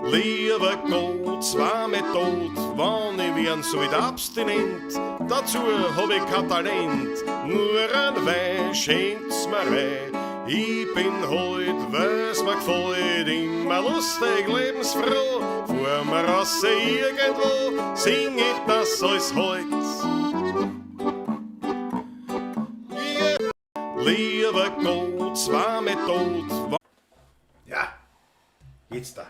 Lieber Gott, zwar mit Tod, wann ich werden sollt abstinent, dazu hab ich kein Talent, nur ein Wein schenkt's mir rein. Ich bin heut, weil's mir gefällt, immer lustig, lebensfroh, fahr mir raus irgendwo, sing ich das alles heut. Lieber Gott, zwar mit Tod, Ja, jetzt da.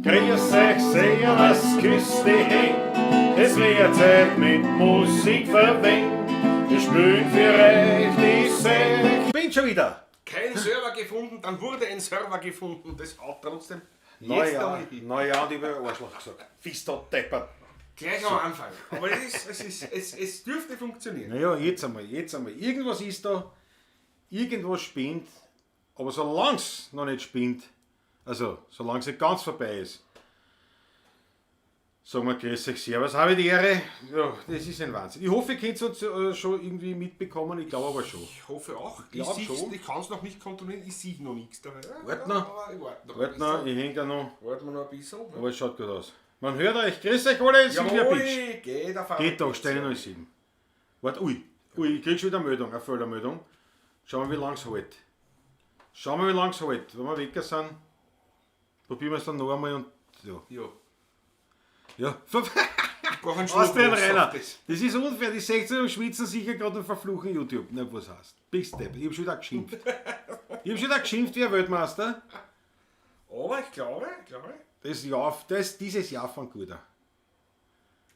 Grüß euch, servus, küss die Händ. Es wird Zeit mit Musik verwendet. Wir spielen für euch die Sech. Bin schon wieder. Kein Server gefunden, dann wurde ein Server gefunden. Das haut trotzdem. Jetzt Neujahr, einmal hin. Neujahr und ich hab Arschloch gesagt. Fister Deppert. Gleich am Anfang. Aber es dürfte funktionieren. Naja, jetzt einmal, jetzt einmal. Irgendwas ist da, irgendwas spinnt, aber solange es noch nicht spinnt, also solange es nicht ganz vorbei ist, sagen wir grüß euch, servus, habe ich die Ehre. Ja, das ist ein Wahnsinn. Ich hoffe, ihr könnt uns schon irgendwie mitbekommen, ich glaube aber schon. Ich hoffe auch. Ich, Glaub sieh's- schon. ich kann es noch nicht kontrollieren, ich sehe noch nichts dabei. Wart noch. Aber ich warte noch. Warte noch, ich hänge da noch, Warten wir noch ein bisschen. aber es schaut gut aus. Man hört euch, grüß euch alle, Silvia Pitsch. Jawohl, geht auf Geht doch, Steine 07. Warte, ui, ui, ich krieg schon wieder eine Meldung, eine Fehlermeldung. Schauen wir, wie lange es hält. Schauen wir, wie lange es hält. Wenn wir weg sind, probieren wir es dann noch einmal und ja. Ja. Ja. Ich brauche einen Schluck Austrian Wasser Rainer. auf das. Das ist unfair, die 16 und schwitzen sicher gerade und verfluchen YouTube. Na, was heißt? Bist depp. Ich hab schon wieder geschimpft. Ich hab schon wieder geschimpft wie ein Weltmeister. Aber ich glaube, Dieses Jahr fängt gut an.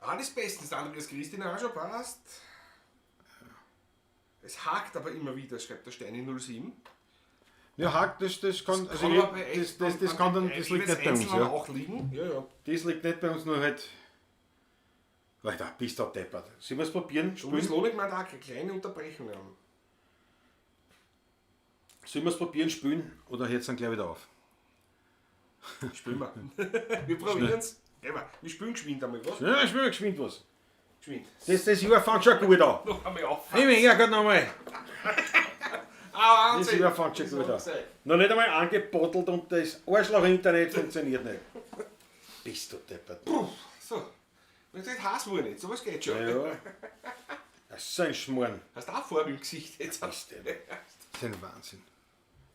Alles bestens. Andreas Christina auch schon passt. Es hakt aber immer wieder, schreibt der Steini 07. Ja, hakt, das kann, also Kann ich, aber bei echt- das kann dann, das liegt jeweils nicht bei uns, einzeln ja. auch liegen. Ja, ja. Das liegt nicht bei uns, nur halt. Alter, bist du deppert. Sollen wir es probieren? Und Spielen? es lohnt man da eine kleine Unterbrechung haben. Sollen wir es probieren, spielen? Oder hört es dann gleich wieder auf? Spielen wir. Wir probieren es. Wir spielen geschwind einmal was. Ja, spielen wir geschwind was. Geschwind. Das Jahr fängt schon gut an. Noch einmal auf. Ich bin ja gerade nochmal. Ah, Das Wahnsinn. Jahr fängt schon Das gut an. mag sein. Noch nicht einmal angebottelt und das Arschloch-Internet funktioniert nicht. Bist du deppert. Puh, so. Und das heiß wohl nicht, sowas geht schon. Ja. Das ist ein Schmarrn. Hast du auch Farbe im Gesicht jetzt? Bist du deppert. Das ist ein Wahnsinn.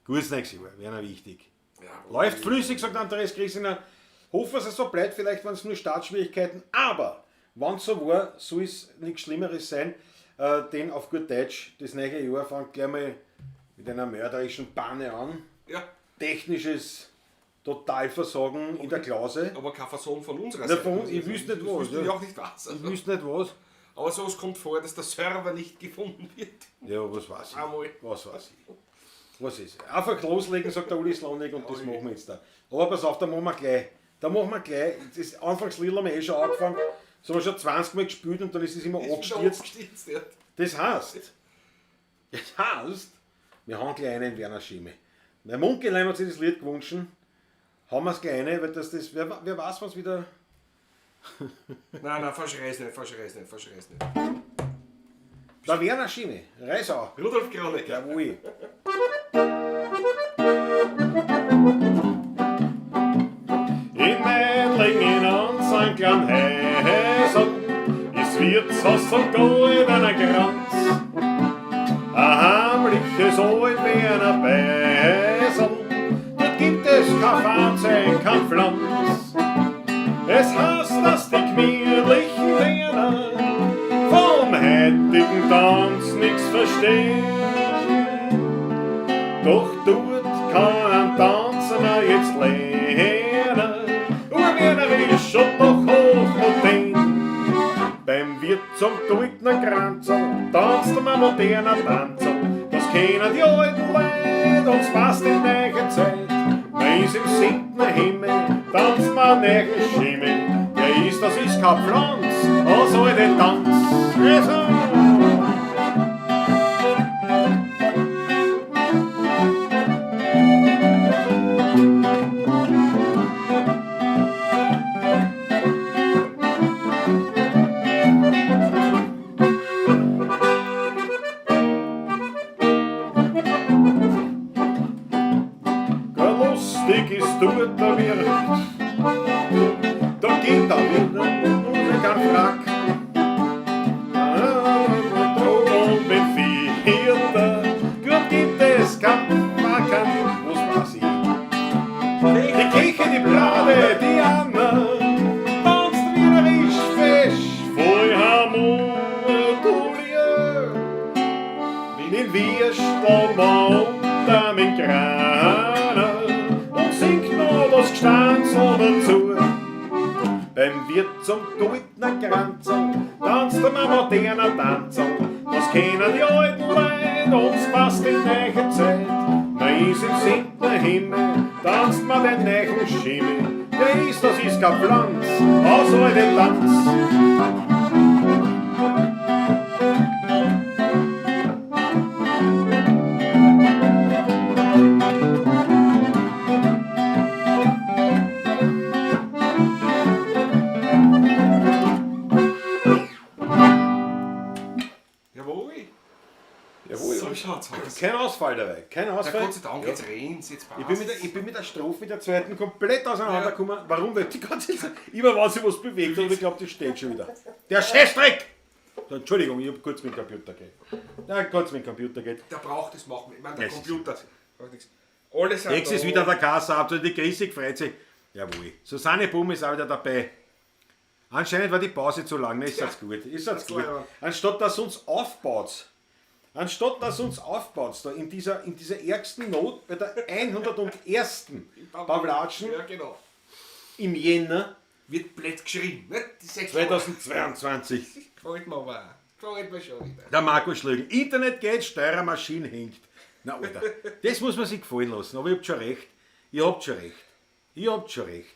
Gutes nächstes Jahr, wäre noch wichtig. Ja, Läuft flüssig, sagt Andreas Christina. Hoffen, dass es so bleibt, vielleicht waren es nur Startschwierigkeiten, aber wenn es so war, soll es nichts Schlimmeres sein, denn auf gut Deutsch, das neue Jahr fängt gleich mal mit einer mörderischen Panne an. Ja, Technisches Totalversagen in der Klause. aber kein Versagen von unserer Na, Seite. von uns, ich wüsste nicht Das was, wüsste ja. ich auch nicht was. Ich wüsste nicht was. Aber sowas kommt vor, dass der Server nicht gefunden wird. Ja, was weiß ich. Einmal. Was weiß ich. Was ist? Einfach loslegen, sagt der Uli Slonik und das machen wir jetzt da. Aber pass auf, da machen wir gleich. Da machen wir gleich. Das Anfangslied haben wir eh schon angefangen. Das haben wir schon 20 Mal gespielt und dann ist es immer Ist wieder abgestürzt. abgestürzt, ja. Das heißt, wir haben gleich einen Werner Schimme. Mein Munkelein hat sich das Lied gewünscht. Haben wir es gleich eine, weil wer weiß, was wieder. Nein, nein, verschrei's nicht, verschrei's nicht, verschrei's nicht. Der Werner Schimme, Reisau. Rudolf Kronecker. Jawohl. In Meidlingen an St. Häusl ist Wirtshaus zum goldener Kranz. Ein heimliches Altwerner Beisel, dort gibt es kein Fahrzeug, kein Pflanz. Es heißt, dass die gemütlichen Werner vom heutigen Tanz nix verstehen. Doch dort kann ein Tanzen auch jetzt lernen. Werner ist schon doch hochmodern. Beim Wirt zum goldenen Kranzl tanzt man moderner Tanzl. Das kennen die alten Leute, uns passt in neue Zeit. Man ist im siebten Himmel, tanzt man neue Schimmel. Der ist, das ist kein Pflanz, als alte Tanz. Also. Lustig ist dort der Wirt. Da geht der Wirt und kein Frack. Und mit Vierter, gut gibt es kein Frack, was weiß ich. Die Kirche, die Blade, die Anna, tanzt wienerisch fesch, voll Harmonie. Den Würstel unter mit Kraner und singt noch das Gstanzl dazu. Beim Wirt zum goldenen Kranzl tanzt der moderner Tanzl. Das kennen die alten Leute, uns passt die neue Zeit. Na ist im siebten Himmel, tanzt man den neuen Schimmel. Der ist, das ist kein Pflanz, aus alte Tanz. Jawohl. Jawohl. So schaut's aus. Kein Ausfall dabei, kein Na, Ausfall. Gott sei Dank, jetzt regnt's, jetzt passt. Ich bin mit der Strophe, mit der zweiten komplett auseinandergekommen. Warum? Weil die ganze Zeit, immer wenn sich was bewegt hat, ich glaube, das steht schon wieder. Der Scheißdreck! So, Entschuldigung, ich hab kurz mit dem Computer geht. Ja, kurz mit dem Computer geht. Der braucht das machen. Ich meine, der Es ist- Computer. Braucht nichts. Alle sind Ex da. ist wieder der Kasse ab, die Chrissy freut sich. Jawohl. Susanne Bum ist auch wieder dabei. Anscheinend war die Pause zu lang. Ne, ist das gut. Ist das Das gut. war- Anstatt dass uns aufbaut, anstatt dass uns aufbaut, da in dieser ärgsten Not bei der 101. Pawlatschen Ja, genau. im Jänner Wird blöd geschrien. Ne? Die sechs 2022. Gefällt mir aber auch. Gefällt mir schon wieder. Der Marco Schlögl. Internet geht, Steuermaschine hängt. Na, Alter, das muss man sich gefallen lassen. Aber ihr habt schon recht. Ihr habt schon recht. Ihr habt schon recht.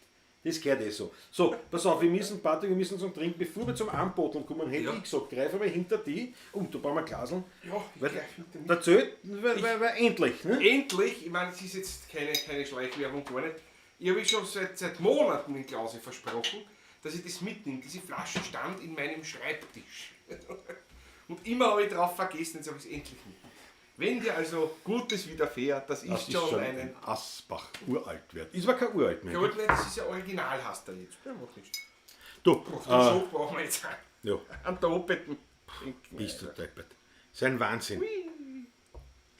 Das gehört eh so. So, pass auf, wir müssen, Patrick, wir müssen zum Trinken, bevor wir zum Anboten kommen, hätte Ja. ich gesagt, greif einmal hinter die. Und da brauchen wir Glaseln. Ja, ich Weil greif hinter mich. der Zelt, weil endlich. Ne? Endlich, ich meine, es ist jetzt keine Schleichwerbung, gar nicht. Ich habe schon seit Monaten in Klause versprochen, dass ich das mitnehme. Diese Flasche stand in meinem Schreibtisch. Und immer habe ich drauf vergessen, jetzt habe ich es endlich mit. Wenn dir also Gutes widerfährt, das ist, Das ist schon, schon einen. ein Asbach uralt wert. Ist aber kein uralt mehr. Ja, gut, nein, das ist ja original, hast du jetzt. Ja, macht nichts. Du, Den Schock brauchen wir jetzt auch. ja, Am doppelten. bist du deppert. Das ist ein Wahnsinn.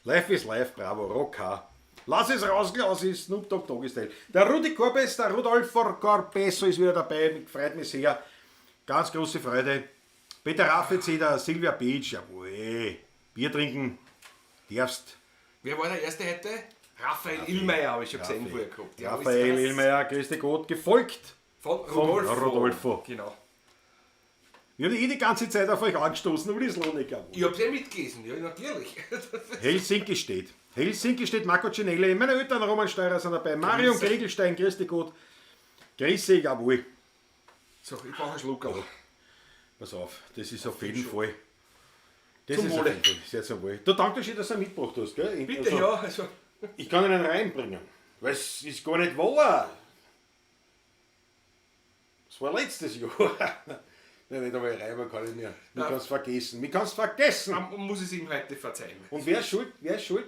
Life is life, bravo, Rock H. Lass es raus, Klaus, ist Snoop Dogg Doggy Style. Der Rudi Corbes, der Rodolfo Corbesso ist wieder dabei, freut mich sehr. Ganz große Freude. Peter Raffetz, Silvia Beach, jawohl. Bier trinken, darfst. Wer war der erste heute? Raphael Illmayer habe ich schon gesehen vorher gehabt. Ja, Raphael ist das. Illmayer, grüß dich Gott, gefolgt Von Rodolfo. Von Rodolfo. Genau. Ich habe eh die ganze Zeit auf euch angestoßen, aber das lohnt nicht. Ich hab's eh mitgelesen, ja, natürlich. Helsinki steht. Helsinki steht, Marco Cinelli, meine Eltern Roman Steirer sind dabei, Marion Gregelstein, grüß dich Gott. Grüß dich, jawohl. So, ich brauche einen Schluck. auch. Pass auf, das ist auf jeden Fall. Das Zum ist auf Wohle. jeden Fall sehr zum Wohl. Du, danke schön, dass du mitgebracht hast, gell? Bitte, Also, ja. Also, Ich kann ihn reinbringen, weil es ist gar nicht wahr. Es war letztes Jahr. Nein, nicht einmal rein, kann ich mehr. Mir kannst vergessen. Mir kannst vergessen. man muss es ihm heute verzeihen. Und wer ist schuld? Wer ist schuld?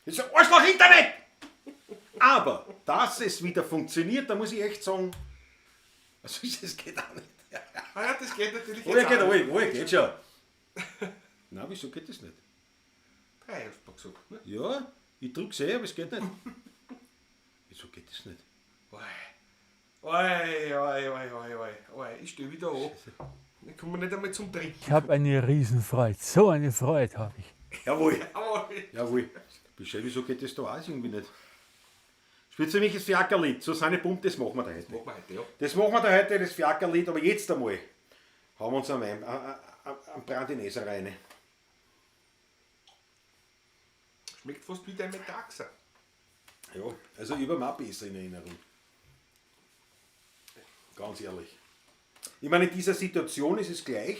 Das ist ein Arschloch Internet! Aber, dass es wieder funktioniert, da muss ich echt sagen, also das geht auch nicht. Ah ja, das geht natürlich Oh, ja, geht, auch. oh, oh, geht schon. Nein, wieso geht das nicht? 3 hast du gesagt, ne? Ja, ich drück's eh, aber es geht nicht. Wieso geht das nicht? Oi. Oi, oi, oi, oi, oi, oi. Ich stehe wieder an. Ich komme nicht einmal zum Trinken. Ich habe eine Riesenfreude. So eine Freude habe ich. Jawohl. Jawohl. Jawohl. Bescheid, wieso geht das da auch irgendwie nicht? Spielt für mich das Fiakerlied. Susanne Pump, das machen wir da heute. Machen wir heute, ja. Das machen wir da heute, das Fiakerlied, aber jetzt einmal haben wir uns am Wein, am Brandineser rein. Schmeckt fast wie dein Metaxa. Ja, also ich habe auch besser in Erinnerung. Ganz ehrlich. Ich meine, in dieser Situation ist es gleich.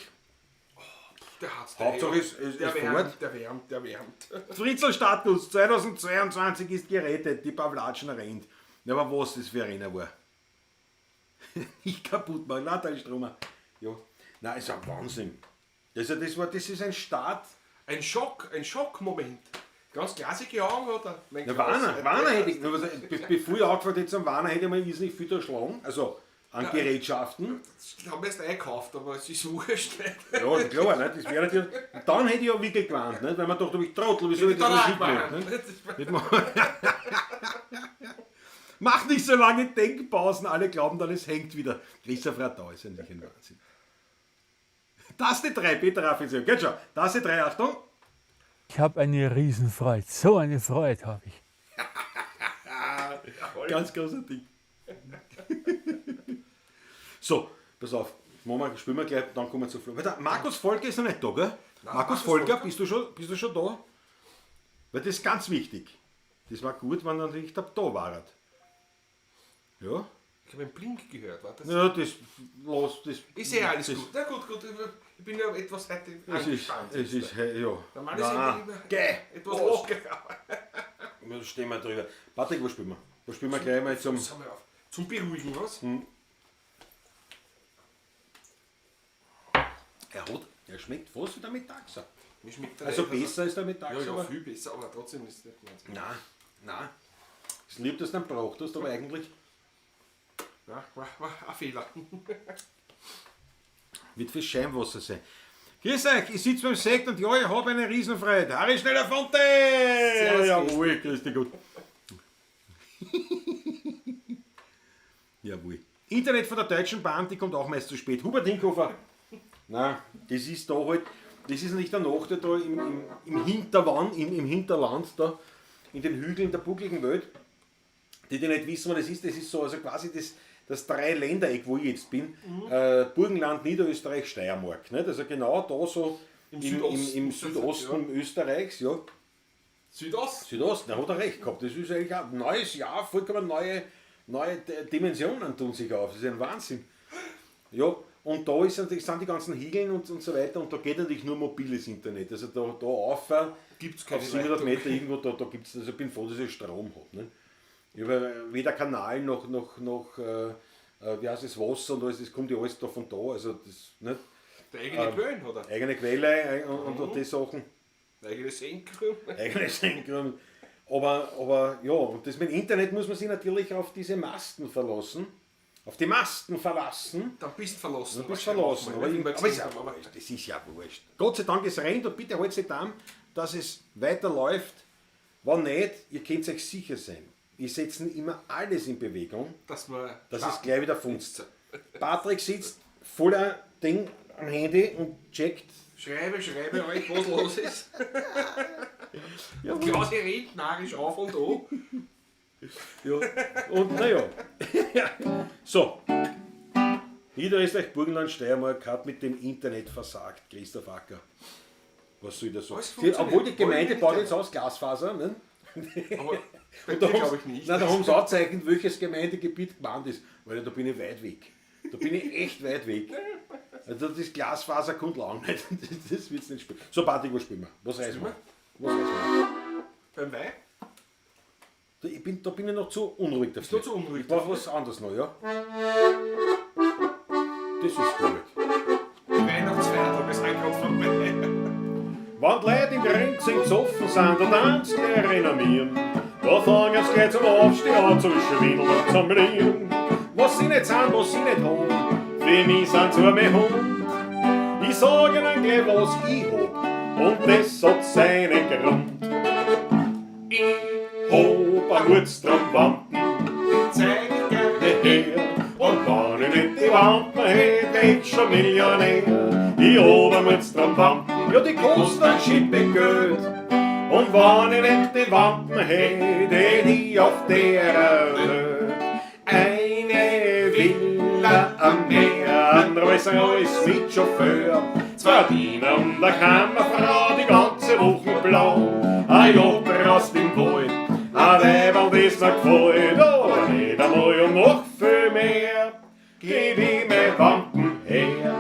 Der hat's. Hauptsache es der ist wärmt, fort. der wärmt, der wärmt. Fritzel-Status 2022 ist gerettet, die Pawlatschen rennt. Na, aber was das für ein Renner war. Nicht kaputt machen, lauter Stromer. Ja. Nein, ist ein Wahnsinn. Das ist ein Start. Ein Schock, ein Schockmoment. Ganz glasige Augen hat er. Mein Ja, Klaus. Warner, Warner hätte ich, nur was, bevor ich angefangen hätte zum Warner, hätte ich mal irrsinnig viel da schlagen, also an Gerätschaften. Das haben wir erst eingekauft, aber es ist wurscht. Nicht? Ja, klar, nicht? Das wäre natürlich. Und dann hätte ich ja wirklich gewarnt, nicht? Weil man dachte, ich Trottel, wieso ich das Dann so auch schick gewarnt. nicht? Nicht mal. Mach nicht so lange Denkpausen, alle glauben dann, es hängt wieder. Christoph Radau ist ja nicht ein Wahnsinn. Taste 3, Peter Raphael, geht schon. Taste 3, Achtung. Ich habe eine Riesenfreude. So eine Freude habe ich. Ganz großer Ding. So, pass auf. Machen wir, spielen wir gleich, dann kommen wir zu Flo. Weil der Markus Volker ist noch nicht da, gell? Markus Markus Volker, Volker. bist du schon da? Weil das ist ganz wichtig. Das war gut, wenn natürlich da war. Ja? Ich habe einen Blink gehört. War das? Ja, das, los, das. Ist ja alles das, gut. Na gut, gut. Ich bin ja etwas heute Es ist, angespannt. es ist, hey, ja. Normal ist Nein. immer Geh! etwas Los. lockerer. Da stehen wir drüber. Patrick, was spielen wir? Was spielen wir gleich mal zum. Das haben wir auf. Zum Beruhigen, was? Hm. Er schmeckt fast wie der Metaxa. Mir schmeckt der Also nicht, besser ist der Metaxa. Ja, ja, aber- viel besser, aber trotzdem ist es nicht meins. Nein, nein. Es lieb, dass du dann braucht hast, aber eigentlich Ja, war ein Fehler. wird viel Scheinwasser sein. Grüß euch, ich sitze beim Sekt und ja, ich habe eine Riesenfreude. Harry Schneller Fonte! Servus, Jawohl, grüß dich gut. Jawohl. Internet von der Deutschen Bahn, die kommt auch meist zu spät. Hubert Hinkhofer. Nein, das ist da halt, das ist nicht der Nachteil da im Hinterwand, im Hinterland da, in den Hügeln der buckligen Welt. Die, die nicht wissen, was das ist so, also quasi das Dreiländereck, wo ich jetzt bin, Burgenland, Niederösterreich, Steiermark. Nicht? Also genau da so Im im Südosten. im Südosten Österreichs, ja. Südost. Südosten, da hat er recht gehabt. Das ist eigentlich ein neues Jahr, vollkommen neue Dimensionen tun sich auf. Das ist ein Wahnsinn. Ja, und da ist natürlich, sind die ganzen Hiegeln und so weiter und da geht natürlich nur mobiles Internet. Also da auf, Gibt's keine auf 700 Leitung. Meter irgendwo, da gibt es, also ich bin froh, dass ich Strom habe. Ne? Ich habe weder Kanal noch wie heißt es, Wasser und alles, das kommt ja alles da von da. Also das, nicht? Der eigene Quellen hat er. Eigene Quelle und die Sachen. Der eigene Senkrum. Eigene Senkrum. Aber ja, und das mit dem Internet muss man sich natürlich auf diese Masten verlassen. Auf die Masten verlassen. Dann bist du verlassen. Du bist verlassen. Aber, Aber, aber ist ja wurscht. Das ist ja wurscht. Gott sei Dank, es rennt und bitte haltet sich dass es weiterläuft. Wenn nicht, ihr könnt euch sicher sein. Wir setzen immer alles in Bewegung, dass man dass es gleich wieder funzt. Patrick sitzt voller Ding am Handy und checkt. Schreibe euch, was los ist. Ja, Klausi rennt narrisch auf und an. Ja. Und naja. So. Niederösterreich, Burgenland, Steiermark hat mit dem Internet versagt, Christoph Acker. Was soll ich da sagen? Alles funktioniert. Obwohl die Gemeinde Wollen baut wir jetzt aus Glasfaser. Ne? Aber bei Und da dir glaube ich haben nicht. Nein, da haben sie angezeichnet, welches Gemeindegebiet gemeint ist. Weil da bin ich weit weg. Da bin ich echt weit weg. Also das Glasfaser kommt lang nicht. Das wird's nicht spielen. So, Patrick, was spielen wir? Was reißen wir? Was reißen wir? Beim Wein? Da bin ich noch zu unruhig dafür. noch zu unruhig Ich brauche was anderes noch, ja? Das ist gut. Die Weihnachtsfeiertage sind gerade vorbei. Wenn die Leute im Grinzing besoffen sind, da tanzt gleich renommieren. Da fangen sie gleich zum Aufstehen an zu schwindeln und zum Lieren. Was sie nicht sind, was sie nicht haben, für mich sind sie mein Hund. Ich sag ihnen gleich, was ich hab, und das hat seinen Grund. Ich hab ein Hutztramwampen, Zeig ich gerne. her. Und wenn ich nicht die Wampen hätte, wär ich schon Millionär. Ich hab ein Hutztramwampen, ja die kosten ein Schippe Geld. Und wenn ich nicht die Wampen hätte, hätt ich auf der Welt eine Villa am Meer, ein Rolls Royce mit Chauffeur, zwei Diener und eine Kammerfrau, die ganze Woche blau, ein Job aus dem Wald, ein Weiberl, das mir gefällt, aber nicht einmal und noch viel mehr, geb ich meine Wampen her.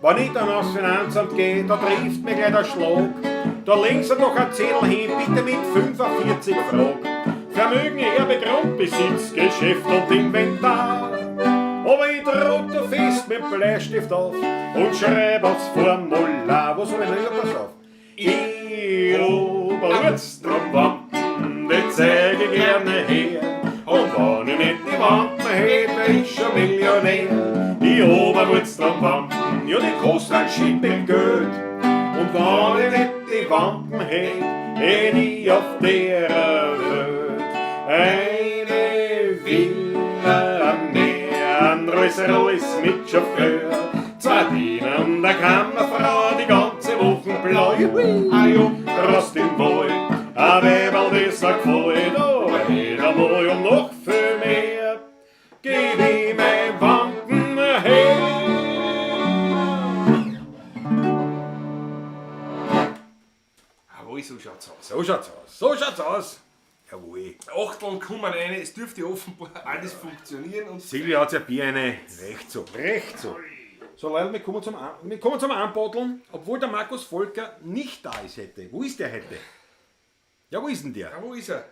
Wenn ich dann aufs Finanzamt geh, da trifft mir gleich der Schlag. Da links noch ein Zettel hin, bitte mit 45 Frag. Vermögen, Erbe, Grundbesitz, Geschäft und Inventar. Aber ich druck da fest mit Bleistift auf und schreib aufs Formular. Was soll ich noch? Ja, pass auf. Ich Oberwurz-Wampen, die zeig ich gerne her. Und wenn ich nicht die Wampen hätte, wär ich schon Millionär. Die Oberwurz-Wampen, ja, die kosten ein Schippe Geld. Und wenn ich nicht die Wampen hätte, hätt ich auf der Welt eine Villa am Meer, ein Rolls Royce mit Chauffeur, zwei Diener und eine Kammerfrau, die ganze Woche blau, ah ja, Rost im Wald, ein Weiberl, das mir gefällt, aber nicht einmal um noch viel mehr, geb ich mein Wampen her. Jawohl, so schaut's aus. So schaut's aus. So schaut's aus. Jawohl. Achteln kommen rein, es dürfte offenbar alles funktionieren. Und Silvia hat ja Bier eine. Recht so. Recht so. So, Leute, wir kommen zum Anbotteln, obwohl der Markus Volker nicht da ist heute. Wo ist der heute? Ja, wo ist denn der? Ja, wo ist er?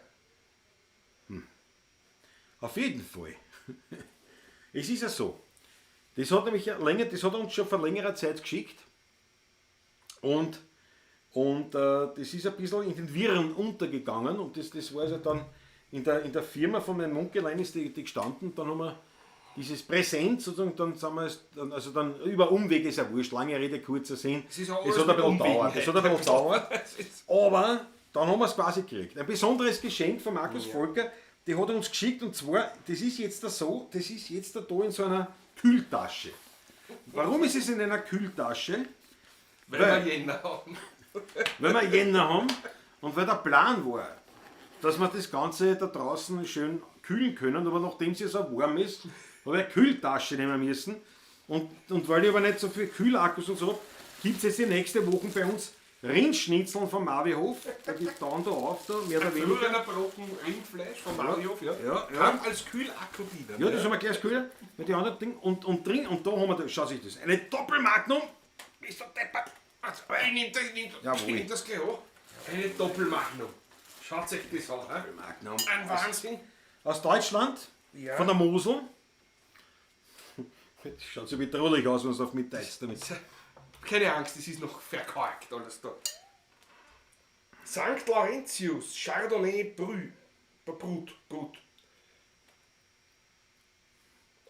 Auf jeden Fall. Es ist ja so. Das hat nämlich länger, das hat er uns schon vor längerer Zeit geschickt. Und das ist ein bisschen in den Wirren untergegangen. Und das war also dann in der Firma von meinem Munkelein ist die gestanden. Dann haben wir dieses Präsent sozusagen, dann sind wir es, dann, also dann über Umwege ist ja wurscht, lange Rede, kurzer Sinn. Es ist auch Es alles hat ein mit bisschen Umwegen gedauert. Es hat ein bisschen gedauert. Aber dann haben wir es quasi gekriegt. Ein besonderes Geschenk von Markus Volker, die hat er uns geschickt, und zwar, das ist jetzt da so, das ist jetzt da in so einer Kühltasche. Warum ist es in einer Kühltasche? Weil wir Jänner haben. Weil wir Jänner haben und weil der Plan war, dass wir das Ganze da draußen schön kühlen können, aber nachdem es ja so warm ist, habe ich eine Kühltasche nehmen müssen. Und weil ich aber nicht so viel Kühlakkus und so hab, gibt's jetzt die nächste Woche bei uns Rindschnitzeln vom Marvihof. Da geht da und da auf, da, mehr oder weniger. Früher Brocken Rindfleisch vom Marvihof, ja. Ja, ja. Kann als Kühlakku dienen. Ja, das haben wir gleich als Kühler mit den anderen Dingen. Und drin, und da haben wir, da, schau sich das, eine Doppelmagnum. Ist der deppert. Also, ich nehm das, ich nehm das, Jawohl. ich nehm das gleich an. Eine Doppelmagnum. Schaut sich das an. He? Doppelmagnum. Ein Wahnsinn. Aus Deutschland, Ja. von der Mosel. Das schaut so bedrohlich aus, wenn es auf mitteilst damit. Keine Angst, das ist noch verkorkt alles da. Sankt Laurentius, Chardonnay Brü. Brut, Brut.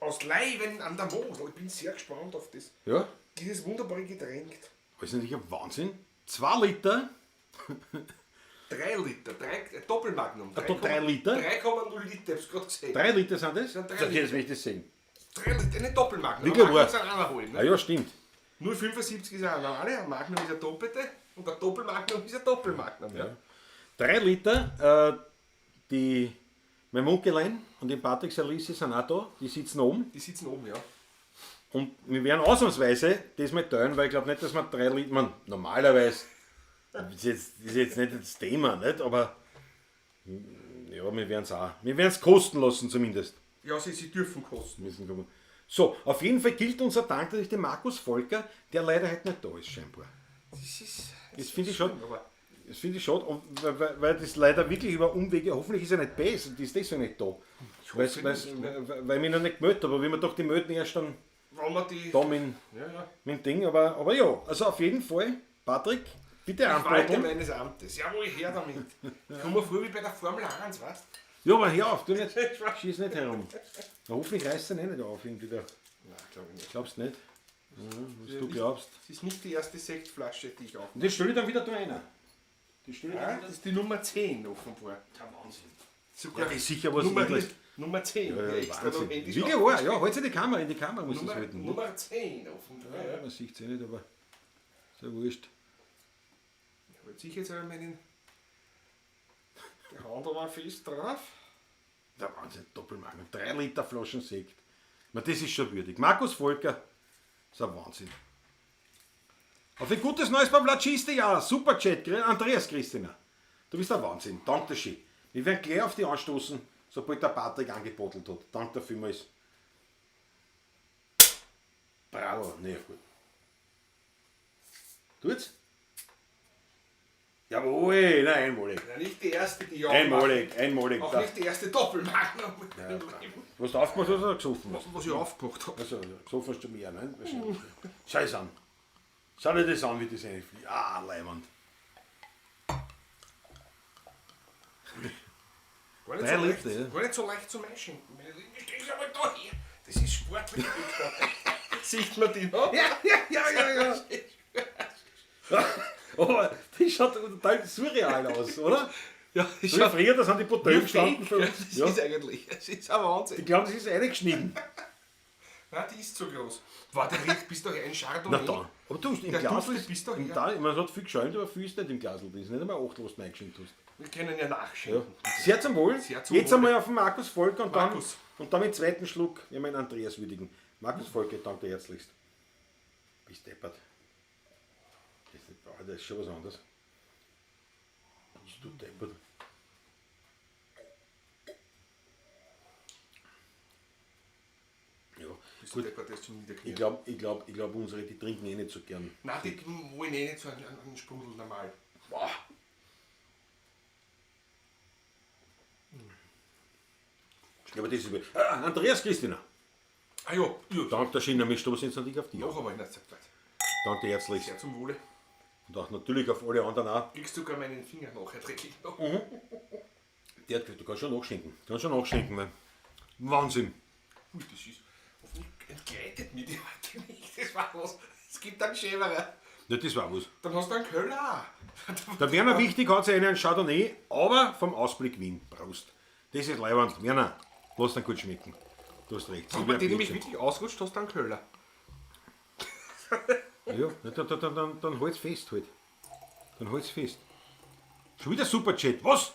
Aus Leiwen an der Mosel. Ich bin sehr gespannt auf das. Ja. Dieses wunderbare Getränk. Das ist natürlich ein Wahnsinn. 2 Liter. 3 Liter, Doppelmagnum. Ach, doch, 3 Liter? 3,0 Liter, ich hab's gerade gesehen. 3 Liter sind das? Sind 3 Okay, Liter. das möchte ich sehen. 3 Liter, eine Doppelmagnum. Wirklich Ein wahr? Magnum sind eineinhalb, ne? Ah ja, stimmt. 0,75 ist eine normale, ein Magnum ist eine doppelte und ein Doppelmagnum ist ein Doppelmagnum. Ja. 3 Liter, mein Munkelein und die Patrick Salisi sind auch da, die sitzen oben. Die sitzen oben, ja. Und wir werden ausnahmsweise das mal teilen, weil ich glaub nicht, dass wir 3 Liter, man, normalerweise, das ist jetzt nicht das Thema, nicht? Aber ja, wir werden's auch. Wir werden's kosten lassen zumindest. Ja, sie dürfen kosten. Müssen kommen. So, auf jeden Fall gilt unser Dank natürlich dem Markus Volker, der leider heute nicht da ist, scheinbar. Das ist, Das finde ich schon. schlimm, aber Das finde ich schade, und weil das leider wirklich über Umwege, hoffentlich ist er nicht besser, und ist deswegen nicht da. Ich hoffe nicht, ne? Weil ich mich noch nicht gemeldet habe, aber wie wir doch die melden erst dann Wenn wir die da Ja, ja. mit dem Ding, aber ja, also auf jeden Fall, Patrick, bitte Ich walte anbotteln. meines Amtes. Jawohl, her damit. Ich komme mir vor wie bei der Formel 1, weißt du? Ja, aber hör auf, du nicht, schieß nicht herum. Na, hoffentlich reißt er nicht auf irgendwie da. Nein, glaub ich nicht. Glaubst nicht? Ja, was du glaubst. Das ist nicht die erste Sektflasche, die ich aufmache. Und das stelle ich dann wieder da rein. Die stelle ich Ja, dann das ist die Nummer 10 offenbar. Der Wahnsinn. Sogar Ja, das ist sicher was Nummer, Edles. Nummer 10. Ja, ja, Ja, extra noch Wahnsinn. Handys Wirklich auf. wahr, ja, halt sie in die Kamera, in die Kamera muss das Nummer, halten. Nummer 10 offenbar. Ja, man sieht's eh nicht, aber ist ja wurscht. Ich halte sicher jetzt einmal meinen. Die Hand aber fest drauf. Der Wahnsinn, Doppelmagnum. 3 Liter Flaschen Sekt. Na, das ist schon würdig. Markus Volker, ist ein Wahnsinn. Auf ein gutes neues Pavlatschiste-Jahr. Super Chat, Andreas Christina. Du bist ein Wahnsinn. Danke schön. Wir werden gleich auf die anstoßen, sobald der Patrick angebottelt hat. Danke vielmals. Bravo. Nee, gut. Tut's? Jawohl, nein, einmalig. Ja, nicht die erste, die ich aufmache. Einmalig, einmalig. Auch Da. nicht die erste Doppelmagnum. Ja, was du aufgemacht hast oder gesoffen hast? Was ich aufgemacht hab. Also, gesoffen hast du mehr, ne? Wahrscheinlich. Schau es an. Schau dir das an, wie das reinfliegt. Ah, Leimand. Gar nicht, Drei so Liter, leicht, ja. gar nicht so leicht zum Einschenken. Meine Lieben, steh's einmal da her. Das ist sportlich. Sieht man die noch? Ja, ja, ja, ja, ja. Aber das schaut total surreal aus, oder? Ja, das So wie früher, da sind die Bouteillen gestanden für Ja, uns. das Ja. ist eigentlich, das ist ein Wahnsinn. Ich glaube, das ist eingeschnitten. Nein, die ist zu groß. Warte, riecht bis doch ein Chardonnay. Na da. Aber du, im Der Glas duftet bis doch im her. Tal, ich meine, es hat viel geschäumt, aber viel ist nicht im Glas. Das ist nicht einmal 8, was du eingeschenkt hast. Wir können ja Ja. nachschenken. Sehr zum Wohl. Sehr zum Jetzt Wohl. einmal auf den Markus Volker und dann, Markus. und dann mit zweiten Schluck, ich meinen Andreas würdigen. Markus Volker, danke dir herzlichst. Bist deppert. Das ist, oh, das ist schon was anderes. Bist du deppert. Ja, Bist gut. du deppert, das zum Ich Niederknien. glaube, ich glaub, ich glaub, unsere, die trinken eh nicht so gern. Nein, die wollen eh nicht so einen Sprudel normal. Boah. Ja, aber das ist. Ah, Andreas Christina. Ah ja, ja. Dank der Schiene, wir stoßen jetzt natürlich auf dich. Noch Auf. einmal in der Zeit. Danke herzlichst. Sehr zum Wohle. Und auch natürlich auf alle anderen auch. Kriegst sogar meinen Finger nachträglich noch. Der hat gesagt, du kannst schon nachschenken. Du kannst schon nachschenken, weil. Wahnsinn. Ui, das ist. Hoffentlich entgleitet mir die heute nicht. Das war was. Es gibt einen Schäverer. Ja, das war was. Dann hast du einen Köller. Der Werner Wichtig hat sich einen Chardonnay, aber vom Ausblick Wien. Prost. Das ist leiwand. Werner, lass dir gut schmecken. Du hast recht. Wenn die nämlich wirklich ausrutscht, hast du einen Köller. Ja, dann halt's fest halt. Dann halt's fest. Schon wieder Superchat. Was?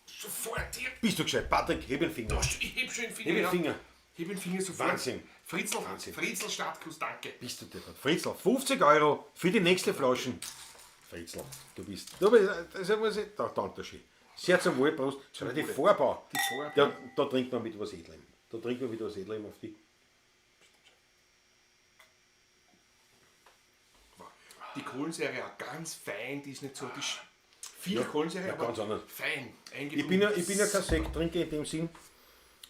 Sofort hier. Bist du gescheit? Patrick, heb den Finger. Ich heb schon den Finger. Heb den ja. Finger. Heb den Finger sofort. Wahnsinn. Fritzl, Wahnsinn. Fritzl Startkuss, danke. Bist du deppert. Fritzl, 50 Euro für die nächste Flaschen. Fritzl, du bist. Du bist. Das muss ich. Da, danke schön. Sehr zum Wohl, Prost. Schau dir die Vorbau. Die Vorbau. Da, da trinkt man mit was Edlem. Da trinkt man mit was Edlem auf die. Die Kohlensäure auch ganz fein, die ist nicht so. Die ist viel Kohlensäure, ja, aber ganz anders. fein. Ich bin ja kein Sekttrinker in dem Sinn.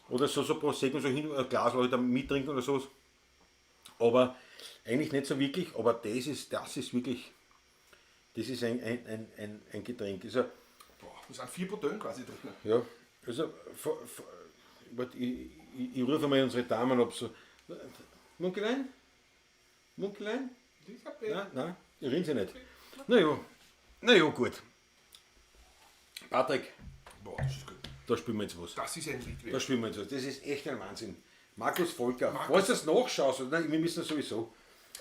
Oder so Prosecco, so hin, ein Glas, was ich dann mittrinken oder sowas. Aber eigentlich nicht so wirklich. Aber das ist wirklich, das ist ein Getränk. Also, Boah, da sind 4 Bouteillen quasi drin. ja, also, warte, ich rufe mal unsere Damen ab. So. Munkelein? Munkelein? Elisabeth. Nein, nein, ich rede sie nicht. Naja, naja, gut. Patrick, Boah, das ist gut. da spielen wir jetzt was. Das ist ein Lied. Da spielen wir jetzt was. Das ist echt ein Wahnsinn. Markus Volker, Markus. falls du das nachschaust, oder? Wir müssen sowieso.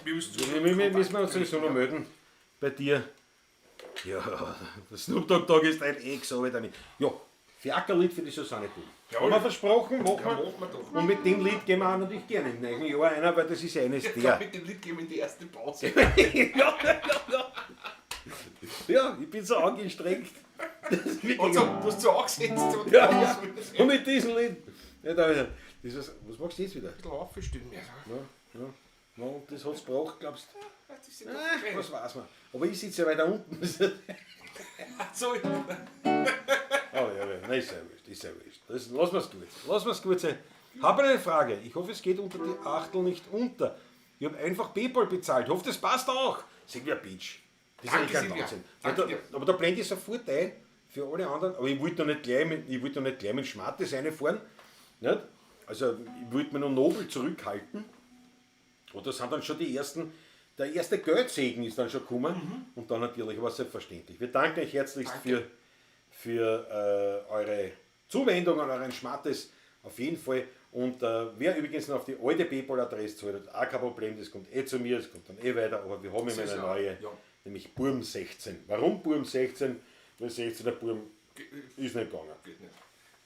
Wir müssen, Wir müssen uns sowieso noch melden bei dir. Ja, der Snoop Dogg Dogg ist ein Ex, aber nicht. Ja, Fiakerlied für die Susanne Buhl. Jawohl. Haben wir versprochen, machen Ja, wir. machen wir doch. Und mit dem Lied gehen wir auch natürlich gerne im neuen Jahr einer, weil das ist eines Ich der. glaub, mit dem Lied gehen wir in die erste Pause. Ja, ja, ja. Ja, ich bin so angestrengt. Das ist wirklich- Und so, du hast so angesetzt. Und ja, ja. Und mit diesem Lied. Ja, da, das ist, was machst du jetzt wieder? Ein bisschen aufstehen mehr. Ja, ja. Ja, und das hat's gebraucht, glaubst du? Das ist ja Ah, was weiß man. Aber ich sitze ja weiter unten. So, Aber ja, ja, nein, ist ja wurscht, ist ja wurscht. Das, lass mal's gut sein. Lass mal's gut sein. Habe eine Frage. Ich hoffe, es geht unter die Achtel nicht unter. Ich habe einfach PayPal bezahlt. Hoffe, das passt auch. Silvia Beach. Das ist Danke, eigentlich ein Silvia. Wahnsinn. Danke Aber da, dir. aber da blende ich sofort ein für alle anderen. Aber ich wollte da nicht gleich mit, ich wollte da nicht gleich mit Schmattes reinfahren. Nicht? Also ich wollte mich noch nobel zurückhalten. Und das sind dann schon die ersten, der erste Geldsegen ist dann schon gekommen. Und dann natürlich, aber selbstverständlich. Wir danken euch herzlichst für eure Zuwendung an euren Schmattes. Auf jeden Fall. Und wer übrigens noch auf die alte PayPal-Adresse zahlt, hat auch kein Problem, das kommt eh zu mir, das kommt dann eh weiter, aber wir haben immer eine ja- neue, ja. nämlich Burm16. Warum Burm16? Weil 16er Burm ist nicht gegangen. Geht nicht.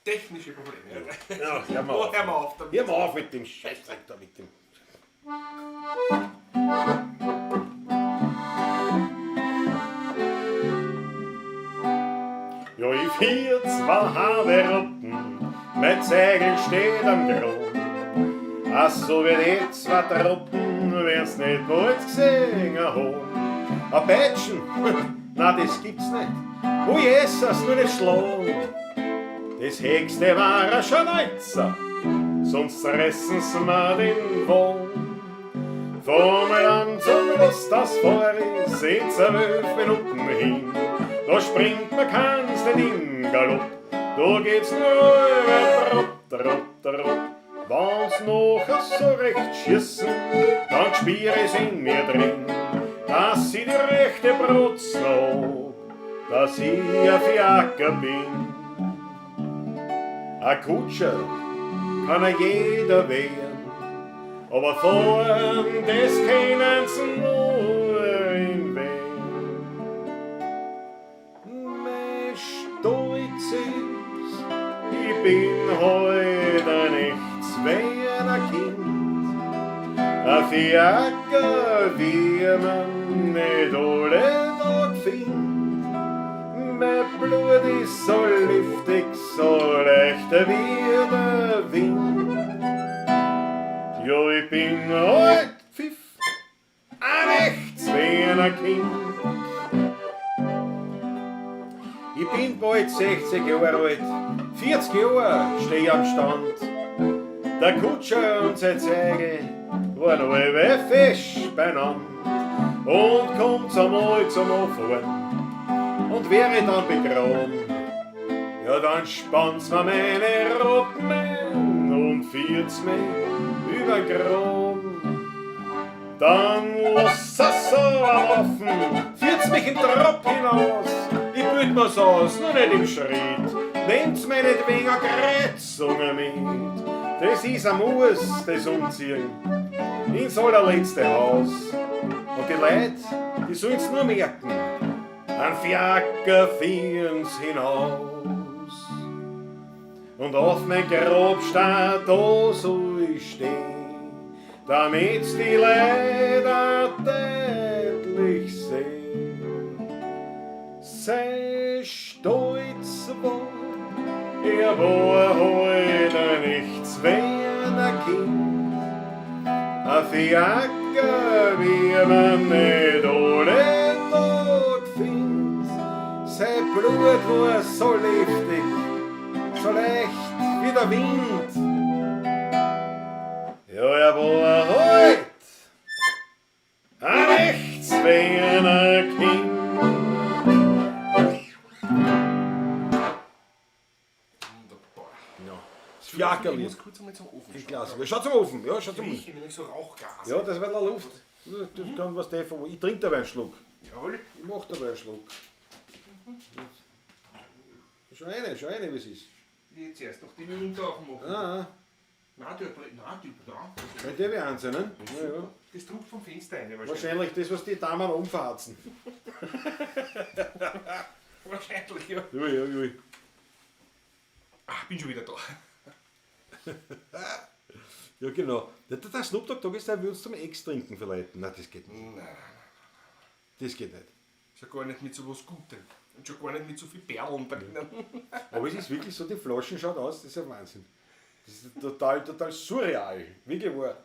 Technische Probleme. Ja, hör mal Oh, auf. hör mal auf damit. Hör mal auf mit dem Scheißdreck da, mit dem. Ja, ich vier zwei habe Rutten, mein Zegel steht am Grund. Ach so wie die zwei Truppen, wenn's nicht bald gesehen haben. A Peitschen, na das gibt's nicht. Oh Jesus, nur nicht schlagen. Das höchste war ein Scharneuzer, sonst zerrissen's mir den Wagen. Vom Land zum Lust, das fahr ich, seh 12 Minuten hin. Da springt man keins nicht im Galopp. Da geht's nur über Trott, Trott, Trott. Wenn's nachher so recht schießen, dann spür ich's in mir drin, dass ich die rechte Brutz hab, dass ich ein Fiaker bin. Ein Kutscher kann ja jeder werden, aber fahren, das können's nur in Wien. Mein Stolz ist, ich bin heut ein echtes Wiener Kind. Ein Fiaker, wie man nicht alle Tag findet. Mein Blut ist so liftig, so leicht wie der Wind. Ja, ich bin heut Pfiff, ein echtes Wiener Kind. Ich bin bald 60 Jahre alt, 40 Jahre steh ich am Stand. Der Kutscher und sein Zeigel waren alle fest beieinander und kommt's einmal zum Anfahren und wäre dann begraben, ja dann spannt's mir meine Roppen und führt's mich übern Graben. Dann lass es so laufen, führt's mich im Trab hinaus, ich bild mir's aus, nur nicht im Schritt, nehmt's meinetwegen a Kreuzungen mit, das ist ein Muss, das Umziehen, ins allerletzte Haus. Und die Leute, die sollen's nur merken, ein Fiaker führen's hinaus. Und auf mein Grabstein, da soll ich stehen, damit's die Leute deutlich sehen. Sei stolz war, er war heut ein echtes Wiener Kind. Ein Fiaker, wie man nicht alle Tag findet. Sein Blut war so liftig, so leicht wie der Wind. Ja, er war heut ein echtes Wiener Kind. Wunderbar. Ja. Das Fiakerli. Ich muss kurz einmal zum Ofen Ich schauen. Glas. Ja, schau zum Ofen. Ja, schau zum Ich Ofen. rieche nämlich so Rauchgas. Ja, das wird Luft. Das kann was der von. Ich trinke dabei einen Schluck. Jawohl. Ich mach dabei einen Schluck. Schau rein, schau rein, wie es ist. Ich zuerst noch die runter aufmachen. Ah, Nein, die, nein, die, nein. bei der wir eins, ne? Ja, ja. Das trug vom Fenster rein wahrscheinlich. Wahrscheinlich das, was die Damen umverharzen. Wahrscheinlich, ja. Ui, ui, ui. Ah, bin schon wieder da. Ja, genau. Der, der Snoop Dogg Dogg ist, der will uns zum Ex trinken verleiten. Nein, das geht nicht. Nein, Das geht nicht. schon gar nicht mit so was Gutem. Und schon gar nicht mit so viel Perlen drinnen. Aber es ist wirklich so, die Flaschen schaut aus, das ist ja Wahnsinn. Das ist total, total surreal. Wirklich wahr.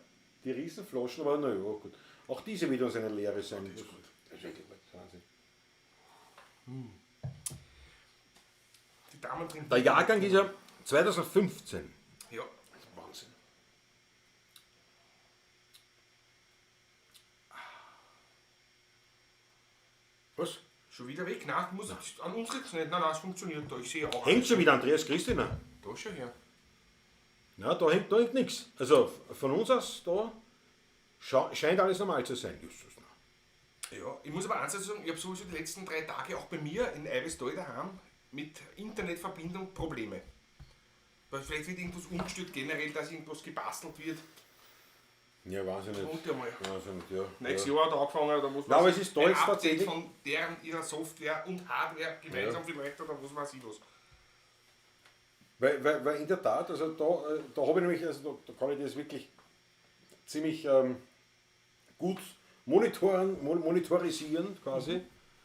Die Riesenflaschen, aber naja, gut. Auch diese wird uns eine Lehre sein. Das ist gut. Das ist wirklich gut. Wahnsinn. Die Damen trinken. Der Jahrgang ist ja 2015. Ja. Wahnsinn. Was? Schon wieder weg? Nein, muss, an uns liegt's nicht. Nein, nein, es funktioniert da. Ich sehe auch. Hängt schon wieder Andreas Christina. Da schon her. Na, da hängt nichts. Also von uns aus, da scheint alles normal zu sein. Jesus, na. Ja, ich muss aber eins dazu sagen, ich habe sowieso die letzten 3 Tage auch bei mir in Eibistal daheim mit Internetverbindung Probleme. Weil vielleicht wird irgendwas umgestellt, generell, dass irgendwas gebastelt wird. Ja, weiß ich nicht. Und ja mal. Weiß ich nicht, ja. Nächstes ja. Jahr hat er angefangen, da muss Nein, aber es ist da ein jetzt Update tatsächlich- von deren ihrer Software und Hardware gemeinsam vielleicht oder was weiß ich was. Weil in der Tat, also da habe ich nämlich, also da kann ich das wirklich ziemlich gut monitorisieren quasi.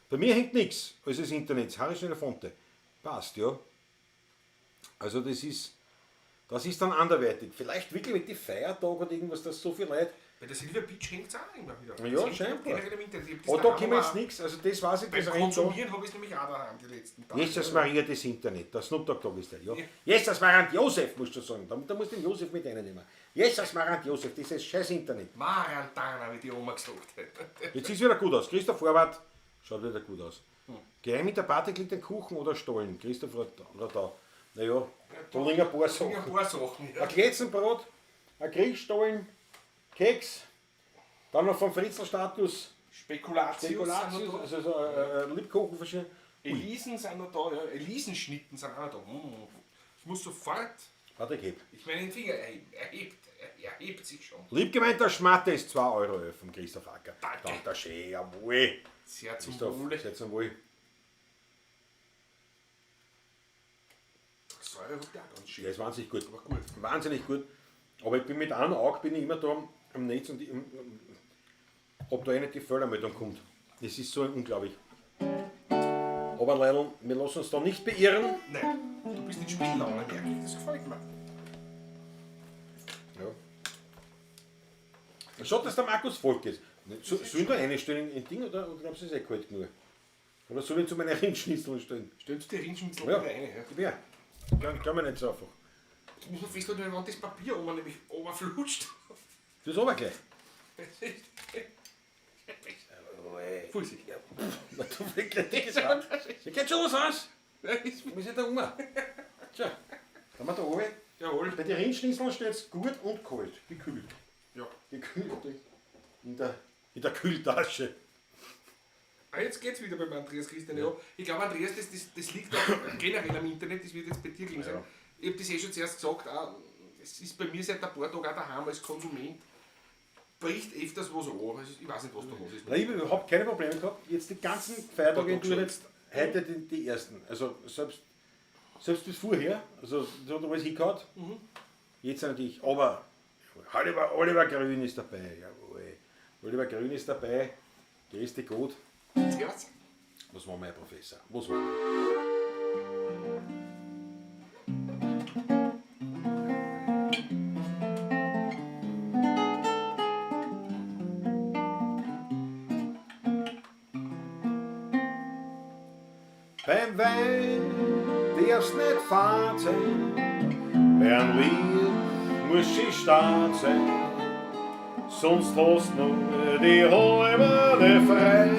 Bei mir hängt nichts, also das Internet, Harry schnelle Fonte. Passt, ja. Also das ist dann anderweitig. Vielleicht wirklich mit den Feiertagen oder irgendwas, dass so viel Leute. Bei der Silvia Beach hängt's auch immer wieder. Ja, Das hängt scheinbar. generell im Internet. Ich hab das Aber da daheim kommen jetzt auch- nichts, also das weiß ich, Beim das rennt da. Konsumieren habe ich es nämlich auch daheim die letzten Tage. Jesus Maria, das Internet, der Snoop Dogg Dogg ist der, ja. Ja. Jesus Marant Josef, musst du sagen. Da musst du den Josef mit reinnehmen. Jesus Marant Josef, dieses scheiß Internet. Marantana, wie die Oma gesagt hat. Jetzt sieht's wieder gut aus. Christoph Horvath schaut wieder gut aus. Geheim mit der Party klingt ein Kuchen oder Stollen. Christoph Radau. Naja, da liegen ein paar Liegen ein Sachen. paar Sachen. Ja. Ein Kletzenbrot, ein Griechstollen, Keks, dann noch vom Fritzel-Status, Spekulatius, sind Spekulatius, noch da. also so Lebkuchen verschiedene. Elisen sind noch da, ja. Elisenschnitten sind auch noch da. Mm. Ich muss sofort, Patrick, heb. ich meine den Finger erheben. Er hebt sich schon. Liebgemeinter Schmatte ist 2,11 Euro vom Christoph Acker. Danke. Danke schön, jawohl. Sehr zum Christoph, Wohle. sehr zum Wohl. Säure hat der auch ganz schön. Der ist wahnsinnig gut. Aber gut. Wahnsinnig gut. Aber ich bin mit einem Auge bin ich immer da am Netz und ich, ob da eh nicht die Fördermeldung kommt. Das ist so unglaublich. Aber Leidl, wir lassen uns da nicht beirren. Nein, du bist in Spiellaune, merke ich. Das gefällt mir. Ja. Schaut, dass der Markus Volk ist. So, soll ich da reinstellen in Ding oder glaubst du, ist eh kalt genug? Oder soll ich zu meinen Rindschnitzeln stellen? Stellst du die Rindschnitzel Ja, rein? Ja. gib her. Kann man nicht so einfach. Das muss man festhalten, wenn das Papier oben nämlich oberflutscht. Das ist aber gleich. Vorsicht. Na, du wirklich dickes Rad. Ja, geht schon was aus. Wir sind da um. Tja, dann wir da oben. Jawohl. Bei den Rindschnitzeln steht es gut und kalt. Gekühlt. Ja. Gekühlt. In der Kühltasche. Ah, jetzt geht's wieder beim Andreas Christian. Ja. Ich glaube, Andreas, das liegt auch generell am Internet, das wird jetzt bei dir gelegen sein. Ja. Ich habe das eh schon zuerst gesagt, auch, es ist bei mir seit ein paar Tagen auch daheim als Konsument, bricht öfters was an. Also ich weiß nicht, was da los ist. Nein, ich habe überhaupt keine Probleme gehabt. Jetzt die ganzen Feiertage Da in schon. jetzt heute die ersten. Also selbst bis vorher, also so hat alles hingehauen. Jetzt natürlich, aber Oliver Grün ist dabei. Jawohl. Oliver Grün ist dabei. Grüß dich gut. Servus. Was war mein Professor? Was war wir? Beim Wein darfst nicht fad sein, beim Lied musst du stark sein, sonst hast du nur die halbe frei.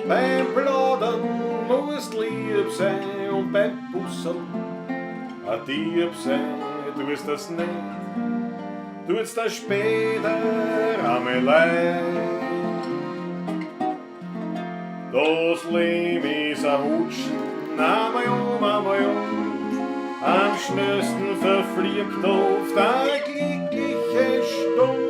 Beim Plaudern musst lieb sein und beim Busserl ein Dieb sein, tust das nicht, tut's das später einmal leid. Das Leben ist ein Hutschen, einmal um, einmal um. Am schnellsten verfliegt oft eine glückliche Stund.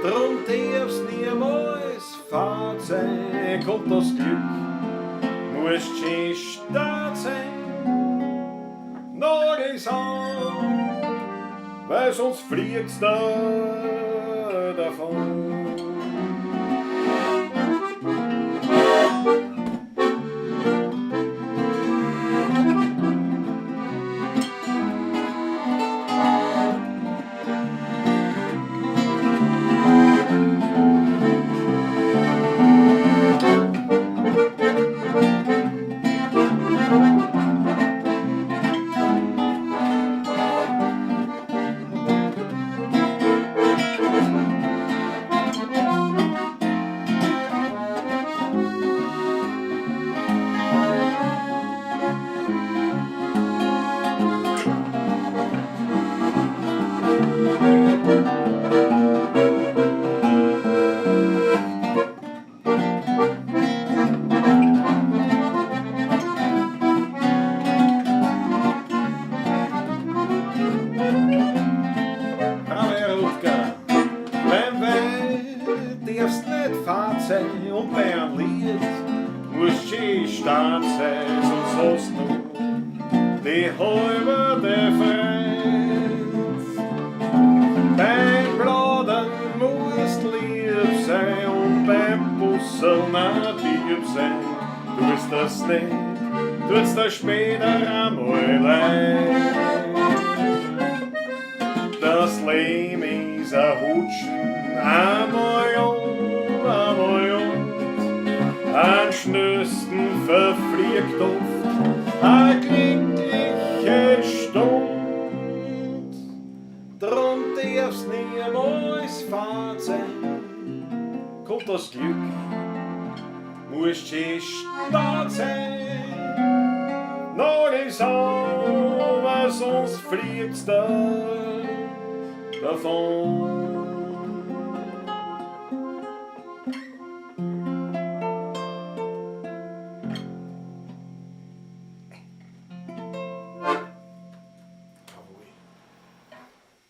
Drum darf's niemals fad sein, kommt das Glück, musst schön stark sein. Nagels an, weil sonst fliegt's da davon. Beim Wein darfst nicht fad sein und beim Lied musst schön stark sein, sonst hast du die halbe Freit. Beim Plaudern musst lieb sein und beim Busseln auch lieb sein. Tust das nicht, tut's dir später einmal leid. Das Leben ist ein Hutschen, einmal um, einmal um. Am schnellsten verfliegt oft eine glückliche Stund. Drum darf's niemals fad sein, kommt das Glück, musst schön stark sein. sauber, sonst fliegt's da davon. Jawohl.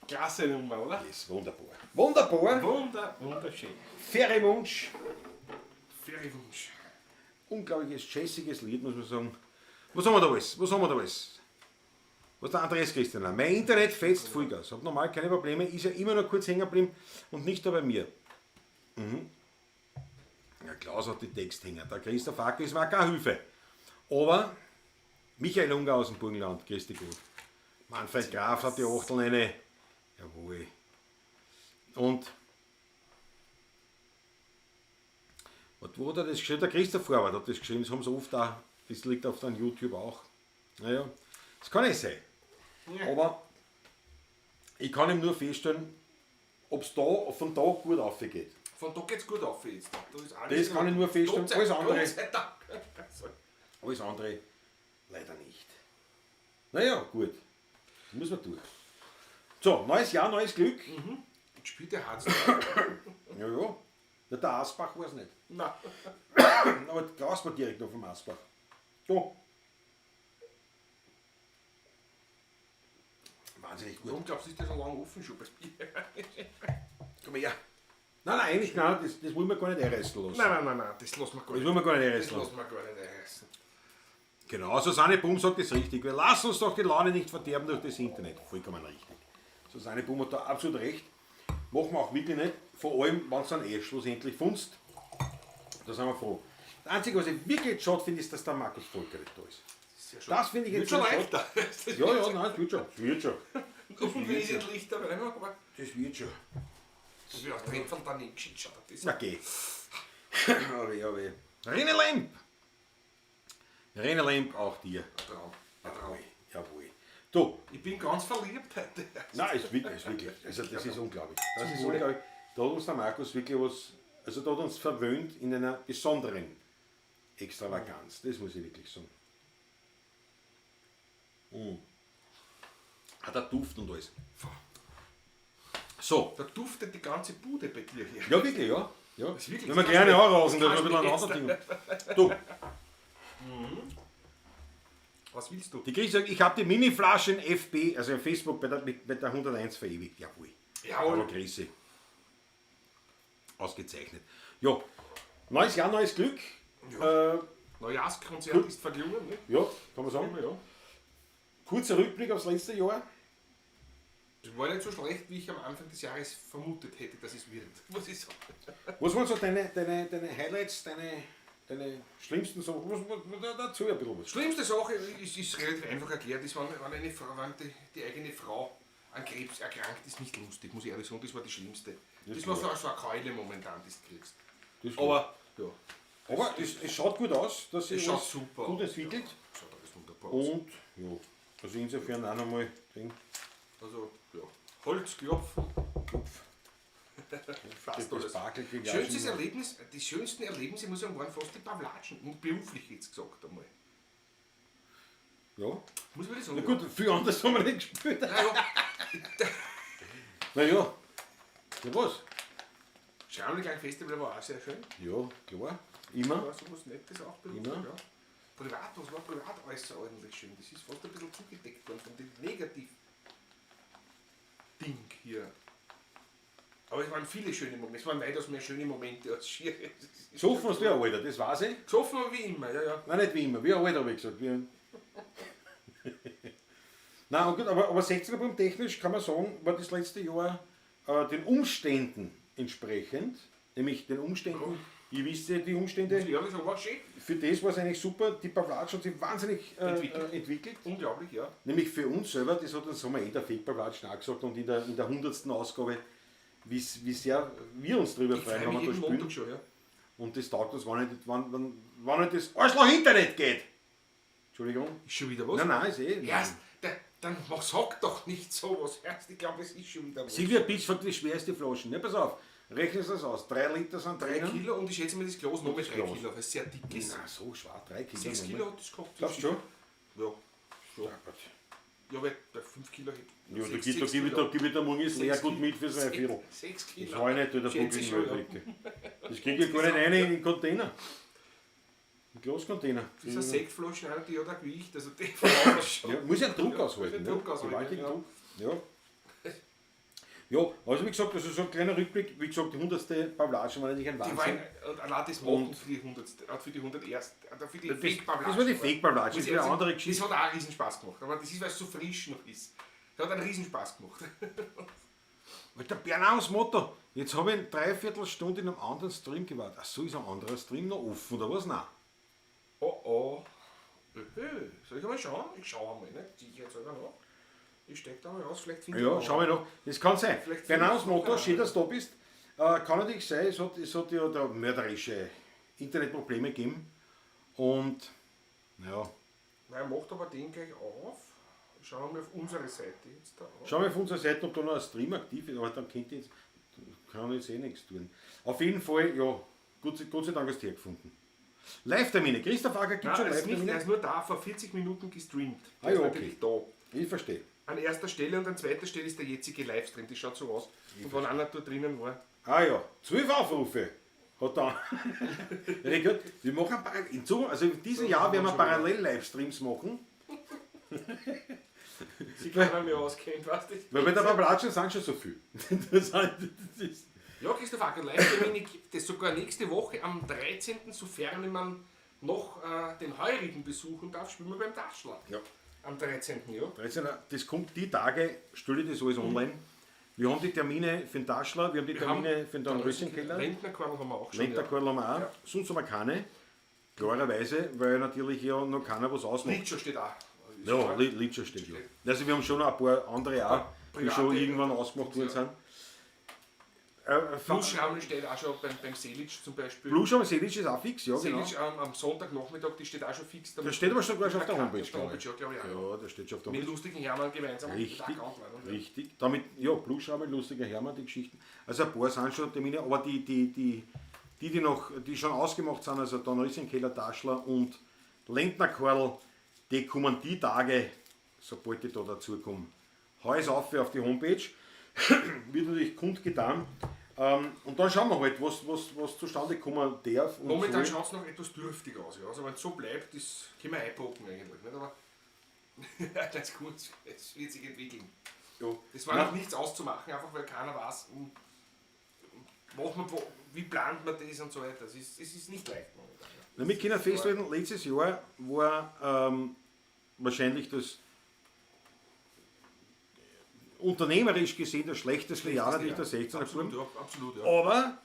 Klasse Nummer, oder? Ist wunderbar. Wunderbar. Wunderschön. Faire Wunsch. Ferienwunsch. Unglaubliches, jazziges Lied, muss man sagen. Was haben wir da alles? Was haben wir da alles? Was der Andreas Christian? Mein Internet fetzt Vollgas. Hab normal keine Probleme, ist ja immer noch kurz hängen geblieben und nicht da bei mir. Mhm. Ja, Klaus hat die Texthänger. Der Christoph Acker ist mir auch keine Hilfe. Aber Michael Unger aus dem Burgenland, grüß dich gut. Manfred Graf hat die Achteln eine. Jawohl. Und was, wo hat er das geschrieben? Der Christoph Vorwart hat das geschrieben, das haben sie oft auch, das liegt auf dem YouTube auch. Naja, das kann nicht sein. Ja. Aber ich kann ihm nur feststellen, ob es da, von da gut aufgeht. Von da geht's gut auf jetzt. Da ist alles Das kann ich nur feststellen. Gott sei, Alles andere- Gott sei Dank. Alles andere leider nicht. Naja, gut. Das muss man durch. So, neues Jahr, neues Glück. Jetzt spielt der Harz. Ja, ja. Na, der Asbach war es nicht. Nein. Aber Klaus war direkt noch vom Asbach. So. Wahnsinnig gut. Warum glaubst du, ist der so lange offen schon beim Bier? Komm her. Nein, nein, eigentlich nein, das wollen wir gar nicht einreißen lassen. Nein, nein, nein, nein, das lassen wir gar Das nicht. wollen wir gar nicht Das einreißen lassen. lassen wir gar nicht einreißen. Genau, Susanne Bum sagt das richtig. Wir lassen uns doch die Laune nicht verderben durch das Internet. Vollkommen richtig. Susanne Bum hat da absolut recht. Machen wir auch wirklich nicht. Vor allem, wenn es dann eh schlussendlich funzt. Da sind wir froh. Das Einzige, was ich wirklich jetzt schade finde, ist, dass der Markus Volker nicht da ist. Das ist ja schon, Das finde ich wird jetzt schon sehr leichter. Das Ja, ja, nein, es wird schon. Es wird schon. Unwesentlich dabei, aber Das wird schon. das wird auch Trepferl dann nicht gescheit schaut. Das Na geh. Aber ja, weh. René Lemp. René Lemp, auch dir. Traum. Ein Traum. Jawohl. Du, Ich bin ganz verliebt heute. Nein, ist wirklich, ist wirklich. Also das ist unglaublich. Das ist unglaublich. Da hat uns der Markus wirklich was, also da hat uns verwöhnt in einer besonderen Extravaganz. Das muss ich wirklich sagen. Mm. Ah, der Duft und alles. So. Da duftet die ganze Bude bei dir hier. Ja, wirklich, ja. Ja. ist wirklich- Wenn wir kleine anrausen, dann das ist ein bisschen ein kannst anderes Ding. Du, Was willst du? die Chris sagt, ich habe die Mini-Flasche in FB, also in Facebook bei der, mit der 101 verewigt. Jawohl. Jawohl. Aber Grüße. Ausgezeichnet. Ja, neues Jahr, neues Glück. Ja, Neujahrskonzert ist verklungen, ne? ja kann man sagen. Ja. Kurzer Rückblick aufs letzte Jahr. Es war nicht so schlecht, wie ich am Anfang des Jahres vermutet hätte, dass es wird. Muss ich sagen. Was waren so deine Highlights, deine schlimmsten Sachen? Was, dazu ein bisschen was. Schlimmste Sache ist relativ einfach erklärt, ist, wenn eine Frau, wenn die eigene Frau an Krebs erkrankt, ist nicht lustig, muss ich ehrlich sagen, das war die schlimmste. Das war so eine Keule momentan, die du kriegst. Das ist Aber, ja, Aber es schaut gut aus, dass sich es schaut alles super gut aus. entwickelt. Ja, schaut alles wunderbar aus. Und ja, also insofern auch nochmal den Also, ja, Holz klopfen, Kopf. passt Das alles. Spargel krieg ich auch Schönstes schon. Erlebnis, die schönsten Erlebnisse, muss ich sagen, waren fast die Pavlatschen. Und beruflich jetzt gesagt einmal. Ja. Muss ich wirklich sagen. Na gut, viel anders haben wir nicht gespielt. Ja. Ja, Naja. Ja, was? Schrammliklang Festival war auch sehr schön. Ja, klar. Immer. War sowas Nettes auch beruflich, Immer. ja. Privat, was war privat außerordentlich schön? Das ist fast ein bisschen zugedeckt worden von dem Negativ-Ding hier. Aber es waren viele schöne Momente. Es waren weitaus mehr schöne Momente als schier. Gesoffen hast du ja Alter, das weiß ich. Gesoffen wie immer, ja, ja. Nein, nicht wie immer, wie ein Alter habe ich gesagt. Wie Nein, gut, aber 16er Bum technisch kann man sagen, war das letzte Jahr den Umständen entsprechend, nämlich den Umständen, ihr wisst ja die Umstände, Ja, das war schön. für das war es eigentlich super, die Pavlatsch hat sich wahnsinnig Entwickelt. entwickelt. Unglaublich, ja. Nämlich für uns selber, das hat uns haben wir eh der Fake Pavlatsch gesagt und in der 100. Ausgabe, wie sehr wir uns drüber Ich freuen, freue wenn mich wir da jeden spielen. Montag schon, ja. Und das taugt uns gar nicht, wenn nicht das Arschloch-Internet geht. Entschuldigung. Ist schon wieder was? Nein, nein, ist eh. Erst, dann sag doch nicht sowas. Erst, ich glaube, es ist schon wieder was. Silvia Pitsch fragt, wie schwer ist die Flaschen? Ja, pass auf, rechnen Sie das aus. 3 Liter sind 3 drinnen. Kilo und ich schätze mir das Glas noch mit 3 Glas. Kilo, weil es sehr dick ist. Na, so schwer, 3 Kilo. 6 nochmal. Kilo hat das gehabt. Glaubst du schon? Ja. Schon. Ja, weil bei 5 Kilo hebt. Ja, da gib ich da morgen das Leergut mit fürs Viertel. 6 Kilo. Das war ich nicht, der Schätze ich schon, Buckel. Das krieg ich gar nicht rein in den Container. Ein Glascontainer. Das ist eine Sektflasche, die hat ein Gewicht, also die verbraucht schon. Ja, muss ja einen Druck aushalten. Muss ja Druck ne? aushalten, Gewaltigen ja. Druck. Ja. Ja, also wie gesagt, also so ein kleiner Rückblick, wie gesagt, die 100. Pavlatschen war natürlich ein Die Wahnsinn. war ein, und allein das Machen für die 100. Für die 101. Für die Fake-Pavlatschen. Das war die Fake-Pavlatschen, Muss das war ich eine andere sagen, Geschichte. Das hat auch einen Riesenspaß gemacht, aber das ist, weil es so frisch noch ist. Das hat einen Riesenspaß gemacht. Alter, Bernaus Motto, jetzt habe ich eine Dreiviertelstunde in einem anderen Stream gewartet. Ach so, ist ein anderer Stream noch offen, oder was? Nein. Oh oh. Soll ich einmal schauen? Ich schaue einmal, ne? Zieh ich jetzt selber nach. Ich steig da mal raus, vielleicht finde ich Ja, noch. schau mal noch. Das kann sein. Vielleicht Bernaus finde ich Motto, noch schön, dass du da bist. Kann natürlich sein, es hat ja da mörderische Internetprobleme gegeben. Und, ja. Nein, macht aber den gleich auf. Schauen wir mal auf unsere Seite jetzt da auf. Schauen wir auf unserer Seite, ob da noch ein Stream aktiv ist, aber dann könnt ihr jetzt, kann ich jetzt eh nichts tun. Auf jeden Fall, ja, Gott sei Dank hast du hergefunden. Live-Termine. Christoph Acker gibt Nein, schon er ist nicht, er Live-Termine. ist nur da, vor 40 Minuten gestreamt. Ah Der ja, ist okay. natürlich da. Ich verstehe. An erster Stelle und an zweiter Stelle ist der jetzige Livestream. Das schaut so aus. Und wenn einer da drinnen war. Ah ja, 12 Aufrufe hat er. Ja, gut, wir machen in Zukunft, also in diesem Jahr werden wir parallel Livestreams machen. Sie keiner mehr auskennt, weißt du? Weil bei der Pavlatschen sind schon so viel. Das ist Ja, Christoph Acker, Live-Termine gibt es sogar nächste Woche am 13., sofern man noch den Heurigen besuchen darf, spielen wir beim Daschler. Ja. Am 13. Ja. 13. Das kommt die Tage, stelle ich das alles online. Wir haben die Termine für den Daschler, wir haben die Termine für den Dornröschenkeller. Rentnerkorn haben wir auch schon. Rentnerkorn haben wir auch. Ja. Sonst haben wir keine. Klarerweise, weil natürlich ja noch keiner was ausmacht. Litscher steht auch. Ja, Litscher steht ja. Also wir haben schon noch ein paar andere auch, die schon irgendwann ausgemacht worden sind. Blueschrammel steht auch schon beim Selic zum Beispiel. Blueschrammel Selic ist auch fix, ja genau. Selic am Sonntagnachmittag, die steht auch schon fix. Das steht aber schon gleich auf der Homepage, Auf der Homepage, ja, glaube ich auch. Ja, das steht schon auf der Mit Homepage. lustigen Hermann gemeinsam. Richtig, richtig. Damit, ja, Blueschrammel, lustiger Hermann, die Geschichten. Also ein paar sind schon Termine, aber die noch, die schon ausgemacht sind, also Dornröschenkeller, Daschler und Lendnerkorl, die kommen die Tage, sobald ich da dazukomme. Heu's auf auf die Homepage, wird natürlich kundgetan. Und dann schauen wir halt, was zustande kommen darf. Und Momentan soll. schaut es noch etwas dürftig aus. Ja. Also wenn es so bleibt, das können wir einpacken eigentlich. Nicht? Aber das ist gut, es wird sich entwickeln. Ja. Das war noch nichts auszumachen, einfach weil keiner weiß, macht man, wie plant man das und so weiter. Es ist nicht leicht momentan. Ja. Na, wir können festhalten, letztes Jahr war wahrscheinlich das unternehmerisch gesehen das schlechteste Jahr natürlich der 16er Absolut, geworden. ja, absolut, ja. Aber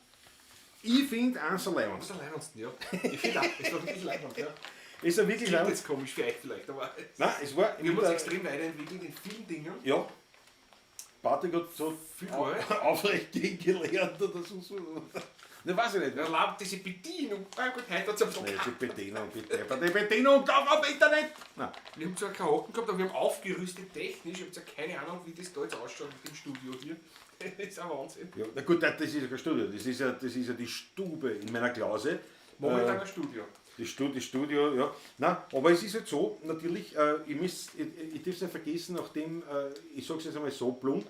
ich finde eins der leibendsten. Das ist der leibendsten, ja. Ich finde auch, es war wirklich leibend, ja. Ist ja wirklich Klingt leibend. jetzt komisch für euch vielleicht, aber Nein, es war. wir haben uns extrem weiterentwickelt in vielen Dingen. Ja. Patrick hat so Viel Arbeit. aufrecht gegen gelernt oder so. Ne, weiß ich nicht. Ja, laut diese Bedienung. Ah gut, heute hat es ein bisschen Nein, die Bedienung, bitte. Die Bedienung, auf Internet! Nein. Wir haben zwar keinen Haken gehabt, aber wir haben aufgerüstet technisch. Ich habe zwar keine Ahnung, wie das da jetzt ausschaut mit dem Studio hier. Das ist ein Wahnsinn. Ja, na gut, das ist ja kein Studio, das ist ja die Stube in meiner Klause. Momentan ein Studio. Das Studio, ja. Nein, aber es ist halt so, natürlich, ich darf es nicht vergessen, nachdem, ich sage es jetzt einmal so plump,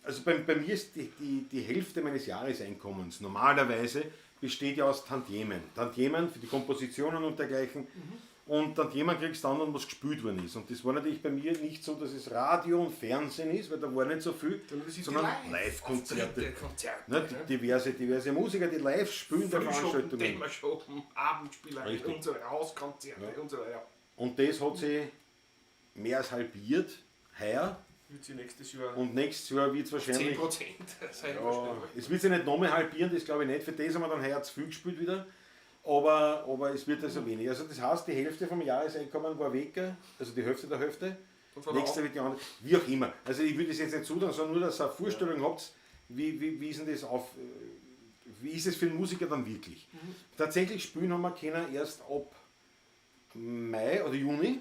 also bei mir ist die Hälfte meines Jahreseinkommens normalerweise besteht ja aus Tantiemen. Tantiemen für die Kompositionen und dergleichen. Mhm. Und Tantiemen kriegst du dann, wenn was gespielt worden ist. Und das war natürlich bei mir nicht so, dass es Radio und Fernsehen ist, weil da war nicht so viel, sondern Live-Konzerte. Ne, diverse Musiker, die live spielen der Veranstaltungen. Thema-Shoppen, Abendspieler, unsere Hauskonzerte, ja. Und so weiter. Und das hat sich mehr als halbiert heuer. Wird sie nächstes Jahr. Und nächstes Jahr wird es wahrscheinlich. 10% sein. Ja, es wird sich nicht nochmal halbieren, das glaube ich nicht. Für das haben wir dann heuer zu viel gespielt wieder. Aber es wird also weniger. Also das heißt, die Hälfte vom Jahreseinkommen war weg, also die Hälfte der Hälfte. Nächstes Jahr wird die andere. Wie auch immer. Also ich würde es jetzt nicht zudern, sondern nur, dass ihr eine Vorstellung habt, wie ist denn das auf, wie ist es für einen Musiker dann wirklich? Mhm. Tatsächlich spielen haben wir können erst ab Mai oder Juni.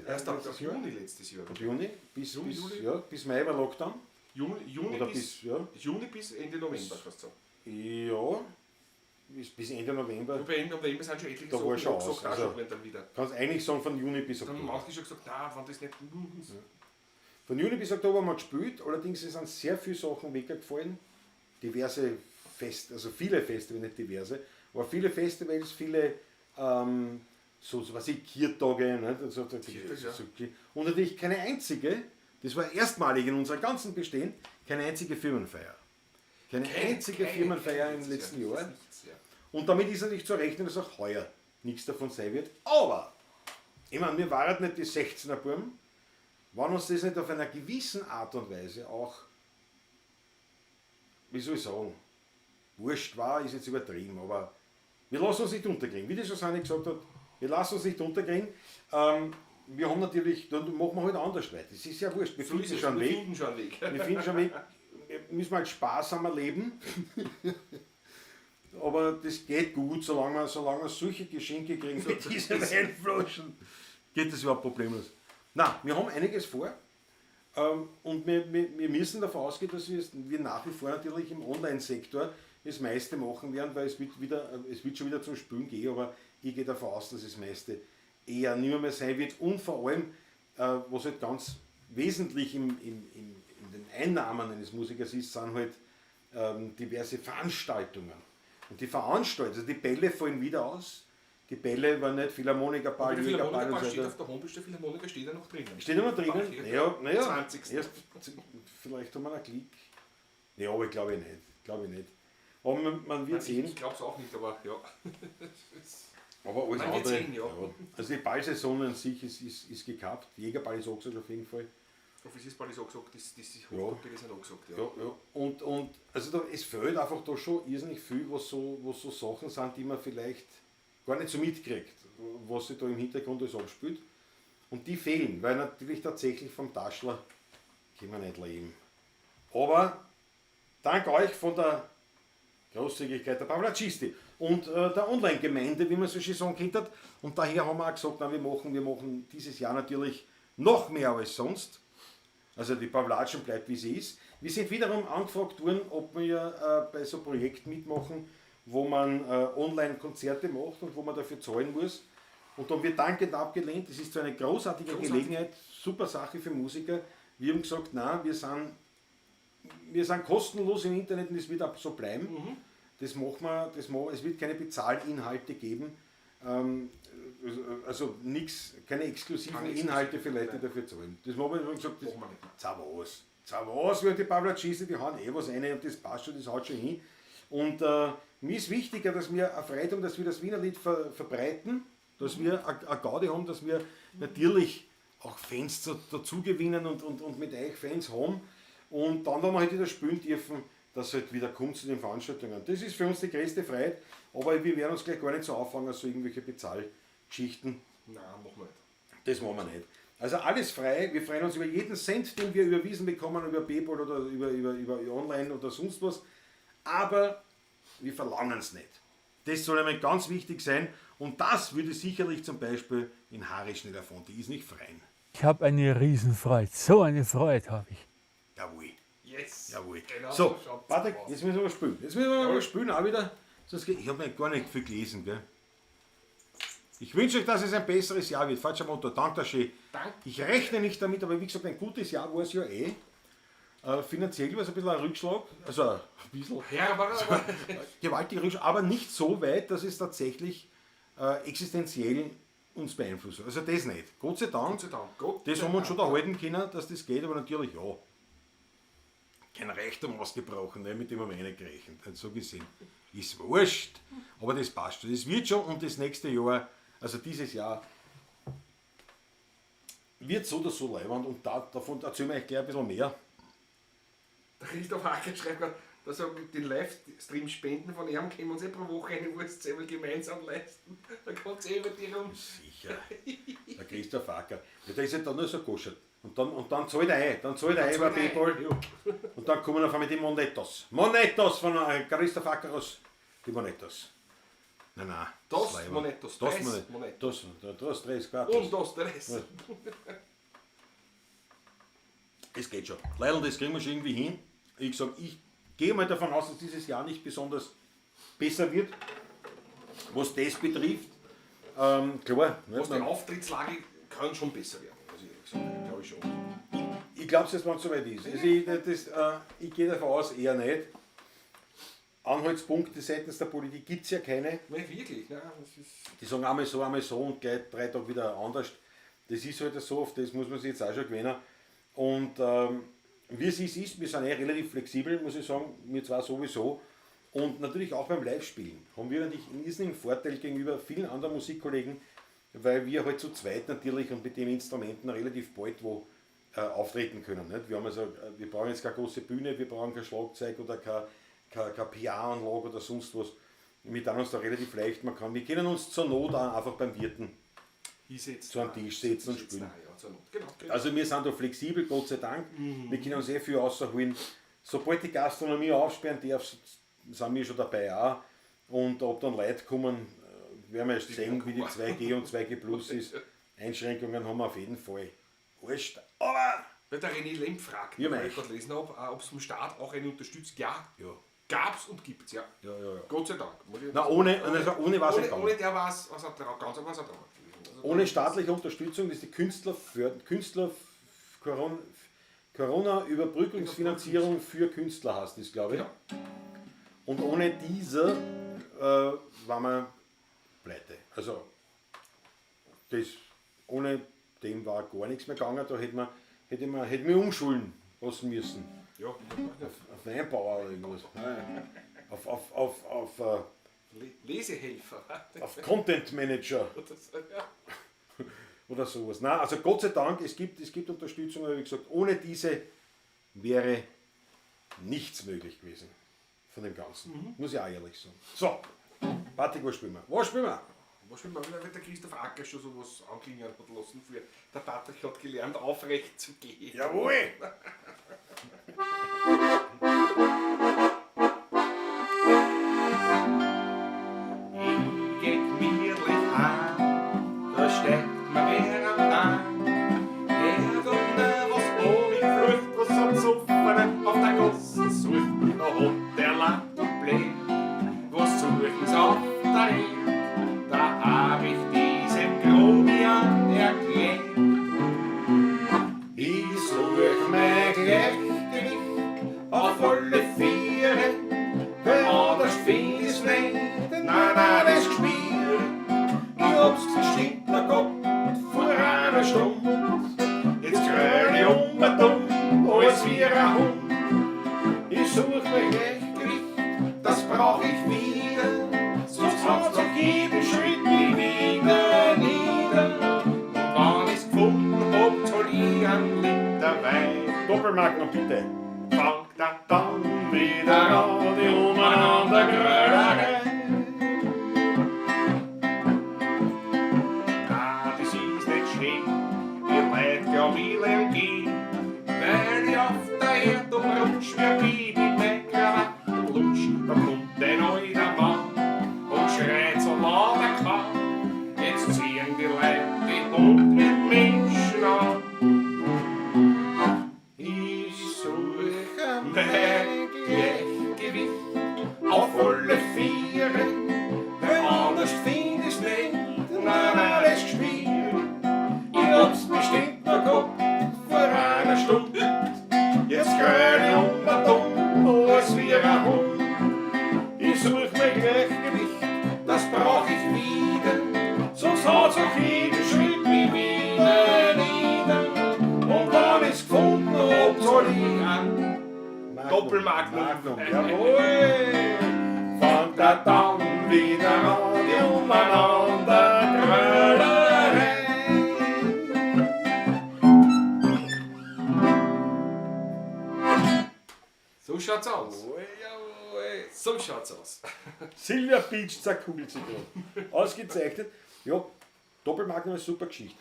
Erst ab Juni letztes Jahr. Ab Juni bis, Juni, bis, ja, bis Mai war Lockdown. Juni, Juni, bis, ja. Juni bis Ende November, kannst du sagen. Ja. bis Ende November. Wobei im November sind schon etliche Da war Sachen schon abgesagt, aus, auch also- schon worden dann wieder. Kannst eigentlich sagen von Juni bis Dann haben Oktober. manche schon gesagt, nein, wenn das nicht. Von Juni bis Oktober haben wir gespielt, allerdings sind sehr viele Sachen weggefallen. Diverse Fest, also viele Festivals, nicht diverse, aber viele Festivals, viele so was ich, Kiertage, ne? Und, so, Kirtag, ja. so, und natürlich keine einzige, das war erstmalig in unserem ganzen Bestehen, keine einzige Firmenfeier. Keine einzige Firmenfeier im letzten ja, Jahr. das ist nichts, ja. Und damit ist natürlich zu rechnen, dass auch heuer nichts davon sein wird. Aber, ich meine, wir waren nicht die 16er Buben, wenn uns das nicht auf einer gewissen Art und Weise auch, wie soll ich sagen, wurscht war, ist jetzt übertrieben, aber wir lassen uns nicht unterkriegen. Wie die Susanne gesagt hat, wir lassen uns nicht unterkriegen. Wir haben natürlich, dann machen wir halt anders weiter. Das ist ja wurscht, wir So ist finden es, schon einen wir Weg. finden schon einen Weg. Wir finden schon einen Weg. Wir müssen halt sparsamer leben. Aber das geht gut, solange wir solche Geschenke kriegen mit diesen Weinflaschen, geht das überhaupt problemlos. Na, wir haben einiges vor. Und wir müssen davon ausgehen, dass wir nach wie vor natürlich im Online-Sektor das meiste machen werden, weil es wird schon wieder zum Spülen gehen, aber ich gehe davon aus, dass das meiste eher nicht mehr sein wird. Und vor allem, was halt ganz wesentlich in den Einnahmen eines Musikers ist, sind halt diverse Veranstaltungen. Und die Veranstaltungen, also die Bälle fallen wieder aus. Die Bälle waren nicht Philharmoniker-Ball, Aber der Jägerball und Philharmoniker so steht weiter. auf der Homepage, der Philharmoniker steht ja noch drinnen. Steht immer drinnen? Ja, Naja, 20. Erst, vielleicht haben wir einen Klick. Ja, aber glaube ich nicht. Glaube ich nicht. Aber man wird sehen. Ich glaube es auch nicht, aber ja. Aber alles Man wird andere. sehen, ja. Also die Ballsaison an sich ist gekappt. Jägerball ist auch gesagt auf jeden Fall. Officiersball ist auch gesagt, das ist Ja. Hochgruppe sind auch gesagt. Ja. Ja, ja. Und also da, es fehlt einfach da schon irrsinnig viel, was so Sachen sind, die man vielleicht gar nicht so mitkriegt, was sich da im Hintergrund alles abspielt. Und die fehlen, weil natürlich tatsächlich vom Taschler können wir nicht leben. Aber dank euch von der Großzügigkeit der Pavlacisti und der Online-Gemeinde, wie man so schön sagen könnte. Und daher haben wir auch gesagt, na, wir machen dieses Jahr natürlich noch mehr als sonst. Also die Pavlatschen bleibt, wie sie ist. Wir sind wiederum angefragt worden, ob wir bei so Projekten mitmachen, wo man Online-Konzerte macht und wo man dafür zahlen muss. Und dann wird dankend abgelehnt. Das ist so eine großartige Gelegenheit, super Sache für Musiker. Wir haben gesagt, nein, wir sind kostenlos im Internet und es wird auch so bleiben. Mhm. Das machen wir, es wird keine Bezahlinhalte geben. Also nix, keine exklusiven Keine Inhalte für Leute, die nein. dafür zahlen. Das machen wir, wir haben gesagt, das Machen wir nicht. Zawas, wir die Pavlacisti, die hauen eh was rein und das passt schon, das haut schon hin. Und mir ist wichtiger, dass wir eine Freude haben, dass wir das Wienerlied verbreiten, dass wir eine Gaudi haben, dass wir natürlich auch Fans dazu gewinnen und mit euch Fans haben. Und dann, wenn wir halt wieder spielen dürfen, dass halt wieder kommt zu den Veranstaltungen. Das ist für uns die größte Freude, aber wir werden uns gleich gar nicht so auffangen, so irgendwelche Bezahlgeschichten. Nein, machen wir nicht. Das machen wir nicht. Also alles frei, wir freuen uns über jeden Cent, den wir überwiesen bekommen, über PayPal oder über online oder sonst was, aber wir verlangen es nicht. Das soll einmal ganz wichtig sein und das würde sicherlich zum Beispiel in Harry Schneller von, die ist nicht freien. Ich habe eine Riesenfreude, so eine Freude habe ich. Jawohl. Yes. Jawohl. Genau so, schaut's Patrick, aus. jetzt müssen wir mal spielen. Jetzt müssen wir mal spielen auch wieder. Sonst geht, ich habe mir gar nicht viel gelesen, gell? Ich wünsche euch, dass es ein besseres Jahr wird. Falscher Motto, danke schön. Danke. Ich rechne nicht damit, aber wie gesagt, ein gutes Jahr war es ja eh. Finanziell war es ein bisschen ein Rückschlag, also ein bisschen Ja, aber gewaltiger Rückschlag, aber nicht so weit, dass es tatsächlich existenziell uns beeinflusst. Also das nicht. Gott sei Dank. Gott sei Dank. Gott Das sei haben wir uns Dank. schon erhalten können, dass das geht, aber natürlich, ja. Kein Reichtum ausgebrochen, ne, mit dem haben wir eh nicht gerechnet. So gesehen. Ist wurscht. Aber das passt schon. Das wird schon und das nächste Jahr, also dieses Jahr, wird so oder so leibend und davon erzählen wir euch gleich ein bisschen mehr. Der Christoph Hacker schreibt gerade, dass er mit den Livestream-Spenden von ihm können wir uns eh pro Woche eine Wurstsemmel gemeinsam leisten. Da kommt es eh über die rum. Sicher. Der Christoph Hacker. Ja, der ist ja dann nur so koschert. Und dann zahlt er ein. Dann zahlt er ein über PayPal. Und dann kommen auf einmal die Monetos. Monetos von Christoph Ackeros. Die Monetos. Nein, nein. Dos Monetos. Dos Tres Monetos. Dos, dos, tres, cuatro. Und dos, tres. Ja. Es geht schon. Leidl, das kriegen wir schon irgendwie hin. Ich sag, ich gehe mal davon aus, dass dieses Jahr nicht besonders besser wird, was das betrifft. Klar, ne, Was die Auftrittslage kann schon besser werden, muss ich ehrlich sagen, glaube ich schon. Ich glaube es jetzt, wenn es soweit ist. Also ich gehe davon aus, eher nicht. Anhaltspunkte seitens der Politik gibt es ja keine. Nein, wirklich. Nein, das ist Die sagen einmal so und gleich 3 Tage wieder anders. Das ist halt so, auf das muss man sich jetzt auch schon gewöhnen. Und wie es ist, ist, wir sind eh relativ flexibel, muss ich sagen, wir zwar sowieso. Und natürlich auch beim Live-Spielen haben wir natürlich einen irrsinnigen Vorteil gegenüber vielen anderen Musikkollegen, weil wir halt zu zweit natürlich und mit den Instrumenten relativ bald wo auftreten können. Nicht? Wir haben also, wir brauchen jetzt keine große Bühne, wir brauchen kein Schlagzeug oder keine PA-Anlage oder sonst was. Wir tun uns da relativ leicht, wir können uns zur Not auch einfach beim Wirten zu einem Tisch setzen und spielen. Ja, zur Not. Genau, genau. Also wir sind da flexibel, Gott sei Dank. Wir können uns eh viel rausholen. Sobald die Gastronomie aufsperren darf, sind wir schon dabei auch. Und ob dann Leute kommen, werden wir erst sehen, wie die 2G und 2G Plus ist. Einschränkungen haben wir auf jeden Fall. Wurscht, aber... Weil der René Lemp fragt, Ja, weil ich mei. gerade gelesen habe, ob es vom Staat auch eine unterstützt. Ja, Ja. Gab's und gibt's, ja. Ja, ja, ja. Gott sei Dank. Muss ich Na, ohne, also ohne war's nicht ohne, gegangen. ohne der war's, was hat ganz was hat gewesen. Also Ohne staatliche Unterstützung, das ist die Corona-Überbrückungsfinanzierung für Künstler heißt das, glaube ich. Genau. Und ohne diese waren wir pleite. Also das, ohne dem war gar nichts mehr gegangen, da hätte man umschulen lassen müssen. Ja, Auf Weinbauer oder irgendwas. Auf Lesehelfer. auf Content Manager. Das, ja. Oder sowas. Nein, also Gott sei Dank, es gibt Unterstützung, aber wie gesagt, ohne diese wäre nichts möglich gewesen von dem Ganzen. Muss ich auch ehrlich sagen. So, Patrick, was spielen wir? Was spielen wir? Was spielen wir? Weil der Christoph Acker schon sowas anklingen hat lassen früher. Der Patrick hat gelernt, aufrecht zu gehen. Jawohl! Ich geh gemütlich heim, da steht mir wer am Tag. Herunter, was hab ich geflucht, was hat Zupfene auf der Gasse sucht, da hat der Land und Blei. Was suchen's auf der Erde, da hab ich diesem Grobian erklärt. Ich such mein Gleichgewicht auf alle Viere, weil anders find ich's nicht, nein, nein, das Gespiel. Ich hab's bestimmt noch gehabt vor einer Stunde. Jetzt gröl ich um und um, alles wie ein Hund. Ich such mein Gleichgewicht, das brauch ich wieder, sonst haut's auf jeden Schritt mich wieder nieder. Und wenn ich's gefunden hab, zahl ich einen Liter Wein. Doppelmagnum bitte. Fangt er Dann wieder an die Umeinander-Grölerei. Na, das ist nicht schön, ihr Leid glaub ich lern gehen, weil ich auf der Erde umrutsch wie ein Baby mit Krawatte lutsch. Da kommt ein alter Mann und schreit so laut er kann. Jetzt ziehen die Leute die Hund mit Menschen an. Ich suche Mein Gleichgewicht auf alle Viere, weil anders find ich's nicht, nein, nein, das Gespiel. Ich hab's bestimmt noch gehabt vor einer Stunde. Jetzt gröl ich um und um, alles wie ein Hund. Ich such mein Gleichgewicht, das brauch ich wieder. Sonst haut's auf jeden Schritt mich wieder nieder. Und wenn ich's gefunden hab, zahl ich an. Doppelmagnum. Magnum, jawohl! Fangt er dann wieder an, die Umeinander-Grölerei. So schaut's aus. Jawohl, so schaut's aus. Silvia Beach zerkugelt sich gerade. Ausgezeichnet. Ja, Doppelmagnum ist super Geschichte.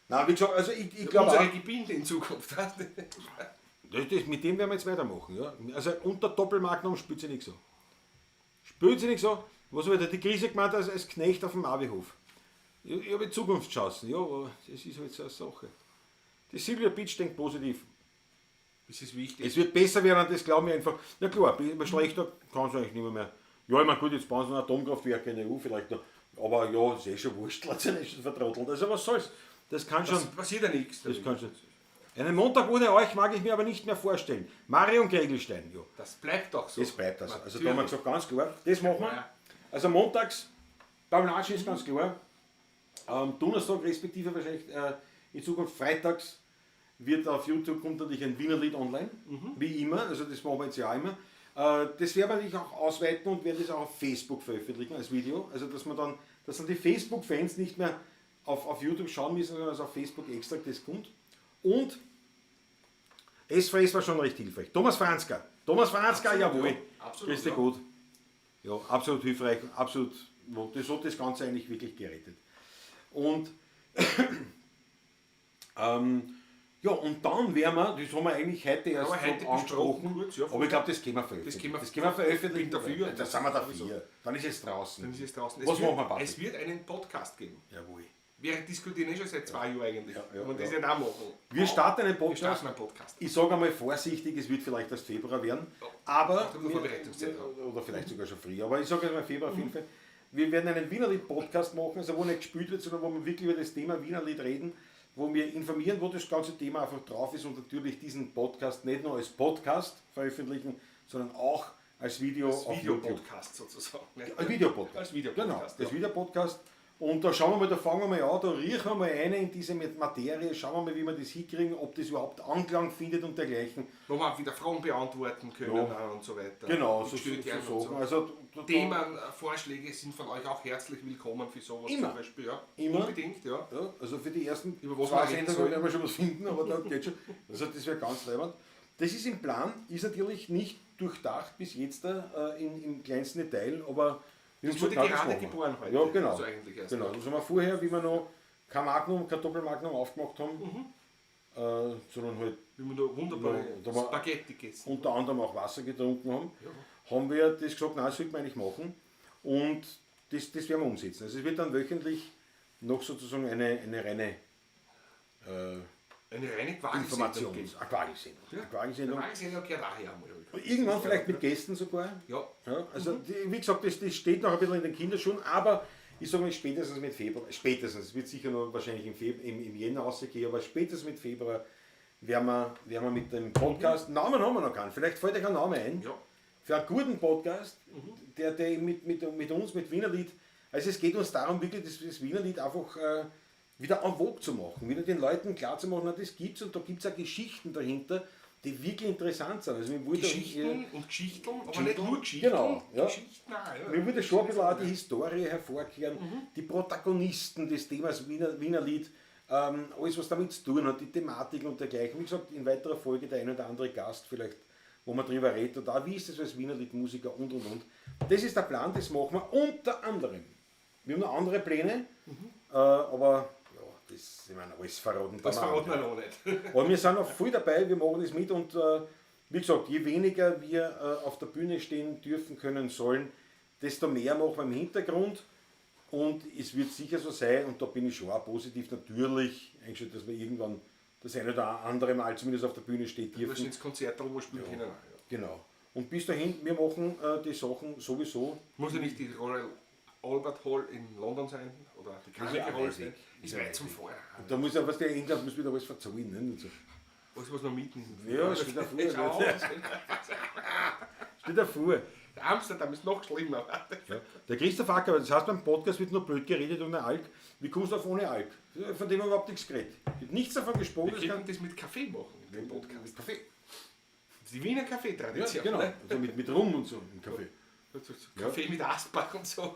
Na, wie gesagt, also ich glaube Unsere auch, Gebinde in Zukunft. mit dem werden wir jetzt weitermachen. Ja? Also unter Doppelmagnum spielt sie nichts so. Spielt sie nichts so. Was habe ich da die Krise gemeint als Knecht auf dem Avihof? Ich habe Zukunftschancen, ja, aber das ist halt so eine Sache. Die Silvia Beach denkt positiv. Das ist wichtig. Es wird besser werden, das glauben wir einfach. Na klar, schlechter kann es eigentlich nicht mehr Ja, ich meine, gut, jetzt bauen sie noch Atomkraftwerke in der EU vielleicht noch. Aber ja, ist eh schon wurscht, letztendlich schon vertrottelt. Also was soll's? Das kann schon. Das passiert ja nichts. Das kann schon. Einen Montag ohne euch mag ich mir aber nicht mehr vorstellen. Marion Gregelstein, ja. Das bleibt doch so. Das bleibt das. Also da haben wir Natürlich. gesagt, ganz klar, das machen wir. Ja. Also montags, beim Latschen ist ganz klar. Donnerstag respektive wahrscheinlich in Zukunft freitags wird auf YouTube kommt natürlich ein Wienerlied online, wie immer, also das machen wir jetzt ja auch immer. Das werden wir natürlich auch ausweiten und werden das auch auf Facebook veröffentlichen als Video. Also dass man dann, dass dann die Facebook-Fans nicht mehr auf YouTube schauen müssen, sondern dass auf Facebook extra das kommt. Und S-Face war schon recht hilfreich. Thomas Franzka. Thomas Franzka, Absolut, jawohl. ja. Absolut, Grüß dich ja. gut. Ja, absolut hilfreich, absolut. Das hat das Ganze eigentlich wirklich gerettet. Und ja, und dann werden wir, das haben wir eigentlich heute erst Haben wir heute so angesprochen, besprochen, kurz, ja, aber ich glaube, das können wir veröffentlichen. Das können wir- das können wir veröffentlichen. Bin dafür. Da sind wir dafür. Dann ist es draußen. Dann ist es draußen. Was machen wir, Patrick? Es wird einen Podcast geben. Jawohl. Wir diskutieren eh schon seit 2 Jahren eigentlich. Ja, ja, und das ja. nicht auch machen. Wir starten einen Wir Podcast. starten einen Podcast. Ich sage einmal vorsichtig, es wird vielleicht erst Februar werden, aber Braucht ein bisschen Vorbereitungszeit, ja. oder vielleicht sogar schon früher, aber ich sage jetzt mal Februar auf jeden Fall. Wir werden einen Wienerlied-Podcast machen, also wo nicht gespielt wird, sondern wo wir wirklich über das Thema Wienerlied reden, wo wir informieren, wo das ganze Thema einfach drauf ist und natürlich diesen Podcast nicht nur als Podcast veröffentlichen, sondern auch als Video Als auf YouTube. Videopodcast sozusagen. ne? Als Videopodcast. Als Videopodcast, Genau, als ja. Videopodcast. Und da schauen wir mal, da fangen wir mal an, da riechen wir mal rein in diese Materie, schauen wir mal, wie wir das hinkriegen, ob das überhaupt Anklang findet und dergleichen. Wo wir auch wieder Fragen beantworten können Ja. und so weiter. Genau, Und so, so, gestellt werden so und Sachen. Also, da, Themen, Vorschläge sind von euch auch herzlich willkommen für sowas Immer. zum Beispiel. Ja. Immer. Unbedingt, ja. Ja, also für die ersten Über was zwei wir reden Sendungen sollen. werden wir schon was finden, aber da geht schon. Also das wäre ganz leibend. Das ist im Plan, ist natürlich nicht durchdacht bis jetzt im kleinsten Detail, aber wir Das haben wurde gesagt, nein, gerade machen wir. geboren heute. Ja, genau. Also eigentlich erst, genau. ja. Das haben wir vorher, wie wir noch kein Magnum, kein Doppelmagnum aufgemacht haben, sondern halt Wie wir noch wunderbare Ja, da war- Spaghetti gegessen. unter anderem auch Wasser getrunken haben, haben wir das gesagt, nein, das sollten wir eigentlich machen. Und das werden wir umsetzen. Also es wird dann wöchentlich noch sozusagen eine reine Eine reine Quagelsendung Informations-, geben. eine Quagelsendung. Ja. Eine Quagelsendung. Eine Quagelsendung gehört auch her. Mal. Irgendwann vielleicht mit Gästen sogar. Ja. Ja, also die, wie gesagt, das steht noch ein bisschen in den Kinderschuhen, aber ich sage mal spätestens mit Februar, spätestens, es wird sicher noch wahrscheinlich im Jänner rausgehen, aber spätestens mit Februar werden wir mit dem Podcast, Namen haben wir noch keinen, vielleicht fällt euch ein Name ein, Ja. für einen guten Podcast, der eben mit uns, mit Wienerlied, also es geht uns darum, wirklich das Wienerlied einfach wieder en vogue zu machen, wieder den Leuten klarzumachen, na, das gibt's und da gibt's auch Geschichten dahinter, die wirklich interessant sind. Also, mir wurde Geschichten und Geschichten, aber nicht nur Geschichten. Genau, ja. Geschichten auch, ja. Mir würde schon ein bisschen auch die Historie hervorkehren, die Protagonisten des Themas Wienerlied, alles was damit zu tun hat, die Thematik und dergleichen. Wie gesagt, in weiterer Folge der ein oder andere Gast vielleicht, wo man drüber redet und auch, wie ist das als Wienerlied-Musiker und und und. Das ist der Plan, das machen wir unter anderem. Wir haben noch andere Pläne, aber ja, das, ich meine, alles verraten. Das kann man auch verraten wir noch nicht. Aber wir sind auch voll dabei, wir machen das mit und wie gesagt, je weniger wir auf der Bühne stehen dürfen, können, sollen, desto mehr machen wir im Hintergrund und es wird sicher so sein, und da bin ich schon auch positiv natürlich eingestellt, dass wir irgendwann das eine oder andere Mal zumindest auf der Bühne stehen Du dürfen. ins Konzert, wo wir spielen können. Ja. Genau. Und bis dahin, wir machen die Sachen sowieso. Muss ja nicht die Royal Albert Hall in London sein oder die ja Carnegie auch Hall weit sein. weg. Ist weit zum Fahren. Und da muss ja, was der England muss wieder alles verzahlen. Ne? Und so. Alles, was man mitnimmt. Ja, steht da vor. Ist auch- Steht da vor. Amsterdam ist noch schlimmer. Ja. Der Christoph Acker, das heißt, beim Podcast wird nur blöd geredet ohne Alk. Wie kommst du auf ohne Alk? Von dem haben wir überhaupt nichts geredet. Wird nichts davon gesprochen. Wir das könnten kann- das mit Kaffee machen, den Podcast. Kaffee. Die Wiener Ja, Kaffeetradition. genau. Ne? Also mit Rum und so im Kaffee. Kaffee mit Asbach und so.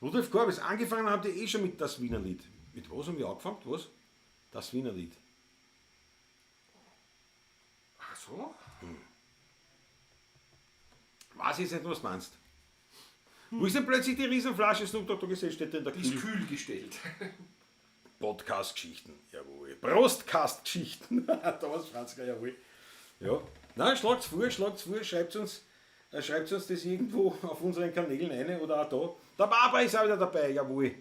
Rudolf Korbes, angefangen habt ihr eh schon mit das Wiener Lied. Mit was haben wir angefangen? Was? Das Wiener Lied. Ach so? Weiß ich jetzt nicht, was du meinst. Wo ist denn plötzlich die Riesenflasche Snoop Dogg gesehen? Steht in der Die ist Kühl. kühl gestellt. Podcast-Geschichten, jawohl. Brostkast-Geschichten. Thomas Franzka, jawohl. Ja. Nein, schlagt's vor, schreibt's uns das irgendwo auf unseren Kanälen rein oder auch da. Der Baba ist auch wieder dabei, jawohl.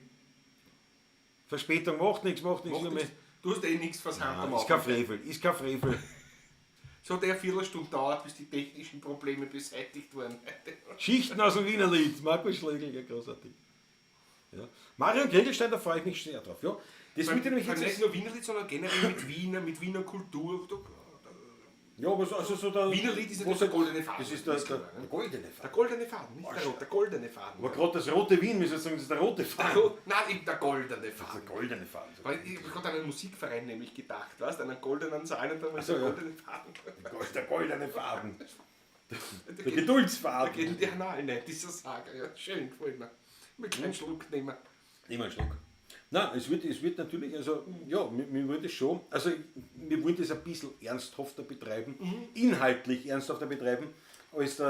Verspätung macht nichts, macht nichts. Macht nur nichts. Du hast eh nichts versandt am mehr. Ist kein Anfang. Frevel, ist kein Frevel. Es hat eher eine Viertelstunde gedauert, bis die technischen Probleme beseitigt wurden. Schichten aus dem Wienerlied, Markus Schlegel, ja, großartig. Ja. Marion Kegelstein, da freue ich mich sehr drauf. Ja. Das Beim, wird nämlich beim jetzt. nicht nur Wienerlied, sondern generell mit Wiener Kultur. Ja, aber so, also so der. Wienerlied ist wo natürlich der goldene Faden. Das ist der, ist der, klar, ne? der goldene Der Faden. goldene Faden, nicht der rote, der goldene Faden. Aber gerade das rote Wien, müssen wir sagen, das ist der rote Der Faden. Nein, eben der goldene Faden. Der goldene Faden. Weil ich habe gerade an einen Musikverein nämlich gedacht, weißt du, an einen goldenen Saal und dann war so, der ja. goldene Faden. Der goldene Faden. Da Der geht, da Geduldsfaden. gehen die Annalen nicht, dieser Saga. Ja, schön, gefällt mir. Mit kleinen Schluck nehmen. Nehmen wir einen Schluck. Nein, es wird natürlich, also ja, wir wollen das schon, also wir wollen das ein bisschen ernsthafter betreiben, inhaltlich ernsthafter betreiben, als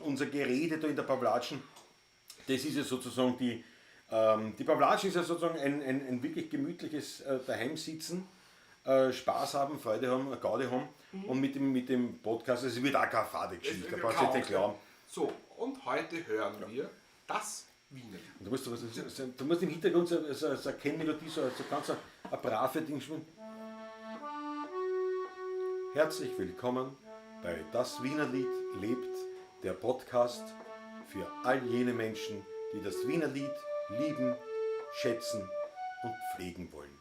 unser Gerede da in der Pawlatschen. Das ist ja sozusagen die Pawlatschen ist ja sozusagen ein wirklich gemütliches Daheimsitzen, Spaß haben, Freude haben, eine Gaudi haben und mit dem Podcast, also es wird auch keine fade Geschichte, da brauchst du jetzt nicht glauben. So, und heute hören wir das Wienerlied. Und du musst im Hintergrund so eine Kennmelodie, so ganz eine brave Ding spielen. Herzlich willkommen bei Das Wienerlied lebt, der Podcast für all jene Menschen, die das Wienerlied lieben, schätzen und pflegen wollen.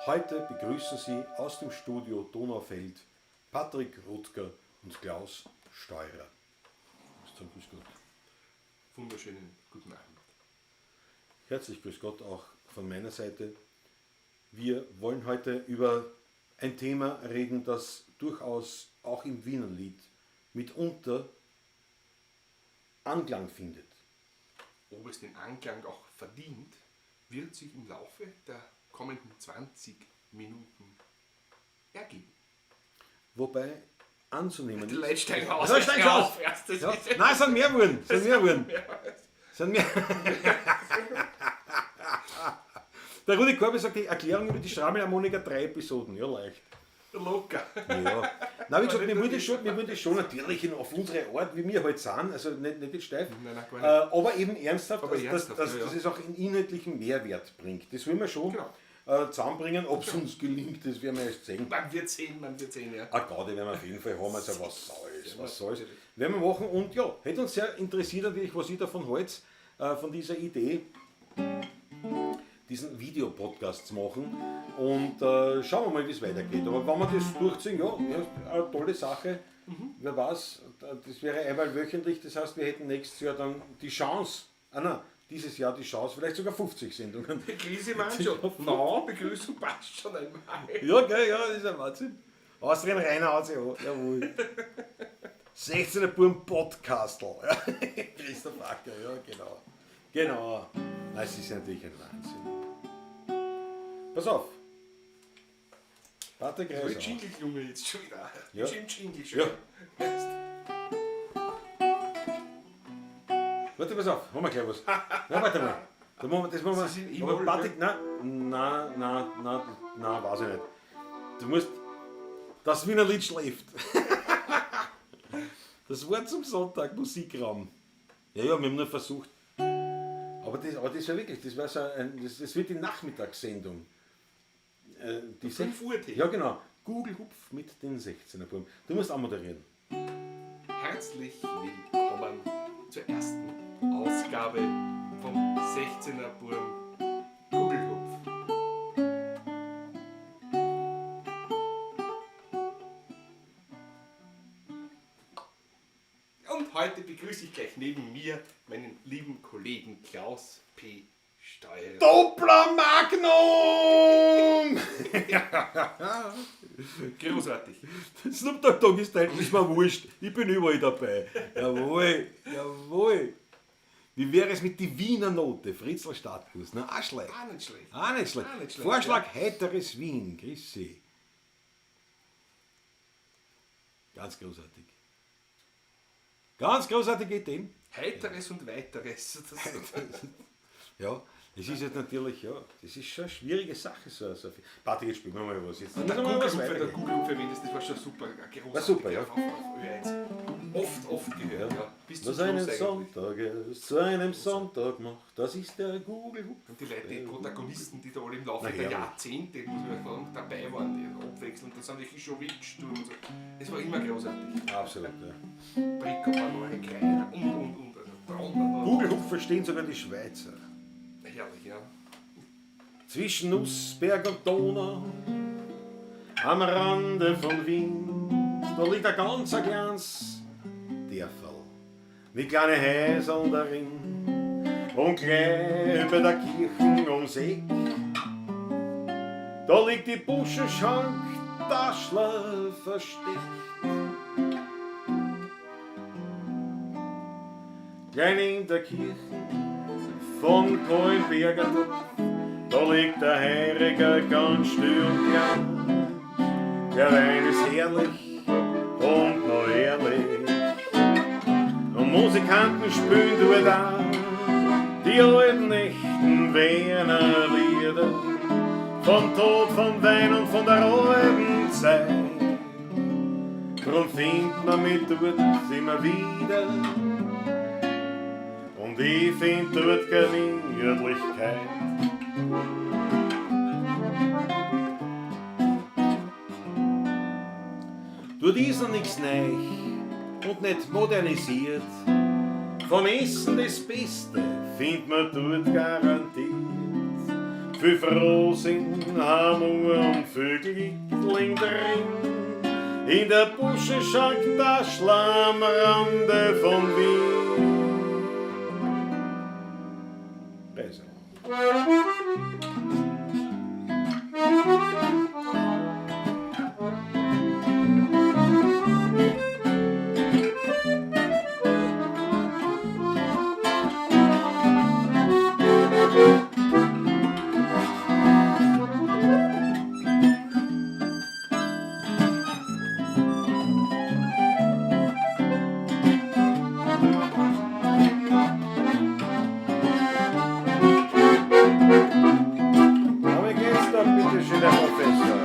Heute begrüßen Sie aus dem Studio Donaufeld Patrick Rutger und Klaus Steurer. Grüß Gott. Wunderschönen guten Abend. Herzlich grüß Gott auch von meiner Seite. Wir wollen heute über ein Thema reden, das durchaus auch im Wienerlied mitunter Anklang findet. Ob es den Anklang auch verdient, wird sich im Laufe der kommenden 20 Minuten ergeben. Wobei anzunehmen Die Leute steigen aus. Ja, steigen aus. Erst, das Ja. ist- Nein, es sind mehr geworden. Es sind mehr geworden. Es sind mehr. Der Rudi Korbi sagt, die Erklärung über die Schrammelharmonika 3 Episoden. Ja, leicht. Locker. Ja. Nein, wie gesagt, wir wollen das schon natürlich auf unsere Art, wie wir halt sind, also nicht jetzt steif, Nein, nein, gar nicht. aber eben ernsthaft, Aber dass, ernsthaft, dass, ja, ja. dass es auch einen inhaltlichen Mehrwert bringt. Das wollen wir schon zusammenbringen. Ob es uns gelingt, das werden wir erst sehen. Man wird sehen, ja. Eine Gaudi werden wir auf jeden Fall haben, also was soll's, was soll's. Werden wir machen und ja, hätte uns sehr interessiert natürlich, was ihr davon haltet, von dieser Idee, diesen Videopodcast zu machen und schauen wir mal, wie es weitergeht. Aber wenn wir das durchziehen, ja, eine tolle Sache. Wer weiß, das wäre einmal wöchentlich, das heißt, wir hätten nächstes Jahr dann die Chance, dieses Jahr die Chance, vielleicht sogar 50 Sendungen. Begrüße man schon. Nein, Begrüßung passt schon einmal. Ja, gell, ja, das ist ein Wahnsinn. Austrian Rainer hat sich auch, jawohl. 16er Burm Podcastl. Ja. Christoph Acker, ja, genau. Genau. Nein, es ist natürlich ein Wahnsinn. Pass auf. Patrick Der Reiser. Jingle Junge jetzt schon wieder. Ja. Jim Jingle schon. Ja. Jetzt. Warte, pass auf, haben wir gleich was. Nein, warte mal. Da machen wir, das machen wir. Sie sind Aber immer Patrick, nein, nein, weiß ich nicht. Du musst. Das Wiener Lied schläft. Das war zum Sonntag, Musikraum. Ja, ja, wir haben nur versucht. Aber das war wirklich, das war so ein, das wird die Nachmittagssendung. Die 5 Uhr Tee. Ja, genau. Google Hupf mit den 16er Buben. Du musst auch moderieren. Herzlich willkommen zur ersten Ausgabe vom 16er Burm Gugelhupf. Und heute begrüße ich gleich neben mir meinen lieben Kollegen Klaus P. Steurer. Doppler Magnum! Großartig. Snoop Dogg Dogg ist ist mir wurscht. Ich bin überall dabei. Jawohl, jawohl. Wie wäre es mit die Wiener Note? Fritzl Stadtbus. Na, auch schlecht. Auch nicht schlecht. Auch nicht schlecht. Auch nicht schlecht, Vorschlag heiteres Wien. Grüß Sie. Ganz großartig. Ganz großartige Ideen. Heiteres und Weiteres. Das Ja, es ist jetzt natürlich, ja, das ist schon eine schwierige Sache. So viel. Patrick, jetzt spielen wir mal was. Jetzt Der müssen wir mal was Google-Hupf, der weitergehen. Google-Hupf erwähnt ist, das war schon super. War super, ja. Auf Ö1. Oft, oft gehört, ja. Bis zum Was einen Schluss eigentlich. Sonntag es zu einem Sonntag macht, das ist der Gugelhupf. Und die Leute, die Protagonisten, die da alle im Laufe Na, der herrlich. Jahrzehnte, muss man sagen, dabei waren, die abwechselnd, das sind die Chischowitsch und so. Es war immer großartig. Absolut, ja. Brico, Neue Kreiner und. Also Brauner. Gugelhupf verstehen sogar die Schweizer. Herrlich, ja. Zwischen Nussberg und Donau, am Rande von Wien, da liegt ein ganz kleines Dörferl mit kleinen Häuserl darin und gleich bei der Kirche ums Eck. Da liegt die Buschenschank Daschler versteckt. Klein in der Kirche von Kohlenbergerdorf, da liegt der Heiriger ganz still und klein. Der Wein ist herrlich und noch ehrlich. Und Musikanten spielen dort auch die alten echten Wiener Lieder. Vom Tod, vom Wein und von der alten Zeit. Drum findet man mich dort immer wieder. Und ich find dort Gemütlichkeit. Dort ist noch nix neu und nicht modernisiert. Vom Essen das Beste findet man dort garantiert. Viel Frohsinn, Hammer und viel Glück drin. In der Buschenschank Daschl am Rande von Wien. Besser. Aber wie geht's da bitte schön, Herr Professor?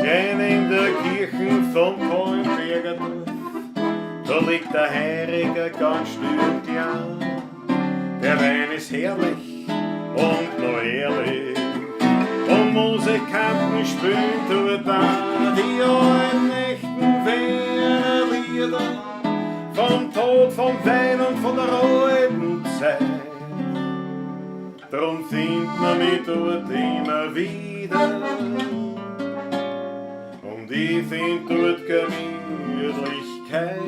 Klein in der Kirche vom Kohlenbergerdorf, da liegt der Heiriger ganz still und klein. Der Wein ist herrlich und noch ehrlich. Und Musikanten spielen dort auch die alten echten Wiener Lieder. Vom Tod, vom Wein und von der alten Zeit. Drum findet man mich dort immer wieder. Und ich find dort Gemütlichkeit,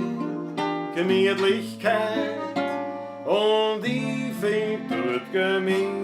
Gemütlichkeit. Und ich find dort Gemütlichkeit.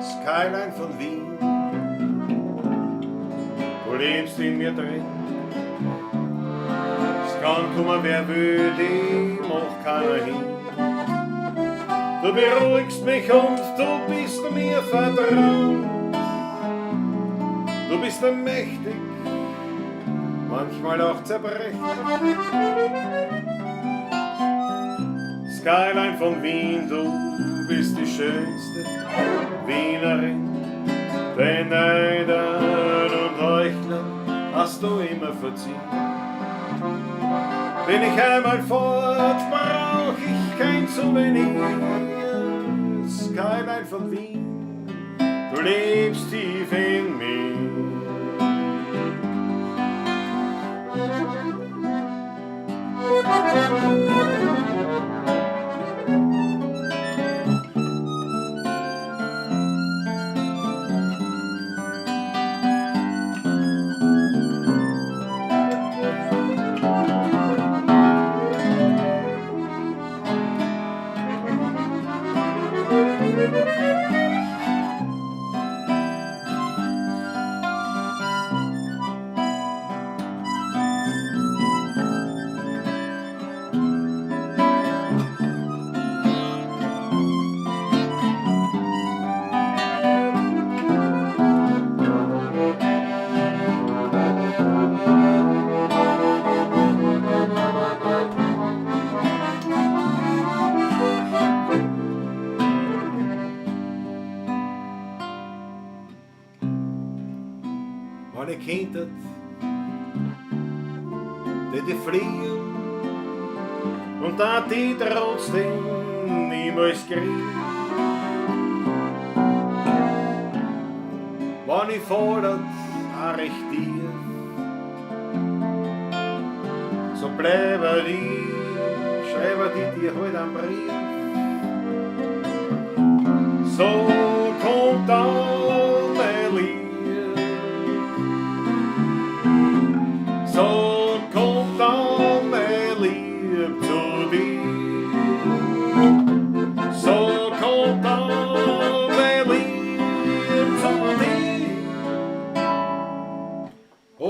Skyline von Wien, du lebst in mir drin. Es kann kommen, wer will, die macht keiner hin. Du beruhigst mich und du bist mir vertraut. Du bist mächtig, manchmal auch zerbrechlich. Skyline von Wien, du bist die schönste Wienerin. Den Neidern und Heuchlern hast du immer verziehen. Bin ich einmal fort, brauch ich kein Souvenir. Skyline von Wien, du lebst tief in mir. die fliehen und da die trotzdem niemals kriegen. Wann ich fordert, auch recht tief, so bleiben die, schreiben die dir halt einen Brief. So kommt dann mein Lied, so kommt dann mein Lieb zu dir. So kommt dann mein Lieb zu dir.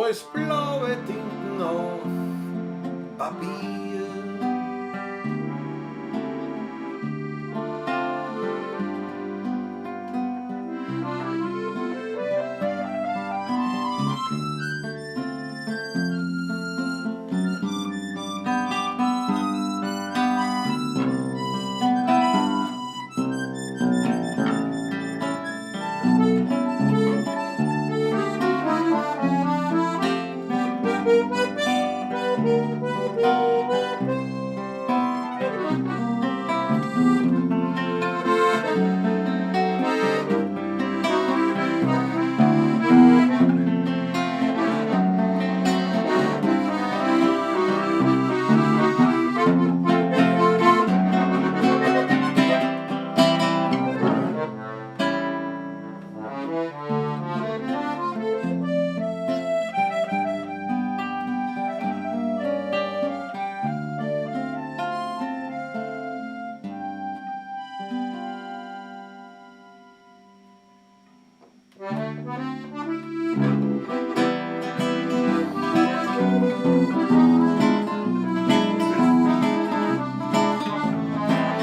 Als blaue Tinten auf Papier.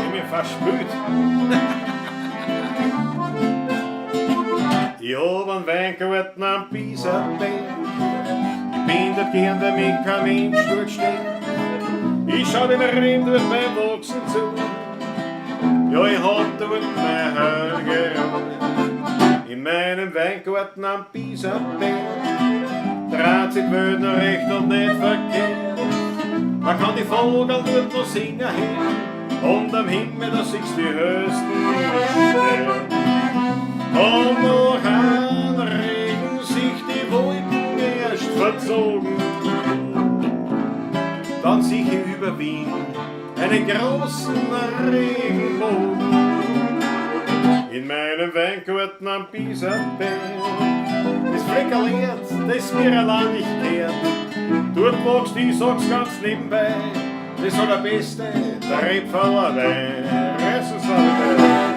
Ich bin verspült. Ich hab einen Weingarten am Pieserberg. Ich bin dort gern, damit kein Mensch dort steht. Ich schau den Reben durch beim Wachsen zu. Ja, ich hab dort mein heilige Ruhe. In meinem Weingarten am Pieserberg dreht sich die Welt noch recht und nicht verkehrt. Man kann die Vogel dort noch singen hören und am Himmel, da siehst du die höchsten Sterne. Und noch ein Regen sich die Wolken erst verzogen, dann sieh ich über Wien einen großen Regenbogen. In meinem Weingarten am Pieserberg, das Fleckerl Erd, das mir allein nicht gehört. Dort wächst, ich sag's ganz nebenbei, das allerbeste, der Rebfaller Wein. Reißen Sie alle.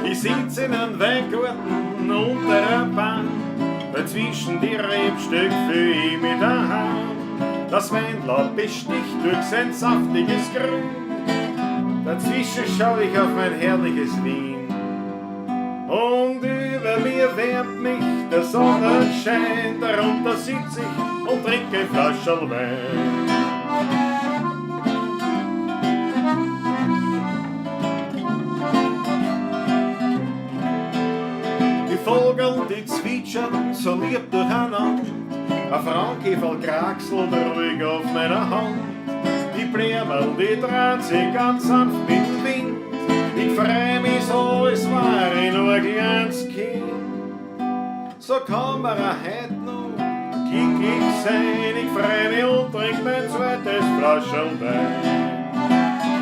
Ich sitz in einem Weingarten unter einer Bank, weil zwischen die Rebstöcke fühl ich mich daheim. Das Weinlaub besticht durch sein saftiges Grün, dazwischen schau ich auf mein herrliches Wien. Und über mir wärmt mich der Sonnenschein, darunter sitz ich und trinke ein Flascherl Wein. Die Vogel, die zwitschern so lieb durcheinander, ein Frauenkäferl kraxelt ruhig auf meiner Hand. Die Blämmerl, die drehen sich ganz sanft mit dem Wind. Ich freu mich so, als war ich nur ein kleines Kind. So kann man auch heut noch glücklich sein. Ich freu mich und trink mein zweites Flascherl Wein.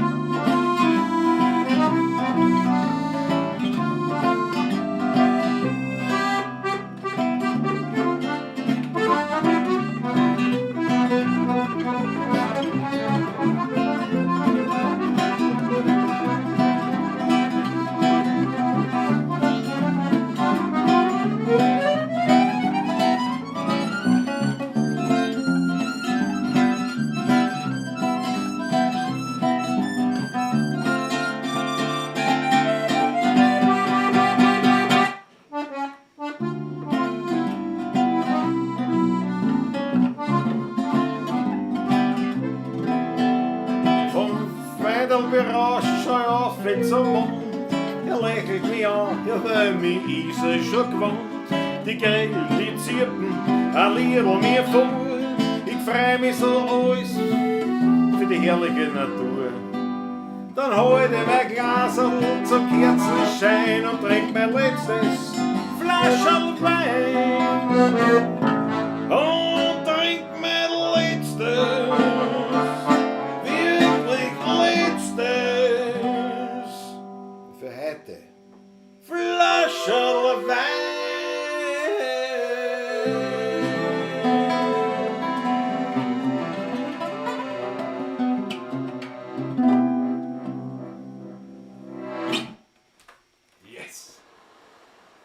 Vom Feidel berauscht schau ich auf zum Mond. Er lächelt mich an, ja, weil mich ist er schon gewohnt. Die Grillen, die zirpen, ein Liedl mir vor. Ich freu mich so alles für die herrliche Natur. Dann hol ich mein Glasl zum Kerzenschein und trink mein letztes Flascherl Wein. Und trink mein letztes, wirklich letztes, für heute, Flascherl Wein. Yes!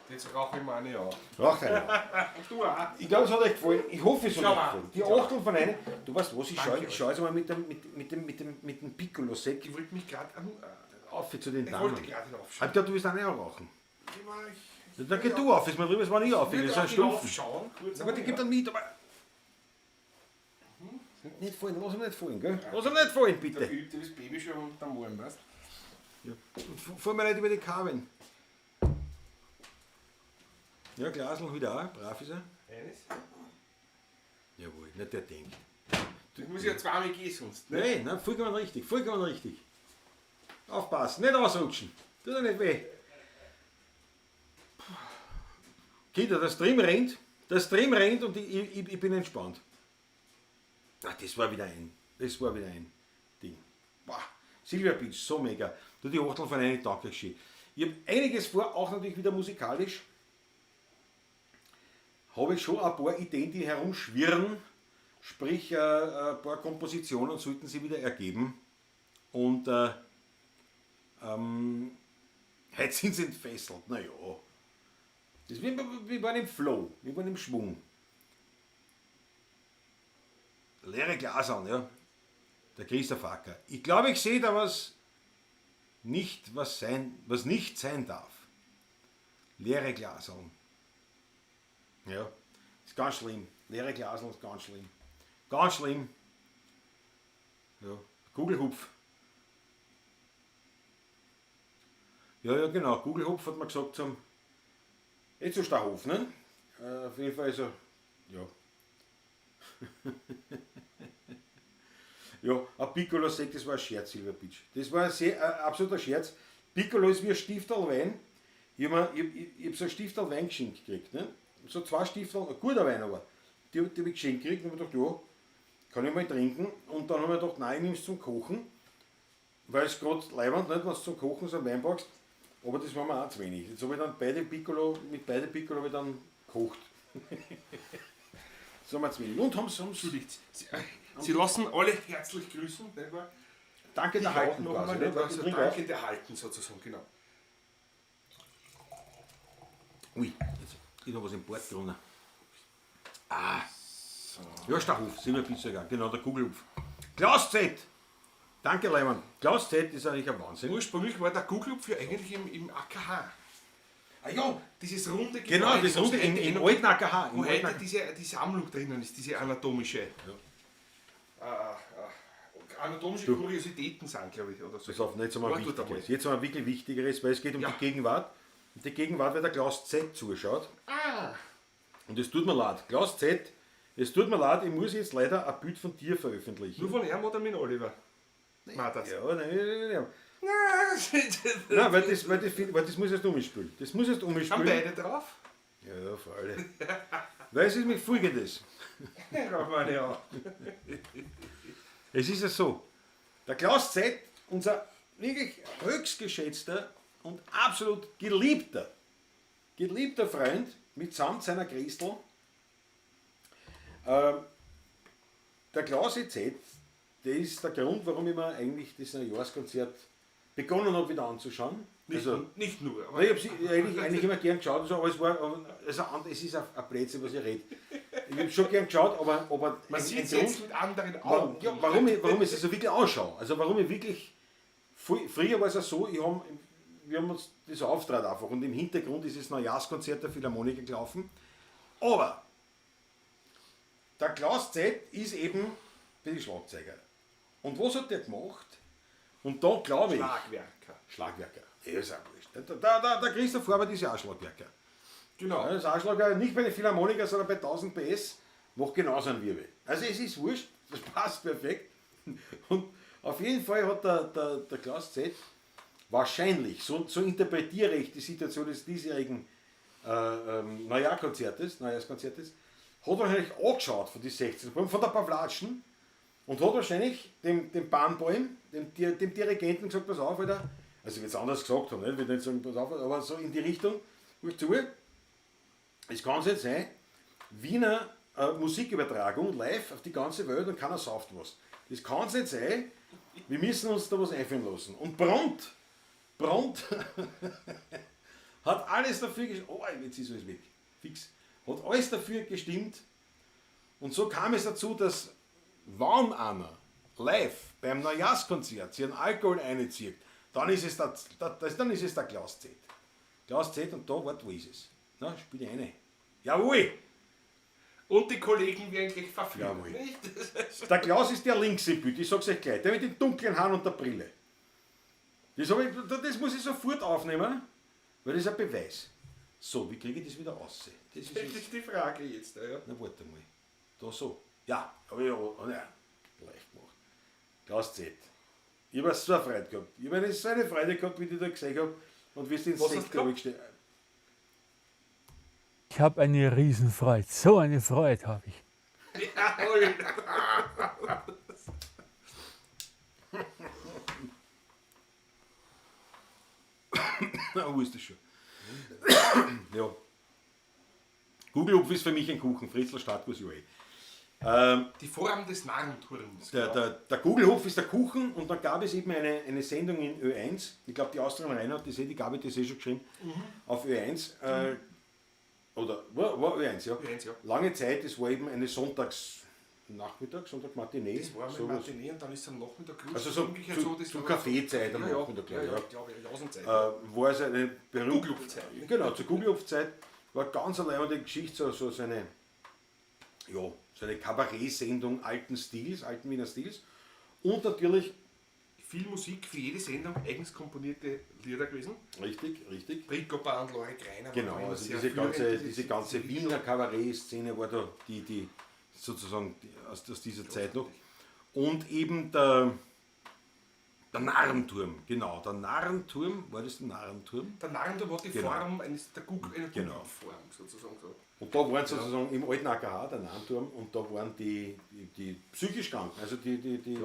Jetzt rauche ich mir eine auf. Raucht einer. Du auch. Ich glaube, es hat euch gefallen. Ich hoffe, es hat Schau euch mal. gefallen. Die Achtel von einer. Du weißt was, ich schaue Danke ich schau jetzt mal mit dem Piccolo-Sekt Ich wollte mich gerade an. auf zu den Ich Damen. wollte gerade Ich hinaufschauen. gedacht, du willst auch nicht rauchen. Ich Dann geh du auf, ist mir drüber, es war nicht auf, das würde ist auch ein Stufen. hinaufschauen. Kurz Na gut, ich geb dann mit, aber. Nicht fallen, lass ihn nicht fallen, gell? Lass ihn nicht fallen, Da bitte. geübt das Baby schon unterm Arm, weißt Ja. Fahr mir nicht über die Kabeln. Ja, Glasl wieder auch, brav ist er. du? Eines. Jawohl, nicht der denkt. Ich muss ja zweimal gehen sonst. Ne? Nein, nein, vollkommen richtig, vollkommen richtig. Aufpassen, nicht ausrutschen. Tut ja nicht weh. Kinder, der Stream rennt. Der Stream rennt und ich bin entspannt. Ach, das war wieder ein. Das war wieder ein Ding. Boah, Silvia Beach, so mega. Du, die Achtel von einem Tag geschehen. Ich habe einiges vor, auch natürlich wieder musikalisch. Habe ich schon ein paar Ideen, die herumschwirren. Sprich, ein paar Kompositionen sollten sie wieder ergeben. Und heute sind sie entfesselt. Naja. Das, wir waren im Flow, wir waren im Schwung. Leere Glas an, ja. Der Christoph Acker. Ich glaube, ich sehe da was nicht, was sein, was nicht sein darf. Leere Glaseln. Ja, ist ganz schlimm. Leere Glaseln ist ganz schlimm. Ganz schlimm. Ja, Gugelhupf. Ja, ja, genau. Gugelhupf hat man gesagt zum Etzelsterhof, ne? Auf jeden Fall also, ja. Ja, ein Piccolo Sekt, das war ein Scherz, Silver Beach. Das war ein sehr, absoluter Scherz. Piccolo ist wie ein Stifterl Wein. Ich hab so ein Stifterl Wein geschenkt gekriegt. Ne? So zwei Stifterl, ein guter Wein aber. Die hab ich geschenkt gekriegt und hab gedacht, ja, kann ich mal trinken. Und dann hab ich gedacht, nein, ich nehm's zum Kochen. Weil es grad leibend, nicht, wenn du zum Kochen so einen Wein packst. Aber das war mir auch zu wenig. Jetzt hab ich dann beide Piccolo, mit beide Piccolo hab ich dann gekocht. Das war mir zu wenig. Und haben's. Entschuldigt. Sie lassen alle herzlich grüßen, nicht wahr? Danke Ich der auch Halten noch quasi, einmal, ne? nicht wahr? Also Trink danke auf. der Halten sozusagen, genau. Ui, jetzt ist noch was im Bord gerunnen. Ah. Ja, Stachhof, Silber Pizza, genau, der Kugelhupf. Klaus Z! Danke, Leimann. Klaus Z ist eigentlich ein Wahnsinn. Ursprünglich war der Kugelhupf ja eigentlich im AKH. Ah ja, Dieses runde genau, Gebäude, das was runde heute im noch- alten AKH. Im Wo alten heute AKH. die Sammlung drinnen ist, diese anatomische. Ja. Anatomische Kuriositäten sind, glaube ich, oder so. Pass auf, jetzt haben wir Warte, warte Wichtigeres. Jetzt haben wir wirklich Wichtigeres, weil es geht um Ja. die Gegenwart. Und die Gegenwart, weil der Klaus Z zuschaut. Ah. Und es tut mir leid. Klaus Z, es tut mir leid, ich muss jetzt leider ein Bild von dir veröffentlichen. Nur von ihm oder mit Oliver? Nein, das. Ja, nein, nein, nein, nein. Nein, weil das muss erst umspielen. Das muss erst Haben umspielen. beide drauf? Ja, ja, für alle. Weil es ist mit Folgendes. Rauch meine auch. Es ist ja so, der Klaus Z., unser wirklich höchst geschätzter und absolut geliebter Freund mitsamt seiner Christel, der Klaus Z., der ist der Grund, warum ich mir eigentlich das Neujahrskonzert begonnen habe, wieder anzuschauen. Nicht, also, nicht nur, aber ich habe sie eigentlich immer gern geschaut, und so, aber es war, also, es ist ein Blödsinn, was ich rede. Ich habe schon gern geschaut, aber man sieht es jetzt mit anderen Augen. Ja, warum ich es so wirklich anschaue. Also warum ich wirklich, früher war es ja so, wir haben uns das auftrat einfach und im Hintergrund ist das Neujahrskonzert der Philharmoniker gelaufen. Aber der Klaus Z. ist eben bei den Schlagzeuger. Und was hat der gemacht? Und da glaube ich... Schlagwerker. Schlagwerker. Ja, ist auch wurscht. Der Christoph Forward ist ja auch Schlagwerker. Genau. Ja, das ist auch Schlagwerker, nicht bei den Philharmoniker, sondern bei 1000 PS, macht genauso einen Wirbel. Also es ist wurscht, das passt perfekt. Und auf jeden Fall hat der Klaus Z. wahrscheinlich, so interpretiere ich die Situation des diesjährigen Neujahrskonzertes, hat wahrscheinlich angeschaut von den 16 Buben, von der Pawlatschen und hat wahrscheinlich dem Bahnbäum, dem Dirigenten gesagt, pass auf, Alter, also ich würde es anders gesagt haben, nicht? Ich würde nicht sagen, pass auf, aber so in die Richtung, ruhig zu, es kann nicht sein, Wiener Musikübertragung live auf die ganze Welt und keiner sauft was. Das kann es nicht sein, wir müssen uns da was einfallen lassen. Und prompt hat alles dafür gestimmt, oh, jetzt ist alles weg, fix, hat alles dafür gestimmt und so kam es dazu, dass wenn einer live beim Neujahrskonzert sich einen Alkohol einzieht, dann ist es der Klaus Z. Klaus Z und da, warte, wo ist es? Na, spiel ich eine. Jawohl! Und die Kollegen werden gleich verführt. Jawohl. Nicht? Der Klaus ist der links im Bild, ich sag's euch gleich, der mit den dunklen Haaren und der Brille. Das muss ich sofort aufnehmen, weil das ist ein Beweis. So, wie kriege ich das wieder raus? Das ist die Frage jetzt. Ja. Na, warte mal. Da so. Ja, habe ich ja, leicht gemacht. Klaus Z. Ich habe so eine Freude gehabt. Ich habe so eine Freude gehabt, wie ich die da gesehen habe und wie es den Sekt gestellt. Ich habe eine Riesenfreude. So eine Freude habe ich. Jawohl. Na, wo ist das schon? Ja. Gugelhupf ist für mich ein Kuchen. Fritzl Stadtguss, joe. Die Form des Narrenturms. Der Gugelhupf ist der Kuchen und dann gab es eben eine Sendung in Ö1. Ich glaube, die Austrian Reinhardt, die Gabi hat das eh schon geschrieben, auf Ö1. Oder war Ö1, ja. Ö1, ja. Lange Zeit, das war eben eine Sonntagsnachmittag, Sonntagmatinee. Das war eine Matinee und dann ist es am Nachmittag los. Also so zu Kaffeezeit am Nachmittag, ja, glaube ich. Ja, glaube ich, Jausenzeit. War es eine berühmte Gugelhupfzeit. Genau, zur Gugelhupfzeit war ganz allein die Geschichte, so eine, ja, so eine Kabarett-Sendung alten Stils, alten Wiener Stils. Und natürlich viel Musik für jede Sendung, eigens komponierte Lieder gewesen. Richtig, richtig. Rico Band, Lore Greiner. Genau, also diese ganze Wiener Kabarett-Szene war da, die sozusagen aus dieser Zeit noch. Und eben der Narrenturm, genau, der Narrenturm, war das der Narrenturm? Der Narrenturm hat die genau. Form eines, der einer genau. Kugelform sozusagen. So. Und da waren sozusagen im alten AKH, der Narrenturm, und da waren die psychisch Kranken, also die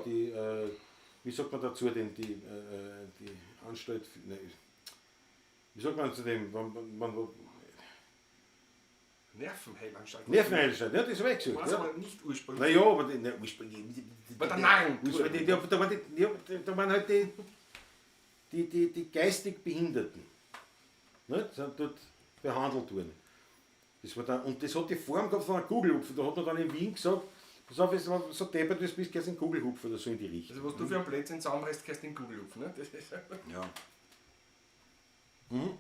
wie sagt man dazu, die Anstalt, ne, wie sagt man zu dem, Nervenheilanstalt. Nervenheilanstalt, ja, das habe ich gesagt. War es ja. aber nicht ursprünglich. Naja, aber die, ne, ursprünglich. War der Narrenturm. Da waren halt die geistig Behinderten, ne, sind dort behandelt worden. Das war dann, und das hat die Form gehabt von einer Kugelhupfe. Da hat man dann in Wien gesagt, pass auf, es war so deppert, du bist, gehst in Kugelhupf oder so in die Richtung. Also was du für einen Blödsinn zusammenreißt, gehst in Kugelhupf, ne? Das ist ja. Mhm.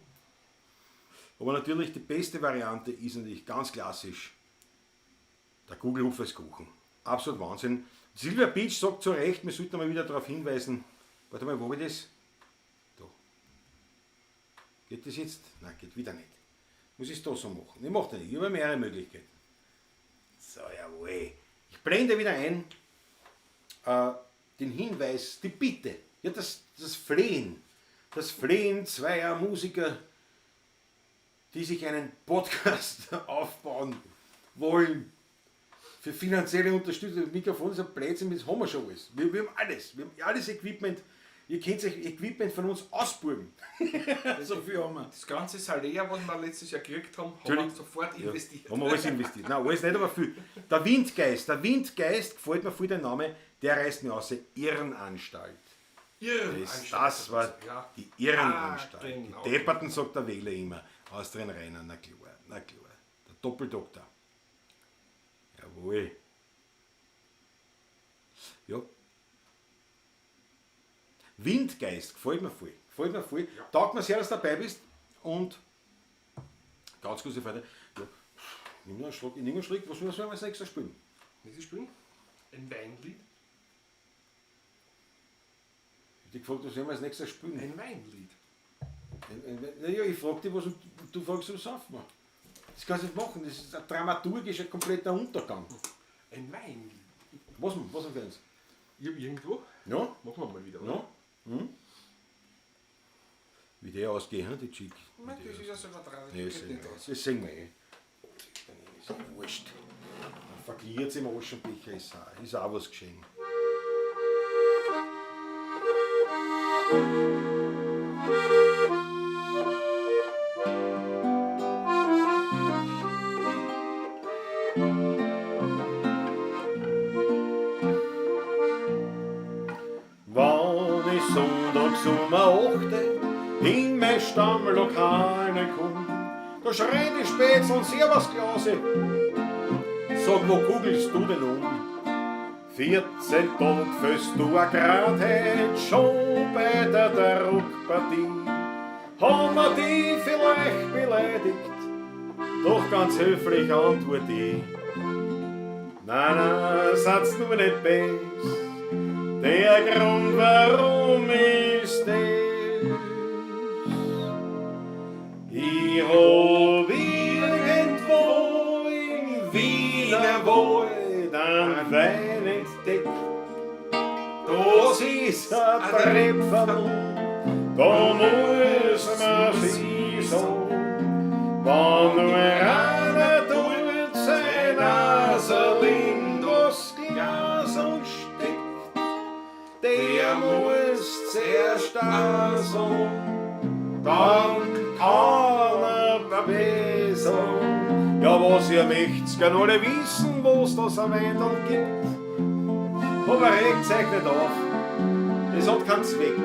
Aber natürlich die beste Variante ist natürlich ganz klassisch der Gugelhupf als Kuchen. Absolut Wahnsinn. Silvia Beach sagt zu Recht, wir sollten mal wieder darauf hinweisen. Warte mal, wo habe ich das? Da. Geht das jetzt? Nein, geht wieder nicht. Muss ich es da so machen? Ich mache das nicht. Ich habe mehrere Möglichkeiten. So, jawohl. Ich blende wieder ein den Hinweis, die Bitte, ja, das Flehen. Das Flehen zweier Musiker, die sich einen Podcast aufbauen wollen. Für finanzielle Unterstützung. Das Mikrofon ist ein Blödsinn, das haben wir schon alles. Wir haben alles. Wir haben alles Equipment. Ihr könnt euch Equipment von uns ausburgen. So viel haben wir. Das ganze Salär, was wir letztes Jahr gekriegt haben, haben wir sofort investiert. Haben wir alles investiert. Nein, alles nicht, aber viel. Der Windgeist, gefällt mir voll der Name, der reißt mir aus. Irrenanstalt. Irrenanstalt. Das war Ja. die Irrenanstalt. Ah, genau. Die Depperten, sagt der Wähler immer. Aus den Rainer, na klar, na klar. Der Doppeldoktor. Jawohl. Ja. Windgeist, gefällt mir voll. Gefällt mir voll. Ja. Taugt mir sehr, dass du dabei bist. Und ganz große Freude. Ja. Nimm noch einen Schluck. Ich nehme einen Schluck. Was sollen wir als nächstes spielen? Nächstes spielen? Ein Weinlied? Ich hab dich gefragt, was sollen wir als nächstes spielen? Ein Weinlied. Naja, ich frag dich was und du fragst, was saufen wir. Das kannst du nicht machen, das ist ein dramaturgischer, kompletter Untergang. Ein Weinlied. Was denn? Was denn für eins? Ich hab irgendwo. Ja? Machen wir mal wieder, oder? Ja? Hm? Wie der ausgeht, hm, die Chick. Ich meine, das ist ja selber dran. Nee, das Geht sehen nicht wir. aus. Das sehen wir eh. Ist ja wurscht. Dann verliert im Aschenbecher, ist auch was geschehen. Wann ich sonntags um 8 in mein Stammlokal komm, da schreien die Spätzl Servus Klause. Sag, wo kugelst du denn um? 14 Tag fühlst du a grad heut schon bei der Druckpartie. Haben wir die vielleicht beleidigt? Doch ganz höflich antwort ich. Nein, nein, seid's nur nicht bes. Der Grund, warum ist das. Ich hab irgendwo im Wienerwald einen Wein entdeckt. Das ist ein Trepferl, da muss man sich sagen, wenn nur einer tut sein Naserl in das Glas und steckt, der muss zuerst da sein, dann kann er besser. Ja, was ihr möcht's gern alle wissen, wo's das am Weinl gibt. Aber regt's euch nicht auf, das hat keinen Zweck.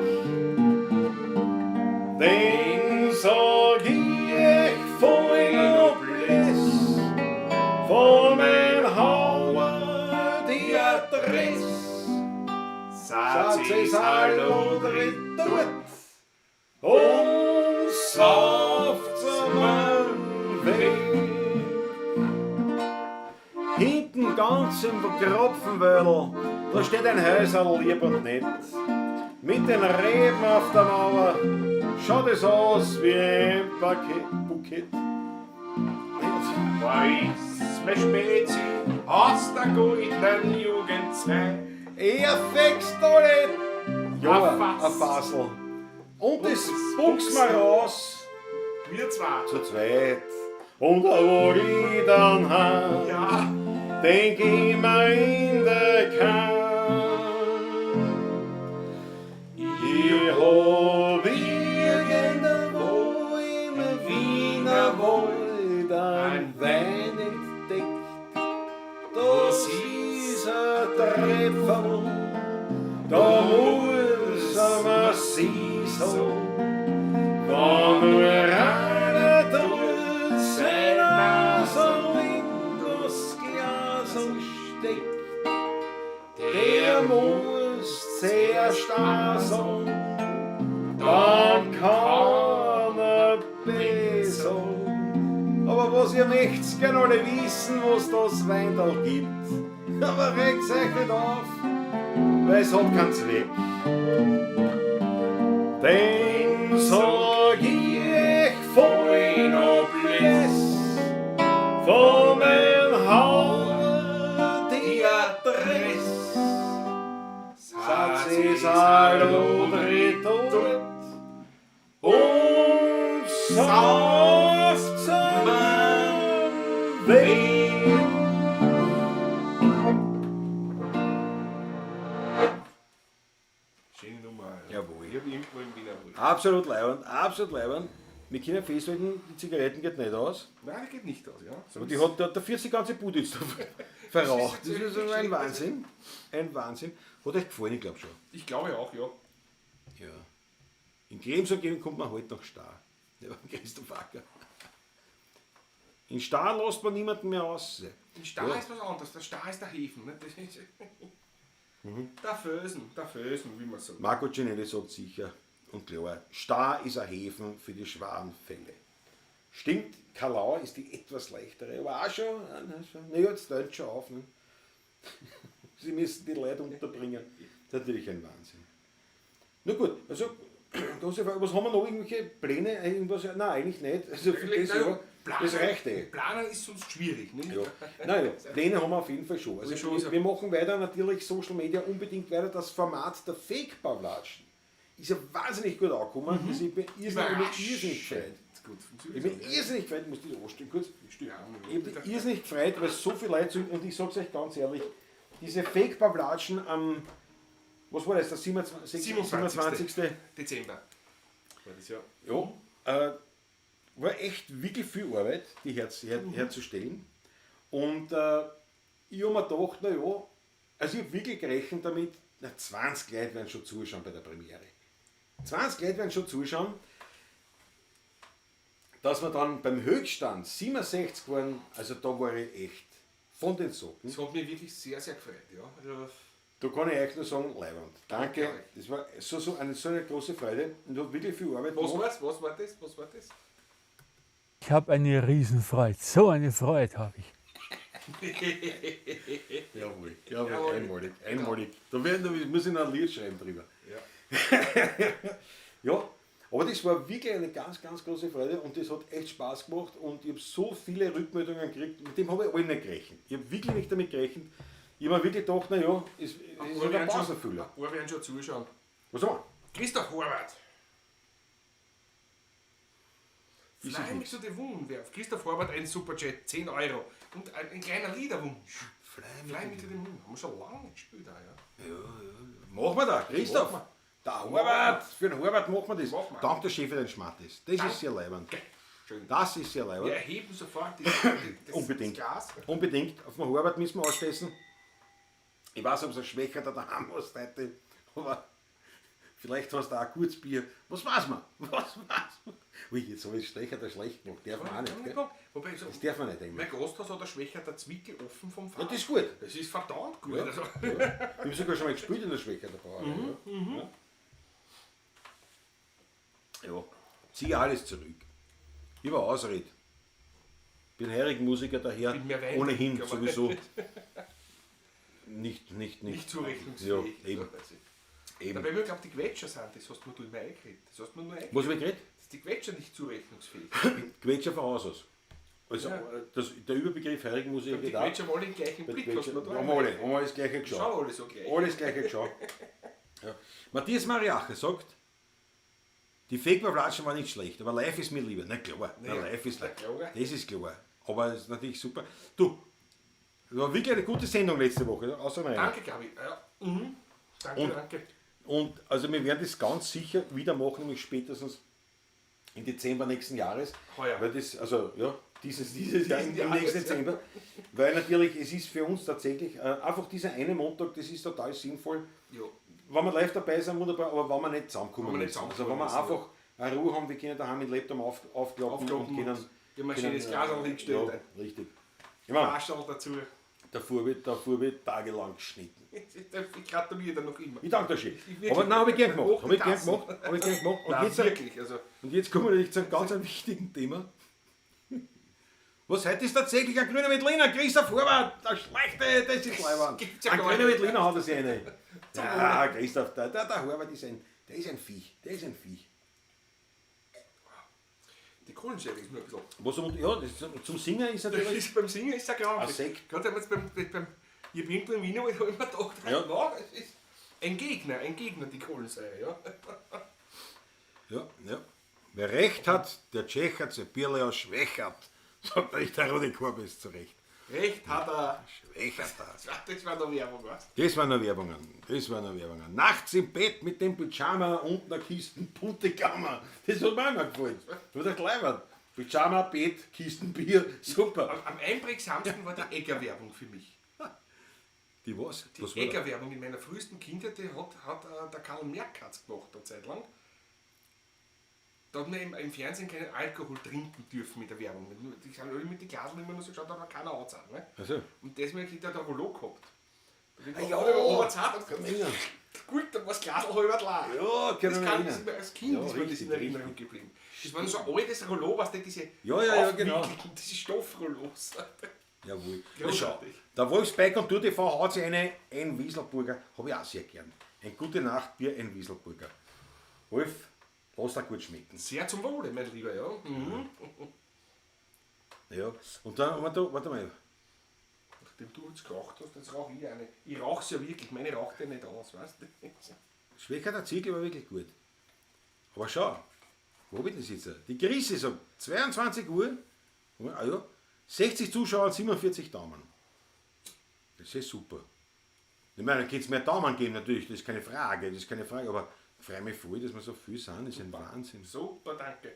Den sag ich euch voll Noblesse, von mein Hauer die Adresse. Satz ist all und retourt und sauft's am Weg. Hinten ganz im Kropfenwödel, da steht ein Häuserl lieb und nett. Mit den Reben auf der Mauer schaut es aus wie ein Bukett. Weiß mein Spezi aus der goldenen Jugendzeit. Er fächst alle. Ja, Ein ein Fass. Fassel. Und das das spuck's mir raus. Wir zwei. Zu zweit. Und wo ich dann hab, Ja. denk ich mir in der Kahn. Ich hab irgendwo im Wienerwald einen Wein entdeckt. Das ist ein Treffer, da muss man sie sagen. Wenn nur einer tut sein Nasel in das Glas steckt, der muss zuerst sagen, dann kann er besser. Aber was ihr möcht's gern alle wissen, was das Weindal gibt. Aber regt's euch nicht auf, weil es hat keinen Zweck. Denn sag ich euch voll Noblesse, von mein Hauer die Adresse. Satz ist all und retourt und sauft's am Weg. Absolut leiwand, absolut leiwand. Wir können festhalten, die Zigaretten geht nicht aus. Nein, die geht nicht aus, ja. Aber die hat, der hat dafür die ganze Bude jetzt verraucht. Das Das ist ist jetzt ein wirklich Wahnsinn. Ein Wahnsinn. Hat euch gefallen, ich glaube schon. Ich glaube auch, ja. Ja. In Krems und kommt man heute nach Star. Ja, Christoph Acker. In Star lässt man niemanden mehr aus. In Star Ja. ist was anderes. Der Star ist der Häfen. Ne? Das ist der Fösen, wie man sagt. Marco Cinelli sagt sicher und klar, Star ist ein Häfen für die schweren Fälle. Stimmt, Kalau ist die etwas leichtere, aber auch schon, na ja, jetzt tönt schon auf. Ne? Sie müssen die Leute unterbringen. Das ist natürlich ein Wahnsinn. Na gut, also, große Frage, was haben wir noch? Irgendwelche Pläne? Irgendwas? Nein, eigentlich nicht. Also für das Jahr, das reicht eh. Planen ist sonst schwierig. Ne? Ja. Naja, Pläne haben wir auf jeden Fall schon. Also schon, wir machen weiter natürlich Social Media unbedingt weiter. Das Format der Fake-Pavlatschen ist ja wahnsinnig gut angekommen. Also ich bin irrsinnig gefreut. Gut, Ich bin irrsinnig gefreut, muss ich das anstellen kurz. Ich stehe an. Ich bin irrsinnig gefreut, weil so viele Leute sind, und ich sag's euch ganz ehrlich, diese Fake-Pavlatschen am, was war das, der 27. 27. 27. Dezember. War das ja. Ja, war echt wirklich viel Arbeit, die herzustellen. Und ich habe mir gedacht, na ja, also ich habe wirklich gerechnet damit, na, 20 Leute werden schon zuschauen bei der Premiere. 20 Leute werden schon zuschauen, dass wir dann beim Höchststand 67 waren, also da war ich echt von den Socken. Das hat mich wirklich sehr, sehr gefreut. Ja. Also, Da kann ich euch nur sagen, Leiwand. Danke, Danke. das war so eine große Freude und hat wirklich viel Arbeit was gemacht. war's? Was war das? Was war das? Ich habe eine Riesenfreude. So eine Freude habe ich. Jawohl, jawohl, Jawohl. einmalig, einmalig. Da muss ich noch ein Lied schreiben drüber. Ja. Ja, aber das war wirklich eine ganz, ganz große Freude und das hat echt Spaß gemacht und ich habe so viele Rückmeldungen gekriegt, mit dem habe ich alle nicht gerechnet. Ich habe wirklich nicht damit gerechnet. Ich habe mir wirklich gedacht, naja, es ist halt ein Pausenfüller. Ein paar werden schon zuschauen. Was haben wir? Christoph Horvath. Ist Fly es me nix. to the Moon. Christoph Horvath, ein Superchat, 10 Euro. Und ein kleiner Liederwunsch. Fly me to the Moon. Haben wir schon lange nicht gespielt, auch, ja. Machen wir da, Christoph. Machen Der Horvath, für den Horvath machen wir das. Machen wir. Dank der Chef für den Schmattes. Das ist sehr leibend. Schön. Das ist sehr leibend. Wir erheben sofort das Unbedingt. das Glas. Unbedingt. Auf dem Horvath müssen wir anstoßen. Ich weiß, ob es ein Schwächer da daheim hast heute, aber vielleicht hast du auch ein gutes Bier. Was weiß man? Was weiß man? Ui, jetzt habe ich Schlechter der schlecht gemacht. Darf man auch nicht, gell? Wobei, so, Das darf man nicht eigentlich. mein Gasthaus hat ein Schwächer der Zwickel offen vom Fass. Ja, das ist gut. Das ist verdammt gut. Ja. Also, Ja. Ich habe sogar schon mal gespielt in der Schwächer der Brauerei. Ja. Ja. Zieh alles zurück. Ich war Ausrede. Bin heurigen Musiker daher. Bin mehr Wein- Ohnehin aber sowieso. Nicht. nicht zurechnungsfähig. Ja, eben. Eben. Dabei, ich glaube, die Quetscher sind, das hast du mir immer eingeredet. Das hast du mir nur eingeredet. Was habe ich geredet? Dass die Quetscher nicht zurechnungsfähig sind. Quetscher von Haus aus. Also Ja. der Überbegriff heurigen Musiker Die geht auch. Quetscher haben alle den gleichen Bei Blick, Quetscher- hast du mir da haben wir alle das gleiche geschaut. Schauen alle so gleich. Alles gleiche geschaut. Ja. Matthias Mariache sagt, die Fake-Pavlatschen war nicht schlecht, aber live ist mir lieber. Na klar, na, Ja. live ist Na klar. Das ist klar. Aber es ist natürlich super. Du, das war wirklich eine gute Sendung letzte Woche, außer meiner. Danke, Gabi. Ja. Mhm. Danke, danke. Und also wir werden das ganz sicher wieder machen, nämlich spätestens im Dezember nächsten Jahres. Heuer. Weil das, also ja, dieses Jahr, im Jahres, nächsten ja. Dezember. Weil natürlich, es ist für uns tatsächlich einfach dieser eine Montag, das ist total sinnvoll. Ja. Wenn wir live dabei sind, wunderbar, aber wenn wir nicht zusammenkommen Wenn wir nicht müssen. Also wenn wir zusammenkommen einfach eine Ruhe haben, wir können daheim mit Laptop aufklappen Aufklappen und können... und wir ein schönes Glas hingestellt. Ja, richtig. Ich meine, Waschel dazu. davor wird tagelang geschnitten. Ich gratuliere dir noch immer. Ich danke dir schön. Wirklich. Aber nein, habe ich gern gemacht. Hoch Habe die ich gern Tassen. gemacht. Habe ich gern gemacht. Und, Nein, jetzt, wirklich. Also, und jetzt kommen wir natürlich zu einem ganz einem wichtigen Thema. Was heute ist tatsächlich ein grüner Veltliner, Christoph Horvath, der Schlechte, das ist Leiwand. gibt's ja Ein gar grüner nicht. Veltliner hat er sich eine. Ja, Christoph, der Horvath ist ein, der ist ein Viech, der ist ein Viech. die Kohlensäure ist nur ein bisschen. Was, und, ja, das, zum Singen ist Das natürlich... ist, beim Singen ist es ja grau. Ein Sekt. Gerade wenn beim ich hab irgendwo in Wien, habe ich immer gedacht, Ja. ja. es ist ein Gegner, die Kohlensäure. Ja. Ja, ja. Wer recht hat, der Tschech hat sein Bierle aus Schwächert, sagt euch der Rudi Korbes zurecht. Recht hat er. Schwächerter. Das war noch Werbung, was? Das waren noch Werbungen. Das waren noch Werbungen. Nachts im Bett mit dem Pyjama und einer Kiste Puntigammer. Das hat mir auch immer gefallen. Das war doch leibend. Pyjama, Bett, Kisten Bier, super. Am einprägsamsten war die Egger-Werbung für mich. Die was? Die Was war da? Egger-Werbung in meiner frühesten Kindheit, die hat der Karl Merkatz gemacht, eine Zeit lang. Da hat man im Fernsehen keinen Alkohol trinken dürfen mit der Werbung. Die sind alle mit den Glaseln immer nur so geschaut, da war keiner angezahlt. Ne? Ach so. Und deswegen hat er da Rollo gehabt. Da Ah, ja. Oberzart und Kann mich erinnern. gut, dann war das Glasl halb leer. Ja, kann Das mich kann, erinnern. das ist mir als Kind Ja, ist mir das richtig, in Erinnerung geblieben. Das war nur so ein altes Rollo, was diese Ja, ja, ja, genau. aufwickelten, diese Stoffrollos. Jawohl. Na schau, Großartig. der Wolfsbike und Tour TV haut sich ein Wieselburger, habe ich auch sehr gern. Ein gute Nachtbier, ein Wieselburger. Wolf, lass dir gut schmecken. Sehr zum Wohle, mein Lieber, ja. Mhm. Ja. Und dann, warte mal. Nachdem du jetzt geraucht hast, jetzt rauche ich eine. Ich rauche ja wirklich, meine raucht ja nicht aus, weißt du? Schwächerter Ziegel war wirklich gut. Aber schau, wo bin ich das jetzt? Die Grisse sagt 22 Uhr, ah ja, 60 Zuschauer und 47 Daumen. Das ist super. Ich meine, da könnte es mehr Daumen geben natürlich, das ist keine Frage, aber ich freue mich voll, dass wir so viel sind, das ist ein Wahnsinn. Super, danke.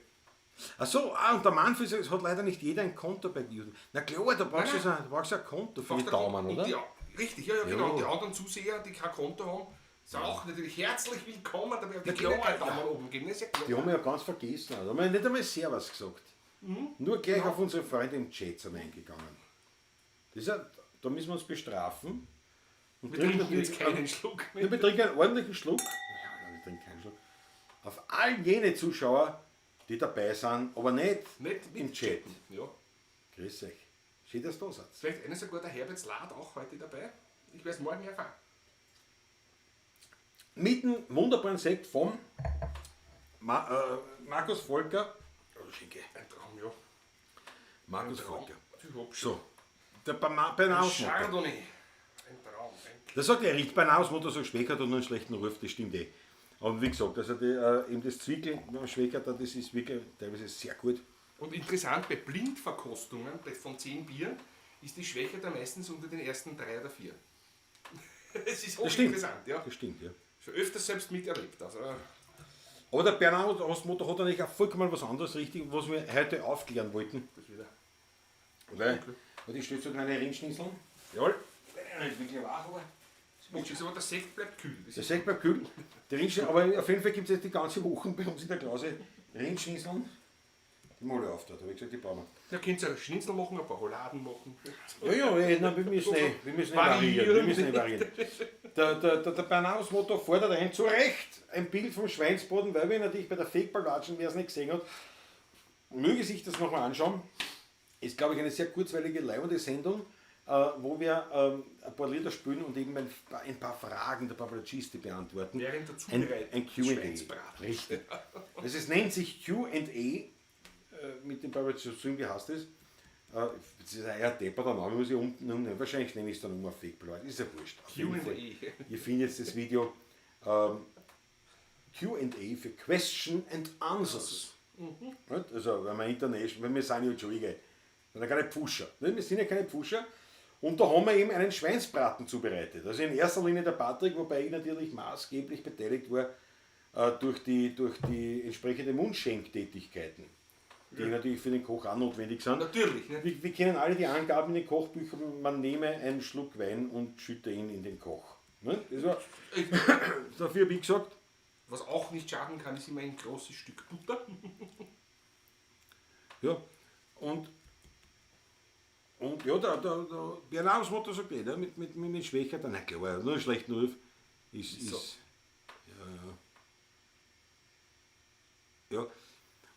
Ach so, und der Manfred sagt, es hat leider nicht jeder ein Konto bei YouTube. Na klar, da brauchst du Nein, ja da brauchst du ein Konto für die Brauchst du Daumen, und oder? Die, richtig, ja, ja, genau. Ja. Und die anderen Zuseher, die kein Konto haben, sind auch natürlich herzlich willkommen. Da werden die Na klar, keinen Daumen ja. oben geben, das ist ja klar. Die haben wir ja ganz vergessen. Da haben wir nicht einmal Servus gesagt. Nur gleich auf unsere Freunde im Chat sind wir eingegangen. Das ist ja, da müssen wir uns bestrafen. Und wir trinken natürlich jetzt keinen Schluck Ja, wir trinken einen ordentlichen Schluck. Ja, wir trinken keinen Schluck. Auf all jene Zuschauer, die dabei sind, aber nicht, Nicht im Chat. Ja. Grüß euch. Schön, dass ihr da seid. Vielleicht einer sogar der Herbert Slaat auch heute dabei. Ich werde es morgen erfahren. Mit dem wunderbaren Sekt vom Markus Volker. Oh, Schinke. Ein Traum, ja. Markus Ein Traum. Volker. Ich hab schon. So. Der Beinausmutter. Chardonnay. Ein Traum. Das sagt er richtig. Beinausmutter sagt, Schwächert hat nur einen schlechten Ruf, das stimmt eh. Aber wie gesagt, also die, eben das Zwickel beim Schwächert, das ist wirklich teilweise sehr gut. Und interessant, bei Blindverkostungen von 10 Bieren ist die Schwäche da meistens unter den ersten 3 oder 4. Es ist Das stimmt. hochinteressant, ja. Das stimmt, ja. Schon öfters selbst miterlebt. Also, Aber der Bernhard Ostmotor hat natürlich auch vollkommen was anderes richtig, was wir heute aufklären wollten. das wieder. Weil, und ich stelle so kleine Rindschnitzeln. Jawohl. Das ist wirklich wach, aber. Aber der Sekt bleibt kühl. Das Der Sekt bleibt kühl. Die Rindschnitzel, aber auf jeden Fall gibt es jetzt die ganze Woche bei uns in der Klause Rindschnitzeln. Die Mole auf dort, habe ich gesagt, die brauchen wir. Da könnt ihr auch Schnitzel machen, ein paar Rouladen machen. Ja, ja, nein, wir müssen nicht variieren. Wir müssen nicht variieren. Der Bernaus-Motor fordert ein, zu Recht, ein Bild vom Schweinsboden, weil wir natürlich bei der Fake-Ballatschen, wer es nicht gesehen hat, möge sich das nochmal anschauen. Ist, glaube ich, eine sehr kurzweilige, leibende Sendung, wo wir ein paar Lieder spielen und eben ein paar Fragen der Babalaciste beantworten. Während der Zubereitung Ein Q&A. Schweinsbraten. Richtig. Das ist, nennt sich Q&A mit dem Babalacisten, wie heißt das? Das ist ein eher depperter Name, muss ich unten, wahrscheinlich nenne ich es dann immer Fake Blood, ist ja wurscht. Q&A. Ihr findet jetzt das Video Q&A für Question and Answers. Mhm. Also, wenn wir international, wenn wir sind ja, Entschuldige, wir sind ja keine Pfuscher. Wir sind ja keine Pfuscher. Und da haben wir eben einen Schweinsbraten zubereitet. Also in erster Linie der Patrick, wobei ich natürlich maßgeblich beteiligt war durch die entsprechende Mundschenktätigkeiten, die natürlich für den Koch auch notwendig sind. Natürlich. Ne? Wir kennen alle die Angaben in den Kochbüchern, man nehme einen Schluck Wein und schütte ihn in den Koch. Ne? Das war, dafür habe ich gesagt. Was auch nicht schaden kann, ist immer ein großes Stück Butter. Ja, und ja, der Bernausmutter sagt eh, ne, mit Schwächer, dann, na klar, nur einen schlechten Ruf ist So. ja, ja. Ja,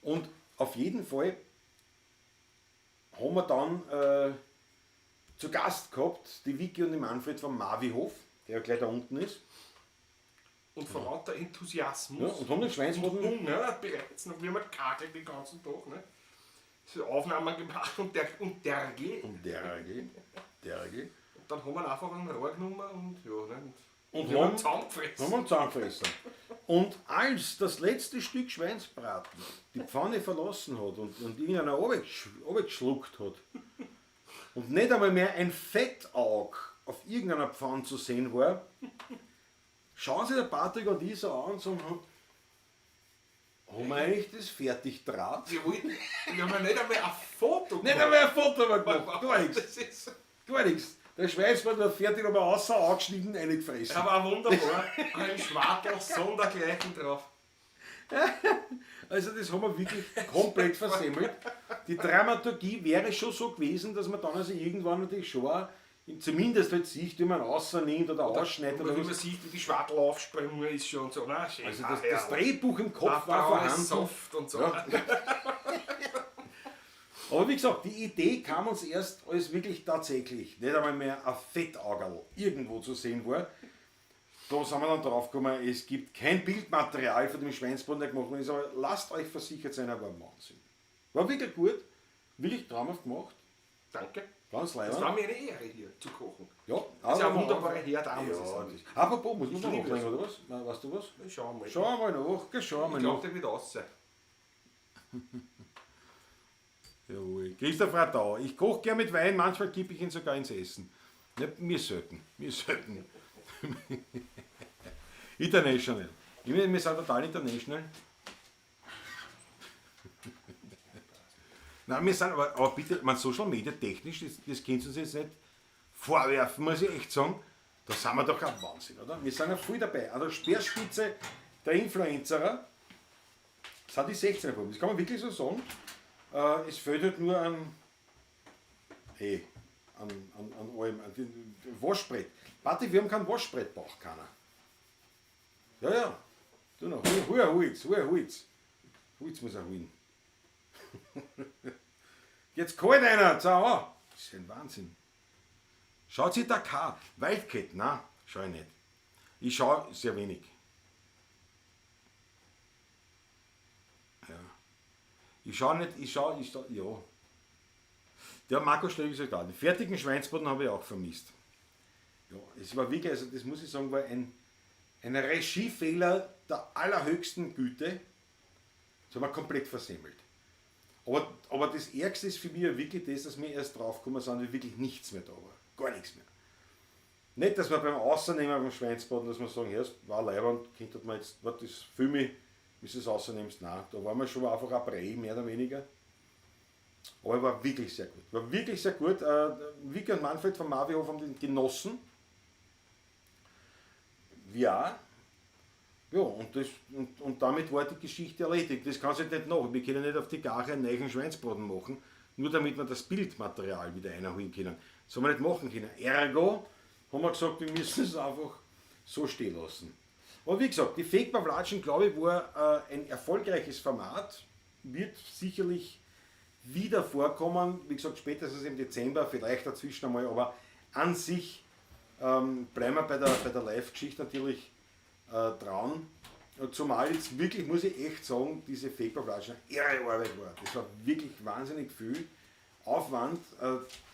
und auf jeden Fall haben wir dann zu Gast gehabt die Vicky und den Manfred vom Mavihof, der ja gleich da unten ist. Und vor lauter Enthusiasmus. Ja, und haben den Schweinsbraten. Und Hunger bereits, noch wie wir kakelt den ganzen Tag. Ne? So Aufnahmen gemacht und der Dergel. Und Dergel. Dergel. Und dann haben wir einfach einen Rohr genommen und ja, ne? Und wir haben haben zusammengefressen. Haben wir zusammengefressen. Und als das letzte Stück Schweinsbraten die Pfanne verlassen hat und irgendeiner runtergeschluckt hat, Und nicht einmal mehr ein Fettaug auf irgendeiner Pfanne zu sehen war, schauen sich der Patrick und ich so an und sagen, haben wir eigentlich das fertig draht? Wir wollten, wir haben ja nicht einmal ein Foto Nicht einmal ein Foto haben wir gemacht, gar nichts, Das ist gar nichts. Der Schweinsbraten war fertig, aber außer angeschnitten, reingefressen. aber wunderbar. Ein Schwartel sondergleichen drauf. Also das haben wir wirklich komplett versemmelt. Die Dramaturgie wäre schon so gewesen, dass man dann also irgendwann natürlich schon auch, zumindest halt sieht, wie man rausnimmt oder ausschneidet. Oder Oder wie man was. sieht, wie die Schwartel aufsprungen ist schon und so. Na, schön. Also das Drehbuch im Kopf war vorhanden. Soft und so. Ja. Aber wie gesagt, die Idee kam uns erst, als wirklich tatsächlich nicht einmal mehr ein Fettaugerl irgendwo zu sehen war. Da sind wir dann drauf gekommen, es gibt kein Bildmaterial von dem Schweinsbraten, der gemacht worden ist, aber lasst euch versichert sein, er war Wahnsinn. War wirklich gut, wirklich traumhaft gemacht. Danke. Ganz Es war leibend. mir eine Ehre, hier zu kochen. Ja, Das ist aber ein wunderbarer Herd auch, muss ich Ja, sagen. das, apropos, muss man Ich da liebe nachlegen, das. oder was? Na, weißt du was? Schauen wir mal. Schauen wir mal nach, gell, schauen wir Ich mal glaube, nach. der wird aus sein. Jawohl. Christoph Radau, ich koche gern mit Wein, manchmal kippe ich ihn sogar ins Essen. Ne, mir selten, mir selten. International. Ich meine, wir sind total international. Nein, wir sind aber bitte, man Social Media technisch, das könnt ihr uns jetzt nicht vorwerfen, muss ich echt sagen. Da sind wir doch ein Wahnsinn, oder? Wir sind ja voll dabei. An der Speerspitze der Influencerer sind die 16er Buben. Das kann man wirklich so sagen. Es fehlt halt nur an, an allem, an dem Waschbrett. Party, wir haben keinen Waschbrettbauch, keiner. Ja, ja. Du noch, hol ein Holz, hol ein Holz. Holz muss er holen. Jetzt kalt einer, schau an. Das ist ein Wahnsinn. Schaut sich Dakar, Wildcat, nein, schau ich nicht. Ich schaue sehr wenig. Ja. Ich schaue nicht, ich schaue, ja. Der Marco Stöger sagt auch, den fertigen Schweinsbraten habe ich auch vermisst. Ja, es war wirklich, also das muss ich sagen, war ein Regiefehler der allerhöchsten Güte. Das haben wir komplett versemmelt. Aber das Ärgste ist für mich ja wirklich das, dass wir erst draufgekommen sind, wie wirklich nichts mehr da war. Gar nichts mehr. Nicht, dass wir beim Außernehmen beim Schweinsbraten, dass wir sagen, ja, es war leibend, könnte man jetzt, was, das fühle mich, wie du es außernimmst. Nein, da waren wir schon einfach ein Brei, mehr oder weniger. Aber war wirklich sehr gut. War wirklich sehr gut. Vicky und Manfred von Marvihof haben den genossen. Ja. Ja, und damit war die Geschichte erledigt. Das kann sich nicht nach. Wir können nicht auf die Gare einen neuen Schweinsbraten machen, nur damit wir das Bildmaterial wieder einholen können. Das haben wir nicht machen können. Ergo haben wir gesagt, wir müssen es einfach so stehen lassen. Aber wie gesagt, die Fake Pawlatschen, glaube ich, war ein erfolgreiches Format. Wird sicherlich wieder vorkommen. Wie gesagt, spätestens im Dezember, vielleicht dazwischen einmal, aber an sich bleiben wir bei der Live-Geschichte natürlich dran. Zumal jetzt wirklich, muss ich echt sagen, diese Fake Pawlatschen eine irre Arbeit war. Das war wirklich wahnsinnig viel Aufwand,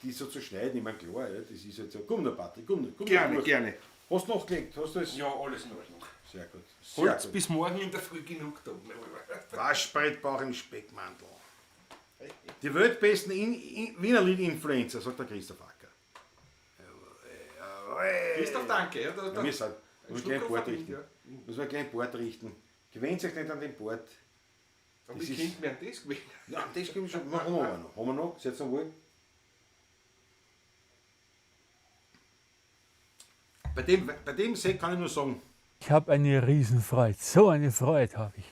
die so zu schneiden. Ich meine, klar, ja, das ist jetzt so. Komm noch, Patrick, komm noch. Komm Gerne, noch. gerne. Hast du nachgelegt? Hast du es? Ja, alles in Ordnung. Sehr gut. Sehr Holz gut. bis morgen in der Früh genug da. Waschbrettbauch im Speckmantel. Die weltbesten Wiener Lied-Influencer, sagt der Christoph Acker. Christoph, danke. Ja, Ja, wir sind. Ein Muss Schluck gleich ein Bord verdient, richten. ja. Muss man gleich ein Bord richten. Gewöhnt sich nicht an den Bord. Und Das wie ist- kennt man das gewesen? Ja, das können wir schon. Haben wir noch. Haben wir noch? Seid ihr noch wohl? Bei dem Sekt kann ich nur sagen, Ich habe eine Riesenfreude. So eine Freude habe ich.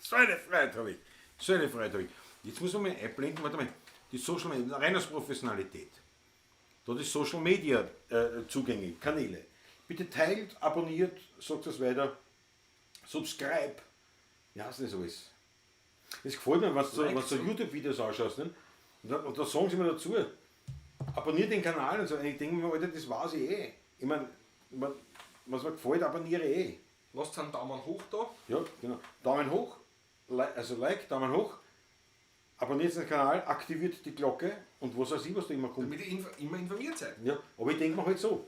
So eine Freude habe ich. So eine Freude habe ich. Jetzt muss man mal einblenden, warte mal, die Social Media, rein aus Professionalität. Da die Social Media Zugänge, Kanäle. Bitte teilt, abonniert, sagt das weiter, subscribe. Wie heißt das alles? Es gefällt mir, wenn du so YouTube-Videos anschaust. Ne? Und da sagen sie mir dazu, abonniert den Kanal und so. Und ich denke mir, Alter, das weiß ich eh. Ich mein, was mir gefällt, abonniere ich eh. Lasst einen Daumen hoch da. Ja, genau. Daumen hoch, also Like, Daumen hoch, abonniert den Kanal, aktiviert die Glocke und was weiß ich, was da immer kommt. Damit ihr immer informiert seid. Ja, aber ich denke mir halt so,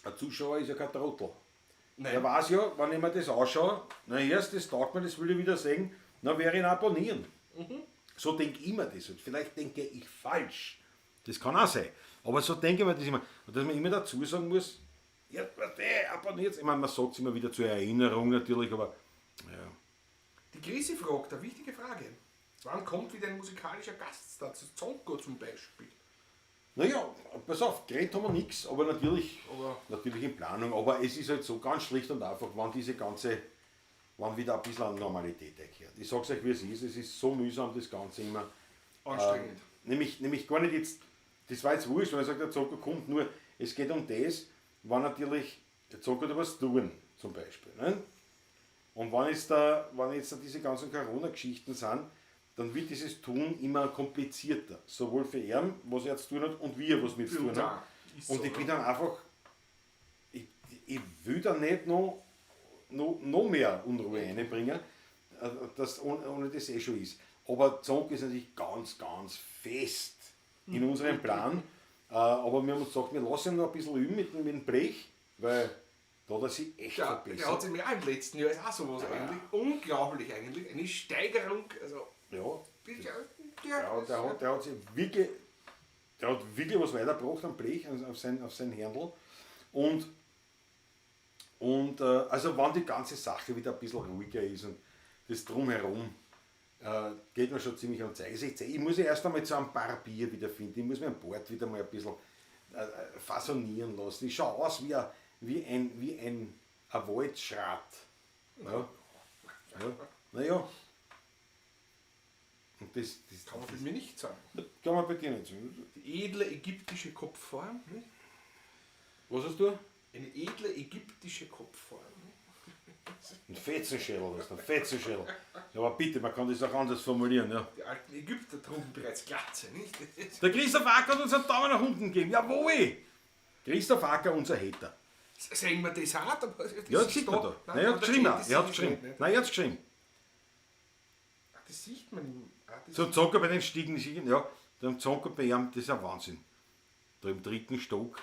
ein Zuschauer ist ja kein Trottel. Nein. Der weiß ja, wenn ich mir das anschaue, na erst, das taugt mir, das will ich wieder sehen, dann werde ich ihn abonnieren. So denke ich mir das. Und vielleicht denke ich falsch. Das kann auch sein. Aber so denke ich mir das immer. Und dass man immer dazu sagen muss, ja, abonniert. Ich meine, man sagt es immer wieder zur Erinnerung natürlich, aber ja. Die Krise fragt, eine wichtige Frage. Wann kommt wieder ein musikalischer Gast dazu? Zonko zum Beispiel. Naja, pass auf, geredet haben wir nichts, aber natürlich, natürlich in Planung. Aber es ist halt so ganz schlicht und einfach, wann diese ganze, wann wieder ein bisschen an Normalität einkehrt. Ich sag's euch, wie es ist so mühsam, das Ganze immer. Anstrengend. Nämlich gar nicht jetzt, das war jetzt wurscht, wenn ich sage, der Zocker kommt, nur es geht um das, wann natürlich der Zocker da was tun, zum Beispiel. Ne? Und wenn jetzt da diese ganzen Corona-Geschichten sind, dann wird dieses Tun immer komplizierter. Sowohl für ihn, was er zu tun hat, und wir, was wir zu tun haben. Und ich bin dann einfach, ich will da nicht noch mehr Unruhe reinbringen, dass ohne das eh schon ist. Aber Zonk ist natürlich ganz, ganz fest in unserem Plan. Aber wir haben uns gesagt, wir lassen ihn noch ein bisschen üben mit dem Blech, weil da hat er sich echt verbessert. Der hat sich mir auch im letzten Jahr, ist auch sowas eigentlich, unglaublich eigentlich, eine Steigerung. Also ja, der hat sich wirklich, der hat wirklich was weitergebracht am Blech, auf sein Händel. Und also wenn die ganze Sache wieder ein bisschen ruhiger ist und das Drumherum, geht mir schon ziemlich am Zeiger. Ich muss ja erst einmal zu einem Barbier wiederfinden, ich muss mein Bart wieder mal ein bisschen fasonieren lassen. Ich schaue aus wie ein Waldschrat. Ja. Ja. Naja. Und das kann man bei mir nicht sagen. Das kann man bei dir nicht sagen. Die edle ägyptische Kopfform. Nicht? Was hast du? Eine edle ägyptische Kopfform. Ein Fetzenschädel, das ist ein Fetzenschädel. Ja, aber bitte, man kann das auch anders formulieren. Ja. Die alten Ägypter trugen bereits Glatze, nicht? Der Christoph Acker hat uns einen Daumen nach unten gegeben. Jawohl! Christoph Acker, unser Hater. Sehen wir das auch? Das ja, das sieht man da. Nein, er hat geschrieben. Er hat geschrieben. Nein, er hat geschrieben. Das sieht man nicht. So Zocker bei den Stiegen, ja, der Zocker bei ihm, das ist ein Wahnsinn. Da im dritten Stock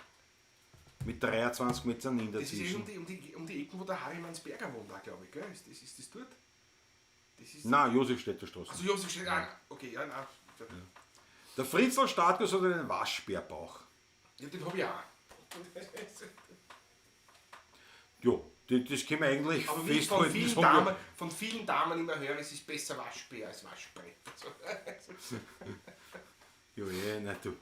mit 23 Metern dazwischen. Das ist um die Ecken, wo der Harry Mansberger wohnt, glaube ich, gell? Ist das dort? Das ist nein, Josefstädter Straße. Also Josefstädter, ah, okay, ja, nein. Ja. Der Fritzl Startkus hat einen Waschbärbauch. Ja, den hab ich auch. Ja, das können wir eigentlich aber wie ich festhalten. Von vielen Damen immer höre, es ist besser Waschbär als Waschbrett. Ja, ja, nein, du.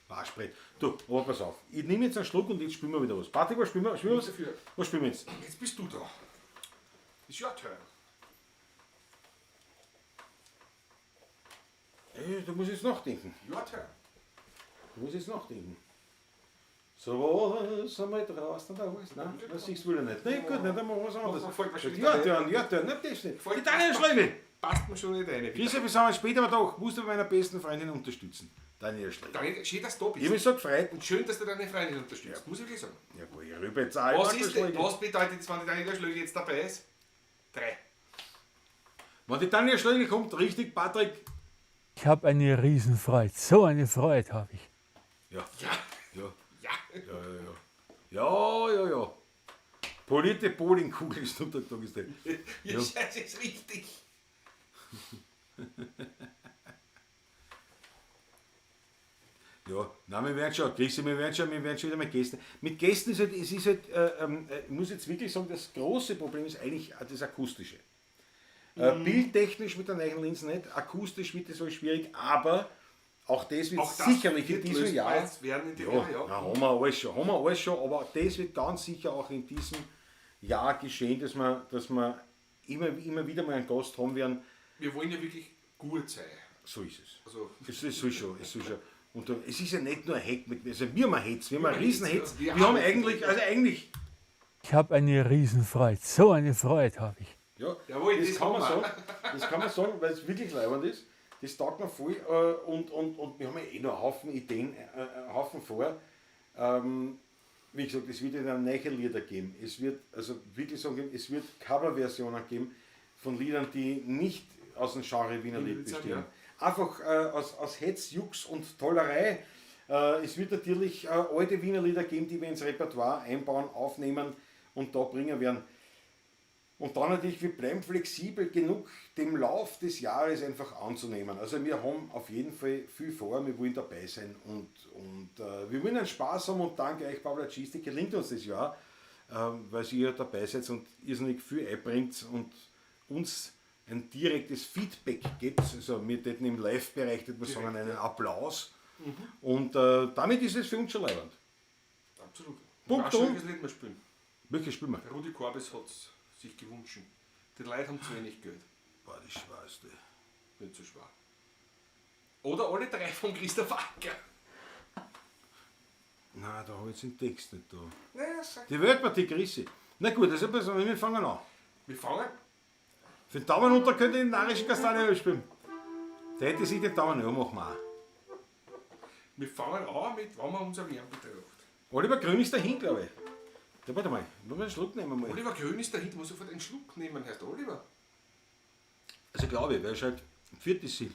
Waschbrett. Du, aber pass auf. Ich nehme jetzt einen Schluck und jetzt spielen wir wieder was. Patrick, was spielen wir? Was spielen wir jetzt? Jetzt bist du da. It's your turn. Ey, du musst jetzt nachdenken. Your turn. Du musst jetzt nachdenken. So was einmal draußen da alles. Nein, das siehst du wieder nicht. Nein, gut, nein, dann machen wir was anderes. Ja, turn, nein, das nicht. Die Daniel Schlegel! Passt mir schon nicht rein. Christoph, wir sind später, aber doch, musst du bei meiner besten Freundin unterstützen. Daniel Schlegel. Daniel, schön, dass du da bist. Ich habe mich so gefreut. Und schön, dass du deine Freundin unterstützt, ja. Muss ich wirklich sagen. Ja, boah, ich rübe jetzt auch. Was bedeutet es, wenn die Daniela Schlegel jetzt dabei ist? 3. Wenn die Daniela Schlegel kommt, richtig, Patrick. Ich habe eine Riesenfreude. So eine Freude habe ich. Ja. Ja. Ja. Ja. Ja, ja, ja. Ja, ja, ja. Polierte Bowlingkugel ist untergestellt. Ja, das ist richtig. Ja, nein, wir werden schon, Christi, wir werden schon wieder mit Gästen. Mit Gästen ist halt, es ist halt, ich muss jetzt wirklich sagen, das große Problem ist eigentlich das Akustische. Bildtechnisch mit der neuen Linse nicht, akustisch wird das alles schwierig, aber auch das wird auch das sicherlich wird in diesem Jahr. Werden in dem ja, Jahr, ja. Na, haben wir alles schon, aber das wird ganz sicher auch in diesem Jahr geschehen, dass wir immer wieder mal einen Gast haben werden. Wir wollen ja wirklich gut sein. So ist es. Also, es soll schon. Und es ist ja nicht nur ein Hack mit, also wir haben ein Hetz, wir haben einen riesen Hetz. Wir haben eigentlich, also eigentlich. Ich habe eine Riesenfreude, so eine Freude habe ich. Ja, jawohl, das kann man sagen, das kann man sagen, weil es wirklich leibend ist. Das taugt mir voll und wir haben ja eh noch einen Haufen Ideen, einen Haufen vor. Wie gesagt, es wird ja neue Lieder geben. Es wird, also wirklich sagen, es wird Coverversionen geben von Liedern, die nicht aus dem Genre Wiener Lied bestehen. Ja. Einfach aus Hetz, Jux und Tollerei. Es wird natürlich alte Wiener Lieder geben, die wir ins Repertoire einbauen, aufnehmen und da bringen werden. Und dann natürlich, wir bleiben flexibel genug, dem Lauf des Jahres einfach anzunehmen. Also wir haben auf jeden Fall viel vor, wir wollen dabei sein und wir wollen einen Spaß haben und dank euch, Pavla Cheesesteak, gelingt uns das ja, weil ihr dabei seid und irrsinnig viel einbringt und uns ein direktes Feedback gebt. Also wir täten im Live-Bereich, würde man sagen, einen Applaus. Und damit ist es für uns schon leibend. Absolut. Punkt um. um. Welches Lied wir spielen? Welches spielen wir? Der Rudi Korbis hat sich gewünscht. Die Leute haben zu wenig Geld. Boah, das Schwerste. Nicht so schwer. Oder alle drei von Christoph Acker. Nein, da habe ich jetzt den Text nicht da. Naja, sag. Die Weltpartie Grisi. Na gut, also pass auf, wir fangen an. Wir fangen. Für den Daumen runter könnt ihr den narischen Kastanie spielen. Der hätte sich den Daumen, ja, machen wir auch. Wir fangen an mit, wenn man unser Lärm betrachtet. Oliver Grün ist dahin, glaube ich. Ja, warte mal, wollen wir einen Schluck nehmen mal. Oliver Grün ist dahinter, muss sofort einen Schluck nehmen, heißt Oliver. Also glaube ich, weil es halt viert ist sie.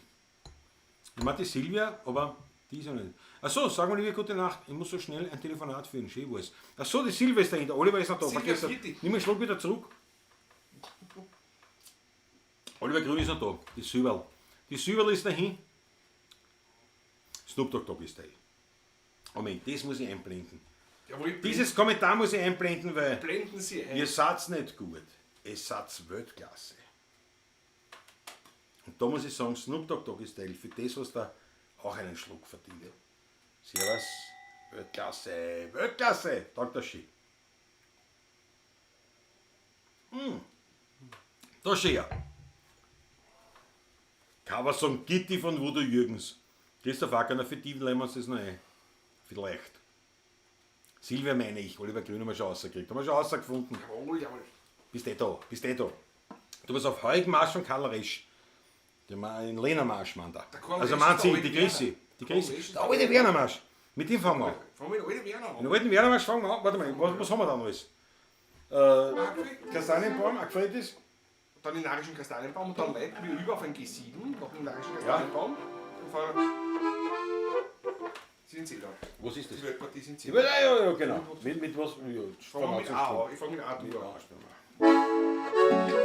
Ich meine die Silvia, aber die ist ja nicht. Achso, sagen wir lieber gute Nacht. Ich muss so schnell ein Telefonat führen, schön war's. Achso, die Silvia ist dahinter, Oliver ist noch da. Silvia Vergiss das. Vierti. Nimm einen Schluck wieder zurück. Oliver Grün ist noch da, die Silberl. Die Silberl ist dahin. Snoop Dogg Dogg ist dahin. Moment, das muss ich einblenden. Jawohl, Dieses Kommentar muss ich einblenden, weil blenden Sie ein. ihr seid nicht gut. Es seid Weltklasse. Und da muss ich sagen, Snoop Dogg Dogg ist Style für das, was da auch einen Schluck verdient. Servus, Weltklasse, Weltklasse, Dr. Ski. Da schön. Coversong Gitti von Voodoo Jürgens. Christoph Acker, für die leihen wir uns das noch ein. Vielleicht. Silvia meine ich, Oliver Grün haben wir schon rausgekriegt. Haben wir schon rausgefunden. Jawohl, jawohl. Bist eh da, bist eh da. Du pass auf, Heurigen Marsch von Karl Resch. Den in Lena Marsch, man da. Der Karl Also Resch meint ist der sie, alte die Chrissy. Werner. Die Karl Chrissy. Resch ist Der der alte Werner Marsch. Mit dem fangen wir an. Fangen wir mit alten Werner an. Den alten Werner Marsch fangen wir an. Warte mal, was haben wir da noch alles? Kastanienbaum, Aquaritis. Dann den narischen Kastanienbaum und dann leiten wir über auf ein G7, nach dem narischen Kastanienbaum. Und fahren. Sie sind Sie da. Was ist das? Die Weltpartie sind Sie Ja, da. ja, ja, genau. Mit was? Ja, Fangen wir mit A an. Ich fange mit A durch. Ja, spielen wir.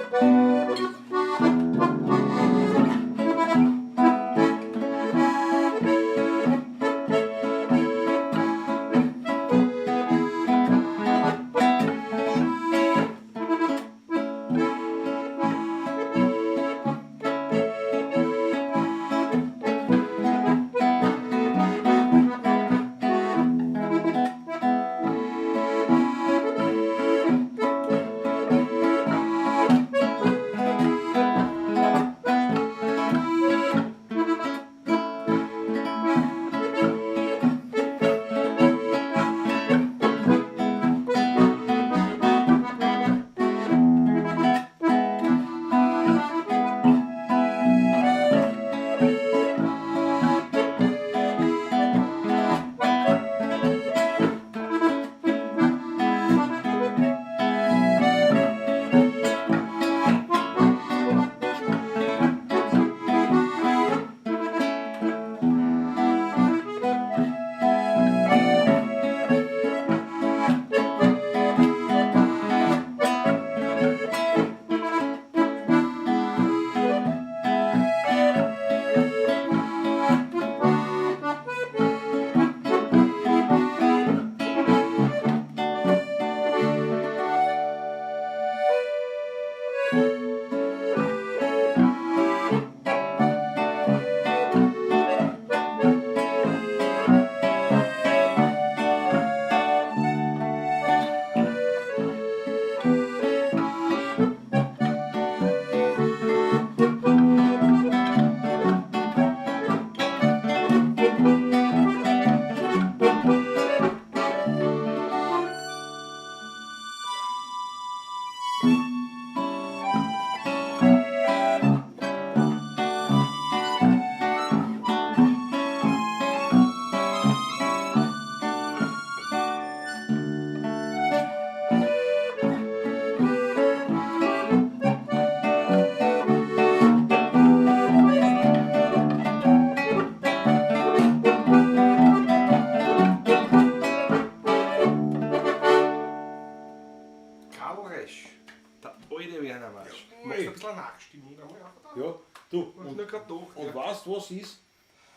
Sternenmarsch. Machst du ein bisschen Nachstimmung einmal auch da? Ja, du, Und und, nur grad doch. und Ja. weißt was ist?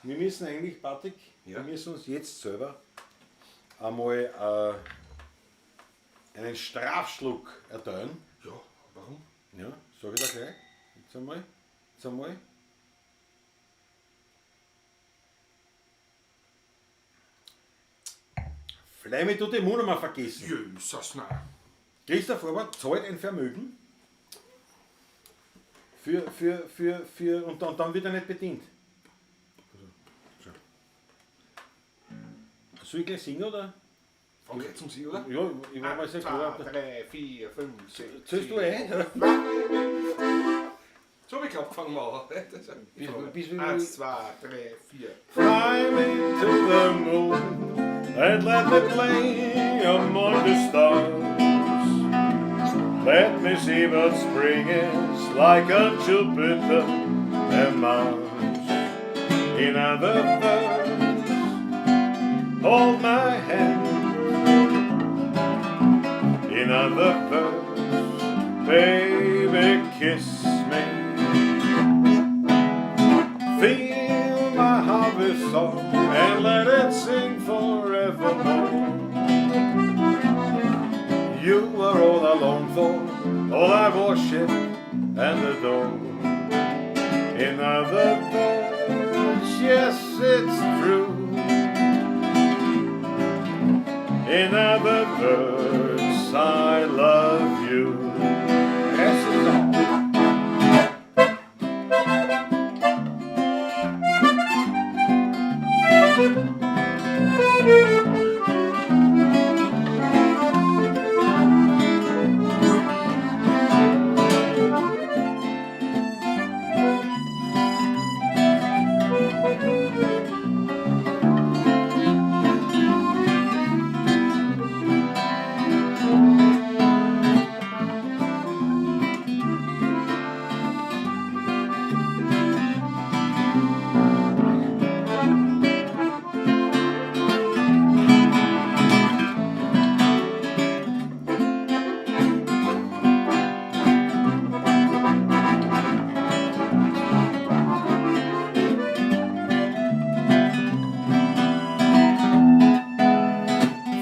Wir müssen eigentlich, Patrick, Ja. wir müssen uns jetzt selber einmal einen Strafschluck erteilen. Ja, warum? Ja, sag ich dir gleich. Jetzt einmal. Jetzt einmal. Fly me to the Moon haben wir vergessen. Jesus, nein. Christoph Robert zahlt ein Vermögen für und dann wird er nicht bedient. Also, so. Soll ich gleich singen oder? Fang gleich zum Singen, oder? Ja, ich war mir Eins, sehr zwei, klar. drei, vier, fünf, sechs. Zählst du sieben. ein? So, ich glaube, fangen wir an. Eins, zwei, drei, vier. Fly me to the moon and let me play among the stars. Let me see what spring is like on Jupiter and Mars. In other words, hold my hand. In other words, baby, kiss me. Fill my heart with song and let it sing forevermore. You are all I long for, all I worship and adore. In other words, yes, it's true. In other words, I love you. Es ist auch.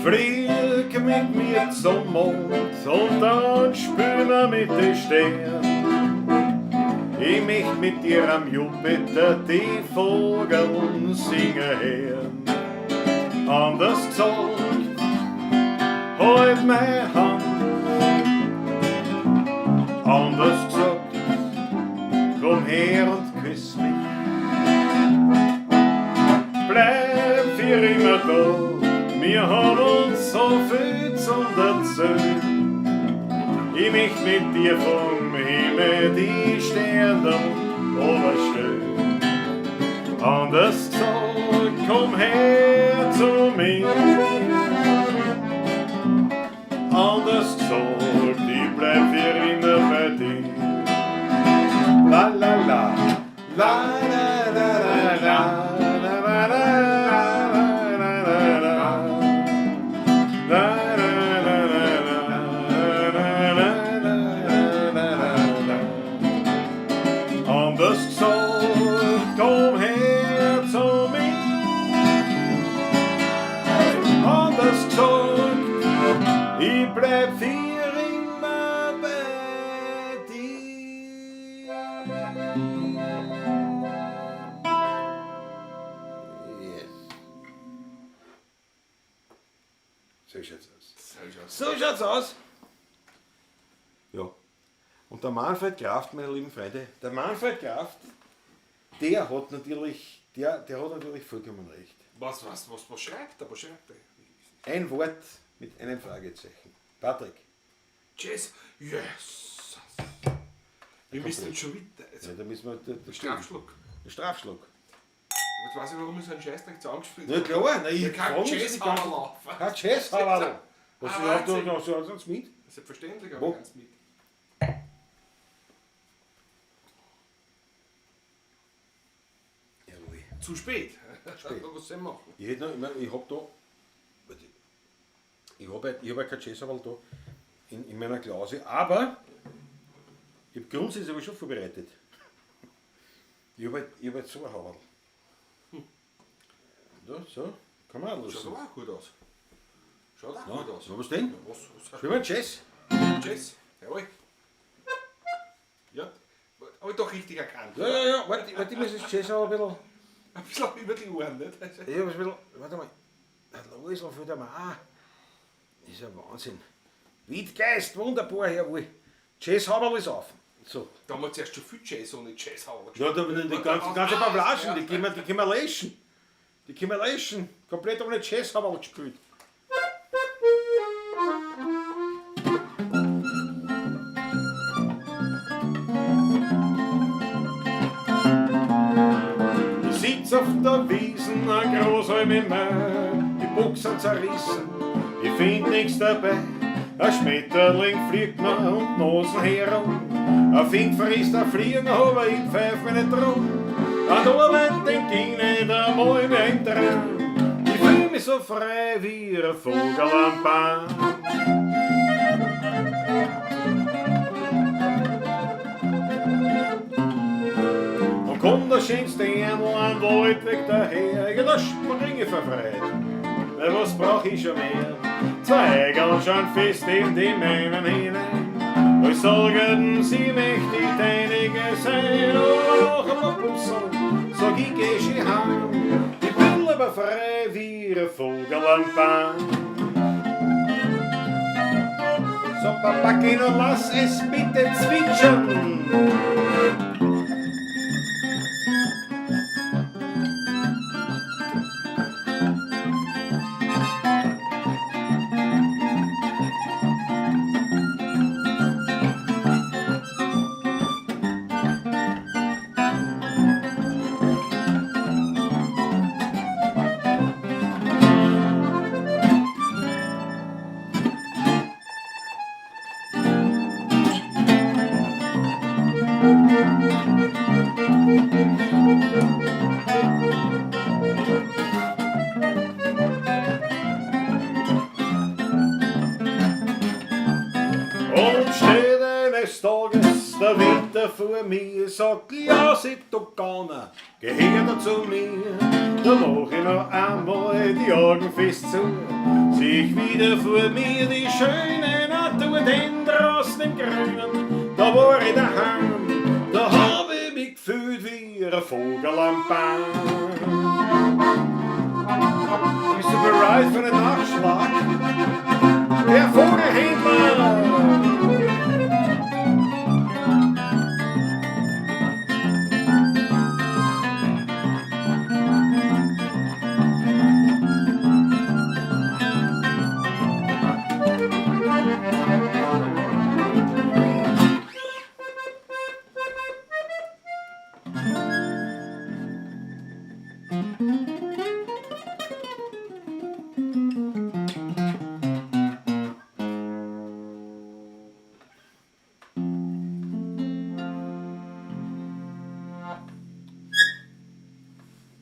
Flieg mit mir zum Mond und dann spielen wir mit den Sternen. Ich möcht mit dir am Jupiter die Vogeln singen hören. Anders gesagt, halt meine Hand. Anders gesagt, komm her und küss mich. Bleib für immer da, wir haben uns so viel zum Erzählen. Ich möcht mit dir vom Himmel die Sterne oberstellen. Anders gesagt, komm her zu mir. Anders gesagt, ich bleib für immer bei dir. La la la, la la la la la, la la la la la la. La la la la la la la la la la. Anders gesagt, komm her zu mir. Anders gesagt, ich bleib für immer bei dir. Yes. So schaut's aus. So schaut's So schaut's aus. Ja. Und der Manfred Kraft, meine lieben Freunde, der Manfred Kraft, der hat natürlich, der hat natürlich vollkommen recht. Was schreibt er? Was schreibt er? Ein Wort mit einem Fragezeichen. Patrick. Jazz. Yes. Wir müssen schon wieder. Also, Ja, da müssen wir. Der Strafschluck. Der Strafschluck. Jetzt weiß ich, warum ich so einen Scheißdreck zusammengespielt Na klar, na, ich Ja, kein frag mich Jazz die ganze- Haberl. Kein Jazz Haberl. Was Ah, hast du Wahnsinn. noch so sonst mit? Selbstverständlich, aber Wo? ganz mit. Jawohl. Zu spät. Spät. Was soll ich machen? Ich hätte noch, ich, mein, ich hab da. Warte. Ich hab ja kein Jazz Haberl da in meiner Klause, aber Ich habe grundsätzlich aber schon vorbereitet. Ich habe halt so ein Haberl. Da, so, kann man auch Schaut lassen. aber auch gut aus. Schaut auch gut aus. Na, was denn? Ja, was? Spielen wir Jazz? Jazz? Jawohl. Ja, habe ich doch richtig erkannt. Ja, ja, ja, warte, warte, ich muss das Jazz auch ein bisschen... Ein bisschen über die Ohren, nicht? Ich hab ein bisschen, warte mal, der Loisl fehlt mir auch. Das ist ja Wahnsinn. Windgeist, wunderbar, jawohl. Jazz Haberl ist auf. So. Da haben wir zuerst schon viel Jazz ohne Jazz haben. Ja, da die ganze paar Flaschen, die können wir löschen. Die können wir löschen. Komplett ohne Jazz Haberl gespielt. Ich sitz auf der Wiesen, ein Großhalm im Meer, die Buchsen zerrissen, ich find nix dabei. Ein Schmetterling fliegt mir um die Nasen herum, ein Fink frisst ein Fliegen, aber ich pfeif mich nicht drum. An Arbeit denk ich nicht einmal mehr im Traum, ich fühl mich so frei wie ein Vogel am Baum. Und kommt der schönste Erdl am Waldweg daher, ja, da spring ich vor Freude. Na, was brauch ich schon mehr? Zwei Eigeln schon fest in die meinen hinein. Euch sagen, sie möchte die deinige sein, aber nach ein paar Pupseln sag ich, geh schon heim. Ich bin lieber frei wie ein Vogel am Baum. So, Papageno, lass es bitte zwitschern. Und steht eines Tages der Winter vor mir, sagt, ja, sieht du Gauner, geh her da zu mir. Da mach ich noch einmal die Augen fest zu, seh ich wieder vor mir die schöne Natur, denn draußen im Grünen, da war ich daheim, da hab ich mich gefühlt wie ein Vogel am Baum. Bist du bereit für den Nachschlag? Der Vogelhändler!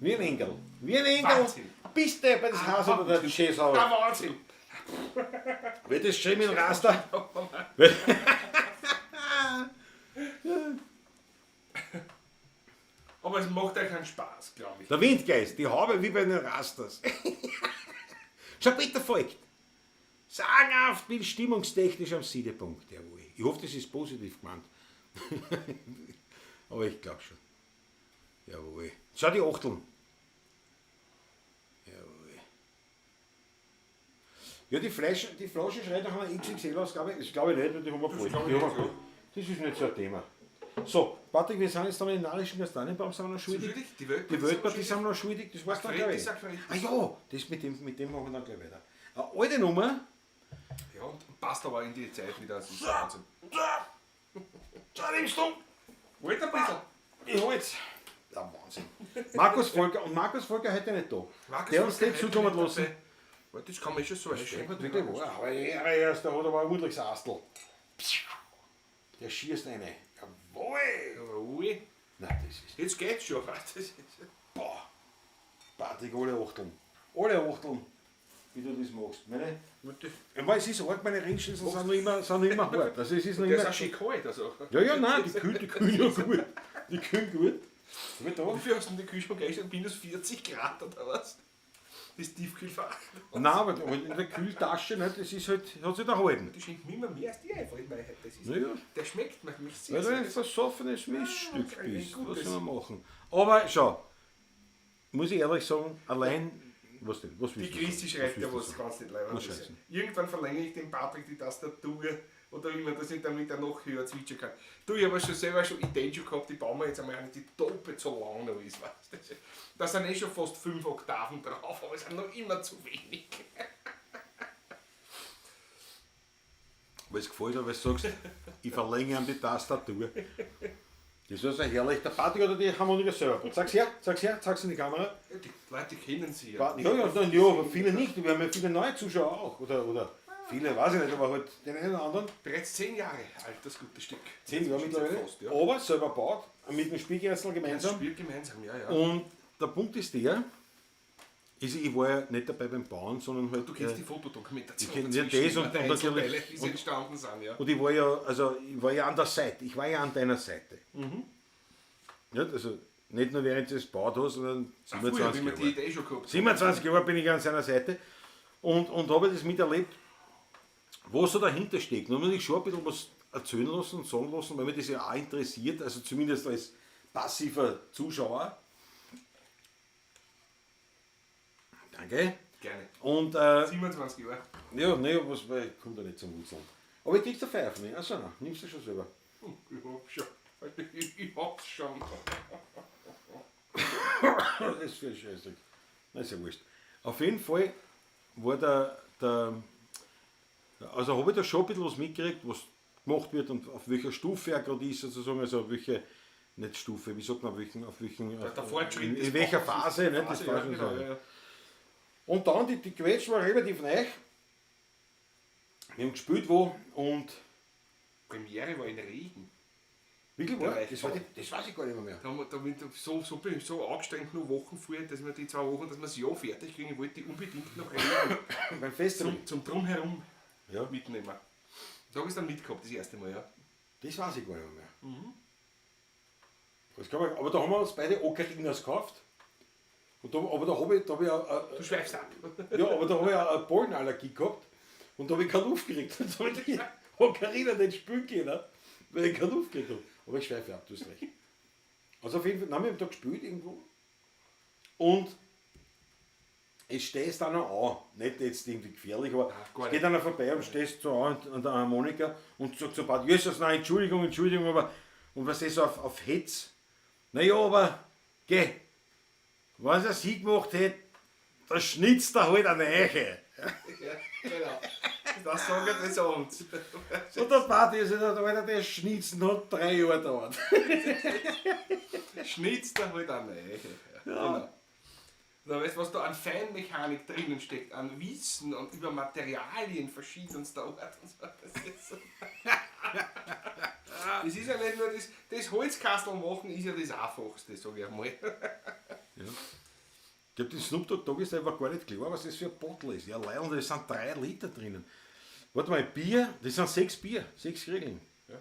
Wie ein Engel. Wie ein Engel. Wahnsinn. Bist du bei das Haus oder der Scheiß Ah, Wahnsinn! Wird das schön mit dem Raster? Aber es macht euch keinen Spaß, glaube ich. Der Windgeist, die Haube wie bei den Rasters. Schau, Peter folgt. Sagenhaft bin stimmungstechnisch am Siedepunkt. Jawohl. Ich hoffe, das ist positiv gemeint. Aber ich glaube schon. Jawohl. Schau die Achteln. Jawohl. Ja, die Flasche schreit nach einer XXL-Ausgabe. Das glaube ich nicht, weil die haben wir Das geholt. glaub ich Die haben wir nicht, geholt. Das ist nicht so ein Thema. So, Patrick, wir sind jetzt dann in den narischen Kastanienbaum, sind wir noch schuldig. Schuldig? Die Weltpartie Die Weltpartie sind sind wir noch schuldig, das war's dann, Fred glaub ich. ist auch schuldig. Ah ja, das mit dem machen wir dann gleich weiter. Eine alte Nummer. Ja, und passt aber in die Zeit wieder. Das ist Wahnsinn. So, nimmst du. Halt ein bisschen. Ich hol's. Ja, Wahnsinn. Markus Volker, und Markus Volker heute nicht da. Markus der uns Volker nicht heute zukommen nicht lassen. dabei. Warte, das kann man schon so einschränken. Wirklich wahr, aber er ist, der hat aber ein ordentliches Astl. Der schießt eine. Jawohl! Jawohl. Nein, das ist. Jetzt geht's schon. Das ist Boah! Patrick, alle Achteln. Alle Achteln. wie du das machst. Meine, aber es ist arg, meine Ringschlüssel sind noch immer hart. Also es ist noch Der ist immer, auch schön kalt. Also. ja, ja, nein, die kühlen ja gut. Die kühlen gut. Hab ich da? Wie viel hast du denn die Kühlschrank eingestellt? Minus 40 Grad oder was? Das Tiefkühlfach. Nein, aber in der Kühltasche, ne, das ist halt, hat sich erhalten. Die schenkt mir immer mehr als die einfach. Ich meine, das ist, Naja. Der schmeckt mir mich sehr. Weil du ein sehr. versoffenes Miststück Ah, ein bist. Was gutes. soll man machen? Aber schau, muss ich ehrlich sagen, allein. Was denn? Was Die willst du Christi sagen? schreibt ja willst was, du sagen? ganz nicht leid. Was schreibt sie? Irgendwann verlängere ich dem Patrick die Tastatur oder wie man das nicht, damit er noch höher zwitschern kann. Du, ich habe schon selber schon Ideen schon gehabt, die bauen wir jetzt einmal eine, die doppelt so lang noch ist. Weißt du? Da sind eh schon fast 5 Oktaven drauf, aber es sind noch immer zu wenig. Weil es gefällt hat, weil du sagst, ich verlängere ihm die Tastatur. Das ist also herrlich. Der Patrick oder die Harmonika selber. Zeig's her, zeig's her, zeig's in die Kamera. Ja, die Leute kennen sie ja. Ja, ja, nein, ja, aber viele nicht. Wir haben ja viele neue Zuschauer auch. Oder viele, weiß ich nicht, aber halt den einen oder anderen. Bereits 10 Jahre alt, das gute Stück. 10 Jahre mittlerweile. Fast, ja. Aber selber gebaut, mit dem Spielgeißel Das gemeinsam. Spiel gemeinsam, ja, ja. Und der Punkt ist der, ist, ich war ja nicht dabei beim Bauen, sondern halt. Du kennst die Fotodokumentation. ich kenn ja dazwischen, das und- die und natürlich- Einzelteile, wie sie und- entstanden sind, ja. Und ich war ja, also ich war ja an der Seite, ich war ja an deiner Seite. Ja, also nicht nur während du es gebaut hast, sondern Ach, früher habe ich 27 mir die Jahre. Idee schon gehabt. 27 Jahre bin ich an seiner Seite und habe das miterlebt, was so dahinter steckt. Und muss ich schon ein bisschen was erzählen lassen und sagen lassen, weil mich das ja auch interessiert, also zumindest als passiver Zuschauer. Danke. Gerne. Und 27 Jahre. ja, naja, was, weil ich komme da nicht zum Wurzeln. Aber ich krieg's der Feier von mir. Achso, nein, nimmst du schon selber. Ich hab schon. Ich hab's schon. Das ist für ein Scheißdreck. Na, ist ja wurscht. Auf jeden Fall war der also habe ich da schon ein bisschen was mitgekriegt, was gemacht wird und auf welcher Stufe er gerade ist, sozusagen, also auf welche, nicht Stufe, wie sagt man, auf welchen, Der Fortschritt in des welcher Bauens Phase, ne, das Phase, war ja, schon genau, so. ja, ja. Und dann, die Quetsch war relativ neu. Wir haben gespielt wo und Premiere war in Regen. wirklich Der war, Reichsbau. das weiß ich gar nicht mehr. Da haben wir, da bin ich so bin ich so angestrengt, nur Wochen vorher, dass wir die 2 Wochen, dass wir das Jahr fertig kriegen. Ich wollte die unbedingt noch Regen Beim Festival. zum Drumherum Ja. mitnehmen. Da habe ich es dann mitgehabt, das erste Mal, ja. Das weiß ich gar nicht mehr. Das kann man, aber da haben wir uns beide Ocarinas gekauft. Und da, aber da habe ich, da hab ich auch, Du schweifst ab. ja, aber da habe ich auch eine Pollenallergie gehabt und da habe ich keine Luft gekriegt. Und da habe ich die Ocarina nicht spielen können, weil ich keine Luft gekriegt habe. Aber ich schweife ab, du hast recht. Also auf jeden Fall, nein, wir haben da gespielt irgendwo. Und es stehst dann noch an. Nicht jetzt irgendwie gefährlich, aber gar es geht einer vorbei und stehst so an an der Harmonika und sagt zum Bad, Jesus, nein, Entschuldigung, Entschuldigung, aber und was ist so auf Hetz? Naja, aber geh, wenn er sie gemacht hätte, da schnitzt er halt eine Eiche. Ja, genau. Das sagen das uns. Und der Party ist ja, Alter, der Schnitzen hat 3 Jahre gedauert. Schnitzt er halt eine Eiche. Ja. Genau. Da weißt du, was da an Feinmechanik drinnen steckt, an Wissen und über Materialien verschiedenster Art und so. Das ist, so. Das ist ja nicht nur das Holzkastel machen, ist ja das Einfachste, sag ich einmal. Ja. Ich glaub, den Snoop Dogg Dogg ist einfach gar nicht klar, was das für ein Bottle ist. Ja, leider, das sind 3 Liter drinnen. Warte mal, Bier, das sind 6 Bier, 6 Regeln. Ja.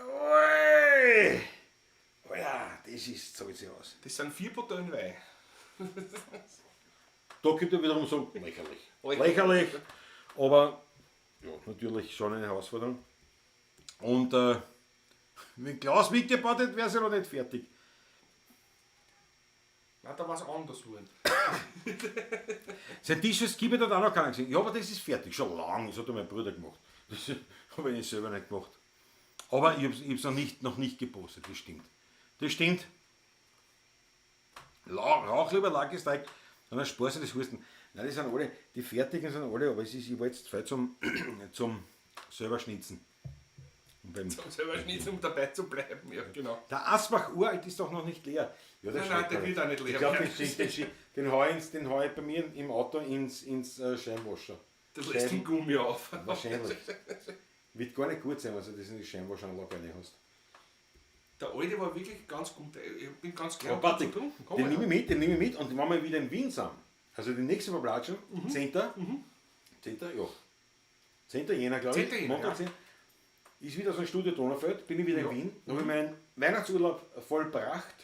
Oi! Alter, das ist, zahlt sich aus. Das sind 4 Bouteillen Wein. Da gibt er wiederum so lächerlich. Lächerlich. Lächerlich, aber ja, natürlich schon eine Herausforderung. Und wenn Klaus mitgebaut hätte, wäre sie noch nicht fertig. Nein, da war's anders geworden. Sein Tisch ist Keyboard hat auch noch keiner gesehen. Ja, aber das ist fertig, schon lange. Das hat ja mein Bruder gemacht. Das habe ich selber nicht gemacht. Aber ich hab's noch nicht gepostet, das stimmt. Das stimmt. Rauch lieber Lackesteig, dann sparst du das Husten. Nein, die sind alle, die fertigen sind alle, aber es ist, ich war jetzt zu zum selber schnitzen. Und beim Zum selber schnitzen, um dabei zu bleiben, ja, genau. Der Asbach uralt ist doch noch nicht leer. Ja, der Nein, nein, schmeckt der gar wird auch nicht leer. Ich glaub, den hau ich, den hau ich bei mir im Auto ins Scheinwascher. Das lässt den Gummi auf. Wahrscheinlich. Wird gar nicht gut sein, wenn du das in die Scheinwaschanlage rein hast. Der alte war wirklich ganz gut. Ich bin ganz Ja, gern Patrick, getrunken. Komm den mal, nehme ich mit, den nehme ich mit und wenn wir wieder in Wien sind, also die nächste Verblatschung, 10. 10. Ja. 10. Jänner, glaube ich. 10. Jänner, Montag, ja. 10. Ist wieder so ein Studio Donaufeld, bin ich wieder Ja. in Wien, habe ich meinen Weihnachtsurlaub vollbracht.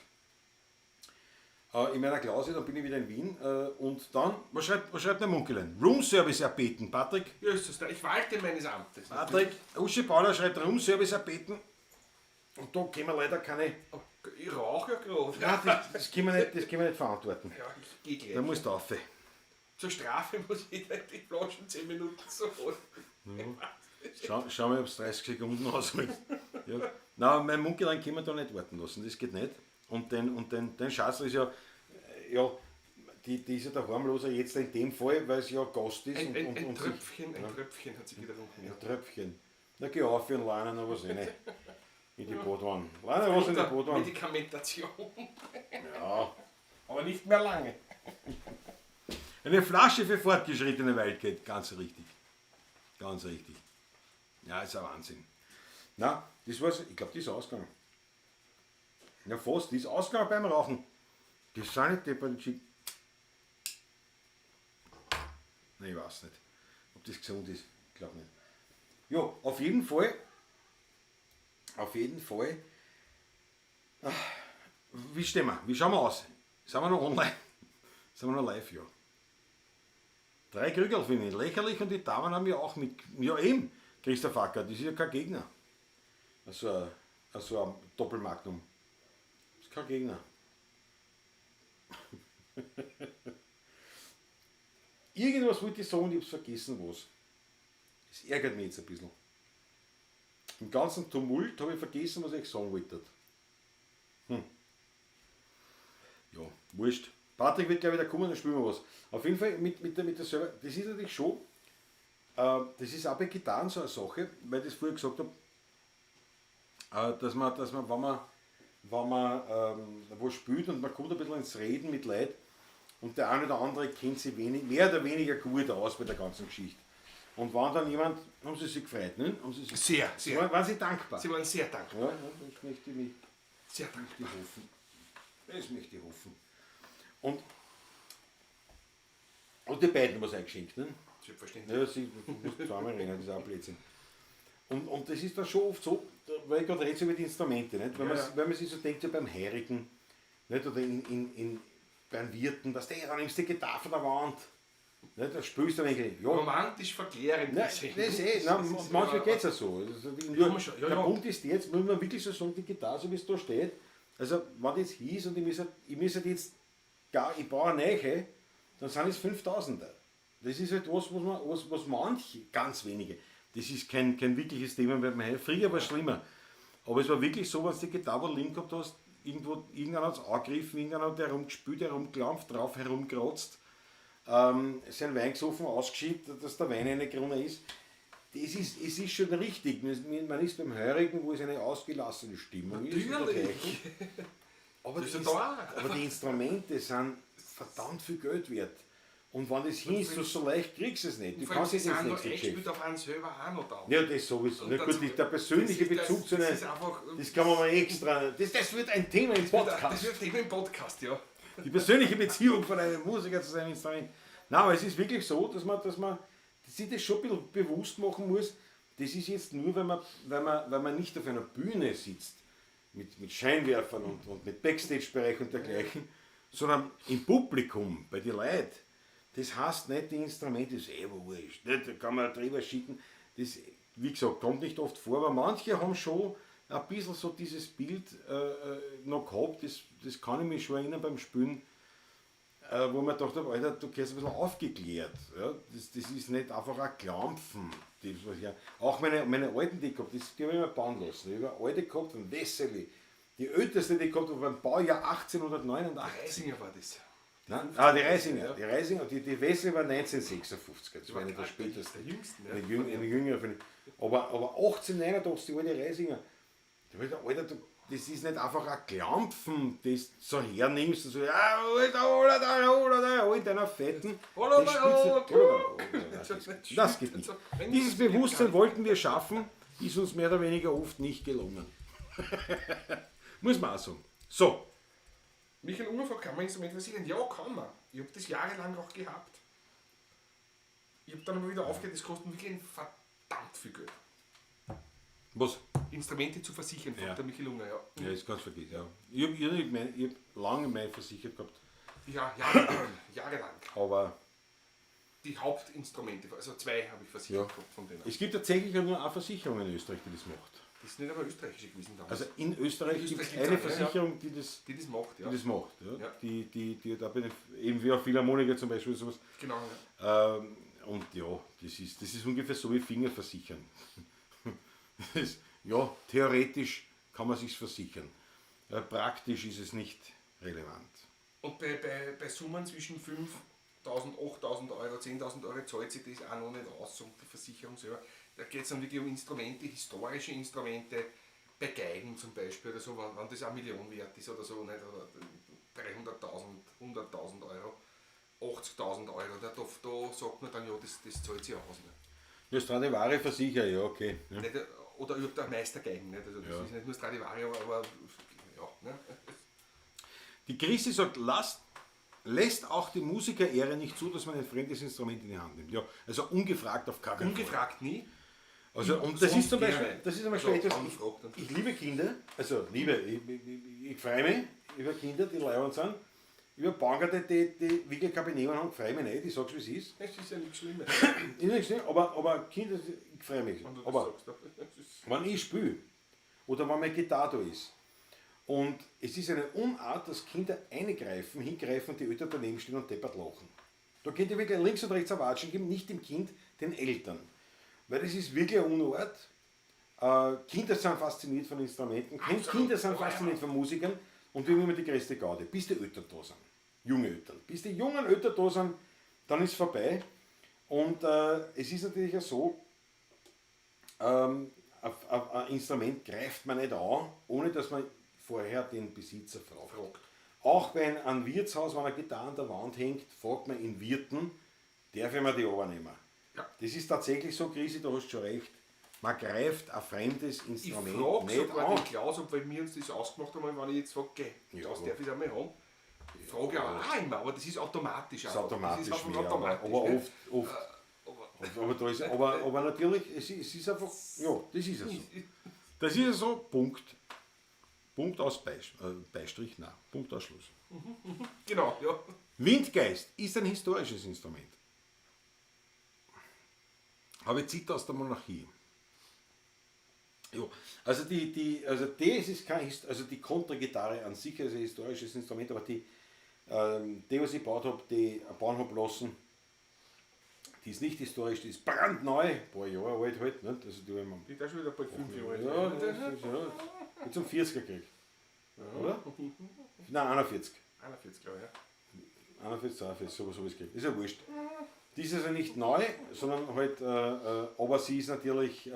In meiner Klause, dann bin ich wieder in Wien. Und dann, was schreibt der Munkelein? Roomservice erbeten, Patrick. Ja, ist das da. Ich walte meines Amtes. Patrick, Uschi Paula schreibt Roomservice erbeten. Und da können wir leider keine. Oh, Ich rauche ja gerade. Nein, das können wir nicht, das können wir nicht verantworten. Ja, ich gehe gleich. Da musst du rauf. Zur Strafe muss jeder die Flaschen 10 Minuten so holen. Schau mal, ob es 30 Sekunden ausholt. Ja. Nein, mein Munkelein können wir da nicht warten lassen, das geht nicht. Und den Schatz ist ja, ja, die ist ja der harmloser jetzt in dem Fall, weil es ja Gast ist. Ein Tröpfchen, ein Tröpfchen hat sie getrunken. Ja. Ein Tröpfchen. Na, geh auf und leine noch was rein. In die Badwanne. Leine was in die Badwanne. Medikamentation. Ja. Aber nicht mehr lange. Eine Flasche für fortgeschrittene Wildcat, ganz richtig. Ganz richtig. Ja, ist ein Wahnsinn. Na, das war's. Ich glaub, die ist ausgegangen. Ja, fast. Die ist ausgegangen beim Rauchen. Das sind nicht die bei den Chick. Nein, ich weiß nicht, ob das gesund ist. Ich glaub nicht. Ja, auf jeden Fall. Auf jeden Fall. Ach, wie stehen wir? Wie schauen wir aus? Sind wir noch online? Sind wir noch live? Ja. 3 Krügerl finde ich lächerlich und die Damen haben ja auch mit. Ja, eben, Christoph Acker, das ist ja kein Gegner. Also ein Doppelmagnum. Das ist kein Gegner. Irgendwas wollte ich sagen, ich hab's vergessen, was. Das ärgert mich jetzt ein bisschen. Im ganzen Tumult habe ich vergessen, was ich sagen wollte. Ja, wurscht. Patrick wird gleich wieder kommen, dann spielen wir was. Auf jeden Fall mit der selber, das ist natürlich schon, das ist auch bei Gitarren so eine Sache, weil ich das vorher gesagt hab, dass man, wenn man, wenn man wo spielt und man kommt ein bisschen ins Reden mit Leuten und der eine oder andere kennt sich mehr oder weniger gut aus bei der ganzen Geschichte. Und wenn dann jemand, haben sie sich gefreut, ne? Haben sie sich Sehr, sehr. Waren sie dankbar? Sie waren sehr dankbar. Ja, ja, das möchte ich mich Sehr dankbar. hoffen. Das möchte ich hoffen. Und die beiden was eingeschenkt, ne? Selbstverständlich. Ja, sie muss zweimal reden, das ist auch Blödsinn. Und das ist dann schon oft so, weil ich gerade rede so über die Instrumente, nicht? Wenn man sich so denkt, ja beim Heurigen, nicht? Oder beim Wirten, dass der, dann nimmst du die Gitarre von der Wand, nicht? Da spielst du ein wenig. Ja. Romantisch verklärend Nein, gesehen. das ist eh, nein, Das ist manchmal immer geht's ja so. Also, die, Ja, nur, schon, ja, der ja. Punkt ist jetzt, muss man wirklich so sagen, die Gitarre, so wie es da steht, also wenn das hieß und ich müsste jetzt gar, ich brauche eine neue, dann sind es 5000er. Das ist halt was, was manche, ganz wenige, das ist kein wirkliches Thema bei mir. Früher war es schlimmer. Aber es war wirklich so, wenn du die Gitarre liegen gehabt hast, irgendwo, irgendeiner hat's angegriffen, irgendeiner hat herumgespült, herumgeklampft, drauf herumgerotzt, sein Wein gesoffen, ausgeschiebt, dass der Wein reingerunnen ist. Es ist schon richtig. Man ist beim Heurigen, wo es eine ausgelassene Stimmung ist und Natürlich. dergleichen. Aber Das ist ja da auch. die Instrumente sind verdammt viel Geld wert. Und wenn das hin ist, so leicht kriegst du es nicht. Du Vor allem, kannst sie es nicht sind noch nächste echt Geschäft. mit auf einen selber auch noch da. Ja, das sowieso. Und Na das gut, der persönliche das ist das, Bezug zu das einer ist einfach, das kann man mal extra. Das wird ein Thema im Das wird Podcast. ein Thema im Podcast, ja. Die persönliche Beziehung von einem Musiker zu seinem Instrument. Nein, aber es ist wirklich so, dass man sich das schon ein bisschen bewusst machen muss. Das ist jetzt nur, wenn man nicht auf einer Bühne sitzt, mit Scheinwerfern und mit Backstage-Bereich und dergleichen, sondern im Publikum, bei den Leuten. Das heißt nicht, die Instrumente ist eh wurscht, nicht, da kann man drüber schicken. Das, wie gesagt, kommt nicht oft vor, aber manche haben schon ein bisschen so dieses Bild noch gehabt, das kann ich mich schon erinnern beim Spielen, wo man gedacht hat, Alter, du gehst ein bisschen aufgeklärt. Ja? Das ist nicht einfach ein Klampfen. Das, was ich, auch meine alten, die ich gehabt habe, die habe ich immer bauen lassen. Ich habe eine alte gehabt von Wessely. Die älteste, die ich gehabt habe, war beim Baujahr 1889. Reisinger war das. Nein? Ah, die Reisinger. Die Reisinger, die Wessely war 1956, das war eine der Der spätesten. jüngsten, ja. Eine jüngere von, aber 1889, die alte Reisinger. Da hab ich gedacht, Alter, du, das ist nicht einfach ein Klampfen, das du so hernimmst und so, ja, Alter, Alter, Alter, Alter, hol deiner Fetten. Alter, Das spielst du- Alter, Alter, Alter, Alter, das geht nicht. Wenn Dieses das geht Bewusstsein gar nicht. wollten wir schaffen, ist uns mehr oder weniger oft nicht gelungen. Muss man auch sagen. So, Michael Unger fragt, kann man Instrument versichern? Ja, kann man. Ich habe das jahrelang auch gehabt. Ich habe dann aber wieder aufgehört, das kostet wirklich ein verdammt viel Geld. was? Instrumente zu versichern, fragt Ja. der Michael Unger, ja. Ja, das kannst du vergessen, ja. Ich hab lange meine versichert gehabt, Ja, jahrelang. Jahrelang. aber Die Hauptinstrumente, also zwei habe ich versichert Ja. gehabt von denen. es gibt tatsächlich auch nur eine Versicherung in Österreich, die das macht. Das sind nicht aber österreichische gewesen damals. Also in Österreich In gibt es Österreich eine gibt's eine, ja. Versicherung, die das, die das macht, ja. die das macht. Ja. Ja. Die da bin ich, eben wie auch Philharmoniker zum Beispiel sowas. Genau, ja. Und ja, das ist ungefähr so wie Finger versichern. Das ist, ja, theoretisch kann man sich's versichern. Praktisch ist es nicht relevant. Und bei Summen zwischen 5.000, 8.000 Euro, 10.000 Euro zahlt sich das auch noch nicht aus, um die Versicherung selber. Da geht es dann wirklich um Instrumente, historische Instrumente, bei Geigen zum Beispiel oder so, wenn das 1 Million wert ist oder so, nicht, oder 300.000, 100.000 Euro, 80.000 Euro, da sagt man dann, ja, das zahlt sich aus. Ne? Ja, Stradivari versichert, ja, okay. Ja. Nicht, oder überhaupt auch Meistergeigen, nicht? Also das Ja. ist nicht nur Stradivari, aber ja. Ne? Die Christi sagt, lässt auch die Musikerehre nicht zu, dass man ein fremdes Instrument in die Hand nimmt. Ja, also ungefragt auf gar keinen Fall. Ungefragt nie. Also, und das Sonst ist zum Beispiel, gerne. das ist zum Beispiel Also, etwas, angefragt ich liebe Kinder, also liebe, ich freue mich über Kinder, die leibend sind, über Bankerte, die wirklich keine Benehmen haben, freue mich nicht, ich sag's wie es ist. Das ist ja nichts Schlimmes, Ist nicht schlimm, aber Kinder, ich freue mich. wenn du das Aber sagst. Das ist wenn ich spiele oder wenn meine Gitarre da ist und es ist eine Unart, dass Kinder eingreifen, hingreifen und die Eltern daneben stehen und deppert lachen. Da könnt ihr wirklich links und rechts ein Watschen geben, nicht dem Kind, den Eltern. Weil das ist wirklich eine Unart. Kinder sind fasziniert von Instrumenten, Absolut. Kinder sind Oh, ja. fasziniert von Musikern und wir haben immer die größte Gaudi, bis die Eltern da sind. Junge Eltern. Bis die jungen Eltern da sind, dann ist es vorbei. Und es ist natürlich auch so, ein Instrument greift man nicht an, ohne dass man vorher den Besitzer fragt. Fragt. Auch wenn ein Wirtshaus, wenn eine Gitarre an der Wand hängt, fragt man in Wirten, darf ich mir die übernehmen? Ja. Das ist tatsächlich so, Chrissy, da hast du schon recht. Man greift ein fremdes Ich Instrument frage nicht sogar an. den Klaus, ob wir uns das ausgemacht haben, wenn ich jetzt sage, geh, Ja, Klaus, aber- darf ich das einmal haben? Frage ich auch immer, aber das ist automatisch. Das ist automatisch Das ist einfach mehr, aber, automatisch. aber ne? oft, oft. Aber Aber, da ist, aber natürlich, es ist einfach, ja, das ist ja so. Das ist ja so, Punkt. Punkt aus Beistrich, nein, Punkt aus Schluss. Genau, ja. Windgeist ist ein historisches Instrument. Habe Zither aus der Monarchie. Ja, also die, die, also das ist kein, also die Kontragitarre an sich ist ein historisches Instrument, aber die, was ich gebaut hab, die bauen hab lassen, die ist nicht historisch, die ist brandneu, ein paar Jahre alt halt, nicht? Also die haben wir Die ist auch schon wieder bald 5 Jahre alt. ja, das ist, ja. Jetzt um 40er gekriegt. Oder? Nein, 41. 41, glaube ich, ja. 41, 42, sowas habe ich gekriegt. Ist ja wurscht. Die ist also nicht neu, sondern halt, aber sie ist natürlich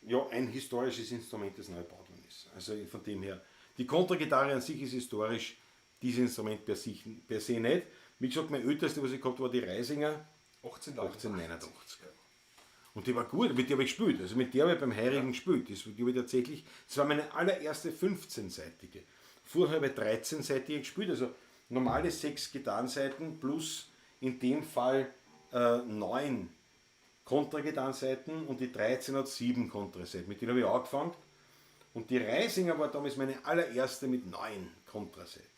ja, ein historisches Instrument, das neu gebaut worden ist. Also von dem her, die Kontragitarre an sich ist historisch, dieses Instrument per se nicht. Wie gesagt, mein älteste, was ich gehabt habe, war die Reisinger 1889. 1889. Und die war gut, mit der habe ich gespielt. Also mit der habe ich beim Heirigen gespielt. Das, die habe ich tatsächlich, das war meine allererste 15-seitige. Vorher habe ich 13-seitige gespielt, also normale 6 Gitarrenseiten plus in dem Fall 9 Kontragitarrenseiten und die 13 hat 7 Kontraseiten. Mit denen habe ich angefangen. Und die Reisinger war damals meine allererste mit 9 Kontraseiten.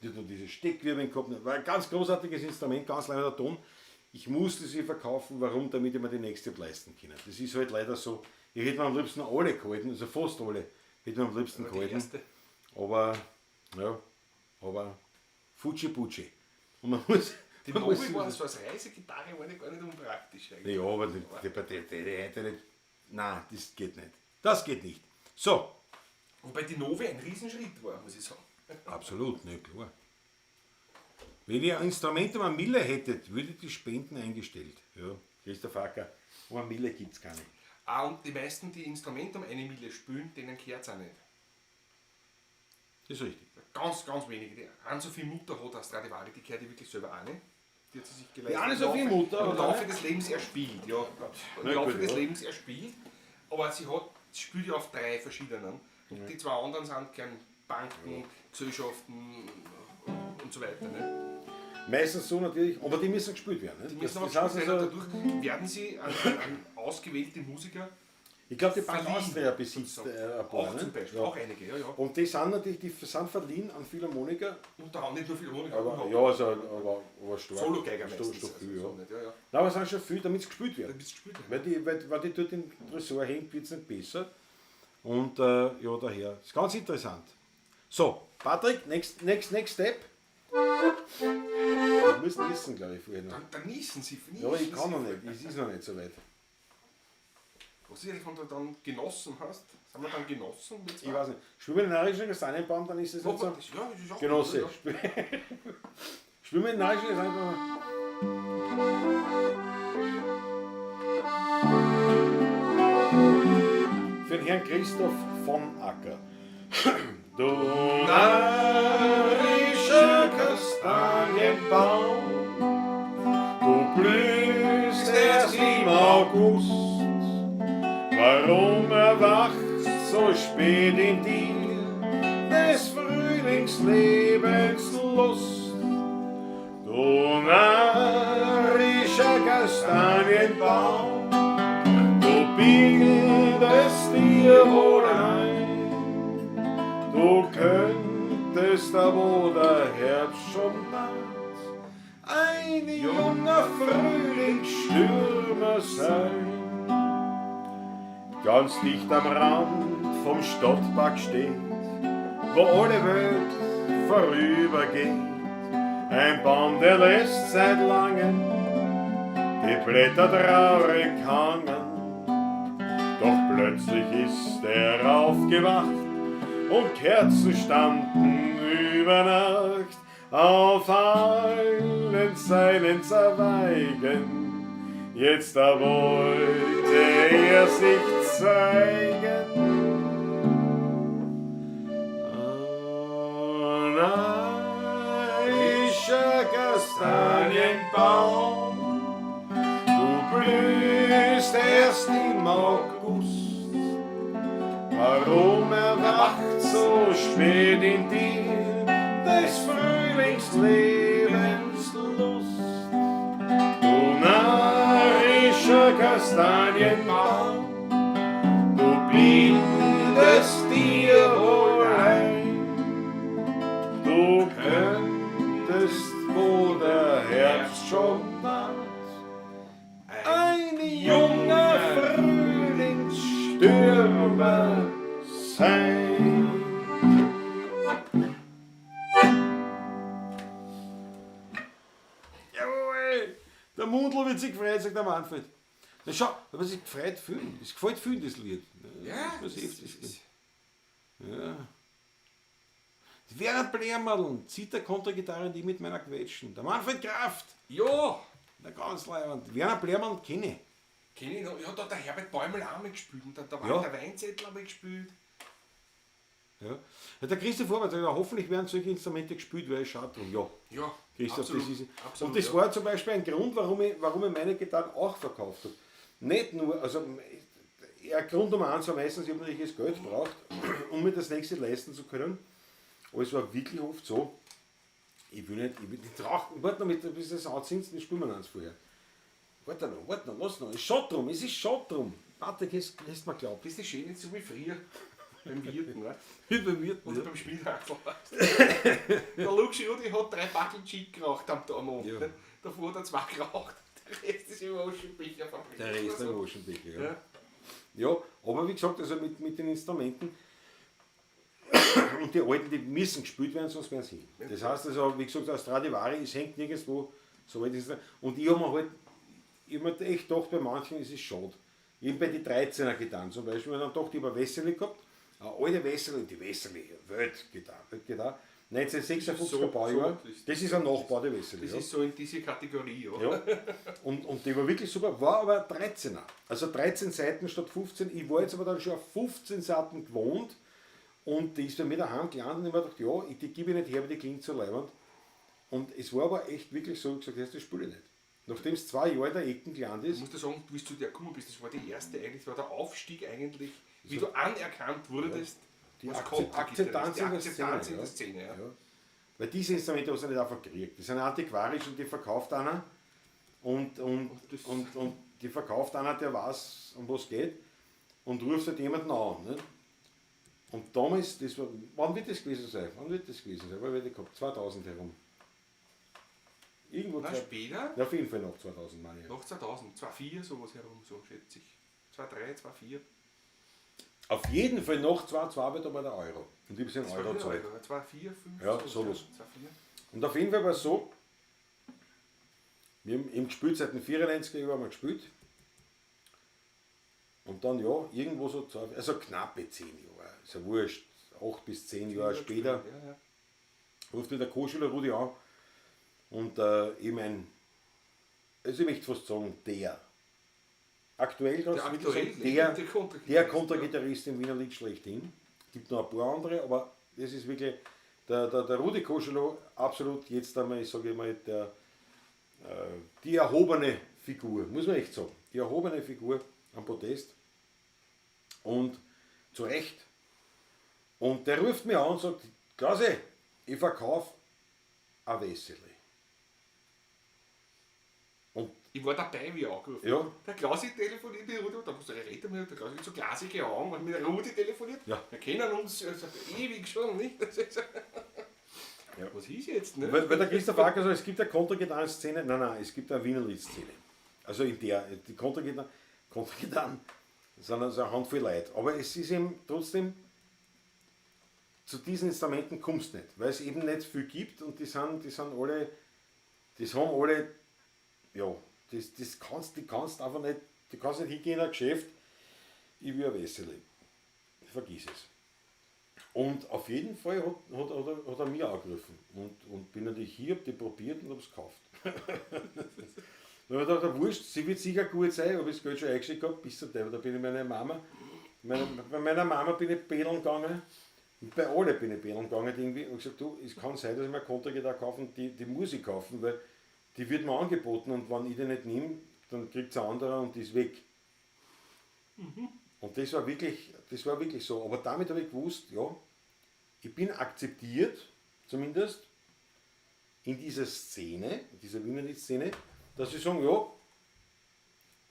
Die hat noch diese Steckwirbeln gehabt. War ein ganz großartiges Instrument, ganz leider Ton. Ich musste sie verkaufen, warum? Damit ich mir die nächste leisten kann. Das ist halt leider so. Ich hätte mir am liebsten alle gehalten, also fast alle hätte mir am liebsten Aber die gehalten. erste. Aber, ja, aber Fuji Pucci. Und man muss. Die man muss Novi war so als Reisegitarre war die gar nicht unpraktisch eigentlich. Ja, aber die hätte nicht. Nein, das geht nicht. Das geht nicht. So. Wobei die Novi ein Riesenschritt war, muss ich sagen. Absolut, ne, klar. Wenn ihr ein Instrument um eine Mille hättet, würde die Spenden eingestellt. Ja, Christoph Acker, um eine Mille gibt's keine. Ah, und die meisten, die Instrumente um eine Mille spielen, denen gehört's auch nicht. Das ist richtig. Ganz, ganz wenige. Die Anne-Sophie Mutter hat eine Stradivari, die gehört die wirklich selber auch nicht. Die hat sie sich geleistet. Die Anne-Sophie Im Mutter, Laufe oder? des Lebens erspielt, ja. Im Na Laufe gut, des ja. Lebens erspielt. Aber sie hat spielt ja auf drei verschiedenen. Und die zwei anderen sind gern Banken, Gesellschaften und so weiter. Ne? Meistens so natürlich, aber die müssen gespielt werden. Ne? Die müssen das, aber das heißt gespielt werden also, und dadurch werden sie an ausgewählte Musiker ich glaube, die Bank verliehen, Austria besitzt sozusagen. ein paar. Auch ne? zum Beispiel, Ja. auch einige, ja, ja. Und die sind natürlich, die sind verliehen an Philharmoniker, Und da haben nicht nur Philharmoniker, aber überhaupt. ja, also, aber stark. Solo-Geiger Stark, meistens. stark Also viel, ja. so nicht, ja, ja. Nein, aber es sind schon viel, damit es gespielt wird. Damit es gespielt wird. Weil die, weil die dort im Tresor hängt, wird es nicht besser. Und ja, daher. Ist ganz interessant. So, Patrick, next step. Wir müssen wissen, glaube ich, vorher noch. Dann niesen sie. Ja, aber ich niesen kann sie. noch nicht, es ist noch nicht so weit. Was ist eigentlich, wenn du dann genossen hast? Sind wir dann genossen? Wir zwei? Ich weiß nicht. Spielen wir den narischen Kastanienbaum, dann ist es nicht Noch, so. das, ja, das ist auch Genosse. gut, Spielen wir den narischen Kastanienbaum. Für den Herrn Christoph von Acker. Du narischer Kastanienbaum, du blühst erst im August. Warum erwacht so spät in dir des Frühlingslebens Lust? Du narischer Kastanienbaum, du bildest dir wohl ein, du könntest da, wo der Herbst schon naht, ein junger Frühlingsstürmer sein. Ganz dicht am Rand vom Stadtpark steht, wo alle Welt vorübergeht, ein Baum, der lässt seit langem die Blätter traurig hangen. Doch plötzlich ist er aufgewacht und Kerzen standen über Nacht auf allen seinen Zweigen. Jetzt da wollte er sich zeigen. Narischer Kastanienbaum, du blühst erst im August. Warum erwacht so spät in dir des Frühlingslebens Lust? Du narischer Kastanienbaum, du bildest dir wohl ein, du könntest, wo der Herbst schon naht, ein junger Frühlingsstürmer sein. Jawohl! Der Mundl wird sich gefreut, sagt der Manfred. Na schau, aber sich gefreut fühlen. Es gefällt vielen, das Lied. Ja, das das ist, ist- ja. Die Vera Blärmadl, Zither, Kontragitarre und ich mit meiner Quetschen. Der Manfred Kraft, Ja, der ganz leibend. Werner Blärmann kenne ich. kenn ich noch. Ja, da hat der Herbert Bäumel auch mitgespielt und der Ja. Walter Weinzettel auch mitgespielt. Ja. Ja, der Christoph Horvath sagt, ja, hoffentlich werden solche Instrumente gespielt, weil es schade drum. Ja, Ja, Christoph, absolut, das ist. absolut, und das ja. war zum Beispiel ein Grund, warum ich meine Gitarren auch verkauft habe. Nicht nur, also ja, Grund Nummer eins war meistens, ich habe natürlich das Geld gebraucht, um mir das nächste leisten zu können. Aber es war wirklich oft so, ich will nicht rauchen, warte noch mit, bis das anziehst, dann spielen wir eins vorher. Warte noch, lass noch, es ist schade drum, es ist schade drum. Patrick, hast du mir geglaubt. Das ist schön, nicht so wie früher beim Wirten, ne? Wie beim Wirten, Oder ja. beim Schmidhackl. Der Luxi Rudi hat 3 Backel Gin geraucht am Tag am Abend. Ja. Ne? Davor hat er 2 geraucht. Der Rest ist im Aschenbecher verblieben. Der Rest im Aschenbecher, ja. Ja. Ja, aber wie gesagt, also mit den Instrumenten und die alten, die müssen gespielt werden, sonst werden sie hin. Das heißt also, wie gesagt, aus Stradivari, es hängt nirgendwo, so weit ist es nicht. Und ich habe mir halt, ich hab mir echt gedacht, bei manchen ist es schade. Ich hab bei den 13er getan zum Beispiel, und dann dachte ich, ich habe eine Wessely gehabt, eine alte Wessely, die Wessely, Weltgitarre, 1956er Baujahr. Das ist ein Nachbau der Wessely. Das ja. ist so in diese Kategorie, ja. Ja. Und die war wirklich super, war aber 13er. Also 13 Seiten statt 15. Ich war jetzt aber dann schon auf 15 Seiten gewohnt und die ist bei mir daheim gelandet und ich hab mir gedacht, ja, die gebe ich nicht her, aber die klingt so leibend. Und es war aber echt wirklich so, ich gesagt, das spiele ich nicht. Nachdem es 2 Jahre in der Ecken gelandet ist. Ich muss dir sagen, wie du zu der gekommen bist, das war die erste eigentlich, das war der Aufstieg eigentlich Wie du anerkannt wurdest Die als Akzeptanz Kontragitarrist. in der Die Akzeptanz Szene, in ja. der Szene, ja. Ja. Weil diese Instrumente hast du nicht einfach gekriegt. Die sind antiquarisch und die verkauft einer. Und das- und die verkauft einer, der weiß, um was geht. Und ruft halt jemanden an. Nicht? Und damals, das war, wann wird das gewesen sein? Wann wird das gewesen sein? Wann wird ich gehabt? 2000 herum. Irgendwo Na, später, Ja, auf jeden Fall nach 2000, meine ich. nach 2000, 2004, sowas herum, so schätze ich. 2003, 2004. Auf jeden Fall nach 2002, weil da war der Euro. Und ich habe in Das war Euro wieder gezahlt. Euro, 2004, 5, Ja, sowas. 2004. Und auf jeden Fall war es so, wir haben eben gespielt, seit den 94er Jahren haben wir gespielt. Und dann, ja, irgendwo so, also knappe 10 Jahre, ist ja wurscht, 8 bis 10 Jahre später, Ja, ja. ruft mich der Co-Schüler Rudi an und eben ein, also ich möchte fast sagen, der, aktuell kannst Der du wirklich aktuell sagen, der, lebende Kontragitarrist, der Kontragitarrist im Wiener Lied schlechthin. Gibt noch ein paar andere, aber das ist wirklich der Rudi Koschelo, absolut jetzt einmal, ich sage mal, die erhobene Figur, muss man echt sagen, die erhobene Figur am Podest. Und zu Recht. Und der ruft mich an und sagt, Klausi, ich verkaufe ein Wesseli. Und Ich war dabei, wie er angerufen Ja. hat. Der Klausi telefoniert mit Rudi, da muss er reden mit der Klausi, so glasige Augen, und mit Rudi telefoniert. Ja. Wir kennen uns seit ewig schon, nicht? Das ist, Ja. Was ist jetzt, ne? Weil der Christoph Acker sagt, es gibt eine Kontragitarren-Szene, nein, es gibt eine Wienerlied-Szene. Also in der, die Kontragitarren sind also eine Handvoll Leute. Aber es ist eben trotzdem, zu diesen Instrumenten kommst du nicht, weil es eben nicht viel gibt und die sind alle, das haben alle, ja, das kannst, die kannst einfach nicht, du kannst nicht hingehen in ein Geschäft, ich will ein Wesseli. Vergiss es. Und auf jeden Fall hat er mich angerufen. Und bin natürlich hier, hab die probiert und hab's gekauft. Dann hab ich gedacht, wurscht, sie wird sicher gut sein, hab ich das Geld schon eingeschickt gehabt, bis zu der, da bin ich meine Mama, bei meiner Mama bin ich betteln gegangen, und bei alle bin ich betteln gegangen irgendwie, und gesagt, du, es kann sein, dass ich mir eine Kontragitarre kaufe und die muss ich kaufen, weil die wird mir angeboten und wenn ich die nicht nehme, dann kriegt's ein anderer und die ist weg. Mhm. Und das war wirklich so. Aber damit habe ich gewusst, ja, ich bin akzeptiert, zumindest, in dieser Szene, in dieser Wienerlied-Szene, dass sie sagen, ja,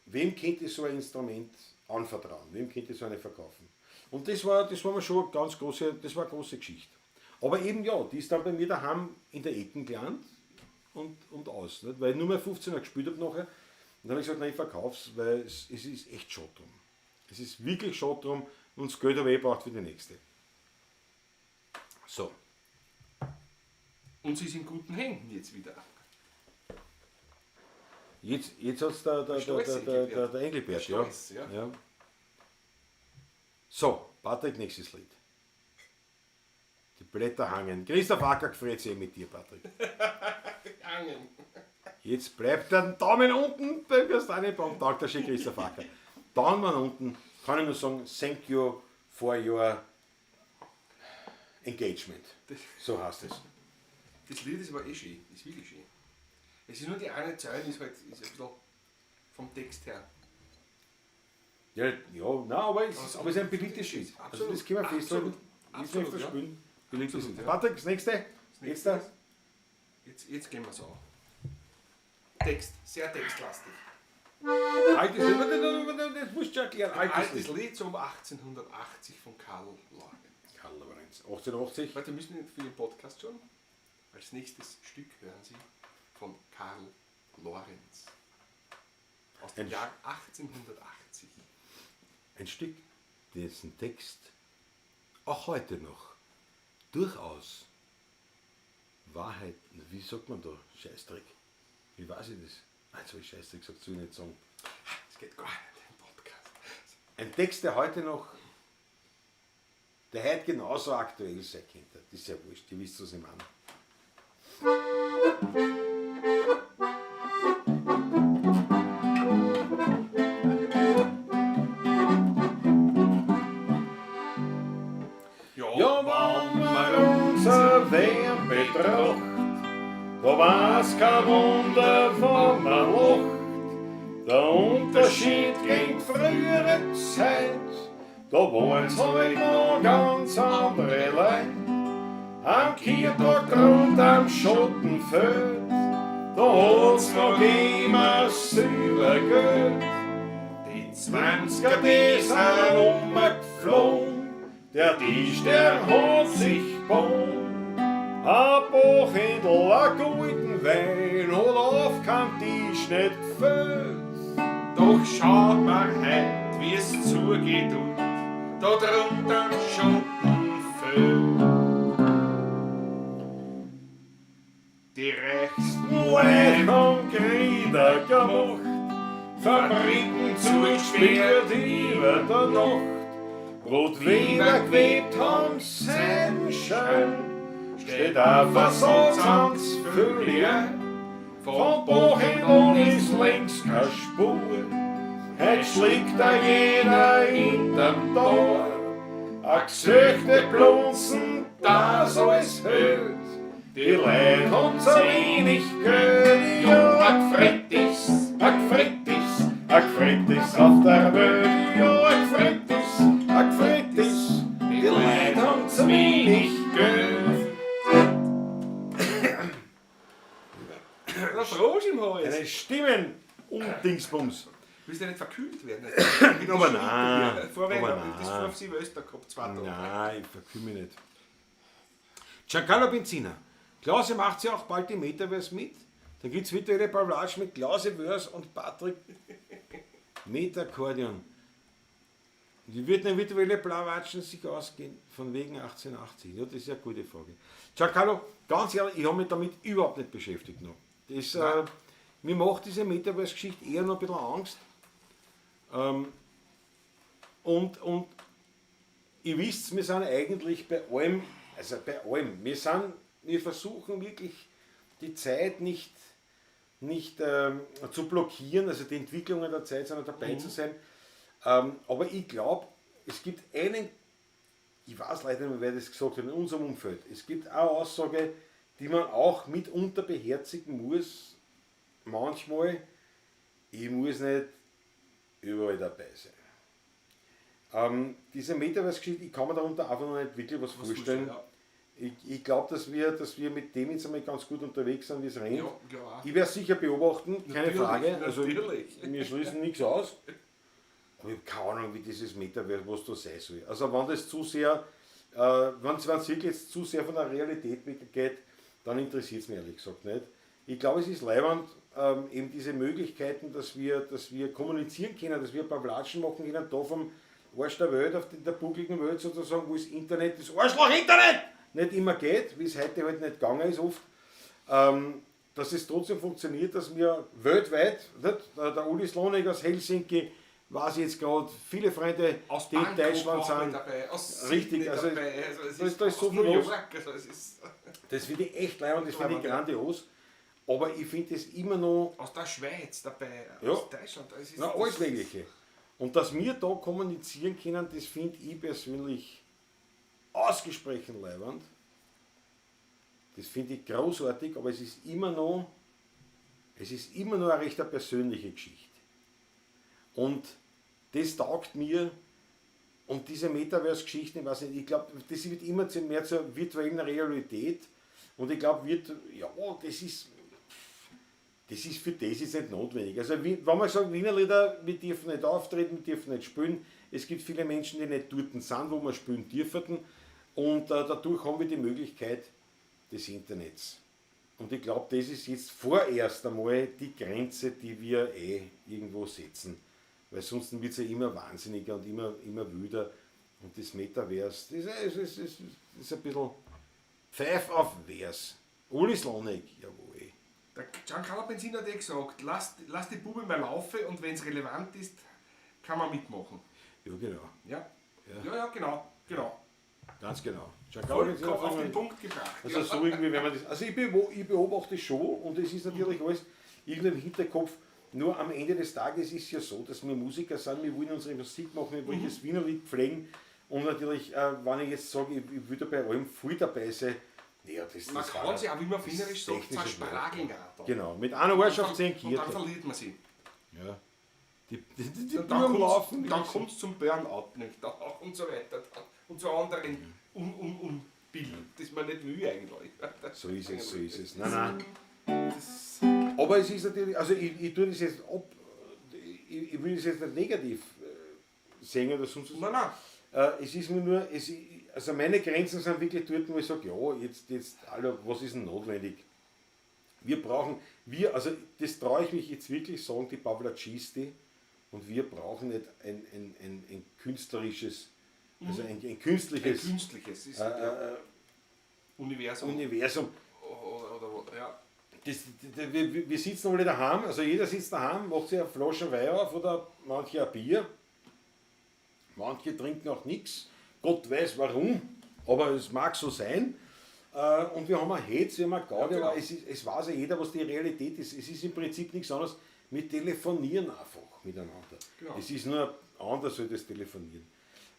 wem könnte ich so ein Instrument anvertrauen, wem könnte ich so eine verkaufen? Und das war mir schon eine ganz große, das war eine große Geschichte. Aber eben ja, die ist dann bei mir daheim in der Ecke gelandet und aus. Nicht? Weil ich nur mehr 15er gespielt habe nachher. Und dann habe ich gesagt, nein, ich verkauf's, weil es ist echt schade drum. Es ist wirklich schade drum und das Geld habe ich gebraucht für die nächste. So. Und sie ist in guten Händen jetzt wieder. Jetzt hat es der Engelbert. Ja. Ja. Ja. So, Patrick, nächstes Lied. Die Blätter hangen. Christoph Acker freut sich mit dir, Patrick. Hangen. Jetzt bleibt der Daumen unten beim Kastanienbaum. Danke, der schön Christoph Acker. Daumen unten, kann ich nur sagen, thank you for your engagement. So heißt es. Das Lied ist aber eh schön, ist wirklich schön. Es ist nur die eine Zeile, ist halt ist ein bisschen vom Text her. Ja, ja, nein, aber es ist ein beliebtes Lied. Also das können wir festhalten. Absolut, ja. spielen. Beliebtes Lied. Ja. Patrick, das nächste. Das nächste. Jetzt gehen wir es an. Text, sehr textlastig. Altes Lied, das musst du schon erklären. Altes Lied um 1880 von Karl Lorenz. Karl Lorenz, 1880. Warte, wir müssen für den Podcast schon. Als nächstes Stück hören Sie von Karl Lorenz. Aus dem Jahr 1880. Ein Stück, dessen Text auch heute noch durchaus Wahrheit, wie sagt man da? Scheißdreck. Wie weiß ich das? Also ich Scheißdreck gesagt, soll ich nicht sagen. Es geht gar nicht im Podcast. Ein Text, der heute noch, der heute genauso aktuell sein könnte. Das ist ja wurscht, ihr wisst, was ich meine. Ja, wenn man unser Wärm betracht, da war's kein Wunder, wenn man lacht. Der Unterschied gegen frühere Zeit, Da waren's halt noch ganz andere Leute. Am Kirtag drunter am Schottenfeld, da hat's noch immer Silbergeld. Die 20er, die sind umgeflogen, der Tisch, der hat sich gebogen. Ein Bochendl, a guten Wein, hat auf keinem Tisch nicht gefehlt. Doch schaut mal heut, wie's zugeht und da drunter am Schottenfeld. Die reichsten Leute haben Krieder gemacht, Fabriken zugesperrt über der Nacht, Brotweber gewebt haben Seidenschein, steht auf Versatz ans Fülle, von Bochendl ist längst keine Spur, heut schlägt da jeder hinterm Tor, a Gesöchte blunzen, das alles hält. Die Leute haben zu wenig Geld, ja, a gfreit ist, a gfreit ist, a gfreit ist auf der Welt, ja, a gfreit ist, a gfreit ist, die Leute haben zu wenig Geld. Der Frosch im Hals. Eine Stimmen und Dingsbums. Willst du nicht verkühlt werden? Aber nein, Vorher aber habe ich das nein. vor Silvester gehabt, 2 Tage. Nein, ich verkühle mich nicht. Giancarlo Benzina. Klause macht ja auch bald die Metaverse mit. Da gibt es virtuelle Pavlatsch mit Klause Wörs und Patrick Metakordion. Wie wird eine virtuelle Plawatschen sich ausgehen? Von wegen 1880. Ja, das ist ja eine gute Frage. Giancarlo, ganz ehrlich, ich habe mich damit überhaupt nicht beschäftigt noch. Das, mir macht diese Metaverse-Geschichte eher noch ein bisschen Angst. Und ihr wisst, wir sind eigentlich bei allem, also bei allem, wir versuchen wirklich die Zeit nicht zu blockieren, also die Entwicklungen der Zeit, sondern dabei zu sein. Aber ich glaube, es gibt einen, ich weiß leider nicht mehr, wer das gesagt hat, in unserem Umfeld, es gibt eine Aussage, die man auch mitunter beherzigen muss, manchmal, ich muss nicht überall dabei sein. Diese Metaverse-Geschichte, ich kann mir darunter einfach noch nicht wirklich was vorstellen. Ja. Ich glaube, dass wir mit dem jetzt einmal ganz gut unterwegs sind, wie es rennt. Ja, klar. Ich werde es sicher beobachten, keine Natürlich, Frage. Also, natürlich. wir schließen nichts aus. Aber ich habe keine Ahnung, wie dieses Metaverse, was da sein soll. Also wenn das zu sehr, wenn es wirklich jetzt zu sehr von der Realität weggeht, dann interessiert es mich ehrlich gesagt nicht. Ich glaube, es ist leiwand, eben diese Möglichkeiten, dass wir kommunizieren können, dass wir ein paar Platschen machen können, da vom Arsch der Welt, auf der buckligen Welt sozusagen, wo das Internet, das Arschloch-Internet nicht immer geht, wie es heute halt nicht gegangen ist oft, dass es trotzdem funktioniert, dass wir weltweit, nicht? Der Uli Slonek aus Helsinki, weiß ich jetzt gerade, viele Freunde, Aus die in Bangkok Deutschland auch sind. mit dabei, aus Richtig, Sydney also dabei, also es ist da ist so aus viel New los. York, also es ist Das finde ich echt leid und das finde ich Ja. grandios. Aber ich finde es immer noch. Aus der Schweiz dabei, Ja. aus Deutschland. Es ist, Na, alles Mögliche. Und dass wir da kommunizieren können, das finde ich persönlich ausgesprochen leiwand. Das finde ich großartig, aber es ist immer noch eine recht persönliche Geschichte. Und das taugt mir. Und diese Metaverse-Geschichten, ich weiß nicht, ich glaube, das wird immer mehr zur virtuellen Realität. Und ich glaube, das ist für das jetzt nicht notwendig. Also wenn man sagt, Wienerlieder, wir dürfen nicht auftreten, wir dürfen nicht spielen. Es gibt viele Menschen, die nicht dort sind, wo wir spielen dürfen. Und dadurch haben wir die Möglichkeit des Internets. Und ich glaube, das ist jetzt vorerst einmal die Grenze, die wir irgendwo setzen. Weil sonst wird es ja immer wahnsinniger und immer wüder. Und das Metaverse, das ist ein bisschen Pfeif auf Vers. Uli Slonek, jawohl. Der Giancarlo Benzino hat eh gesagt, lass die Bube mal laufen und wenn es relevant ist, kann man mitmachen. Ja, genau. Ja, ja, genau. Ganz genau. Giancarlo Benzino Voll auf den Punkt gebracht. Also ja. so irgendwie, wenn man das. Also ich beobachte schon und es ist natürlich alles irgendwie im Hinterkopf. Nur am Ende des Tages ist es ja so, dass wir Musiker sind, wir wollen unsere Musik machen, wir wollen das Wienerlied pflegen. Und natürlich, wenn ich jetzt sage, ich will da bei allem voll dabei sein, ja, das Man kann sich auch, wie man das wienerisch sagt, technische zersprageln. Genau, mit einer Arsch auf 10 Und dann Kirtel. verliert man sie. Ja. Die Und dann Buben laufen. kommt's, dann kommt's zum Burnout, nicht? Und so weiter. Und zu anderen Unbild, das man nicht will eigentlich. So ist es, so ist es. Nein, nein. Aber es ist natürlich, also ich tue das jetzt ab, ich will das jetzt nicht negativ sehen oder sonst was. Nein, nein. Es ist mir nur, also meine Grenzen sind wirklich dort, wo ich sage, ja, jetzt, Alter, was ist denn notwendig? Wir brauchen, also das traue ich mich jetzt wirklich sagen, die Pavlacisti, und wir brauchen nicht ein künstlerisches, also ein künstliches, Ein künstliches ist, ja. Universum. Universum. Oder, ja. Wir sitzen alle daheim, also jeder sitzt daheim, macht sich eine Flasche Wein auf oder manche ein Bier. Manche trinken auch nichts, Gott weiß warum, aber es mag so sein. Und wir haben eine Hetz, wir haben eine Gaudi, Ja, genau. aber es weiß ja jeder, was die Realität ist. Es ist im Prinzip nichts anderes. Wir telefonieren einfach miteinander. Genau. Es ist nur anders, als das Telefonieren.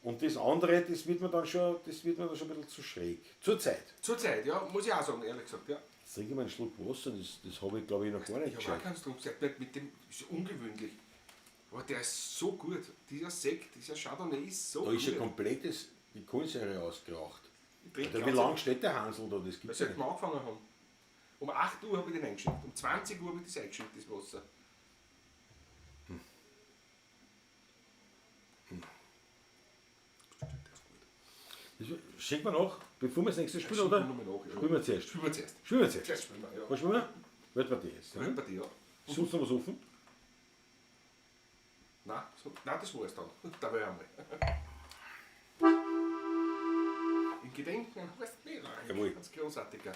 Und das andere, das wird mir dann schon, das wird mir dann schon ein bisschen zu schräg. Zur Zeit. Zur Zeit, ja, muss ich auch sagen, ehrlich gesagt. Ja. Jetzt trinke ich mal einen Schluck Wasser, das habe ich, glaube ich, noch gar nicht Ich habe auch gescheit. keinen Strom gesagt, mit dem ist ungewöhnlich. Aber der ist so gut. Dieser Sekt, dieser Chardonnay ist so Da gut. ist ja komplettes, die Kohlensäure ausgeraucht. Ich trinke Alter, wie ganz- lange steht der Hansel da? Das gibt's ja Seit nicht. wir angefangen haben. Um 8 Uhr habe ich den eingeschenkt. Um 20 Uhr habe ich das eingeschenkt, das Wasser. Schenken wir noch, bevor wir das nächste spielen, Ja, oder? schenken wir noch nach, ja. Spielen wir zuerst. Spielen wir zuerst. Spielen wir zuerst. Zuerst spielen wir, ja. Was spielen wir? Weltpartie jetzt. Ja? Weltpartie, ja. Sonst noch was offen? Nein, so, nein, das war's dann. Da war ich einmal. Im Gedenken an Horst Mehrer. Jawohl. Ganz großartiger.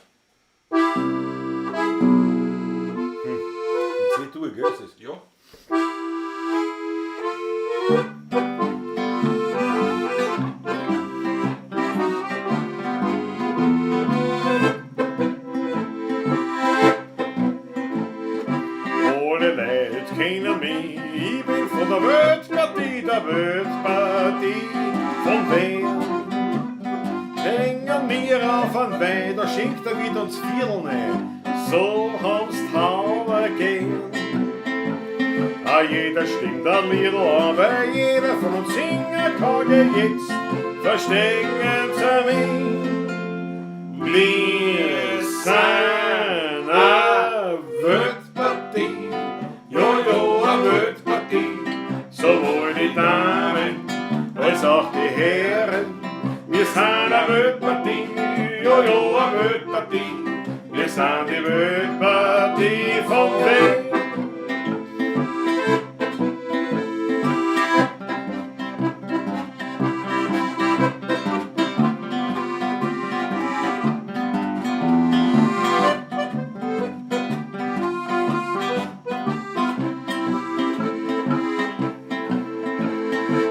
In 2 Uhr, gell? Ist es? Ja. Alle Leute kennen mich, ich bin von der Weltpartie, der Weltpartie von Wien. Hängen mir auf einen Wein, da schenkt er wieder uns Viertel rein. So haben's Tauber gehen. Ah, jeder stimmt ein Liedl an, weil jeder von uns singen kann jetzt verstehen sie mich. Wir sind eine Weltpartie, ja, ja, eine Weltpartie, sowohl die Damen als auch die Herren. Wir sind eine Weltpartie, ja, ja, eine Weltpartie, wir sind die Weltpartie von Wien.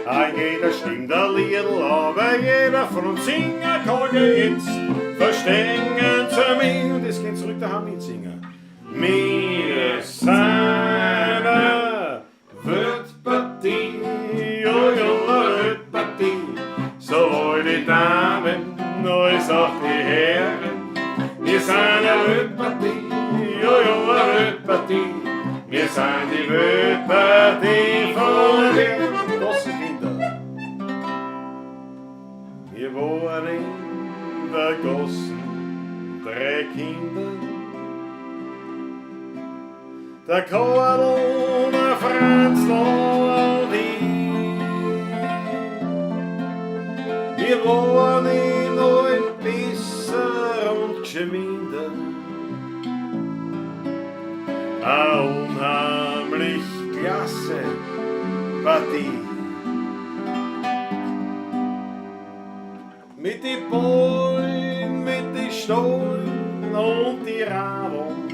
Ah, jeder stimmt ein Liedl, aber jeder von uns singen kann jetzt verstehen zu mir. Und das geht zurück daheim mitsingen. Wir sind eine Weltpartie, ja, ja, eine Weltpartie. Sowohl die Damen als auch die Herren. Wir sind eine Weltpartie, ja, ja, eine Weltpartie. Wir sind die Weltpartie von den Gossenkinder. Wir waren in der Gossen drei Kinder. Der Karl, der Franzl und ich. Wir waren in allen besser und geschwinder. Eine unheimlich klasse Partie. Mit den Bullen, mit den Stollen und die Radeln.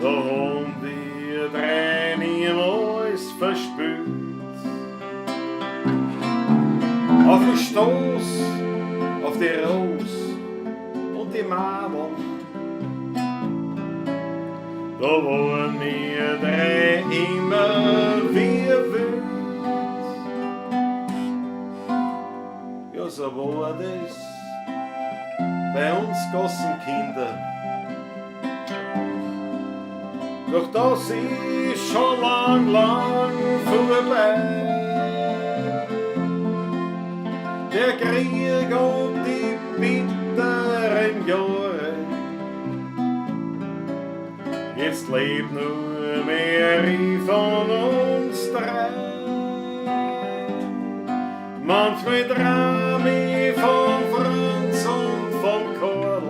Da haben wir drei niemals verspürt. Auf den Stoß, auf die Ros und die Madeln. Da waren wir drei immer wie wild. Ja, so war das bei uns Gossenkinder. Doch das ist schon lang, lang vorbei. Der Krieg und die bitteren Jahre, jetzt lebt nur mehr ich von uns drei. Manchmal träum ich von Franz und vom Karl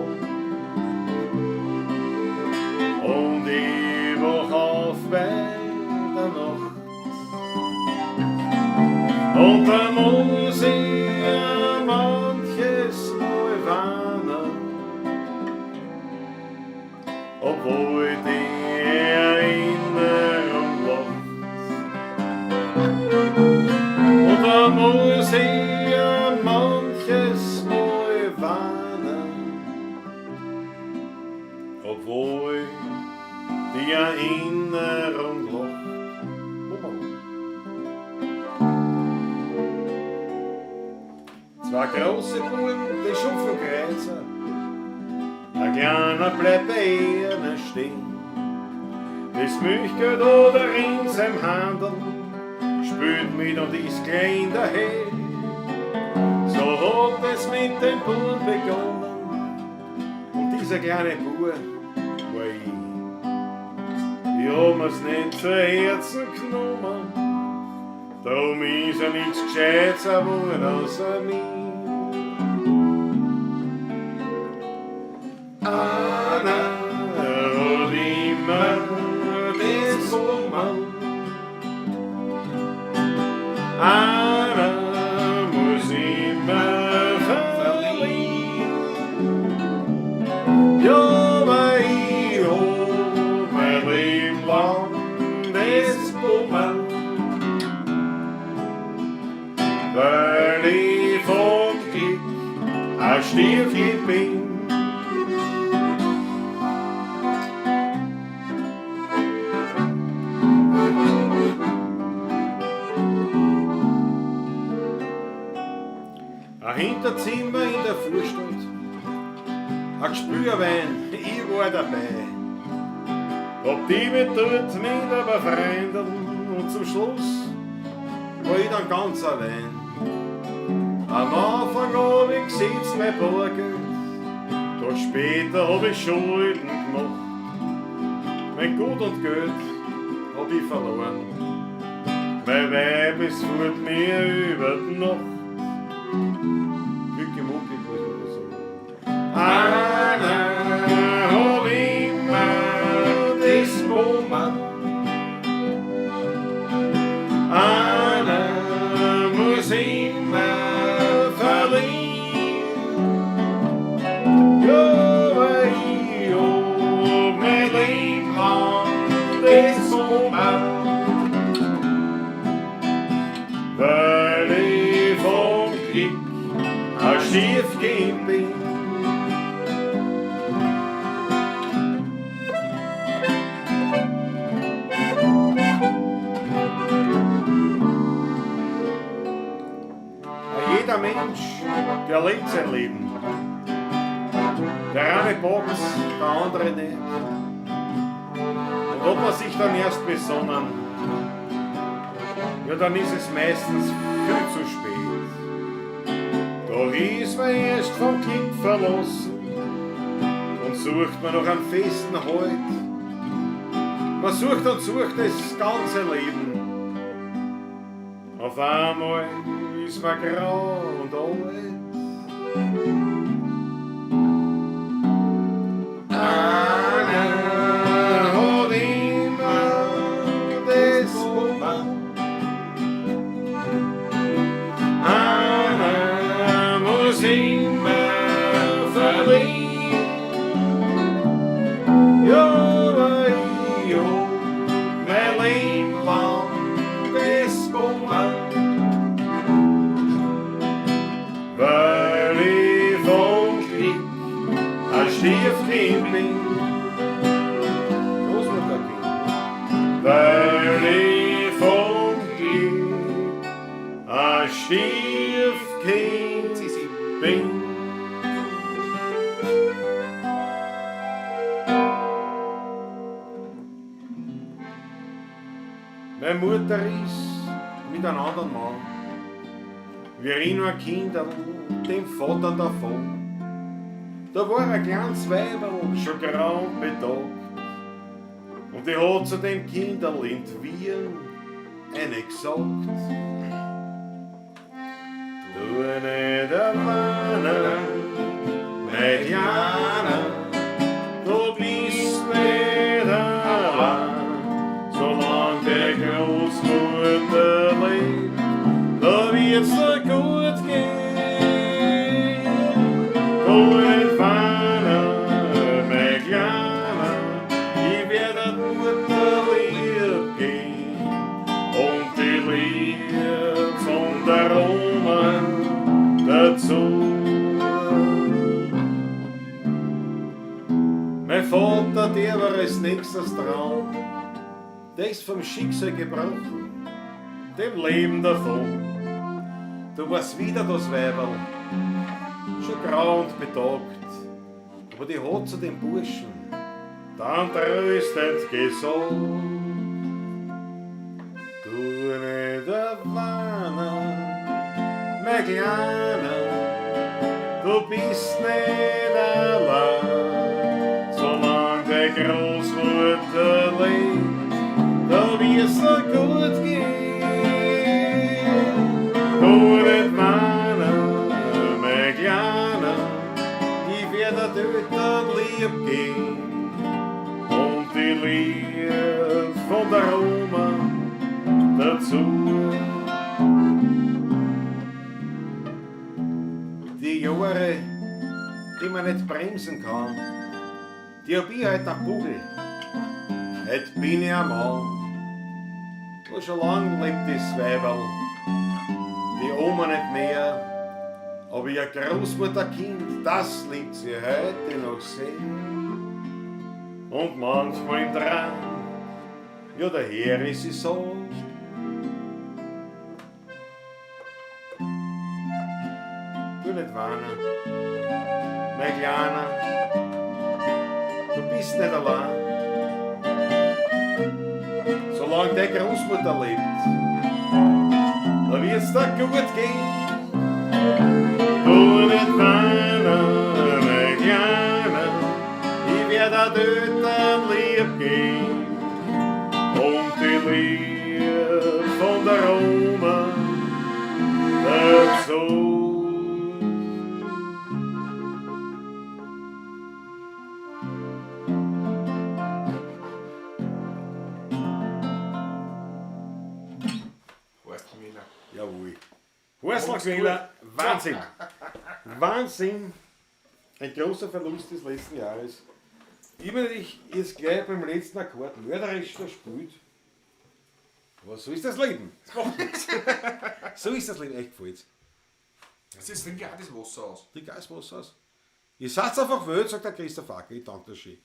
und ich wach auf bei der Nacht. Und da muss ich manches Mal weinen, obwohl die Erinnerung lacht. Und da muss ich manches Mal weinen, obwohl die Erinnerung lacht. Zwei große Buben, die schupfen Kreuzer, ein kleiner bleibt bei ihnen stehen. Das Milchgeld oder in seinem Handel spült mit und ist klein daher. So hat es mit dem Buben begonnen und dieser kleine Bub war ich. Ich hab mir's nicht zu Herzen genommen, drum ist er nichts Gescheites geworden außer mir. Einer hat immer das Bummel, einer muss immer verlieren. Ja, aber ich hab mein Leben lang das Bummel, weil ich vom Glück ein Stiefkind bin. Ein Hinterzimmer in der Vorstadt, ein Gespürwein, ich war dabei. Hab die mit dort mit ein paar Freunden und zum Schluss war ich dann ganz allein. Am Anfang hab ich gesetzt mein Bargeld, doch später hab ich Schulden gemacht. Mein Gut und Geld hab ich verloren, mein Weib ist fort mir über die Nacht. Glück im Unglück, muss man das sagen. Einer hat immer das Bummel, einer muss immer verlieren. Ja, ich hab mein Leben lang das Bummel, weil ich vom Glück ein Stiefkind bin. Jeder Mensch, der lebt sein Leben. Der eine packt's, der andere nicht. Und ob man sich dann erst besonnen, ja, dann ist es meistens viel zu spät. Da ist man erst vom Glück verlassen und sucht man noch einen festen Halt. Man sucht und sucht das ganze Leben. Auf einmal ist man grau und alt. Einer hat immer das Bummel, einer muss immer verlieren. Ja, aber ich hab mein Leben lang das Bummel, weil ich vom Glück ein Stiefkind bin. Großmutterkind. Weil ich vom Glück ein Stiefkind bin. Meine Mutter ist mit einem anderen Mann. Wie ich noch ein Kinderl, dem Vater davon. Da war ein kleines Weiberl, schon grau und bedockt. Und die hat zu dem Kinderl in Wien eine gesagt. Tu nicht weinen, mein Kleiner, du bist nicht allein. Solange die Großmutter lebt, da wird's dir gut gehen. Tu nicht weinen, mein Kleiner, ich werd der Mutter lieb gehen. Und die Liebe von der Oma dazu. Mein Vater, der war als nächstes dran, der ist vom Schicksal gebrochen, dem Leben davon. Du warst wieder das Weiberl, schon grau und betagt, aber die hat zu dem Burschen dann tröstend gesagt: Tu nicht weinen, mein Kleiner, du bist nicht allein. Solange die Großmutter lebt, da wird's dir gut gehen. Tu nicht weinen, mein Kleiner, ich werd dir Eltern lieb gehen. Und die Liebe von der Oma dazu. Die Jahre, die man nicht bremsen kann, die hab ich halt am Bugel. Heut bin ich ein Mann. Wo schon lang lebt das Weiberl, die Oma nicht mehr, aber ihr Großmutterkind, das liebt sie heute noch sehr. Und manchmal im Traum, ja, daher ist sie so. Tu nicht weinen, mein Kleiner, du bist nicht allein. Solange deine Großmutter lebt, da wird's dir gut gehen. Tu nicht weinen, mein Kleiner, ich werd dir Eltern lieb gehen. Und die Liebe von der Oma dazu. Horst Gmeller. Jawohl. Horst Gmeller, Wahnsinn. Wahnsinn. Ein großer Verlust des letzten Jahres. Ich hab natürlich jetzt gleich beim letzten Akkord mörderisch verspielt. Aber so ist das Leben. Das macht nichts. So ist das Leben, echt gefällt's. Das ist, trink auch das Wasser aus. Trink auch das Wasser aus. Ihr seid einfach wild, sagt der Christoph Acker. Ich danke dir schön.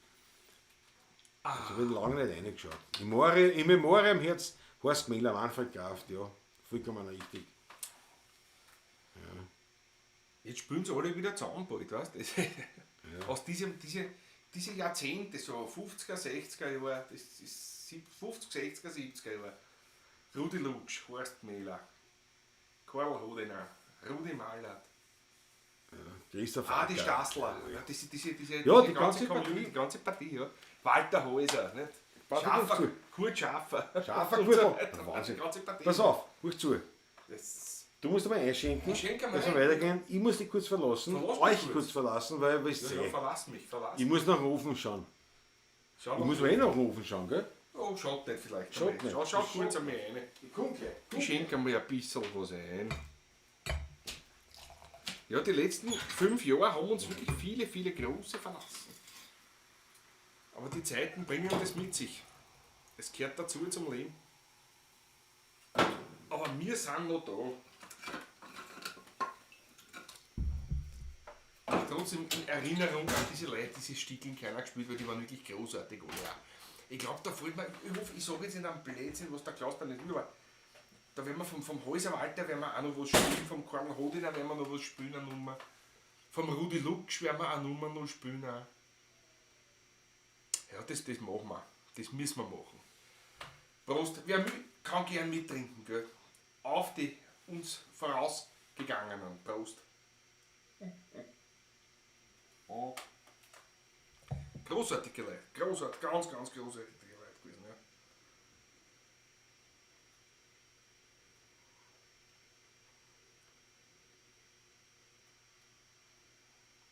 Das hab ich lange nicht reingeschaut. Im Memoriam Herz Horst Gmeller, Manfred Kraft, ja. Vollkommen richtig. Ja. Jetzt spielen sie alle wieder zusammen bald, weißt du? Ja. Aus diese Jahrzehnte, so 50er, 60er Jahre, das ist 50, 60er, 70er Jahre. Rudi Luksch, Horst Gmeller, Karl Hodener, Rudi Mallert. Ja, Christoph Ah, die Acker. Stassler. Ja, diese, Ja, diese die ganze ganze Community, Partie. die ganze Partie, ja. Walter Häuser, nicht? Warte, Schaffer, zu. Kurt Schaffer. Schaffer, Und Kurt, so oh, weiter. Wahnsinn. Die ganze Partie. Pass auf, hör zu. Das Du musst einmal einschenken, Ich schenke einmal dass wir ein. weitergehen. Ich muss dich kurz verlassen, Verlass mich euch kurz. kurz verlassen, weil, weißt ja, du, ja, verlass mich, verlass ich muss nach dem Ofen schauen. Schau Ich muss eh nach dem Ofen schauen, gell? Oh, schaut nicht vielleicht. Schaut einmal. nicht. Schau, schau kurz einmal rein. Ich komm gleich. Ich schenke einmal ein bisschen was ein. Ja, die letzten 5 Jahre haben uns wirklich viele, viele große verlassen. Aber die Zeiten bringen das mit sich. Es gehört dazu zum Leben. Aber wir sind noch da. Trotzdem in Erinnerung an diese Leute, diese Stickeln keiner gespielt, weil die waren wirklich großartig alle auch. Ich glaub, da fällt mir, ich hoffe, ich sag jetzt in einem Blödsinn, was der Klaus da nicht will, aber da werden wir vom Häuser Walter werden wir auch noch was spielen, vom Karl Hodiner werden wir noch was spielen, eine Nummer. Vom Rudi Luksch werden wir eine Nummer noch spielen auch. Ja, das machen wir. Das müssen wir machen. Prost. Wer will, Kann gern mittrinken, gell? Auf die uns vorausgegangenen. Prost. Oh. Großartige Leute, großartig, ganz, ganz großartige Leute gewesen. Ja.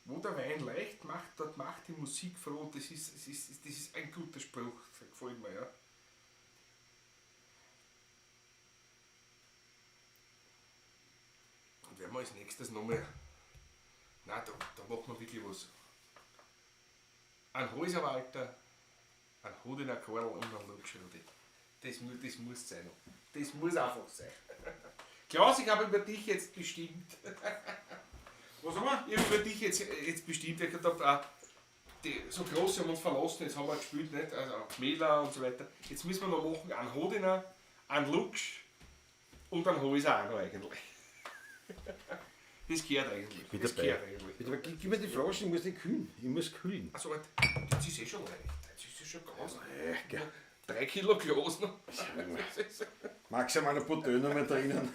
Wo der Wein leicht macht, dort macht die Musik froh. Das ist ein guter Spruch, das gefällt mir, ja. Und werden wir als nächstes nochmal. Nein, da machen wir wirklich was. Ein Häuserwalter, ein Hodiner Karl und ein Lukschrudi. Das muss sein. Das muss einfach sein. Klaus, ich habe über dich jetzt bestimmt. Was haben wir? Ich habe über dich jetzt bestimmt. Ich habe die so groß haben uns verlassen, jetzt haben wir gespielt, nicht? Also Mela und so weiter. Jetzt müssen wir noch machen einen Hodiner, einen Luksch und einen Häuser auch noch eigentlich. Das gehört eigentlich. Bitte, das gehört eigentlich. Bitte, gib mir die Flaschen, ich muss nicht kühlen. Ich muss kühlen. Also, das ist eh schon leicht. Das ist eh schon ganz. Ja, 3 Kilo Glas noch. Maximal ein paar Töne mehr drinnen.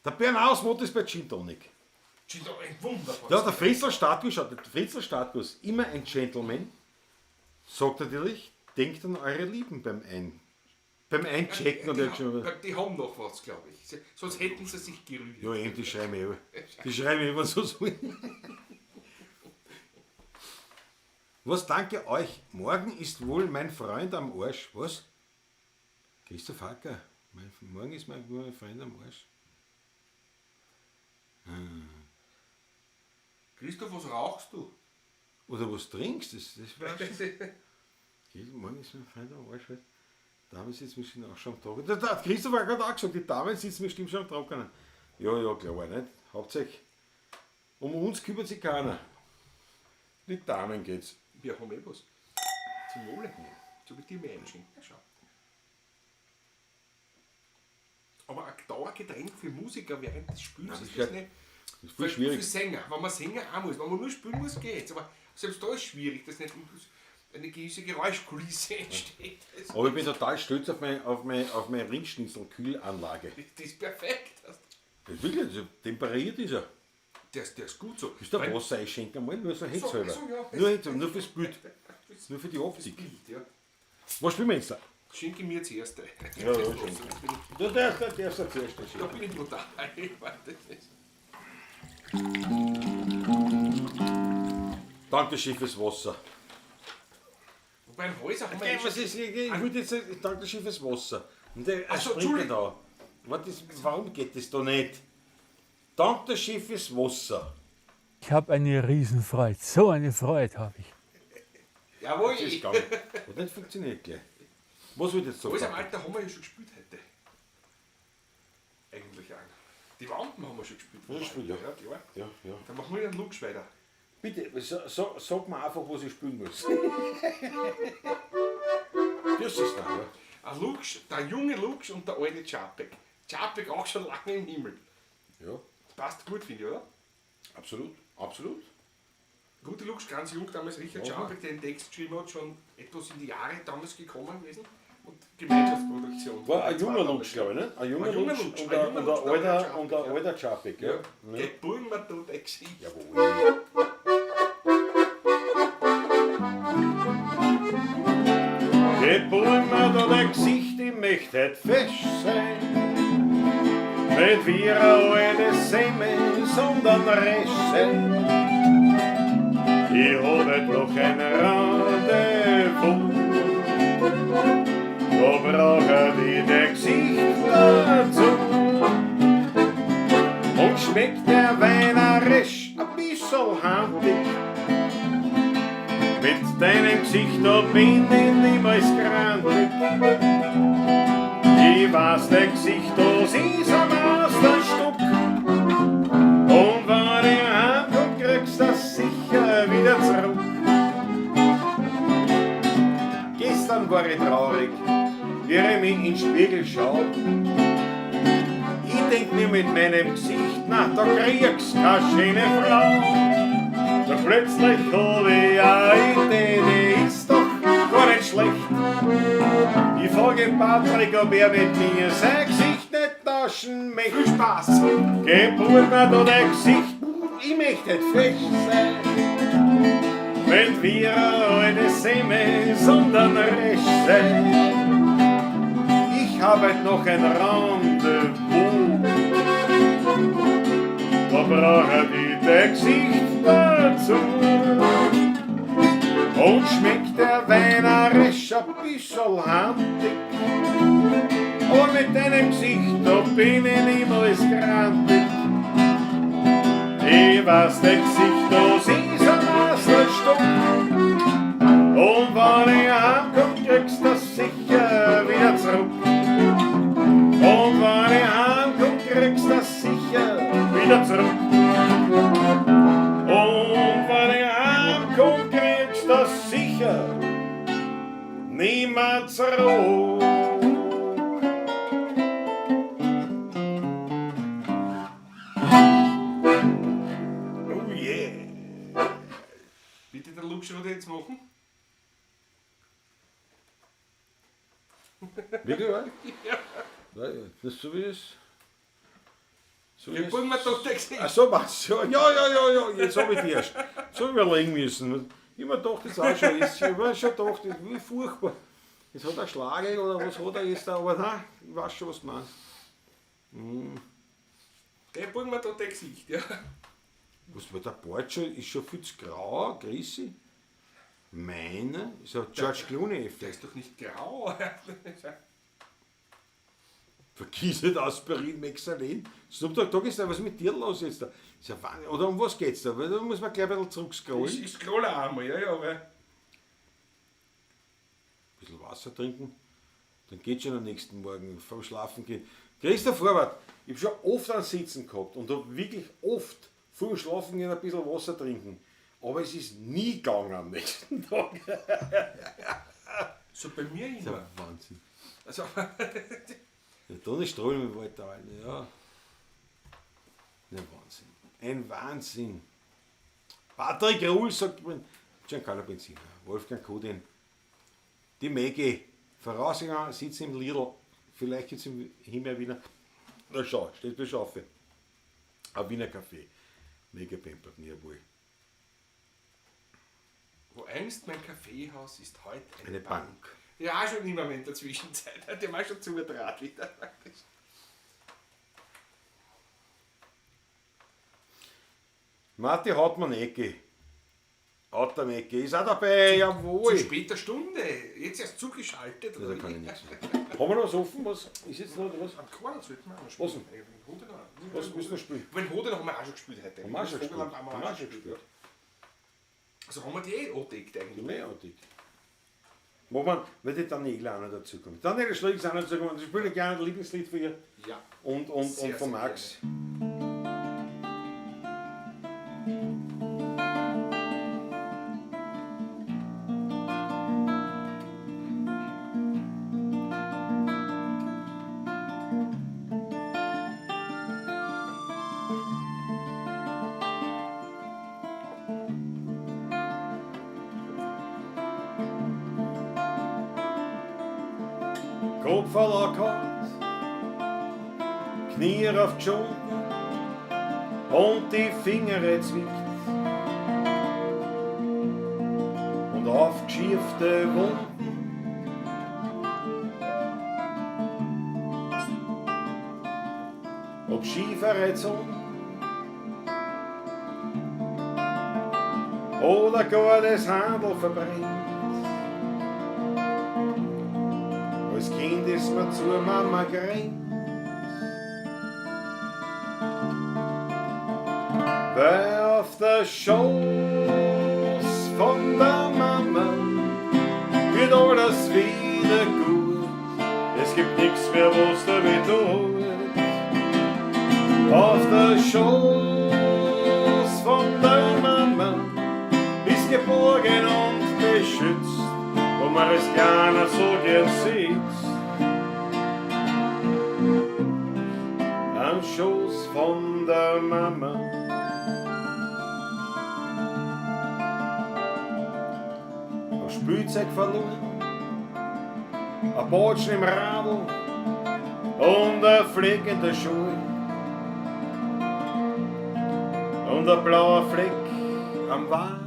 Der Bernaus Motto ist bei Gin Tonic. Gin Tonic, wunderbar. Ja, der Fritzl Startguss, schaut, der Fritzl Startguss, immer ein Gentleman, sagt natürlich, denkt an eure Lieben beim Einchecken. Ja, die haben noch was, glaube ich. Sonst hätten sie sich gerührt. Ja, eben, die schreiben eh. Die schreiben immer so. Was, danke euch. Morgen ist wohl mein Freund am Arsch. Was? Christoph Hacker. Morgen ist mein Freund am Arsch. Hm. Christoph, was rauchst du? Oder was trinkst du? Das war schon. Morgen ist mein Freund am Arsch. Damen sitzen bestimmt auch schon am Trockenen. Der Christoph hat gerade auch gesagt, die Damen sitzen bestimmt schon am Trockenen. Ja, ja, klar, nicht? Hauptsächlich, um uns kümmert sich keiner. Die Damen geht's. Wir haben eh was. Zum Wohle. So wie die mir einschenken. Ja, schau. Aber ein Dauergetränk für Musiker während des Spiels Nein, ist das nicht. Das ist voll schwierig. Für Sänger. Wenn man Sänger auch muss. Wenn man nur spielen muss, geht's. Aber selbst da ist es schwierig, dass nicht eine gewisse Geräuschkulisse entsteht. Aber ich bin total stolz auf meine Ringschnitzel-Kühlanlage. Das ist perfekt. Das ist wirklich, also temperiert ist er. Der ist gut so. Ist der Wasser einschenken einmal, nur so hitzhalber. So, ja. Nur, nur fürs Bild. Nur für die Optik. Bild, ja. Was spielen wir jetzt da? Schenke mir zuerst ein. Ja, ja, du darfst zuerst einschenken. Da bin ich brutal. Danke, Schiff fürs Wasser. Beim Häuser haben wir okay, was ist, ich würde jetzt danke Schiff fürs Wasser. Und der Ach so, springt da. Warum geht das da nicht? Dank der Schiff ist Wasser. Ich habe eine Riesenfreude. So eine Freude habe ich. Jawohl. Das ist gegangen. Hat nicht funktioniert gleich. Was wird jetzt so? Alles am Alter haben wir ja schon gespielt heute. Eigentlich auch. Die Wampen haben wir schon gespielt. Ja, gespielt, ja. Ja, klar. Ja, ja. Dann machen wir einen Lutsch weiter. Bitte, sag mir einfach, was ich spielen muss. Das ist da, ja. Ein Lutsch, der junge Lutsch und der alte Čapek. Čapek auch schon lange im Himmel. Ja. Passt gut, finde ich, oder? Absolut, absolut. Rudi Luksch, ganz jung, damals Richard Čapek, der den Text geschrieben hat, schon etwas in die Jahre damals gekommen gewesen. Und Gemeinschaftsproduktion. War ein junger Luksch, glaube ich, ne? Ein junger Luksch und ein alter Čapek, ja. Ja. Geh, mir du dein Gesicht. Jawohl. Geh, mir da dein Gesicht, ich möchte heut fesch sein. Nicht wie eine alte Semme, sondern resch sein. Ich hab heut noch ein Rendezvous. Da brauch ich dein Gesicht dazu. Und schmeckt der Wein auch resch, ein bissl handig. Mit deinem Gesicht, da bin ich niemals grantig. Ich weiß, dein Gesicht, das ist ein Meisterstück. Und wenn ich heimkomm, kriegst du das sicher wieder zurück. Gestern war ich traurig, wie ich mich in den Spiegel schau. Ich denk mir mit meinem Gesicht, na, da kriegst keine schöne Frau. Doch plötzlich hab ich eine Idee, die ist doch gar nicht ich schlecht. Ich frage Patrick, ob er mit mir sein Gesicht nicht tauschen möchte. Viel Spaß! Geh, Bub, mir da dein Gesicht, ich möchte nicht frech sein. Wenn wir eine Semme, sondern recht sein. Ich hab heut noch ein Rendezvous. Da brauch ich dein Gesicht dazu. Und schmeckt der Wein auch recht ein bissl handig. Aber mit deinem Gesicht, da bin ich niemals grantig. Ich weiß, dein Gesicht, das ist ein Meisterstück. Und wenn ich heimkomm, kriegst du das sicher wieder zurück. Und wenn ich heimkomm, kriegst du das sicher wieder zurück. Und wenn ich heimkomm, kriegst du das sicher niemand zurück. Oh yeah. Bitte der Luxrudi jetzt machen? Wirklich, wahr? Ja. Ja, das ist so wie es. So Ja, bring mir doch dein Gesicht. Ach so, was? Ja, ja, ja, ja, jetzt hab ich die erst. So überlegen müssen. Ich hab mir gedacht, das auch schon ist. Ich hab schon gedacht, wie furchtbar. Jetzt hat er Schlagel oder was hat er jetzt da, aber nein, ich weiß schon, was du meinst. Der bring mir doch dein Gesicht, ja. Was war der Bart schon? Ist schon viel zu grau, Grisi? Meiner? Ist ein George Clooney-Effekt. Der ist doch nicht grau. Vergiss nicht Aspirin, Mexalen. Snoop Dogg, ist da, was ist mit dir los jetzt da? Ist ja Wahnsinn. Oder um was geht's da? Weil da muss man gleich ein bisschen zurückscrollen. Ich scrolle auch einmal, ja, ja, aber. Ein bisschen Wasser trinken, dann geht's schon am nächsten Morgen vom Schlafen gehen. Christoph Horvath, ich hab schon oft an Sitzen gehabt und hab wirklich oft vor dem Schlafen gehen ein bisschen Wasser trinken. Aber es ist nie gegangen am nächsten Tag. So bei mir Das ist ja immer. Wahnsinn. Also, Ja, da ist Strömen im Wald da, Alter, ja. Ja, Wahnsinn. Ein Wahnsinn. Patrick Ruhl sagt, Giancarlo Benzina, Wolfgang Kodin, die Maggie, vorausgegangen, sitzt im Lidl, vielleicht jetzt im Himmel wieder. Na schau, steht bei Schaufe. Ein Wiener Café. Mega Pemperton, jawohl. Wo einst mein Kaffeehaus ist heute eine, Eine Bank. Ja, auch schon immer in der Zwischenzeit. Der war schon zugetragen wieder. Marti Hauptmann Ecke. Hauptmann Ecke ist auch dabei, jawohl. Zu später Stunde. Jetzt erst zugeschaltet. Ja, da kann ich nichts sagen. Haben wir noch was offen? Was ist jetzt noch? Was? Am Korn sollten wir auch noch spielen. Was denn? Was müssen wir spielen? Wenn Hoden haben wir auch schon gespielt heute. Haben wir auch schon gespielt. Haben wir auch schon gespielt. Also haben wir die eh angedeckt eigentlich. Die haben wir eh angedeckt. Machen wir, weil die Daniela auch noch dazukommt. Daniela Schläger ist auch noch dazugekommen. Sie spielt gerne ein Lieblingslied von ihr. Ja. Und Sehr, von sehr Max. gerne. Kopf verlockert, Knie auf die Schultern und die Finger zwickt und aufgeschürfte Wunden. Ob schiefere Zunge oder gar das Handel verbrennt. Als Kind ist man zur Mama gerannt. Weil auf der Schoß von der Mama wird alles wieder gut. Es gibt nichts mehr, was dir weh tut. Auf der Schoß von der Mama ist geborgen und beschützt, wo man es gerne so gern sitzt. Am Schoß von der Mama. Hab Spielzeug verloren Ein Batschen im Radl und ein Fleck in der Schuhe und ein blauer Fleck am Wadl.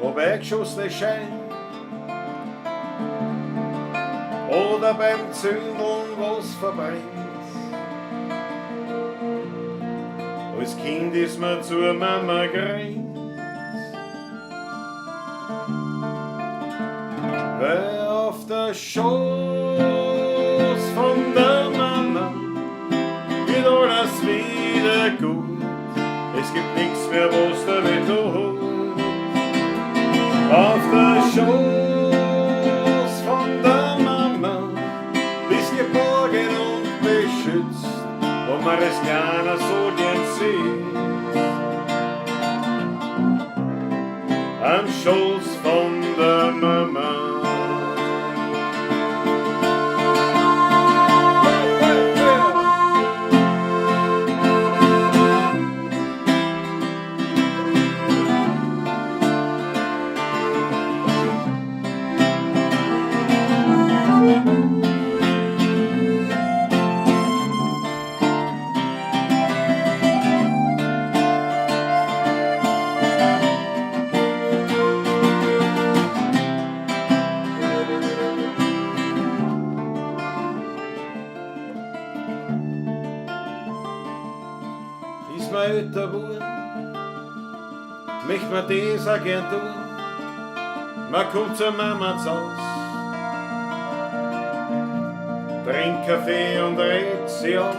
Ob eingeschossene Schein oder beim Zündeln was verbrennt. Als Kind ist man zur Mama gerannt, weil auf der Schoß von der Mama wird alles wieder gut. Es gibt nichts mehr, was der weh tut. Auf der Schoß von der Mama bist geborgen und beschützt, wo man es gerne so gern sieht. Am Schoß von der Mama. Ist man älter geworden, möcht man das auch gern tun. Man kommt zur Mama zu Haus, trinkt Kaffee und redet sie aus.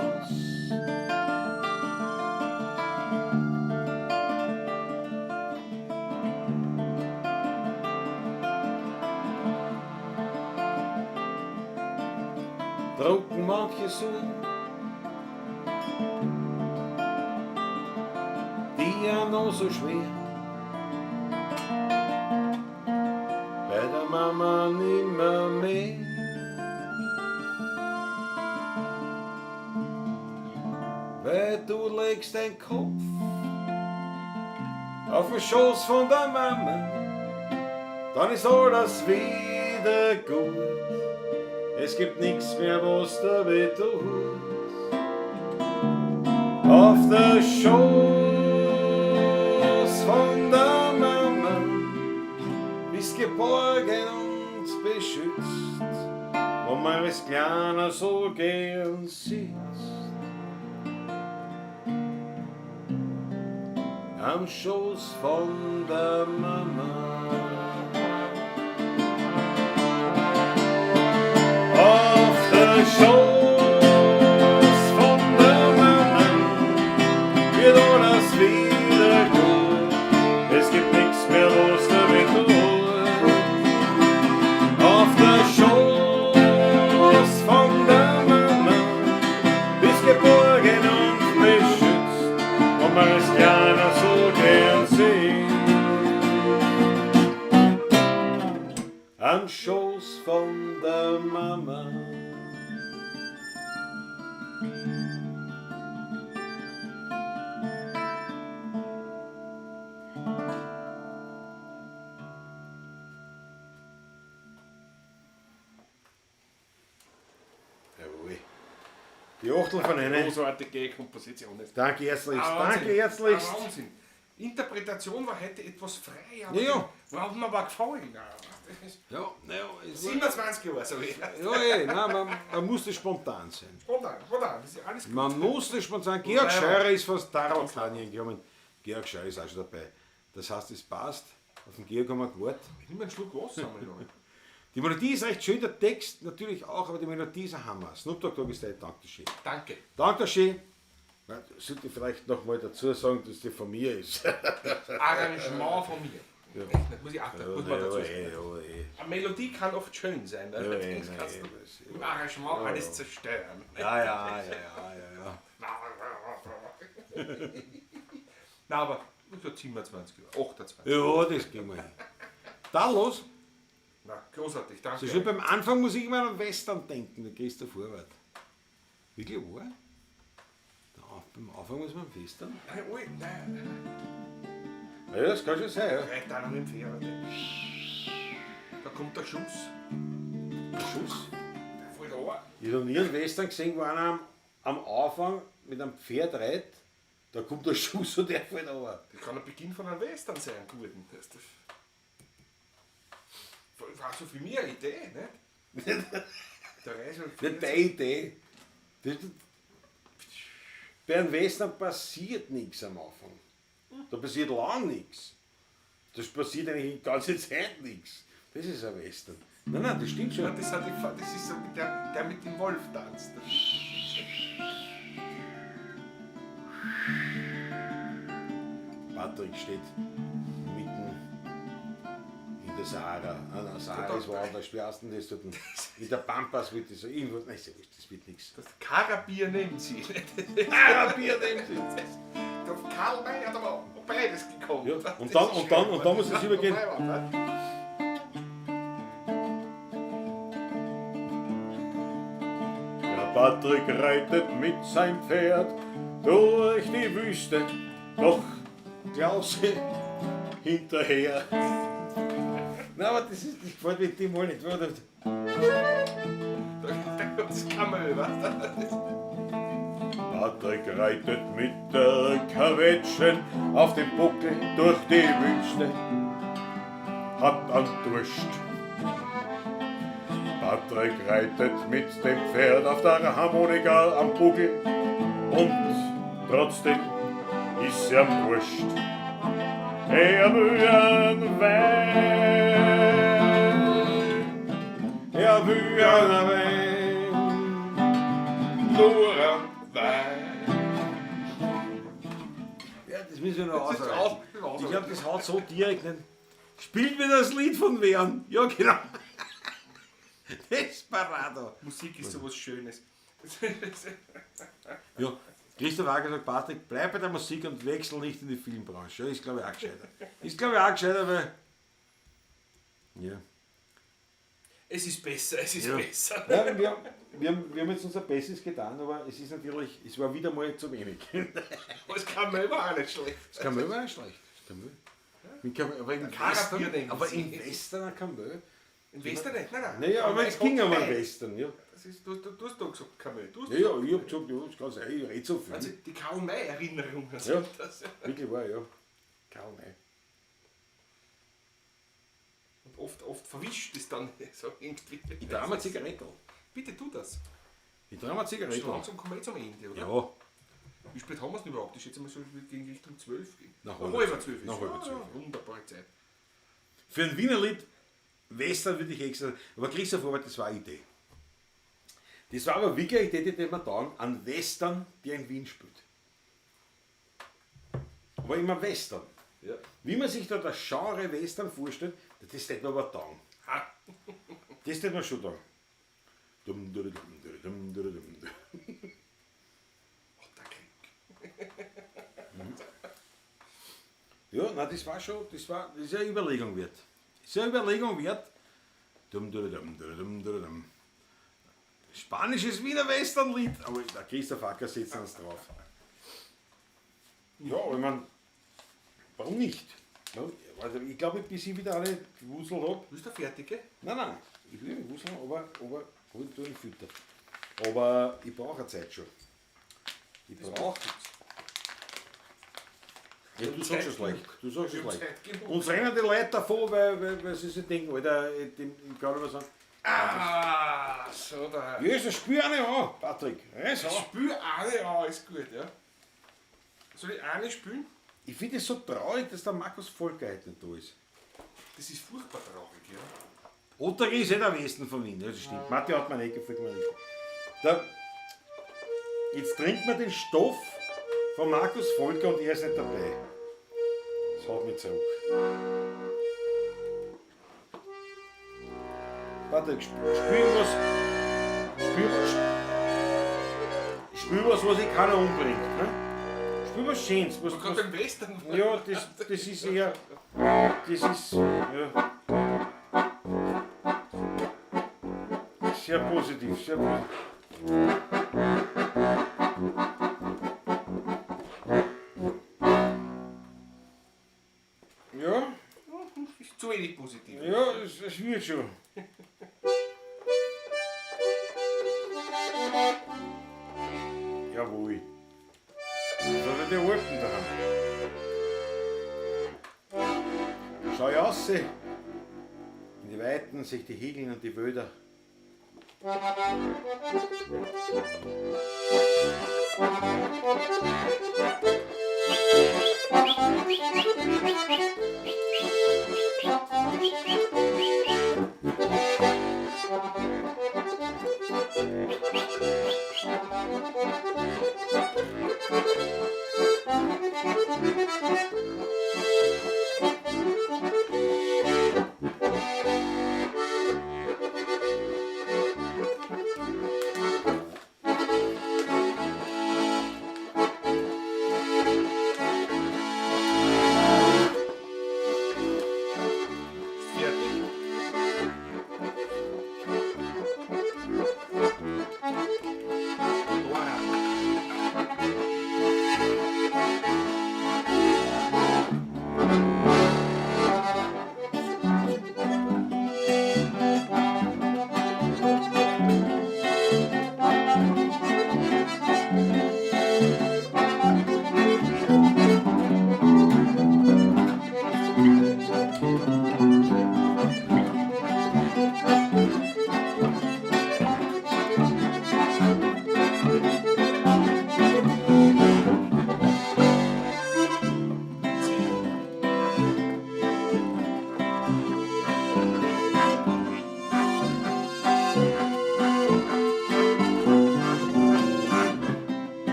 Drucken manche Sorgen, die ja noch so schwer, bei der Mama nimmer mehr. Weil du legst dein Kopf auf den Schoß von der Mama, dann ist alles wieder gut. Es gibt nichts mehr, was dir weh tut. Auf der Schoß von der Mama bist geborgen und beschützt, wo man als Kleiner so gern sitzt. Am Schoß von der Mama. Auf der Schoß von der Mama wird alles wieder gut. Es gibt nichts mehr, was dir weh tut. Auf der Schoß von der Mama bist geborgen und beschützt, wo man es gerne so gern sieht. Am Schoß von der Mama. Jawohl. Die Achtel von einer. Großartige Komposition. Danke herzlichst. Ah, Wahnsinn. Danke herzlichst. Ah, Wahnsinn. Interpretation war heute etwas frei, aber Ja, ja. war mir aber gefallen. Ja, das ist Ja, naja, es war, 27 Jahre, so ich. ja, ey, nein, man muss das spontan sein. Spontan, spontan, das ist alles gut. Man muss das spontan. Georg Ja, ja. Scheurer ist von Staroklanien gekommen. Georg Scheurer ist auch schon dabei. Das heißt, es passt. Auf den Georg haben wir gewartet. Ich nehme einen Schluck Wasser einmal noch. Die Melodie ist recht schön, der Text natürlich auch, aber die Melodie ist ein Hammer. Snoop Dogg Dogg ist der Danke schön. Danke. Danke schön. Na, sollte ich vielleicht noch mal dazu sagen, dass die von mir ist. Arrangement von mir. Ja. Das muss ich auch, das muss man dazu sagen. Ja, eh. Eine Melodie kann oft schön sein, allerdings eh, kannst eh, du das- im Arrangement alles zerstören. Ja, ja, ja, ja, ja, ja. Na, aber so 27 Jahre, 28. Ja, das kriegen wir hin. Da los. Na, großartig, danke. So schön, beim Anfang muss ich immer an Western denken, der Christa Vorwart. Wirklich wahr? Da, beim Anfang muss man an Western? Nein, ui, nein. Ja, das kann schon sein, ja. Reit einer mit dem Pferd. Da kommt der Schuss. Der Schuss. Der fällt an. Ich habe noch nie einen Western gesehen, wo einer am Anfang mit einem Pferd reitet, da kommt der Schuss und der fällt runter. Das kann der Beginn von einem Western sein, einen guten. Das war so für mich eine Idee, ne? Der Reise und Nicht deine Idee. Bei einem Western passiert nichts am Anfang. Da passiert lang nichts. Das passiert eigentlich die ganze Zeit nichts. Das ist ein Western. Nein, nein, das stimmt schon. Ja, das, hat die, das ist so der mit dem Wolf tanzt. Patrick steht mitten in der Sahara. Ah, nein, Sahara ist woanders. Wie heißt denn das dort? In der Pampas wird das so. Irgendwas. Nein, ist ja wurscht, das wird nichts. Das Karabier nehmen sie. Karabier nehmen sie. Der Karl May hat aber beides gekonnt. Ja, Das und dann- ist und dann- schön. und dann muss es übergehen. Der Patrick reitet mit seinem Pferd durch die Wüste, doch Klause hinterher. Nein, aber das gefällt mir dem wohl nicht. Das kann man über. Patrick reitet mit der Kawetschen auf dem Buckel durch die Wüste, hat an Durst. Patrick reitet mit dem Pferd auf der Harmonika am Buckel und trotzdem ist er wurscht. Er will einen Wein, er will einen Wein, Nur ein Wein. Ja, das müssen wir noch Das ist ausarbeiten. aus- Ich glaube, das haut so direkt nicht. Spielt mir das Lied von Wern? Ja, genau. Desperado. Musik ist sowas Schönes. Ja, Christoph Hager sagt, Patrick, bleib bei der Musik und wechsel nicht in die Filmbranche. Ja, ist, glaube ich, auch gescheiter. Ist, glaube ich, auch gescheiter, weil... Ja. Es ist besser, es ist Ja. besser. Ja, wir haben jetzt unser Bestes getan, aber es ist natürlich, es war wieder mal zu wenig. Das kann man immer auch nicht schlecht. Das kann man immer auch schlecht. Das kann man. Mit Kamel, aber im Karabier Western, nehmen aber sie. im Western ein Kamel. Im Western nicht, nein, nein. Naja, aber es ging aber im Nein. Western, ja. Das ist, du hast da gesagt, Kamel. Du hast Ja, ja, ich hab gesagt, ja, das kann sein, ich red so viel. Also die Karl May-Erinnerungen Ja. sind das. Wirklich wahr, ja. Karl May. Und oft verwischt es dann so irgendwie. Ich trau mir eine Zigarette. Bitte tu das. Ich trau mir eine Zigarette. So langsam kommen wir eh zum Ende, oder? Ja. Wie spät haben wir es denn überhaupt? Ich schätze mal so gegen Richtung 12. gehen. Nach Nach halb halb 12. Nach halb zwölf, Ja, wunderbare Zeit. Für ein Wiener Lied, Western würde ich extra. Aber Christoph Robert, das war eine Idee. Das war aber wirklich eine Idee, die wir taugen, an Western, der in Wien spielt. Aber immer Western. Ja. Wie man sich da das Genre Western vorstellt, das hätte man aber taugen. Ha. Das hätte man schon taugen. Dum, dum, dum, dum, dum, dum. Oh, der Krieg. Ja, nein, das war schon, das ist eine Überlegung wert. Das ist eine Überlegung wert. Dum, dum, dum, dum, dum, dum, dum. Spanisches Wiener Westernlied. Aber der Christoph Acker setzt uns drauf. Ja, aber ich mein, warum nicht? Also ich glaube, bis ich wieder alle Wusel hab. Bist du fertig, gell? Nein, nein, ich will nicht wuseln, aber hol du den Filter. Aber ich brauche eine Zeit schon. Ich brauche. Ja, du sagst es leicht. Du sagst es Wir haben leicht. Zeit genug. Uns rennen die Leute davon, weil sie sich denken, Alter, ich kann nicht mehr sagen. Ah, so da. Jesus, spür eine an, Patrick. Reiß an. Spül eine an, ist gut, ja. Soll ich eine spülen? Ich finde es so traurig, dass der Markus Volker heute nicht da ist. Das ist furchtbar traurig, ja. Ottery ist eh der Westen von Wien, ja, das stimmt. Mathe hat man nicht gefällt mir nicht. Da, jetzt trinkt man den Stoff von Markus Volker und er ist nicht dabei. Das haut mich zurück. Warte, spül was. Spül was, was ich keiner umbringt. Ne? Spül was Schönes. Was, Gerade was, beim Western. ja, das ist eher. Das ist. Ja. Sehr positiv, sehr positiv. wenig positiv. Ja, es wird schon. Jawohl. Das hat ja die Alten daheim. Schau ich raus. In die Weiten sich die Hiegeln und die Wälder. Fertig.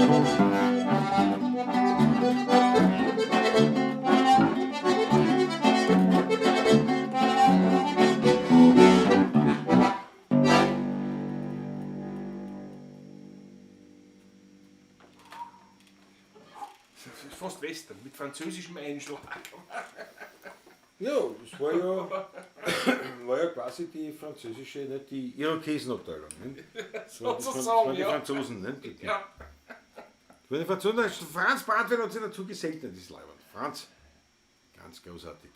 Dora. Das ist fast Western mit französischem Einschlag. Ja, das war ja quasi die französische, nicht die Irokesenabteilung. Ne? Das waren Sozusagen, die ja. Franzosen, ne? Die, Ja. die Franzosen, da ist Franz Brandwein hat sich dazu gesellt, das ist leibend. Franz, ganz großartig.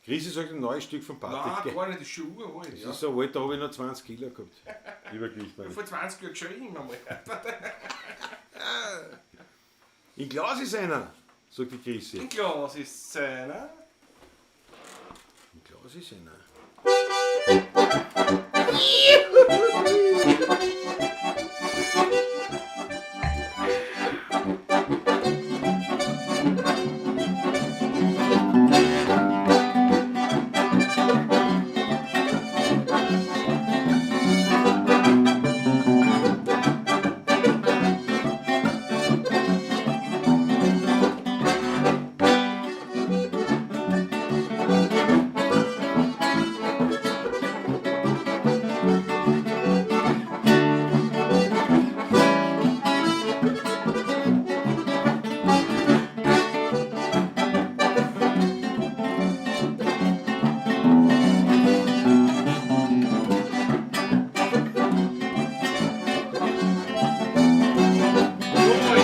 Grisi sagt ein neues Stück von Patrick. Nein, gar nicht, das ist schon uralt. Das Ja. ist so alt, da habe ich noch 20 Kilo gehabt. Übergewicht, meine ich. Vor 20 Jahren geschrien einmal. In Glas ist einer, sagt die Grisi. Ein Glas ist seiner. In Glas ist einer. Jawohl.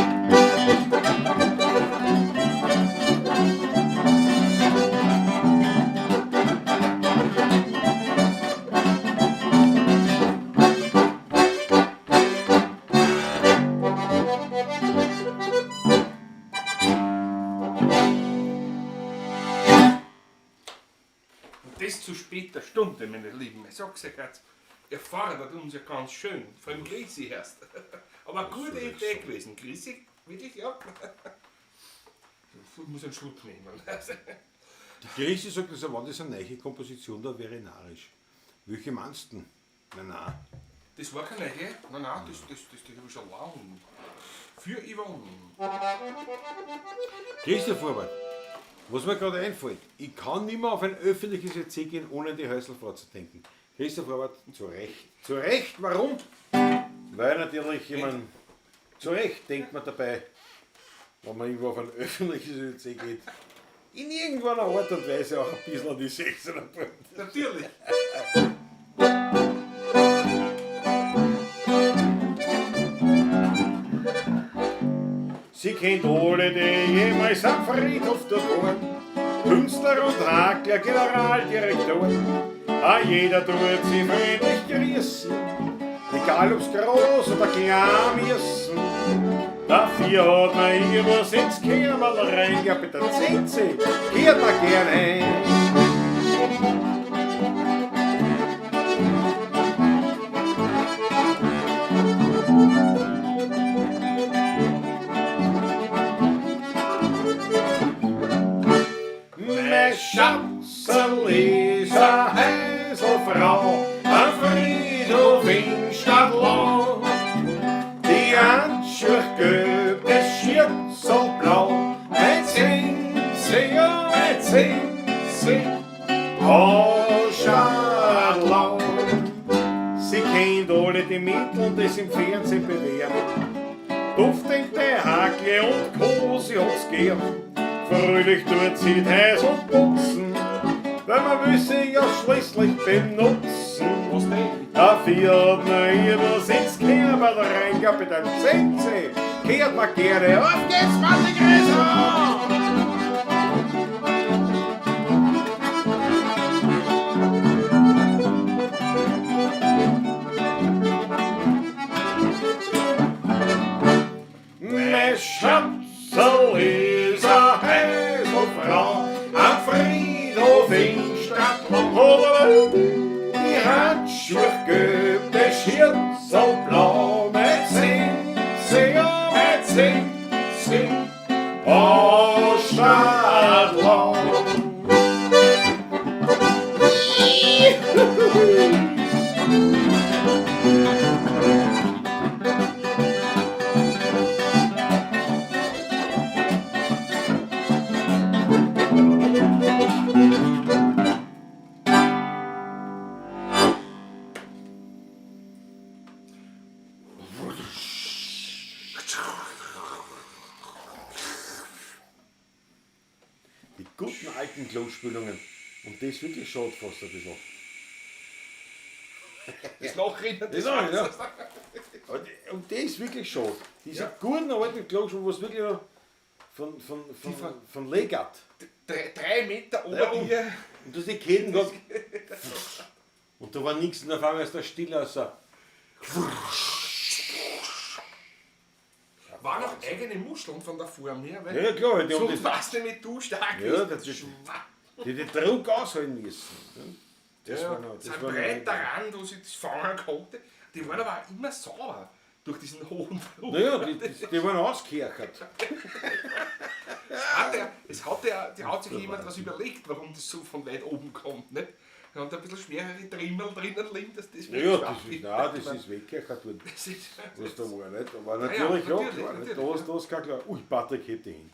Und das zu später Stunde, meine Lieben. Ich sag's euch jetzt, ihr fordert uns ja ganz schön. Vor allem Grisi erst. Aber eine gute Idee gewesen. Grisi, wirklich, ja. Ich muss einen Schluck nehmen. Die Grisi sagt, also, wenn das eine neue Komposition da wäre narrisch. Welche meinst du denn? Nein, nein. Das war keine neue. Nein, nein, das habe ich schon lange. Für Yvonne. Christi Vorwart. Was mir gerade einfällt, ich kann nicht mehr auf ein öffentliches WC gehen, ohne an die Häuselfrau zu denken. Christoph Robert, zu Recht. Zu Recht, warum? Weil natürlich, ich mein, zu Recht denkt man dabei, wenn man irgendwo auf ein öffentliches WC geht, in irgendeiner Art und Weise auch ein bisschen an die 16er Punkte. Natürlich. Sie kennt alle, die jemals am Friedhof dort waren. Künstler und Hakler, Generaldirektoren. A jeder tut sie freundlich grüßen, egal ob's groß oder klein müssen. Dafür hat man irgendwas ins Kämmerl rein, ja bitte Zenzi, geht man gern ein. Mein Schatzel ist a Häuselfrau, am Friedhof in Stadtlau. Die Handschuhe gelb, das Schürzelblau, ein Zenzi, ja, ein Zenzi, oh Stadtlau. Sie kennt alle die Mittel, die sie im Fernsehen bewähren. Duftende Hakle und Co., sie hat's gern. Fröhlich tut sie die Häusl putzen, weil man will sie ja schließlich benutzen. Was denn? Dafür hat man ihr was ins Kämmerl rein, ja bitte Zenzi, kehrt man gerne. Auf geht's, Mann, die Gräser! Mein Schatzel ist a Häuselfrau am Friedhof in Stadtlohn. Die Handschuhe gelb, das Schürzelblau, mein Zenzi, ja, mein Zenzi, oh Stadtlohn. Die guten alten Klospülungen. Und das wirklich schaut fast ein bisschen. Das Nachrinnen, Das auch, ja. Aber Und das ist wirklich schade. Diese Ja. guten alten Klospülungen, was wirklich noch von Legat. 3 Meter ober Ja, und- dir. Und du hast die Ketten gehabt. Und da war nichts und auf einmal ist da still außer. Waren auch eigene Muscheln von der Form her, weil Ja, ja, klar, die haben sonst das- warst du nicht du stark. Ja, das ist- Die den Druck aushalten müssen. Das Ja, war noch. das Das ein war noch breiter Rand, wo sie das fangen konnte. Die waren aber auch immer sauber durch diesen hohen Druck. Naja, die waren ausgekerchert. Es hat sich jemand was überlegt, warum das so von weit oben kommt. Nicht? Da hat ein bisschen schwerere Trimmel drinnen liegen, dass das Naja, das ist, nein, das ist weggekerchert worden. Das ist, Was da war, nicht? Aber Ja, natürlich, ja, natürlich, klar, nicht? natürlich, Da ist, da ist kein klar. Ui, Patrick hebt die Hände.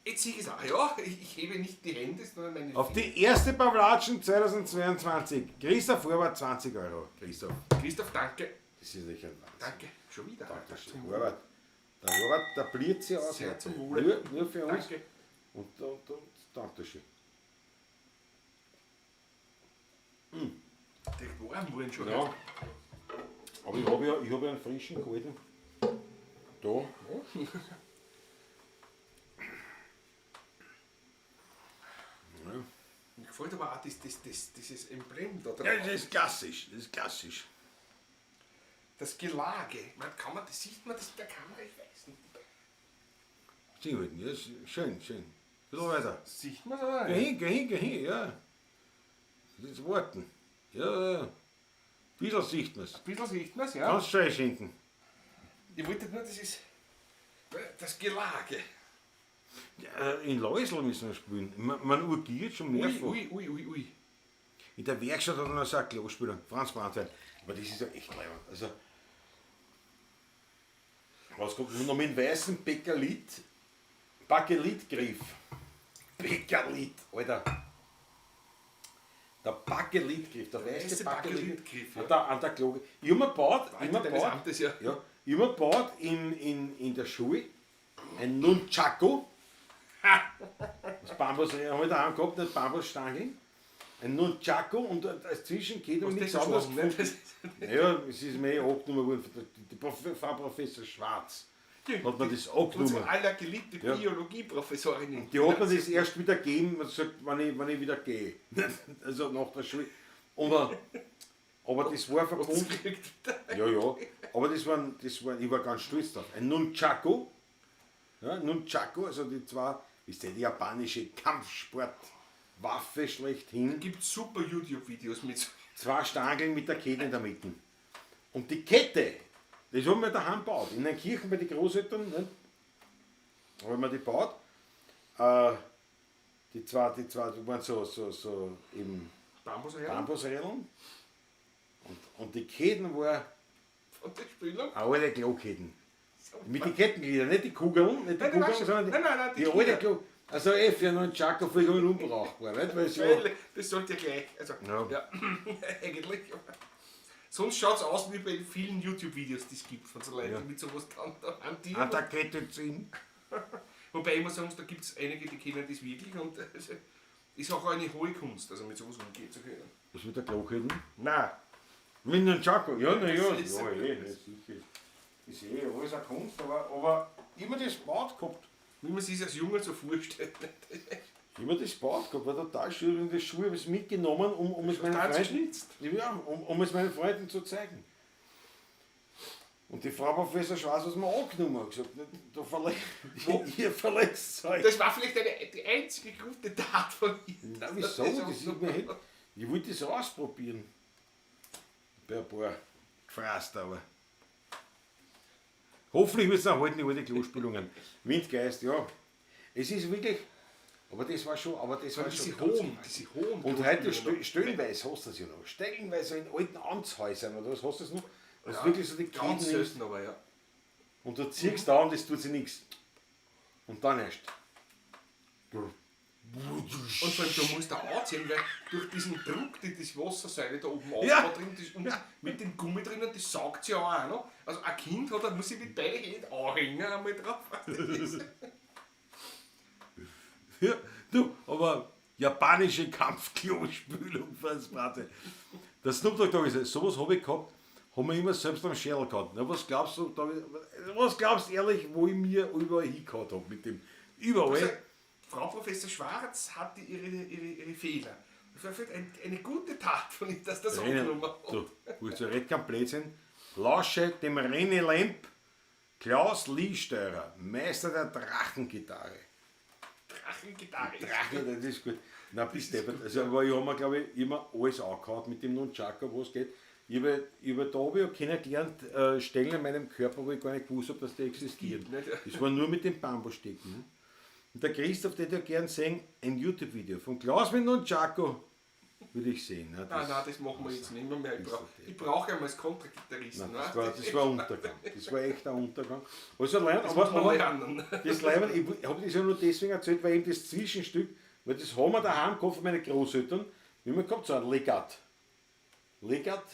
Jetzt sehe ich es auch. Ja, ich hebe nicht die Hände, sondern meine Auf die erste Pavlatschen 2022. Christoph Horvath, 20 Euro. Christoph, Christoph, danke. das ist nicht ein Wahnsinn. Danke. Schon wieder. Dankeschön. Horvath. Der Horvath, der bliert sich aus Sehr heute. zum Wohle. Nur für uns. Danke. Und Dankeschön. Direkt warm wurden schon. Ja. Aber ich habe ja einen frischen gehalten. Da. Mir gefällt aber auch dieses Emblem da drauf. Ja, das ist klassisch. Das ist klassisch. Das Gelage. Man, kann man, das sieht man das in der Kamera? Ich weiß nicht. Sie halten, ja, ist schön, schön. Ein bisschen weiter. Sieht man das oder Geh nicht? hin, geh hin, geh hin, ja. Das ist warten. Ja, ja. Ein bisschen sieht man's. Ein bisschen sieht man's, ja. Ganz schön hinten. Ich wollte nur, das ist das Gelage. Ja, in Läusl müssen wir spielen. Man urgiert schon Ui, mehrfach. ui, ui, ui, ui. In der Werkstatt hat er noch so ein Klospüler, Franz Brandwein. Aber das ist ja echt leibend. Also, was kommt noch mit dem weißen Bakelitgriff? Bakelit, Alter. Der Bakelitgriff, der weiße Weiße Bakelitgriff. Bakelitgriff, ja. An der Glocke. Ich hab mir gebaut, ich hab mir Deines gebaut, Amtes, ja. ja, ich hab mir gebaut in der Schule ein Nunchaku. Das Bambus, ich habe ich daheim gehabt, nicht Bambusstangen. Ein Nunchaku und als Zwischenkette und Hast nichts das anderes schon, ne? gefunden. Naja, es ist mir eh angenommen worden, von der, die Frau Professor Schwarz hat mir das angenommen. Unsere allergeliebte Ja. Biologieprofessorin. Die hat mir das erst wieder gegeben, und gesagt, wenn ich wieder gehe. Also nach der Schule. Und, aber das war verbunden. gekriegt. Ja, ja. Aber das waren, ich war ganz stolz drauf. Ein Nunchaku. Ja, Nunchaku, also die zwei, ist ja die japanische Kampfsportwaffe schlechthin. Gibt super YouTube-Videos mit so. Zwei Stangeln mit der Kette in der Mitte. Und die Kette, das haben wir daheim gebaut. In den Kirchen bei den Großeltern, ne? Haben wir die gebaut. Die zwei, die waren so eben Bambusräder Bambusrädeln. Und die Ketten waren von der Spülung. alte Kloketten. Mit den Kettengliedern, nicht die Kugeln, nicht die Nein, nein, Kugeln, sondern die, nein, nein, nein, die die alte Glieder. Klo. Also eh für einen Nunchaku vollkommen unbrauchbar, nicht? Weil es ja, Das sollte ja gleich. Also, Ja. ja. eigentlich. Sonst schaut es aus wie bei vielen YouTube-Videos, die es gibt von so Leuten, Ja. die mit sowas dann da hantieren. an der Kette ziehen. Wobei ich muss sagen, da gibt es einige, die kennen das wirklich und es ist auch eine hohe Kunst, also mit sowas umgehen zu können. Was mit der Kloketten? Nein. Mit dem Nunchaku, ja, na ja, Das ist- ja, eh, ja, sicher. Ist eh alles eine Kunst, aber immer das gebaut gehabt. Wie man sich als Junge so vorstellt. Immer das gebaut gehabt, war total schön. In der Schule habe ich es mitgenommen, um es meinen Total Freunden, geschnitzt. ja, um es meinen Freunden zu zeigen. Und die Frau Professor Schwarz hat es mir angenommen und gesagt, da verle ihr verletzt euch. Das war vielleicht die einzige gute Tat von ihr. Nein, wieso? Das ist mir halt, ich wollte das ausprobieren. Bei ein paar gefraßt, aber. Hoffentlich wird es noch halten, die alte Klospülungen. Windgeist, ja. Es ist wirklich. Aber das war schon. Aber das war Diese schon ganz hohen, diese hohen. Und heute Klospülungen. stellenweise hast du das ja noch. Stellenweise in alten Amtshäusern oder was hast du das noch? Das ist wirklich so die Ganz Ketten nimmst selten, aber ja. und du ziehst da und es tut sich nichts. Und dann erst. Und vor allem, du musst da anziehen, weil durch diesen Druck, die das Wassersäule da oben Ja. aufbaut, drin, das, und mit dem Gummi drinnen, das saugt sich auch noch. Also ein Kind hat, da muss sich mit beiden Händen anhängen einmal drauf. Ja, du, aber japanische Kampfklospülung fürs Brate. Der Snoop Dogg Dogg ist, sowas habe ich gehabt, haben wir immer selbst am Schädel gehabt. Na, was glaubst du, da, was glaubst du ehrlich, wo ich mir überall hingehauen habe mit dem? Überall. Also, Frau Professor Schwarz hatte ihre Fehler. Das war vielleicht eine gute Tat von ihr, dass das René, angenommen hat. du, wurscht, red kein Blödsinn. Lausche dem René Lemp, Klaus Liesteurer, Meister der Drachengitarre. Drachengitarre. Drachen, das ist gut. Na, bist deppert. Also, aber ich habe mir, glaube ich, immer alles angehauen mit dem Nunchaku, wo es geht. Ich habe, ich hab, da habe ich auch kennengelernt, Stellen in meinem Körper, wo ich gar nicht gewusst habe, dass die existieren. gibt, nicht? Das war nur mit dem Bambusstecken. Ne? Und der Christoph, der ja gern sehen, ein YouTube-Video von Klaus mit Nunchaku würde ich sehen. Ne? Nein, nein, das machen wir jetzt nicht mehr. Ich brauche brauch einmal als Kontragitarristen. Nein, das war Untergang. Das war echt ein Untergang. Also, allein, Das aber, muss man aber, lernen. Das Leiberl, ich habe das ja nur deswegen erzählt, weil eben das Zwischenstück, weil das haben wir daheim gehabt von meinen Großeltern, wie wir gehabt, so ein Legat. Legat?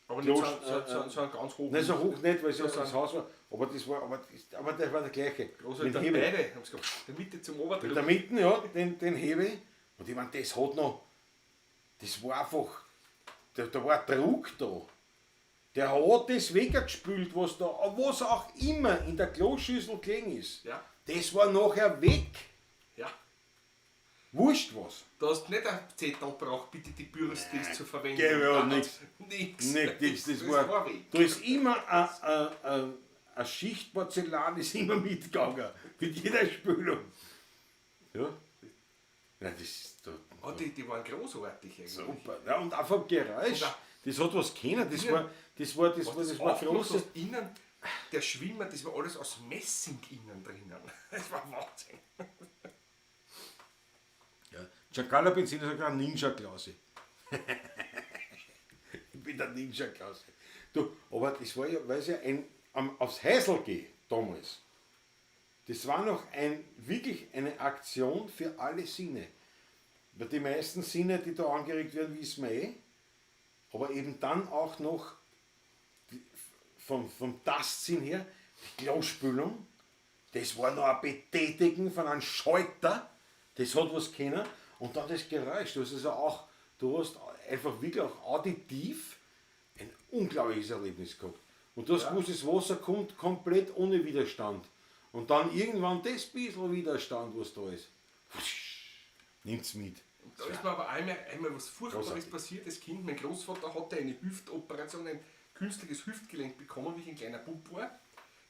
Aber nicht so, Kloß- so ein ganz hoch. Nein, so hoch nicht, weil es ja So das Haus war, aber das war der gleiche. Mit Großeltern Hebel. beide haben es gehabt. Der Mitte zum Oberdruck. Mit der Mitte, ja, den Hebel. Und ich meine, das hat noch, das war einfach, da war Druck da. Der hat das weggespült, was da, was auch immer in der Kloschüssel gelegen ist. Ja. Das war nachher weg. Ja. Wurscht was. Du hast nicht ein Zettel braucht, bitte die Bürste ist zu verwenden. Gell, ja, Nein, nix. Nix. Nicht, nix, das war, weg. da ist immer eine Schicht Porzellan ist immer mitgegangen. Mit jeder Spülung. Ja. Nein, das ist da, Oh, die waren großartig eigentlich. super. Ja, und auch vom Geräusch. Und auch- Das hat was können. Das Ja. war, das war, das Was war, das das war aufgemacht große. hast, innen, der Schwimmer, das war alles aus Messing innen drinnen. Das war Wahnsinn. Ja. Giancarlo Benzino sagt auch Ninja Klause. Ich bin der Ninja Klause. Du, aber das war ja, weil es ja aufs Häusl geh damals. Das war noch wirklich eine Aktion für alle Sinne. Weil die meisten Sinne, die da angeregt werden, wissen wir eh. Aber eben dann auch noch vom Tastsinn her, die Klospülung, das war noch ein Betätigen von einem Schalter, das hat was können. Und dann das Geräusch, du hast also auch, du hast einfach wirklich auch auditiv ein unglaubliches Erlebnis gehabt. Und du hast gewusst, das Wasser kommt komplett ohne Widerstand. Und dann irgendwann das bisschen Widerstand, was da ist, nimmt's mit. Und da ist mir aber einmal was Furchtbares Großartig. passiert. Das Kind, mein Großvater hatte eine Hüftoperation, ein künstliches Hüftgelenk bekommen, wie ich ein kleiner Bub war.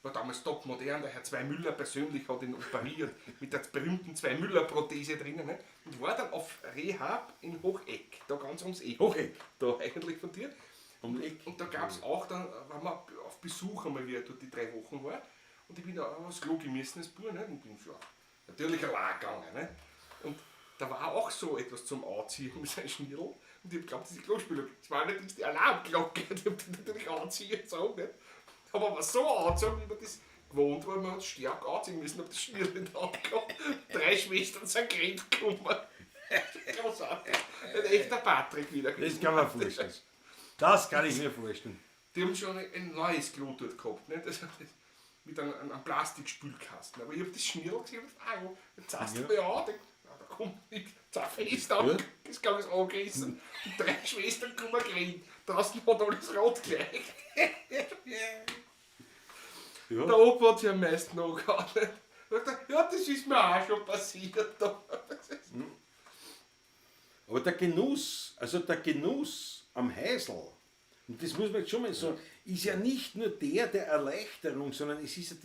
War damals top modern, der Herr Zweymüller persönlich hat ihn operiert, mit der berühmten Zweymüller-Prothese drinnen. Ne? Und war dann auf Rehab in Hocheck, da ganz ums Eck. Hocheck? Da eigentlich von dir. Um Eck. Und da gab es auch, dann waren wir auf Besuch einmal, wie er dort die 3 Wochen war. Und ich bin da auch aufs Klo gemessen als Bub, ne? Und bin ja natürlich allein gegangen. Ne? Und da war auch so etwas zum Anziehen mit seinem Schnürl. Und ich hab geglaubt, das ist die Klospülung. Das war allerdings die Alarmglocke, die hab ich natürlich anziehen gezogen. Ne? Aber man so angezogen, wie man das gewohnt war, man hat stark anziehen müssen, hab das Schnürl in der Hand gehabt. 3 Schwestern sind gerannt gekommen. Großartig. Ein echter Patrick wieder. Das kann man vorstellen. Das kann ich mir vorstellen. Die haben schon ein neues Klo dort gehabt, ne? Das mit einem Plastikspülkasten. Aber ich hab das Schnürl gesehen und gedacht, ah, jetzt hast du mir an. Denk, na, da kommt nichts. Jetzt fest an, Ja. das kann ich angerissen. Die 3 Schwestern kommen gerannt. Draußen hat alles rot gleich. Ja. Der Opa hat sich am meisten angehauen. Sagt er, ja, das ist mir auch schon passiert. Da. Aber der Genuss, also der Genuss am Häusl, und das muss man jetzt schon mal sagen, ist ja nicht nur der Erleichterung, sondern es ist ja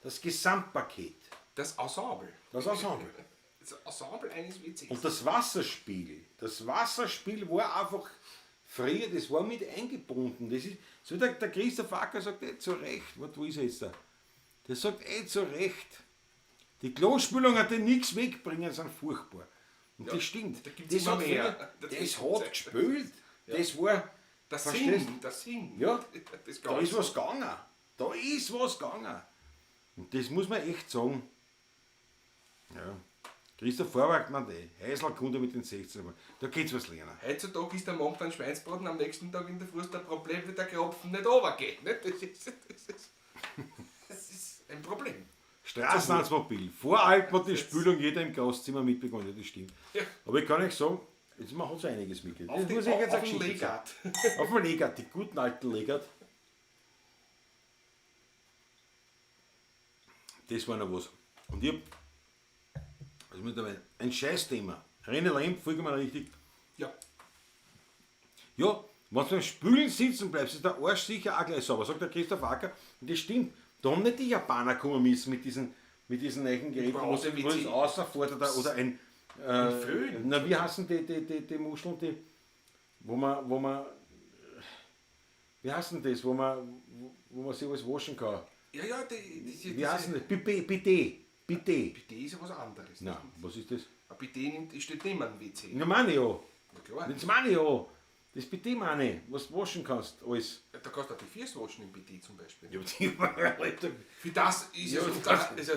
das Gesamtpaket. Das Ensemble. Das Ensemble. Das Ensemble eines WCs. Und das Wasserspiel. Das Wasserspiel war einfach früher, das war mit eingebunden. Das ist, so der Christoph Acker sagt zu Recht, warte, wo ist er jetzt da? Der sagt zu Recht, die Klospülung hat dir nichts wegbringen, sind furchtbar. Und Ja, das stimmt. da gibt's Das immer hat mehr. früher, Das das ist hat Zeit. gespült. Das war, Der verstehst Sinn, der Sinn. Ja, das da ist was gegangen. Da ist was gegangen. Und das muss man echt sagen. Ja. Christoph Vorwag, man, die Häuselkunde mit den 16. Da geht's was lernen. Heutzutage ist der Mann dann Schweinsbraten, am nächsten Tag in der Früh ist der Problem, wenn der Kropfen nicht runtergeht. Nicht? Das ist ein Problem. Straßenratsmobil. Vor Alpen hat die Spülung jeder im Gastzimmer mitbekommen. Ja, das stimmt. Ja. Aber ich kann euch sagen, jetzt man hat so einiges mitgekriegt. Auf Das den, muss ich jetzt auf eine den Geschichte sagen. Legat. Auf dem Legat, die guten alten Legat. Das war noch was. Und ich hab, also mit dabei, ein Scheißthema. René Lemp, vollkommen richtig. Ja. Ja, wenn du beim Spülen sitzen bleibst, ist der Arsch sicher auch gleich sauber, sagt der Christoph Acker. Und das stimmt. Da haben nicht die Japaner kommen müssen mit diesen neuen Geräten, wo Brause es WC. rausfährt oder ein Föhn. Na, wie heißen die Muscheln, die, wo man, wo man, wie heißen das, wo man, wo man sich alles waschen kann? Ja, ja, die, diese, Wie heißen das? Bidet, Bidet. Bidet. Bidet ist ja was anderes. Na, was ist das? Ein Bidet steht nicht mehr im WC. Na, meine ich ja. Na klar. Das meine ich ja. Das Bidet meine ich, was du waschen kannst, alles. Ja, da kannst du auch die Füße waschen im Bidet zum Beispiel. Ja, aber die Für das ist Ja, es, das- das, also,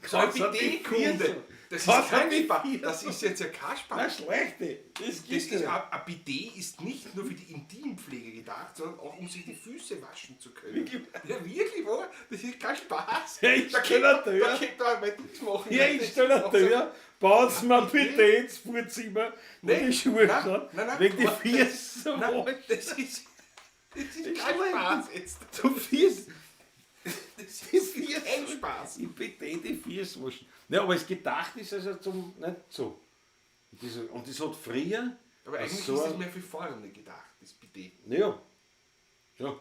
so ein kannst du die Bidet-Kunde, Füße- das ist kannst du kein die Spaß. Füße- Das ist jetzt ja kein Spaß. Na, schlechte. Das Das gibt's ist, nicht. ein Bidet ist nicht nur für die Intimpflege gedacht, sondern auch um sich die Füße waschen zu können. Wirklich? Ja, wirklich, oder? Das ist kein Spaß. Ja, ich da stell kann eine Tür. Da kann man mein Dings machen. Ja, ich stell eine Tür, bauen Sie mir ein Bidet ins Vorzimmer, wo Nee, die Schuhe nein, sind, nein, nein. wegen die Füße zu Nein, waschen. das ist kein Spaß jetzt. Du Füße. Das Die ist Füße. kein Spaß. Ich bitte die Füße waschen. Ne, aber es gedacht ist also zum, nicht so. Und das hat früher. Aber eigentlich so ist das mehr für vorne gedacht, das Bidet. Naja. Ja.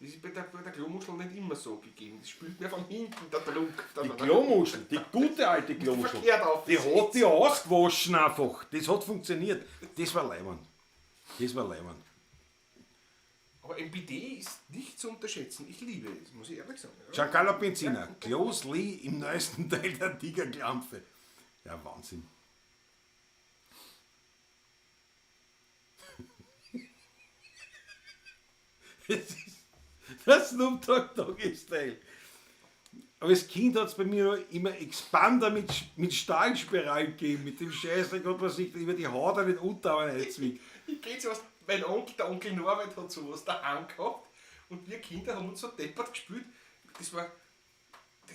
Das ist bei der Klomuschel nicht immer so gegeben. Das spült mir von hinten der Druck. Die Klomuschel, die gute alte Klomuschel, Verkehrt auf. die hat die ausgewaschen einfach. Das hat funktioniert. Das war leiwand. Das war leiwand. Aber ein Bidet ist nicht zu unterschätzen. Ich liebe es, muss ich ehrlich sagen. Ja. Giancarlo Benziner, Klos Lee im neuesten Teil der Tigerklampfe. Ja, Wahnsinn. Das ist das Snoop Dogg Doggy Style. Als Kind hat es bei mir immer Expander mit Stahlspiralen gegeben. Mit dem Scheißdreck hat man sich über die Haut an den Unterarm eingezwickt. Ich kenne sowas. Mein Onkel, der Onkel Norbert, hat sowas daheim gehabt. Und wir Kinder haben uns so deppert gespielt. Das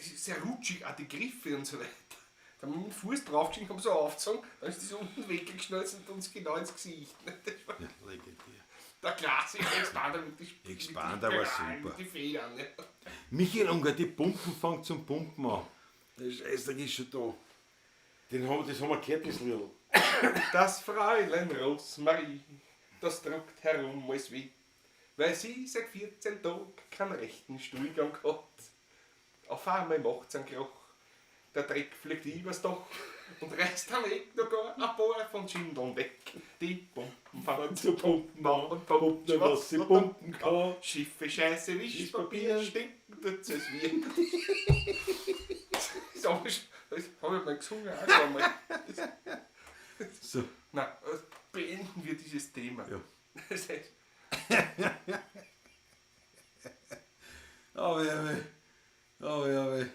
ist sehr rutschig, auch die Griffe und so weiter. Da haben wir mit dem Fuß draufgestiegen, haben so aufgezogen, dann ist das unten weggeschnalzt und uns genau ins Gesicht. Das war Ja, legendär. der klassische Expander mit den Expander war super. Mit den Federn. Ja. Michael Unger, die Pumpen fängt zum Pumpen an. Der Scheißdreck ist schon da. Das haben wir gehört, das Lied. Das Fräulein Rosmarie, das druckt herum als wie, weil sie seit 14 Tagen keinen rechten Stuhlgang hat. Auf einmal macht's einen Krach, der Dreck fliegt übers Dach und reißt am Eck noch gar ein paar von Schindeln weg. Die Pumpen fangen zu pumpen an und pumpen, was sie pumpen kann. Schiffe, Scheiße, Wischpapier, stinken tut's es wie. Das habe ich, das hab ich mal gesungen auch schon mal. So. Nein, beenden wir dieses Thema. Ja. Das heißt, Aber, aber.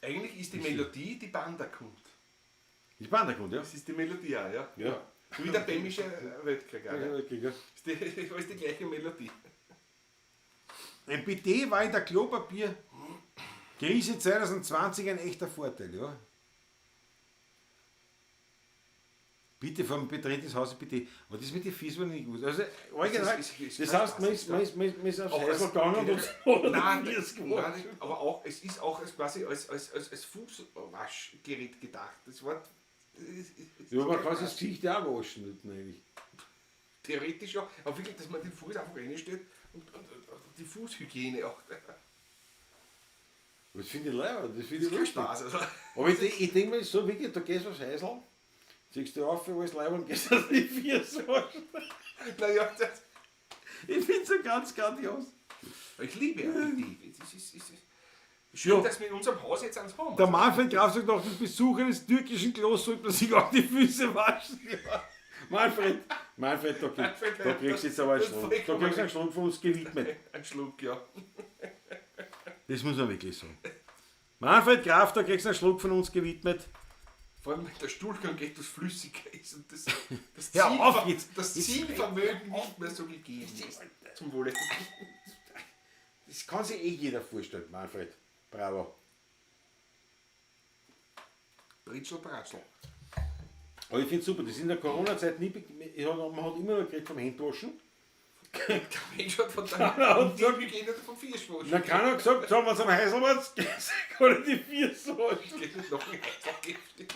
eigentlich ist die Melodie, die Banda kommt. Die Banda kommt, ja. Das ist die Melodie auch, ja? Ja. Wie der Bämische Weltkrieg auch. Ja, Ja. okay, ja. Ist die, ist die gleiche Melodie. Ein Bidet war in der Klopapierkrise 2020 ein echter Vorteil, ja. Bitte vom Betreten des Hauses bitte. Aber das mit den Füßen war nicht gut. Also, allgemein, ist- ist das kein heißt, man ist, man ist aufs Auch Häusl als- gegangen und hat Nein, die Füße gewaschen. nein, aber auch, es ist auch als quasi als Fußwaschgerät gedacht. Das war. Ja, man kann sich das Gesicht ja auch waschen, nicht eigentlich. Theoretisch ja, aber wirklich, dass man den Fuß einfach reinstellt und die Fußhygiene auch. Das finde ich leid, das finde ich Das ist kein lustig. Spaß. Also. Aber ich denke mir so, wirklich, da gehst du aufs Häusl, ziehst du auf, alles leib und gehst auf die Füße waschen. Naja, das, Ich finde es so ganz grandios. ich liebe ja die Idee. Es ist schön, Ja. dass wir in unserem Haus jetzt eins haben. Der Manfred Graf sagt noch, das Besuch eines türkischen Klosters sollte man sich auch die Füße waschen. Ja. Manfred, Manfred, da kriegst du jetzt aber einen das Schluck. ist Da kriegst du vollkommen einen Schluck von uns gewidmet. Ein Schluck, ja. Das muss man wirklich sagen. Manfred Graf, da kriegst du einen Schluck von uns gewidmet. Vor allem, wenn der Stuhlgang etwas flüssiger ist und das Hör auf jetzt. das Jetzt Zielvermögen nicht mehr so gegeben ist. Zum Wohle. Das kann sich eh jeder vorstellen, Manfred. Bravo. Britschl, Bratschl. Aber ich finde es super, das ist in der Corona-Zeit nie. Man hat immer noch geredet vom Händewaschen. Der Mensch hat von der Und und die Hygiene vom Vierschwaschen. Dann keiner gesagt, sagen wir zum Häusl was, kann ich die Füße waschen. Geht nicht noch ein Heißelgift.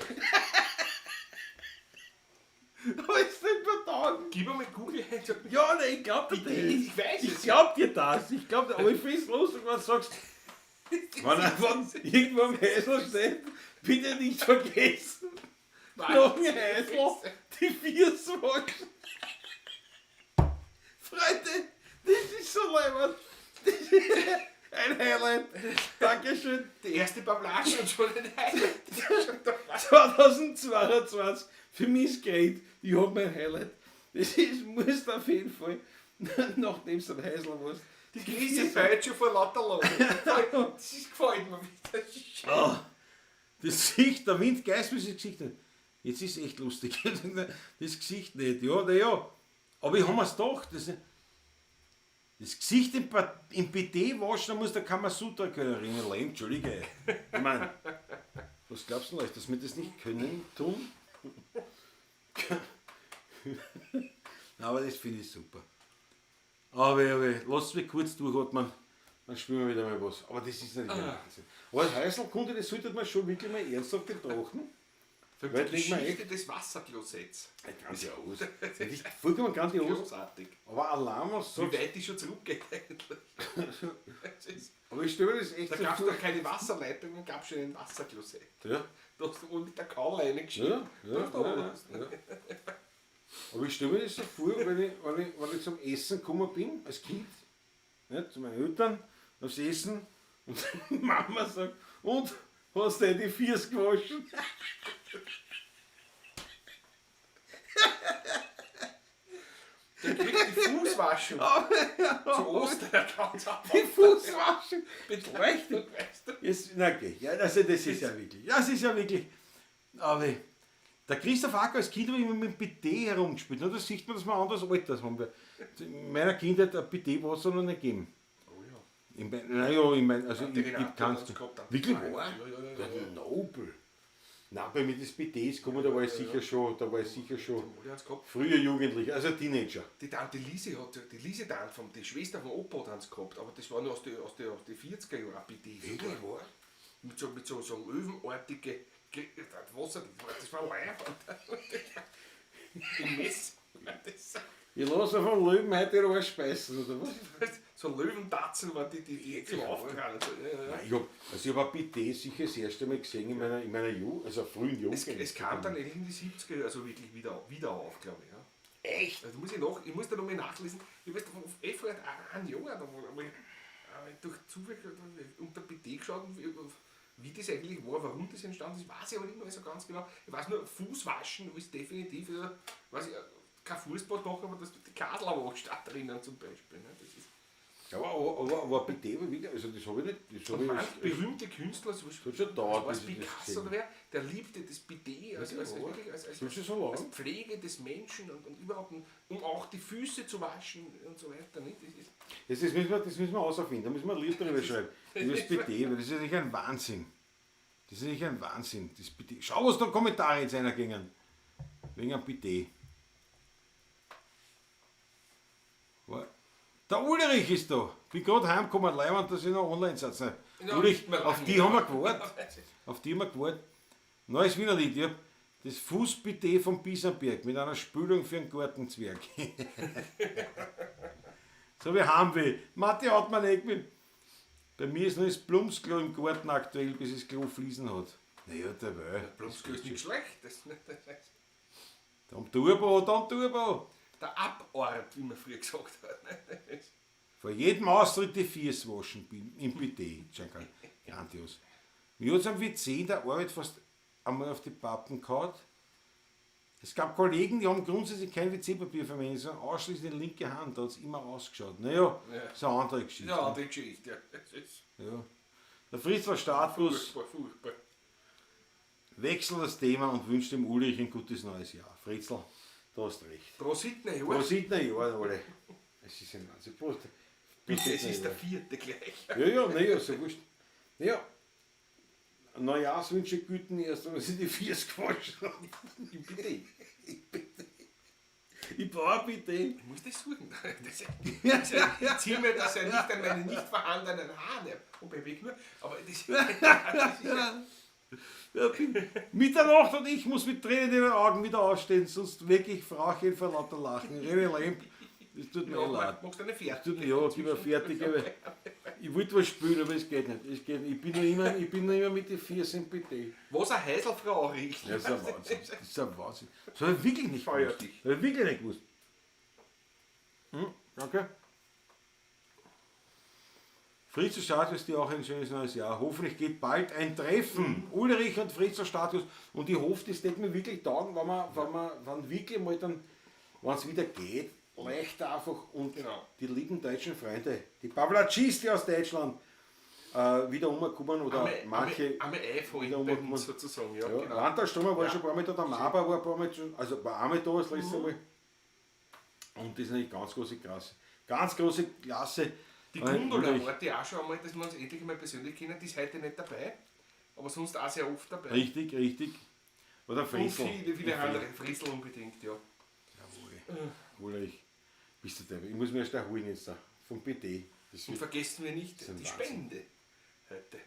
Aber ist nicht mehr da. Gib mir mal Google ein. Ja, nein, ich glaub dir das. Ich weiß Ich es. glaub dir das. Ich glaub dir, aber ich find's lustig, wenn du sagst, wenn einfach irgendwo am Häusl steht, bitte nicht vergessen, noch ein Häusl, die Füße waschen. Freunde, das ist so leibend. Das ist ein Highlight. Dankeschön. Die erste Bablage und schon ein Highlight. Das ist schon dabei. 2022, für mich ist great, ich hab mein Highlight. Das ist, musst auf jeden Fall, nachdem du am Häusl warst. Die Krise fällt schon vor lauter Lachen. Das ist, gefällt mir. Das ist schön. Ah, das Gesicht, der Wind geißt mir das Gesicht nicht. Jetzt ist es echt lustig. Das Gesicht nicht, ja, na ja. Aber ich hab mir's gedacht, das Gesicht im BD waschen, da muss der Kamasutra können. René Lehm, Entschuldige. Ich mein, was glaubst du denn, dass wir das nicht können tun? Na, aber das finde ich super. Aber lasst mich kurz durchatmen, dann spielen wir wieder mal was. Aber das ist natürlich ein Wahnsinn. Aber das Häuselkunde, das sollte man schon wirklich mal ernsthaft betrachten. Für Weil die denk mal Geschichte des Wasserklosetts. Ja, grandios. Das ist vollkommen grandios. Großartig. Aber allein was Wie sagst weit die schon zurückgeht eigentlich. Das ist, aber ich stelle mir das echt da so gab es vor. noch keine Wasserleitung, gab es schon ein Wasserklosett. Ja. Da hast du unten mit der Kaule reingeschickt. Ja, ja, Da ja, hast du ja. Aber ich stelle mir das so vor, wenn ich zum Essen gekommen bin, als Kind, ne, zu meinen Eltern, aufs Essen, und die Mama sagt, und, hast du die Füße gewaschen? Der kriegt die Fußwaschung. Zu Ostern ganz Die Fußwaschung. Beleuchtung, weißt du. Jetzt, na okay, ja, also das ist ja wirklich, das ist ja wirklich, aber der Christoph Acker als Kind hat immer mit dem Bidet herumgespielt. Na, da sieht man, dass wir anderes Alter haben. In meiner Kindheit ein Bidet war es noch nicht gegeben. Oh ja. Naja, ich mein, also Der ich Renato kann's hat's gehabt, dann. Wirklich Ja, wahr? ja, ja, ja, Ja, nobel. Nein, bei mir das Bidet ist gekommen, da war ich sicher schon, da war ich sicher schon Alle haben's gehabt. früher Jugendlicher, also Teenager. Die Tante Lise hat, die Lise Tante vom, die Schwester vom Opa hat eins gehabt, aber das war nur aus den aus die, aus die 40er Jahren, ein Bidet. Wirklich wahr? Mit so, so löwenartige das Wasser, das war live. Im Mess. Das, Ich lasse mir vom Löwen heute den Arsch speisen, oder was? so Löwentatzen waren die zum Auftragen. Ja, ja, ja. Nein, ich hab, also ich hab ein Bidet sicher das erste Mal gesehen in meiner Jugend, also frühen Jugend. Es kam dann eigentlich in die 70er Jahre, also wirklich wieder auf, glaube ich. Ja. Echt? Also muss ich muss da noch mal nachlesen. Ich weiß, vor einem Jahr, da wo ich durch Zufall unter BT geschaut, wie das eigentlich war, warum das entstanden ist, weiß ich aber nicht mehr so ganz genau. Ich weiß nur, Fußwaschen ist definitiv, also, weiß ich, kein Fußbad machen, aber dass du die Kadel da drinnen zum Beispiel. Ne? Das ist Ja, aber Bidet war wirklich, also das habe ich nicht. Das habe ich manch berühmte Künstler, so Das hat schon gedauert, was bis ich das Picasso gesehen oder wer, der liebte das Bidet Ja, wirklich Das ist schon so als lang. Pflege des Menschen und überhaupt, um auch die Füße zu waschen und so weiter. Nicht? Das ist, Das müssen wir herausfinden, da müssen wir ein Lied drüber schreiben. Über das Bidet, weil das ist nicht ein Wahnsinn. Das ist nicht ein Wahnsinn. Das Bidet. Schau, was da Kommentare jetzt einer gingen. Wegen einem Bidet. Der Ulrich ist da. Bin gerade heimgekommen, Leiband, dass ich noch online seid. Ja, Ulrich, nicht mehr auf lange. die haben wir gewartet. Auf die haben wir gewartet. Neues Wiener Lied. Ich hab das Fußbidet vom Bisamberg mit einer Spülung für einen Gartenzwerg. So wie Heimweh. Matti hat man nicht mit. Bei mir ist noch das Plumpsklo im Garten aktuell, bis es Klo fließen hat. Naja, der Welt. Plumpsklo ist nicht schlecht. Das, Am Turbo, am Turbo. der Abort, wie man früher gesagt hat. Vor jedem Austritt die Füße waschen im Bidet. Grandios. Mir hat es am WC in der Arbeit fast einmal auf die Pappen gehauen. Es gab Kollegen, die haben grundsätzlich kein WC-Papier verwendet, sondern ausschließlich die linke Hand, da hat es immer ausgeschaut. Naja, Ja. ist eine andere Geschichte. Ja, andere Geschichte. Ja. Das ist Ja. Der Fritzl Startbus furchtbar, furchtbar. wechselt das Thema und wünscht dem Ulrich ein gutes neues Jahr. Fritzl, du hast recht. Prosit, ne, Prosit, na ja, alle. Es ist ein Wahnsinn. Prost. Bitte, es ist der vierte gleich. Ja, ja, naja, so wurscht. Naja, Neujahrswünsche güten erst, wenn sie die Viers gewaschen haben. Im Bidet. Ich brauche bitte. Ich muss das suchen. Ich ziehe mir das ja nicht an meine nicht vorhandenen Haare. Und bewege nur. Aber das, das ist ja, Mitternacht und ich muss mit Tränen in den Augen wieder aufstehen, sonst wirklich Frauchen vor lauter Lachen. René Lemp, das tut mir ja, leid. machst du eine Das fertig. tut mir, ja, gib mir fertig. Aber ich wollte was spielen, aber es geht nicht. Es geht nicht. Ich bin noch immer mit den Viers im Bidet. Was eine Heiselfrau anrichtet. Das ist ein Wahnsinn. Das ist ein Wahnsinn. Das habe ich wirklich nicht Feuer gewusst. dich. Das habe ich wirklich nicht gewusst. Hm, danke. Fritzl Statius, dir auch ein schönes neues Jahr. Hoffentlich geht bald ein Treffen. Ulrich und Fritzl Statius. Und ich hoffe, das wird mir wirklich taugen, wenn wirklich mal dann, wenn es wieder geht, leicht einfach und Genau. die lieben deutschen Freunde, die Pavlacisti aus Deutschland, wieder umkommen oder manche. Einmal wieder einfallen bei umkommen. uns sozusagen. Ja, Ja, genau. Landtagsströmer war Ja. schon ein paar Mal da, der Maber war ein paar Mal, schon, also war einmal da das letzte Mal. Und das ist natürlich ganz große Klasse. Ganz große Klasse. Die Gundula Ulrich. warte ich auch schon einmal, dass wir uns endlich einmal persönlich kennen. Die ist heute nicht dabei, aber sonst auch sehr oft dabei. Richtig, richtig. Oder Und Fritzl. viele, viele andere. Fritzl unbedingt, ja. Jawohl. Ulrich, bist du der? Ich muss mir erst erholen jetzt da. Vom BD. Das Und vergessen wir nicht ist ein die Wahnsinn. Spende heute.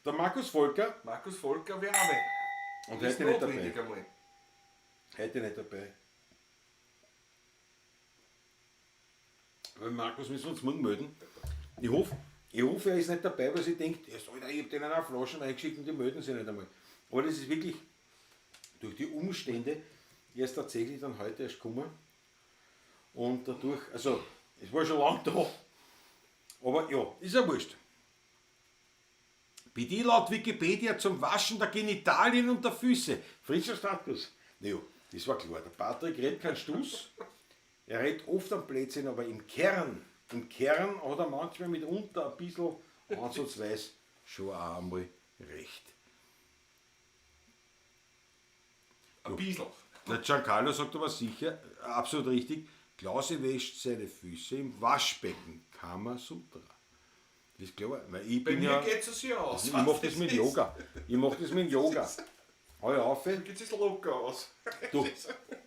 Der Markus Volker. Markus Volker, wir haben. Und Ist heute nicht notwendig dabei. einmal. Heute nicht dabei. Weil Markus müssen wir uns morgen melden. Ich hoffe, er ist nicht dabei, weil sie denkt, ja, Alter, ich hab denen auch Flaschen reingeschickt und die melden sich nicht einmal. Aber das ist wirklich durch die Umstände, er ist tatsächlich dann heute erst gekommen. Und dadurch, also es war schon lange da, aber ja, ist ja wurscht. BD laut Wikipedia zum Waschen der Genitalien und der Füße. Frischer Status. Naja, das war klar. Der Patrick redet keinen Stuss. Er redet oft am Blödsinn, aber im Kern hat er manchmal mitunter ein bisschen ansatzweise schon auch einmal recht. Ein bisschen. Der Giancarlo sagt aber sicher, absolut richtig, Klausi wäscht seine Füße im Waschbecken. Kamasutra. Das ist klar, weil ich Bei bin mir ja, geht es ja aus. ich mach das mit Yoga. Ich mach das mit Yoga. Hau ich auf. Geht es locker aus. Du,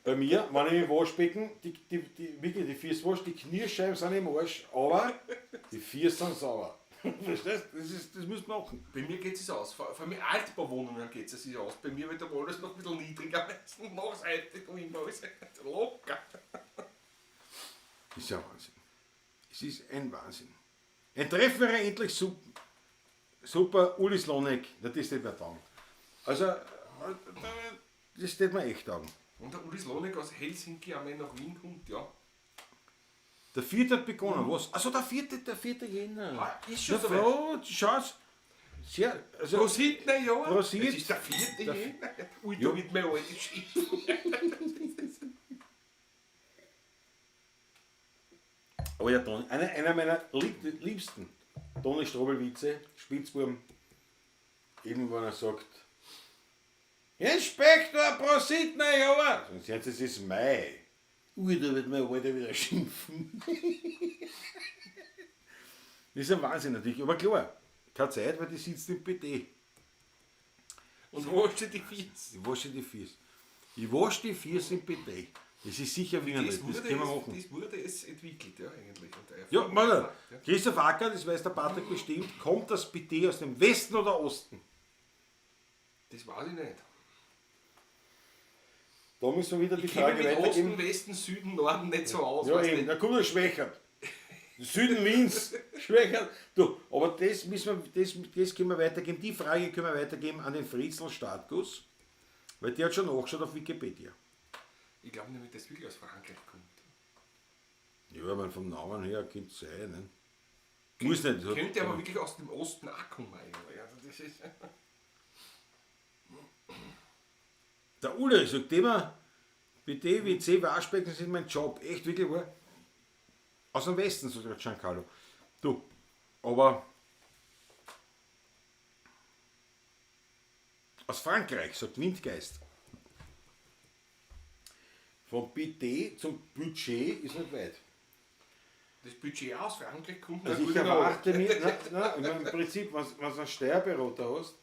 bei mir, wenn ich im Waschbecken, die, wirklich die Füße wasche, die Kniescheiben sind im Arsch, aber die Füße sind sauber. Verstehst du? Das müssen wir machen. Bei mir geht es aus. Vor allem in Altbauwohnungen geht es sich aus. Bei mir wird aber alles noch ein bisschen niedriger, meistens nachseitig und immer alles locker. Das ist ja Wahnsinn. Es ist ein Wahnsinn. Ein Treffen wäre endlich super, Uli Slonek, das ist nicht mehr taugen. Also, das steht mir echt taugen. Und der Uli Slonek aus Helsinki einmal nach Wien kommt, ja. Der vierte hat begonnen, was? Also der 4. Jänner. Ah, ist schon Na, soweit. Frau, schau's. Sehr, also, Prosit, na ja. Prosit. Es ist der 4. Jänner. Ui, da Ja. wird mein alte Schiff. Aber ja, Toni, einer meiner liebsten Toni Strobl-Witze, Spitzbuben, eben wenn er sagt, Inspektor, Prosit, na ja. Sonst jetzt es ist Mai. Ui, da wird mein Alter wieder schimpfen. Das ist ein Wahnsinn natürlich, aber klar, keine Zeit, weil die sitzt im PD. Und wo steht die Füße? Ich wasche die Füße. Ich wasche die Füße im PD. Das ist sicher Wiener Das nicht, das wurde, können wir es, machen. das wurde es entwickelt, ja, eigentlich. Und Ja, erfunden. Mann, Ja. Christoph Acker, das weiß der Patrick bestimmt, kommt das PD aus dem Westen oder Osten? Das weiß ich nicht. Da müssen wir wieder die Ich kenne Frage mich mit weitergeben. Osten, Westen, Süden, Norden nicht so aus. Ja, weißt eben, du. da kommt der Schwächert. Süden Wiens, Schwächert. Du, aber das müssen wir, das können wir weitergeben. Die Frage können wir weitergeben an den Fritzl Startguss, weil der hat schon nachgeschaut auf Wikipedia. Ich glaube nämlich, dass wirklich aus Frankreich kommt. Ja, ich meine, vom Namen her könnte es sein, ne? Muss nicht. Könnte aber wirklich aus dem Osten auch kommen eigentlich. Also das ist Der Ulle sagt immer, BD, WC, Waschbecken sind mein Job. Echt, wirklich wahr. Aus dem Westen, sagt der Giancarlo. Du, aber aus Frankreich, sagt Windgeist. Vom BD zum Budget ist nicht weit. Das Budget aus Frankreich kommt. Also na ich gut, erwarte mir, nein, ich meine, im Prinzip, wenn du einen Steuerberater hast,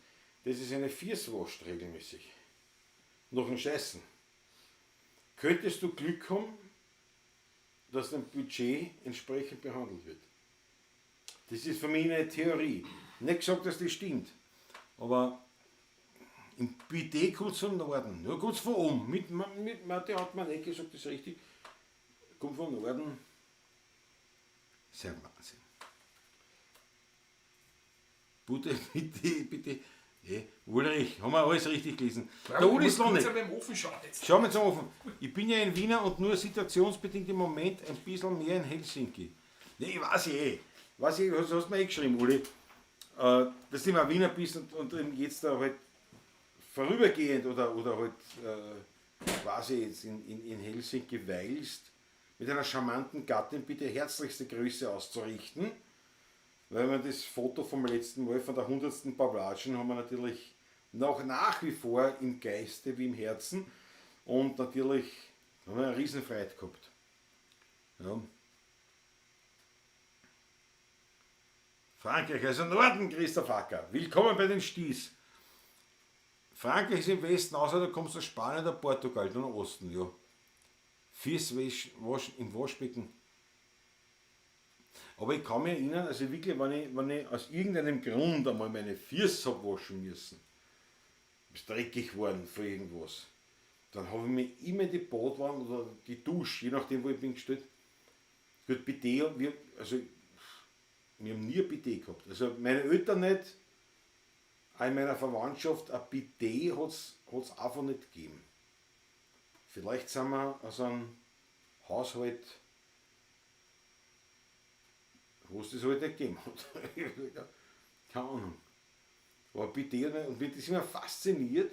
das ist eine Vierswascht regelmäßig. Nach dem Scheißen. Könntest du Glück haben, dass dein Budget entsprechend behandelt wird? Das ist für mich eine Theorie. Nicht gesagt, dass das stimmt, aber im Budget kommt es vom Norden. Ja, kommt es von oben. Mit Mathe hat man nicht gesagt, das ist richtig. Kommt vom Norden. Das ist ja Wahnsinn. Bitte, bitte, bitte. Nee, Ulrich, haben wir alles richtig gelesen. Der Uli Slonek. Kurz einmal im Ofen schauen jetzt. Schau mal zum Ofen. Ich bin ja in Wiener und nur situationsbedingt im Moment ein bisschen mehr in Helsinki. Nee, ich weiß eh. Weiß ich, hast du mir eh geschrieben, Uli. Dass du immer Wiener bist und eben jetzt da halt vorübergehend oder halt quasi jetzt in Helsinki weilst, mit einer charmanten Gattin bitte herzlichste Grüße auszurichten. Weil wir das Foto vom letzten Mal, von der 100. Pavlatschen, haben wir natürlich noch nach wie vor im Geiste wie im Herzen. Und natürlich haben wir eine Riesenfreude gehabt. Ja. Frankreich, also Norden, Christoph Acker. Willkommen bei den Sties. Frankreich ist im Westen, außer da kommst du aus Spanien oder Portugal, dann Osten, ja. Füße waschen im Waschbecken. Aber ich kann mich erinnern, also wirklich, wenn ich aus irgendeinem Grund einmal meine Füße hab waschen müssen, ist dreckig geworden von irgendwas, dann habe ich mich immer in die Badwanne oder die Dusche, je nachdem wo ich bin, gestellt. Gut, Bidet, wir haben nie ein Bidet gehabt. Also meine Eltern nicht, auch in meiner Verwandtschaft, ein Bidet hat's einfach nicht gegeben. Vielleicht sind wir aus einem Haushalt, wo es das halt nicht gegeben hat. Keine Ahnung. Aber Bidet, und mich das immer fasziniert.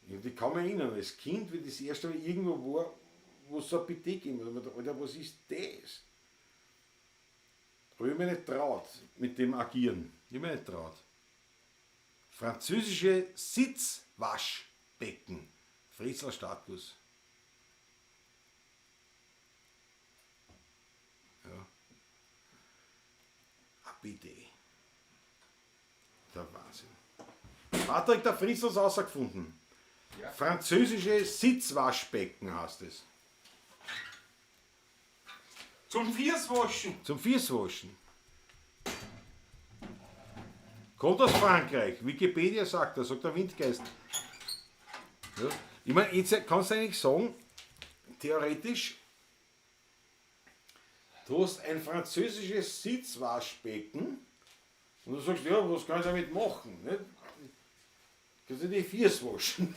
Und ich kann mich erinnern, als Kind, wie das erste Mal irgendwo war, wo es so ein Bidet gegeben hat. Und ich mir gedacht, Alter, was ist das? Aber ich hab mich nicht traut mit dem Agieren. Ich hab mich nicht traut. Französische Sitzwaschbecken. Fritzl Status. Ja. Ein Bidet. Der Wahnsinn. Patrick, der Fritzl hat es rausgefunden. Ja. Französische Sitzwaschbecken heißt es. Zum Füßwaschen. Zum Füßwaschen. Kommt aus Frankreich. Wikipedia sagt das, sagt der Windgeist. Ja. Ich meine, jetzt kannst du eigentlich sagen, theoretisch, du hast ein französisches Sitzwaschbecken und du sagst, ja, was kann ich damit machen? Nicht? Kannst du die Füße waschen?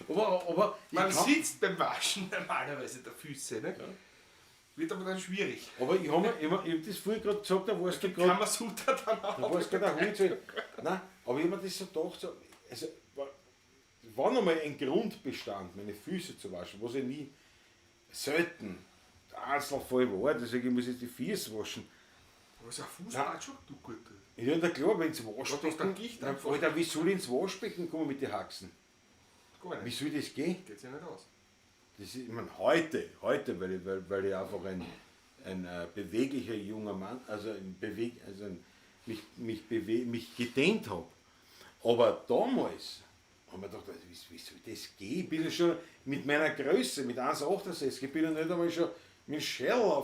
Aber ich Man kann- sitzt beim Waschen normalerweise der Füße, ne? Wird aber dann schwierig. Aber ich habe ich hab, ich hab das vorher gerade gesagt, da warst du gerade. Kamasutra dann auch. Da war es gerade ein Holz. Nein, aber ich habe mir das so gedacht, so, also, wenn einmal ein Grund bestand, meine Füße zu waschen, was ich nie selten, der Einzelfall war, deswegen ich muss jetzt die Füße waschen. Aber so ein Fußbad schon, du gut. Ja, na klar, wenn ins Du hast Waschbecken. dann Gicht Na, einfach. Alter, wie soll ich ins Waschbecken kommen mit den Haxen? Gar Wie nicht. soll das gehen? Geht sich nicht aus. Das ist, ich meine, heute, weil ich einfach ein beweglicher junger Mann, also ein Beweg, also ein, mich gedehnt habe. Aber damals haben wir gedacht, also, wie soll das gehen? Ich bin ja schon mit meiner Größe, mit 1,68, ich bin ja nicht einmal schon mit dem Schell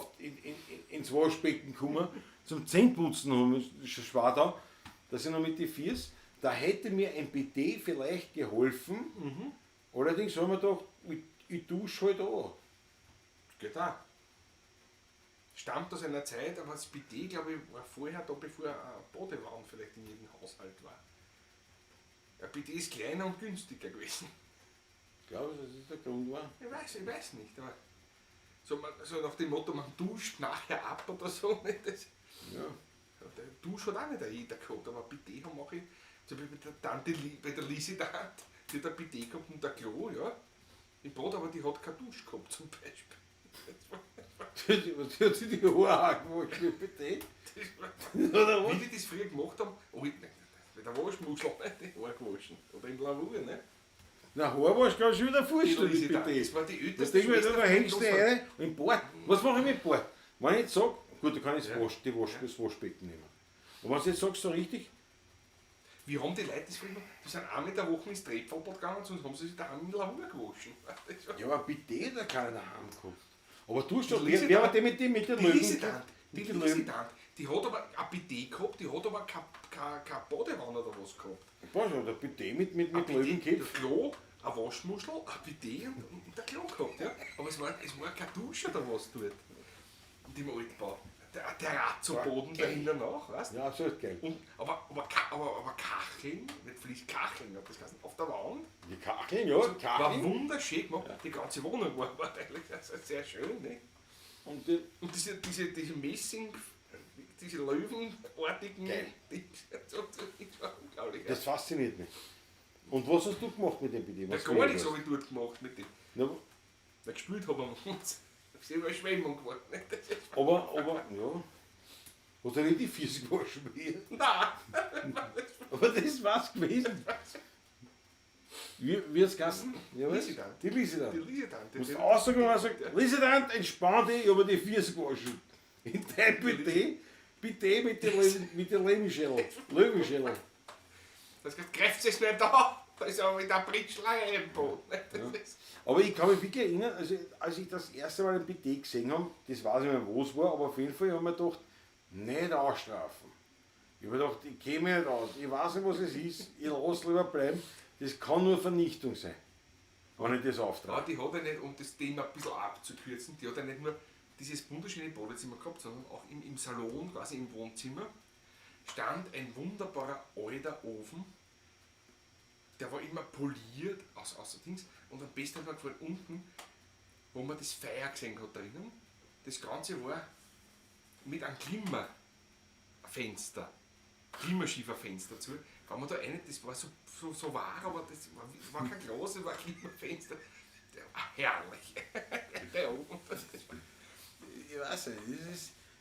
ins Waschbecken gekommen, zum Zähneputzen haben wir schon schwer da, dass ich noch mit den Viers, da hätte mir ein Bidet vielleicht geholfen. Allerdings haben wir gedacht, ich dusche halt auch. Geht auch. Stammt aus einer Zeit, aber das Bidet, glaube ich, war vorher da, bevor eine Badewanne vielleicht in jedem Haushalt war. Ein Bidet ist kleiner und günstiger gewesen. Glaubst du, dass das der Grund war? Ich weiß nicht, aber so, man, so nach dem Motto, man duscht nachher ab oder so. Nicht? Das, Ja. der Dusch hat auch nicht jeder gehabt, aber ein Bidet haben auch ich, zum Beispiel bei der Tante, bei der Lisi da, die hat ein Bidet gehabt und ein Klo, ja. Im Bad, aber die hat keine Dusche gehabt zum Beispiel. Die hat sich die Haare auch gewaschen mit Bidet? Oder was? Wie die das früher gemacht haben, oh, ich, nein, mit der Waschmuschel, ne, die Haare gewaschen. Oder im Lavur, ne? Na, Haarwasch kannst du wieder vorstellen Die mit Lisi da, Bidet. das war die Das älteste Ding, Schwester da hängst du von rein im Bad. Was mache ich mit Bad? Wenn ich jetzt sage, gut, da kann ich das, Ja. Wasch, die Wasch, das Waschbecken nehmen. Und wenn du jetzt sagst, so richtig, Wie haben die Leute das früher gemacht? Die sind einmal in der Woche ins Trepfelbad gegangen, sonst haben sie sich daheim im Lavur gewaschen. Das war ja, aber Bidet hat keiner daheim gehabt. Aber du hast doch, Die wer, Lisi wer da- war der mit dem, mit den Die Löwen? Lisi Tante, die Mit den Lisi Löwen. Tante, die hat aber ein Bidet gehabt, die hat aber kein Badewanne oder was gehabt. Was, oder Bidet mit Ein Bidet, Löwenköpfen? ein Klo, eine Waschmuschel, ein Bidet und ein Klo gehabt. Ja. Aber es war keine Dusche oder was dort. Und im Altbau. Der Terrazzo-Boden da hinten nach, weißt du? Ja, so ist geil. Und, aber Kacheln, nicht Fließ, Kacheln hat das geheißen, auf der Wand. Die Kacheln, ja, War Kacheln. wunderschön gemacht. Die ganze Wohnung war eigentlich sehr schön. Ne? Und die, Und diese Messing, diese Löwenartigen, Geil. das war unglaublich. das fasziniert mich. Und was hast du gemacht mit dem Bidet? Ja, Was gar du nichts habe ich dort gemacht mit dem. Na, Na, gespielt haben wir uns. Ich habe Schwemmung geworden. Ne? Das ist- aber, ja. Hast du nicht die Füße gewaschen bei ihr? Nein! Aber das war's gewesen. Wie hat's geheißen? Ja, was? Lisi-Tante. Die Lisi-Tante. Die Lisi-Tante. Du musst aussagen und sagen, Lisi-Tante, entspann dich, ich habe die Füße gewaschen. In dein Bidet, Bidet mit den Löwen, mit den Löwenschädel. Löwenschädel. Das greift sich nicht an. Da ist aber wieder eine Britschlange im Boot. Ne? Das ist- Aber ich kann mich wirklich erinnern, also, als ich das erste Mal ein Bidet gesehen habe, das weiß ich nicht mehr, wo es war, aber auf jeden Fall habe ich mir gedacht, nicht ausstrafen. Ich habe mir gedacht, ich käme nicht aus, ich weiß nicht, was es ist, ich lasse lieber bleiben, das kann nur Vernichtung sein, wenn ich das Ja, auftrage. die hat ja nicht, um das Thema ein bisschen abzukürzen, die hat ja nicht nur dieses wunderschöne Badezimmer gehabt, sondern auch im Salon, quasi im Wohnzimmer, stand ein wunderbarer alter Ofen. Der war immer poliert aus Dings. Und am besten hat mir gefallen, unten, wo man das Feuer gesehen hat drinnen, das Ganze war mit einem Klimmerfenster, Klimmerschieferfenster zu. Wenn man da rein, das war so, so, so wahr, aber das war kein Glas, das war ein Klimafenster. Der war herrlich. Der oben, das war, Ich weiß nicht,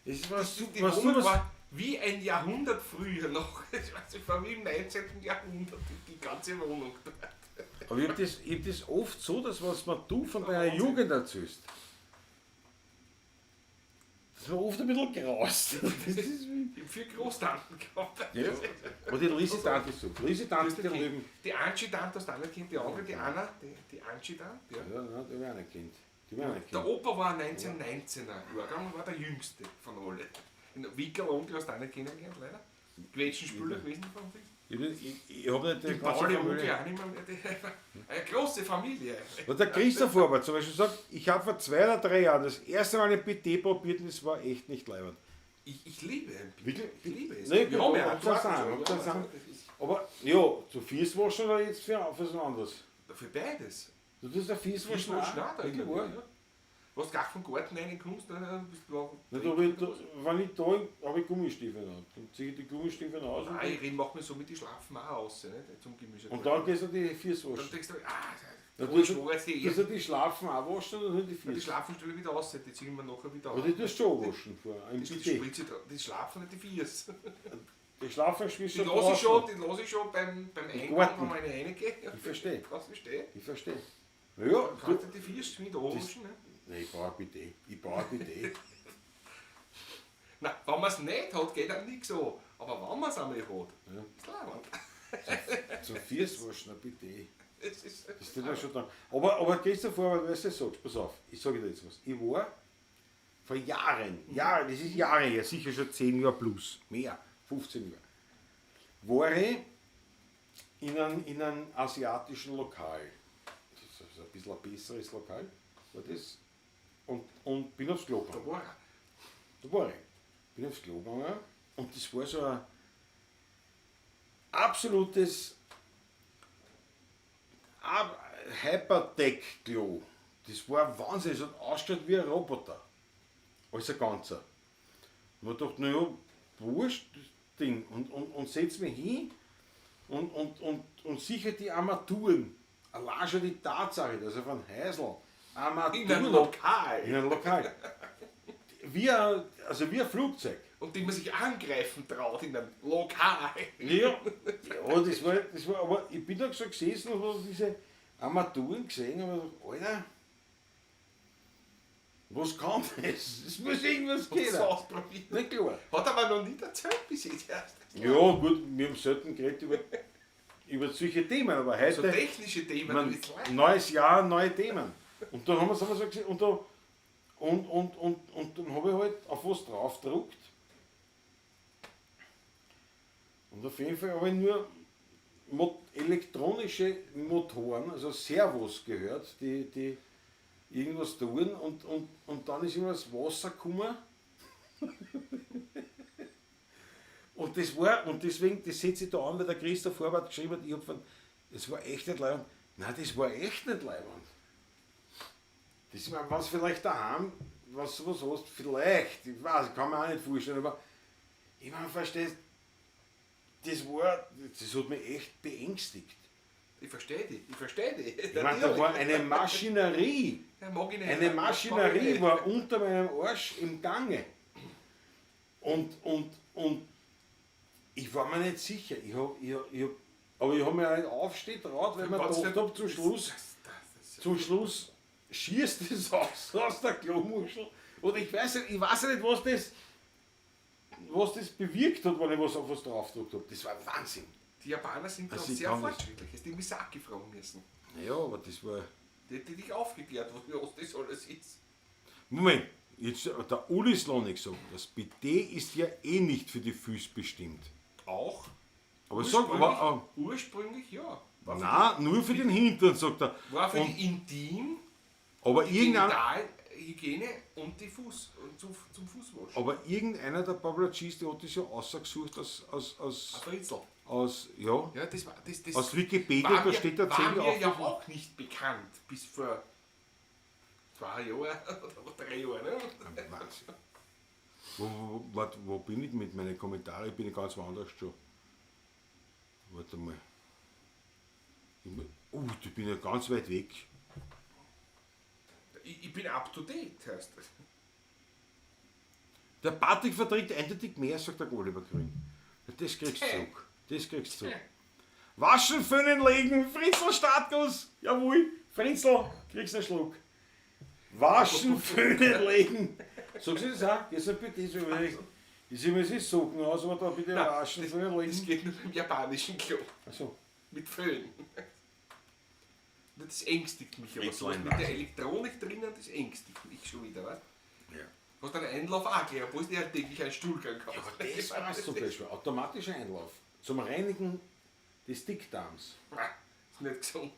es ist was, die Wohnung war wie ein Jahrhundert früher noch. Das war wie im 19. Jahrhundert, die ganze Wohnung dort. Aber ich hab das oft so, dass was man du von deiner Jugend erzählst, das war oft ein bisschen graust. Ich hab 4 Großtanten gehabt. Ja. Aber die Lisi-Tante ist so. Lisi-Tante, die leben. Die Anschi-Tante hast du auch nicht kennt, die andere, die Anna, die Anschi-Tante. Ja. Ja, nein, die hab ich auch nicht kennt. Die hab ich auch nicht Der kennt. Opa war 1919er Jahrgang, war der jüngste von allen. Den Wickel-Onkel hast du auch nicht kennengelernt, leider. Quetschenspüler gewesen von uns. Ich hab nicht Die die ganze Pauli Familie. Onkel auch nicht mehr. Eine große Familie. Und der Christoph Horvath zum Beispiel sagt, ich habe vor 2 oder 3 Jahren das erste Mal ein Bidet probiert und es war echt nicht leibend. Ich liebe ein Bidet. Wirklich? Ich liebe es. Nein, Wir haben ja ob das auch sein, ob das ja, sein. also das ist Aber ja, zu Fußwaschen oder jetzt für was anderes? Für beides. Du tust ein Fußwaschen Fußwaschen auch da wirklich immer, wahr? ja. Wenn du gar vom Garten reinkommst, dann bist du auch. Na, da hab ich, da, wenn ich da bin, hab ich Gummistiefel an. Dann ziehe ich die Gummistiefel aus. Und, Nein, ich mach mir so mit die Schlafen auch aus, nicht? Zum Gemüse. und dann gehst du die Füße Dann waschen. denkst du, Na, da du ist jetzt die tust du die Schlafen auch waschen und dann die Die Füße. Schlafen stelle ich wieder aus, die ziehen wir nachher wieder Aber die tust du schon waschen vorher, im Die, die, Bidet. Spritze, die Schlafen nicht die Füße. Die Schlafen schmierst Die du lasse ich draußen. schon, die lasse ich schon beim Eingang, Garten. wenn ich reingehe. Ich verstehe. Draußen stehe. Ich verstehe. Na ja, Dann kannst du die Füße wieder anwaschen. Ne? Nein, ich brauche ein Bidet. Ich brauche ein Bidet. Nein, wenn man es nicht hat, geht einem nichts an. Aber wenn man es einmal hat, Ja. ist leibend. Zum Füßwaschen ein Bidet. Das ist, Das tut mir schon dann. Aber Christoph Horvath, weißt du, sagst, pass auf, ich sage dir jetzt was. Ich war vor Jahren, Jahren, das ist Jahre her, sicher schon 10 Jahre plus, mehr, 15 Jahre, war ich in einem asiatischen Lokal. Das ist ein bisschen ein besseres Lokal, war das. Und bin aufs Klo gegangen. Da war er. Da war ich. Bin aufs Klo gegangen und das war so ein absolutes Hypertech-Klo. Das war Wahnsinn, es hat ausgeschaut wie ein Roboter. Als ein Ganzer. Und ich dachte, naja, wurscht, das Ding. Und setz mich hin und sicher die Armaturen. Allein schon die Tatsache, dass er von Heisel Armaturen In einem Lokal. In einem Lokal. Wie ein, also wie ein Flugzeug. Und die man sich angreifen traut in einem Lokal. Ja, ja, das war, aber ich bin da so gesessen und habe diese Armaturen gesehen und hab gedacht, Alter, was kann das? Es muss irgendwas Und gehen. das ausprobiert. Nicht klar. Hat aber noch nicht erzählt bis jetzt erst. Ja, gut, wir haben selten geredet über solche Themen, aber heute. So technische Themen, Man, das ist leid. neues Jahr, neue Themen. Und dann haben wir es so gesehen, und, da, und dann habe ich halt auf was drauf gedruckt. Und auf jeden Fall habe ich nur elektronische Motoren, also Servos gehört, die irgendwas tun und dann ist immer das Wasser gekommen. Und das war, und deswegen, das setze ich da an, weil der Christoph Horvath geschrieben hat, ich hab von, das war echt nicht leibend. Nein, das war echt nicht leibend. Das ist, was vielleicht daheim, was sowas hast, vielleicht, ich weiß, kann mir auch nicht vorstellen, aber ich meine, verstehst, das hat mich echt beängstigt. Ich verstehe dich, ich verstehe dich. Ich meine, da war eine Maschinerie. Ja, mag ich nicht. Eine Maschinerie Mag ich nicht. war unter meinem Arsch im Gange. Und ich war mir nicht sicher. Aber ich hab mir auch nicht aufstehen traut, weil man gedacht hab, zum Schluss, zum Schluss schießt es aus der Klomuschel. Oder ich weiß nicht, was das bewirkt hat, wenn ich was auf was draufgedrückt hab. Das war Wahnsinn. Die Japaner sind Also da ich sehr kann das- fortschrittlich. Hast du die Misaki fragen müssen. Ja, aber das war... Die hätte dich aufgeklärt, was das alles ist. Moment, jetzt hat der Uli Slonik gesagt, das Bidet ist ja eh nicht für die Füße bestimmt. Auch? Aber sag, aber, ursprünglich ja. War nein, nur für den Hintern, sagt er. War für Und, die Intim, aber die irgendein, Genitalhygiene und die Fuß, und zum Fußwaschen. aber irgendeiner der Pavlatschis, der hat das ja ausgesucht Ein Fritzel. aus, ja, Ja, das war, das aus Wikipedia, war da mir, steht da war 10 mir Jahre ja auch nicht bekannt, bis vor 2 Jahren oder 3 Jahren. Ne? Wahnsinn. Wo bin ich mit meinen Kommentaren? Ich bin ganz woanders schon. Warte mal. Oh, ich bin ja ganz weit weg. Ich bin up to date, heißt das. Der Patrick verträgt eindeutig mehr, sagt der Oliver Grün. Das kriegst du zurück. Das kriegst du zurück. Waschen, föhnen, legen, Fritzl Startguss. Jawohl, Fritzl, kriegst einen Schluck. Waschen, föhnen, legen. Sagst du das auch? Jetzt bitte, so ich sehe mir das Socken aus, aber da bitte waschen, föhnen, Das legen. geht nur beim japanischen Klo. Achso. Mit Föhn. Das ängstigt mich aber so. Fritzl Mit der Elektronik drinnen, das ängstigt mich schon wieder, weißt Ja. Du hast einen Einlauf auch gleich, obwohl du ja täglich einen Stuhlgang hast. Aber das war es zum Beispiel. Automatischer Einlauf. Zum Reinigen des Dickdarms. Ist nicht gesund.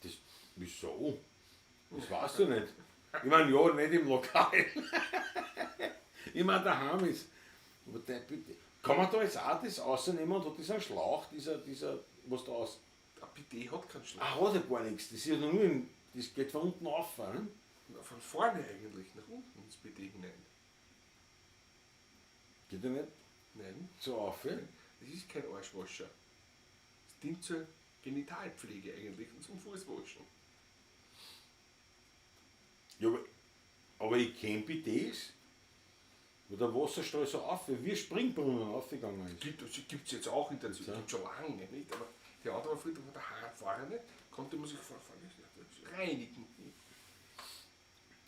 Das, wieso? Das weißt du nicht. Ich meine, ja, nicht im Lokal. Ich meine, daheim ist. Aber der, bitte. Kann man da jetzt auch das rausnehmen und hat dieser Schlauch, dieser, was da aus. Ein Bidet hat keinen Schlauch. Ah, hat ja gar nichts. Das ist ja nur, im, das geht von unten auf. Ne? Von vorne eigentlich, nach unten ins Bidet hinein. Geht ja nicht Nein, so auf. Ja? das ist kein Arschwascher. Das dient zur Genitalpflege eigentlich und zum Fußwaschen. Ja, aber ich kenne Bidets, wo der Wasserstrahl so auf, wie Springbrunnen aufgegangen ist. Gibt es jetzt auch in der Gibt schon lange, nicht? Aber die andere war früher von der Haar vorne, konnte man sich von vorne reinigen.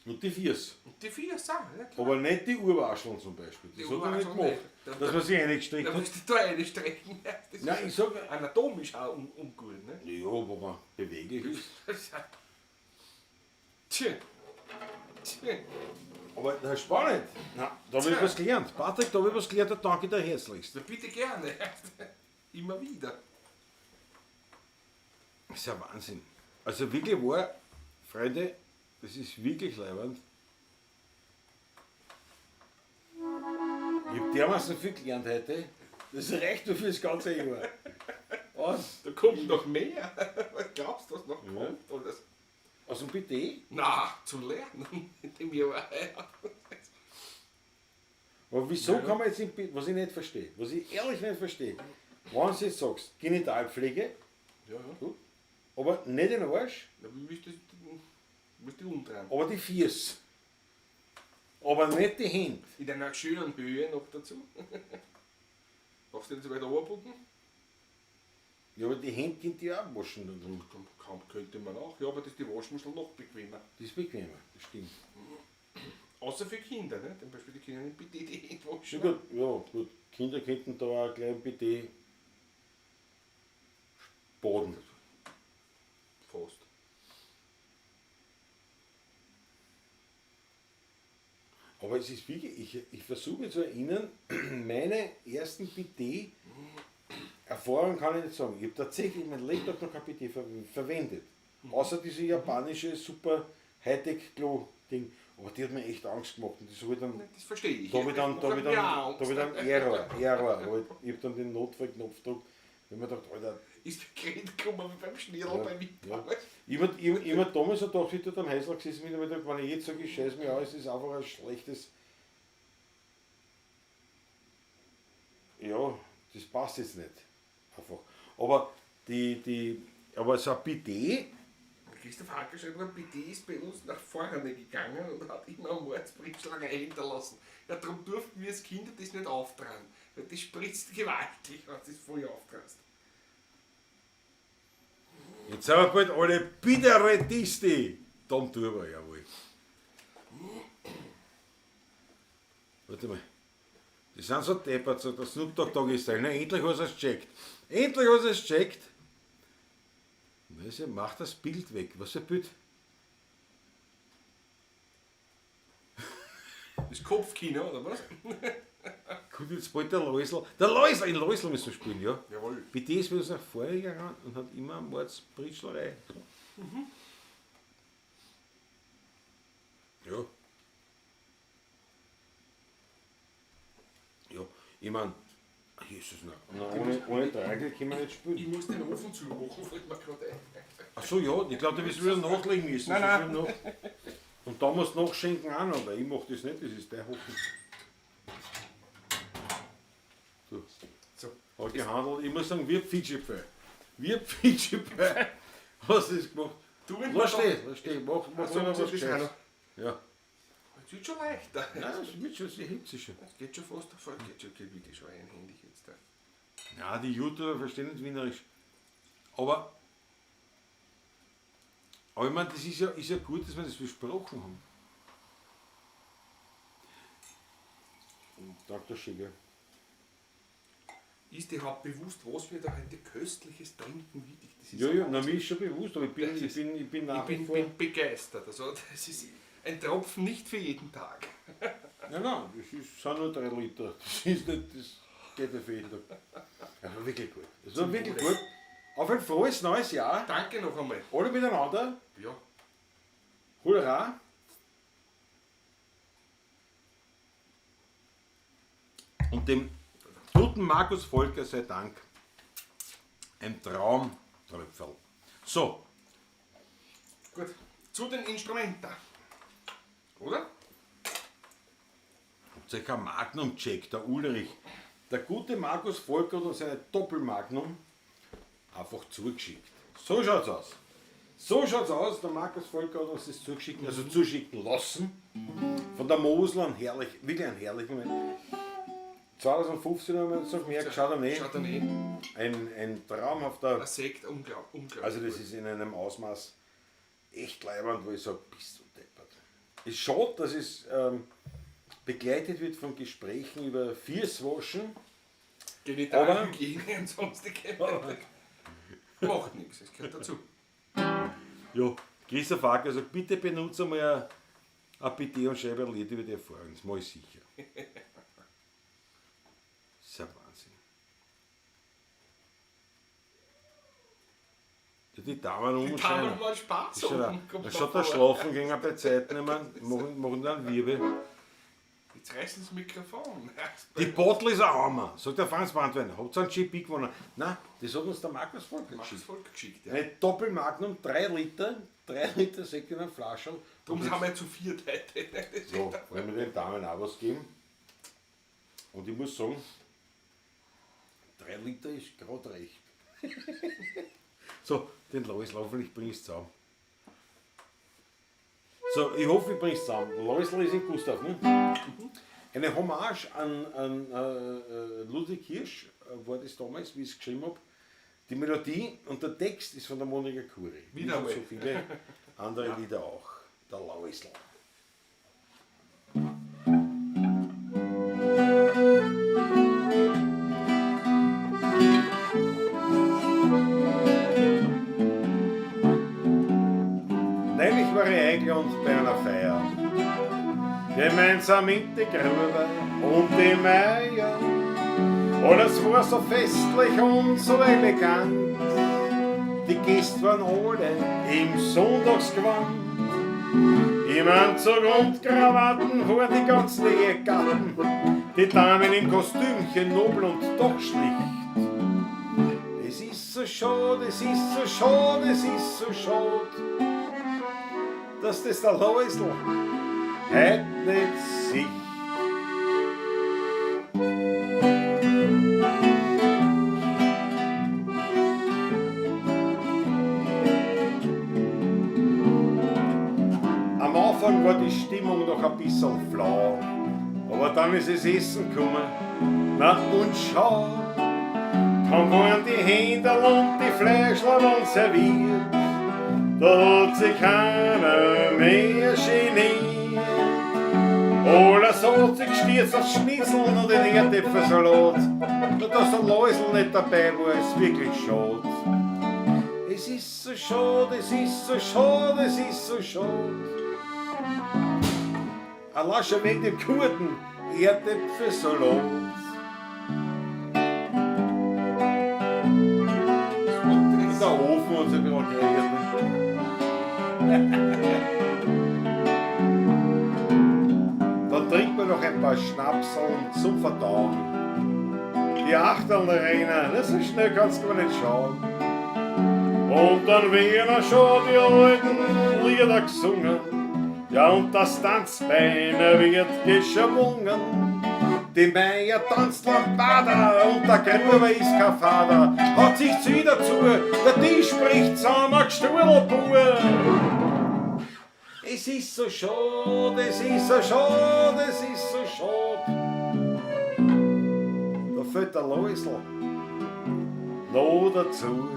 Und die Viers. Und die vier Sachen, ja klar. Aber nicht die Urwascheln zum Beispiel. Das Die hat er nicht Urwascheln gemacht. nicht. Dass man sich reingestreckt Da hat. musst du da reinstrecken. Das Nein, ist ich sag- anatomisch auch ungut, ne? Ja, aber man beweglich ist. Tja. Tja. Aber das ist spannend. Na, da habe ich was gelernt. Patrick, da habe ich was gelernt, da danke ich dir herzlichst. Na, bitte gerne. Immer wieder. Das ist ja Wahnsinn. Also wirklich wahr, Freunde, das ist wirklich leibend. Ich habe dermaßen viel gelernt heute. Das reicht nur für das ganze Jahr. Was? Da kommt noch mehr. Was glaubst du, was noch kommt? Oder das? Aus dem Bidet? Na, zum Lernen. In dem Jahr. Aber wieso kann man jetzt im Bidet, was ich nicht verstehe, was ich ehrlich nicht verstehe, wenn du jetzt sagst, Genitalpflege, Ja, ja. gut, aber nicht den Arsch, Na, wie willst du das musst du umdrehen? aber die Füße. Aber nicht die Hände. In einer schönen Höhe noch dazu. Brauchst du nicht so weit runterbucken? Ja, aber die Hände könnt ihr auch waschen. Dann. Kaum könnte man auch. Ja, aber das ist die Waschmuschel noch bequemer. Das ist bequemer, das stimmt. Außer für Kinder, ne? Zum Beispiel die Kinder im Bidet die Hände waschen. Ja, gut, ja, gut. Kinder könnten da auch gleich im Bidet baden. Fast. Aber es ist wirklich, ich versuche mich zu erinnern, meine ersten Bidet-Erfahrungen kann ich nicht sagen. Ich habe tatsächlich mein Lebtag noch kein Bidet verwendet. Außer diese japanische super Hightech-Klo-Ding. Aber die hat mir echt Angst gemacht. Und das habe ich dann, Das verstehe ich. da habe ich dann, da habe ich dann, Ja, da habe ich dann Error, Error. Hab ich habe dann den Notfallknopf gedrückt. Wenn man gedacht, Alter, Ist der Gerät gekommen wie beim Schnürl Ja, beim Mittag. ja. Ich hab, ich hab damals so gedacht, ich dort am Häusl gesessen bin, hab ich gedacht, wenn ich jetzt sage, ich scheiß mich aus, ist einfach ein schlechtes. Ja, das passt jetzt nicht. Einfach. Aber aber so ein Bidet, Christoph Hacker schreibt, ein Bidet ist bei uns nach vorne gegangen und hat immer einen Mordspritzschlager hinterlassen. Ja, darum durften wir als Kinder das nicht auftragen. Weil das spritzt gewaltig, wenn du das voll auftrast. Jetzt sind wir bald alle Bideretisti. Tom Turbo, jawohl. Warte mal. Die sind so deppert, so der Snoop Dogg Dogg ist da. Na, endlich hat er's gecheckt. Endlich hat er's gecheckt. Na, sie macht das Bild weg. Was für ein Bild? Das Kopfkino, oder was? Kommt jetzt bald der Läusl. Der Läusl, in Läusl müssen wir spielen, ja. Jawohl. Bei dem ist nach vorne gegangen und hat immer eine Mordspritschlerei. Mhm. Ja. Ja, ich mein, Jesus, nein. Ohne Dreigel können wir nicht spielen. Ich muss den Ofen zumachen, fällt mir gerade ein. Ach so, ja, ich glaube, du wirst wieder nachlegen müssen. Nein, nein. Noch. Und da musst du nachschenken auch noch, weil ich mach das nicht, das ist dein Hocken. So. So, Hat gehandelt. Ich muss sagen, wir Pfitschipfel. Wir Pfitschipfel. Hast du das gemacht? Du mit Lass stehen, lass stehen. Mach Also, mal was das ist Gescheites. auch Ja. Es wird schon leichter. Nein, es wird schon, sie hebt sich schon. Es geht schon fast, geht schon, geht wirklich schon einhändig jetzt da. Ja, die YouTuber verstehen nicht Wienerisch. Aber ich meine, das ist ja gut, dass wir das besprochen haben. Dr. Schigger. Ist dir überhaupt bewusst, was wir da heute Köstliches trinken? Wirklich, das ist Ja, ein ja, na, Wahnsinn. mir ist schon bewusst, aber ich bin nach Ich wie vor. bin begeistert. Also, das ist ein Tropfen nicht für jeden Tag. Nein, nein, das sind nur 3 Liter. Das ist nicht, das geht nicht für jeden Tag. Das war wirklich gut. Das war wirklich gut. Auf ein frohes neues Jahr. Danke noch einmal. Alle miteinander. Ja. Hurra. Und dem guten Markus Volker sei Dank. Ein Traumtröpferl. So. Gut. Zu den Instrumenten. Oder? Habt ihr kein Magnum-Check, der Ulrich. Der gute Markus Volker hat uns eine Doppelmagnum einfach zugeschickt. So schaut's aus. So schaut's aus, der Markus Volker hat uns das zugeschickt, also zuschicken lassen. Von der Mosel, ein herrlich, wirklich ein herrlicher Moment. 2015 haben wir uns noch mehr geschaut, oder nicht? Schaut er nicht. Ein traumhafter. Ein Sekt, unglaublich. Also das ist in einem Ausmaß echt leibend, wo ich sage, bist du deppert. Es ist schade, dass es begleitet wird von Gesprächen über Füßwaschen. Genitalhygiene und sonstige. Macht nichts, es gehört dazu. Ja, Christoph Acker sagt, bitte benutze mal ein PT und schreibe ein Lied über die Erfahrung. Das mache ich sicher. Das ist ja Wahnsinn. Ja, die Damen um Die und Damen scheinen. machen Spaß Das oben, kommt Da schaut mir der vor. schlafen gehen bei Zeiten, ich mein, machen dann Wirbel. Jetzt reißen sie das Mikrofon. Die Bottle ist ein Hammer, sagt der Franz Brandwein. Habt ihr einen GP gewonnen? Nein, das hat uns der Markus Volker Markus geschickt. Volker geschickt, ja. Eine Doppelmagnum, 3 Liter, 3 Liter Sekt in einer Flasche. Darum sind wir ja zu viert heute. So, wollen wir den Damen auch was geben. Und ich muss sagen, 3 Liter ist grad recht. So, den Loisl, hoffentlich bring ich's zusammen. So, ich hoffe, ich bring's zusammen. Loisl ist in Gustav, ne? Eine Hommage an Ludwig Hirsch war das damals, wie ich's geschrieben hab. Die Melodie und der Text ist von der Monika Kuri. Wie Wieder schon einmal. so viele andere Lieder auch. Der Loisl. Neulich war ich eingeladen bei einer Feier. Gemeinsam mit den Gruber und den Meier. Alles war so festlich und so elegant. Die Gäste waren alle im Sonntagsgewand. Im Anzug und Krawatten waren die ganzen Ehegatten. Die Damen im Kostümchen, nobel und doch schlicht. Es ist so schade, es ist so schade, es ist so schade, dass das der Loisl heut nicht sieht. Am Anfang war die Stimmung noch ein bisschen flau, aber dann ist es Essen gekommen. Na und schau, kaum waren die Händel und die Fleischlein und serviert, da hat sich keiner mehr geniert. Alles hat sich gestürzt aufs Schnitzel und den Erdäpfelsalat. Nur dass der Loisl nicht dabei war, ist wirklich schade. Es ist so schade, es ist so schade, es ist so schade. Allein schon wegen dem guten Erdäpfelsalat. Der Ofen hat sich ein bisschen geärgert. Dann trinkt man noch ein paar Schnapseln zum Verdauen. Die Achteln rennen, na, so schnell kannst du gar nicht schauen. Und dann werden schon die alten Lieder gesungen. Ja, und das Tanzbein wird geschwungen. Die Meier tanzt Lambada und der Gruber ist kein Vater. Hat sich zu dazu, der Tisch bricht zusammen, Gstudelbur. Es ist so schade, es ist so schade, es ist so schade. Da fällt der Loisl noch dazu.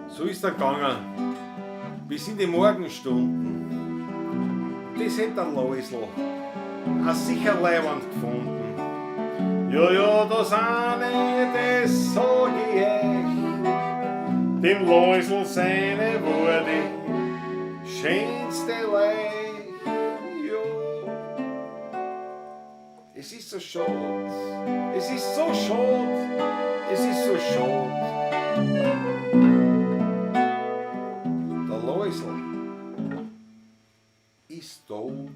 So ist er gegangen, bis in die Morgenstunden. Das hätte der Loisl auch sicher leiwand gefunden. Ja, ja, das eine, das sag ich euch, dem Loisl seine war die schönste Leich. Ja. Es ist so schade, es ist so schade, es ist so schade. Der Loisl ist tot.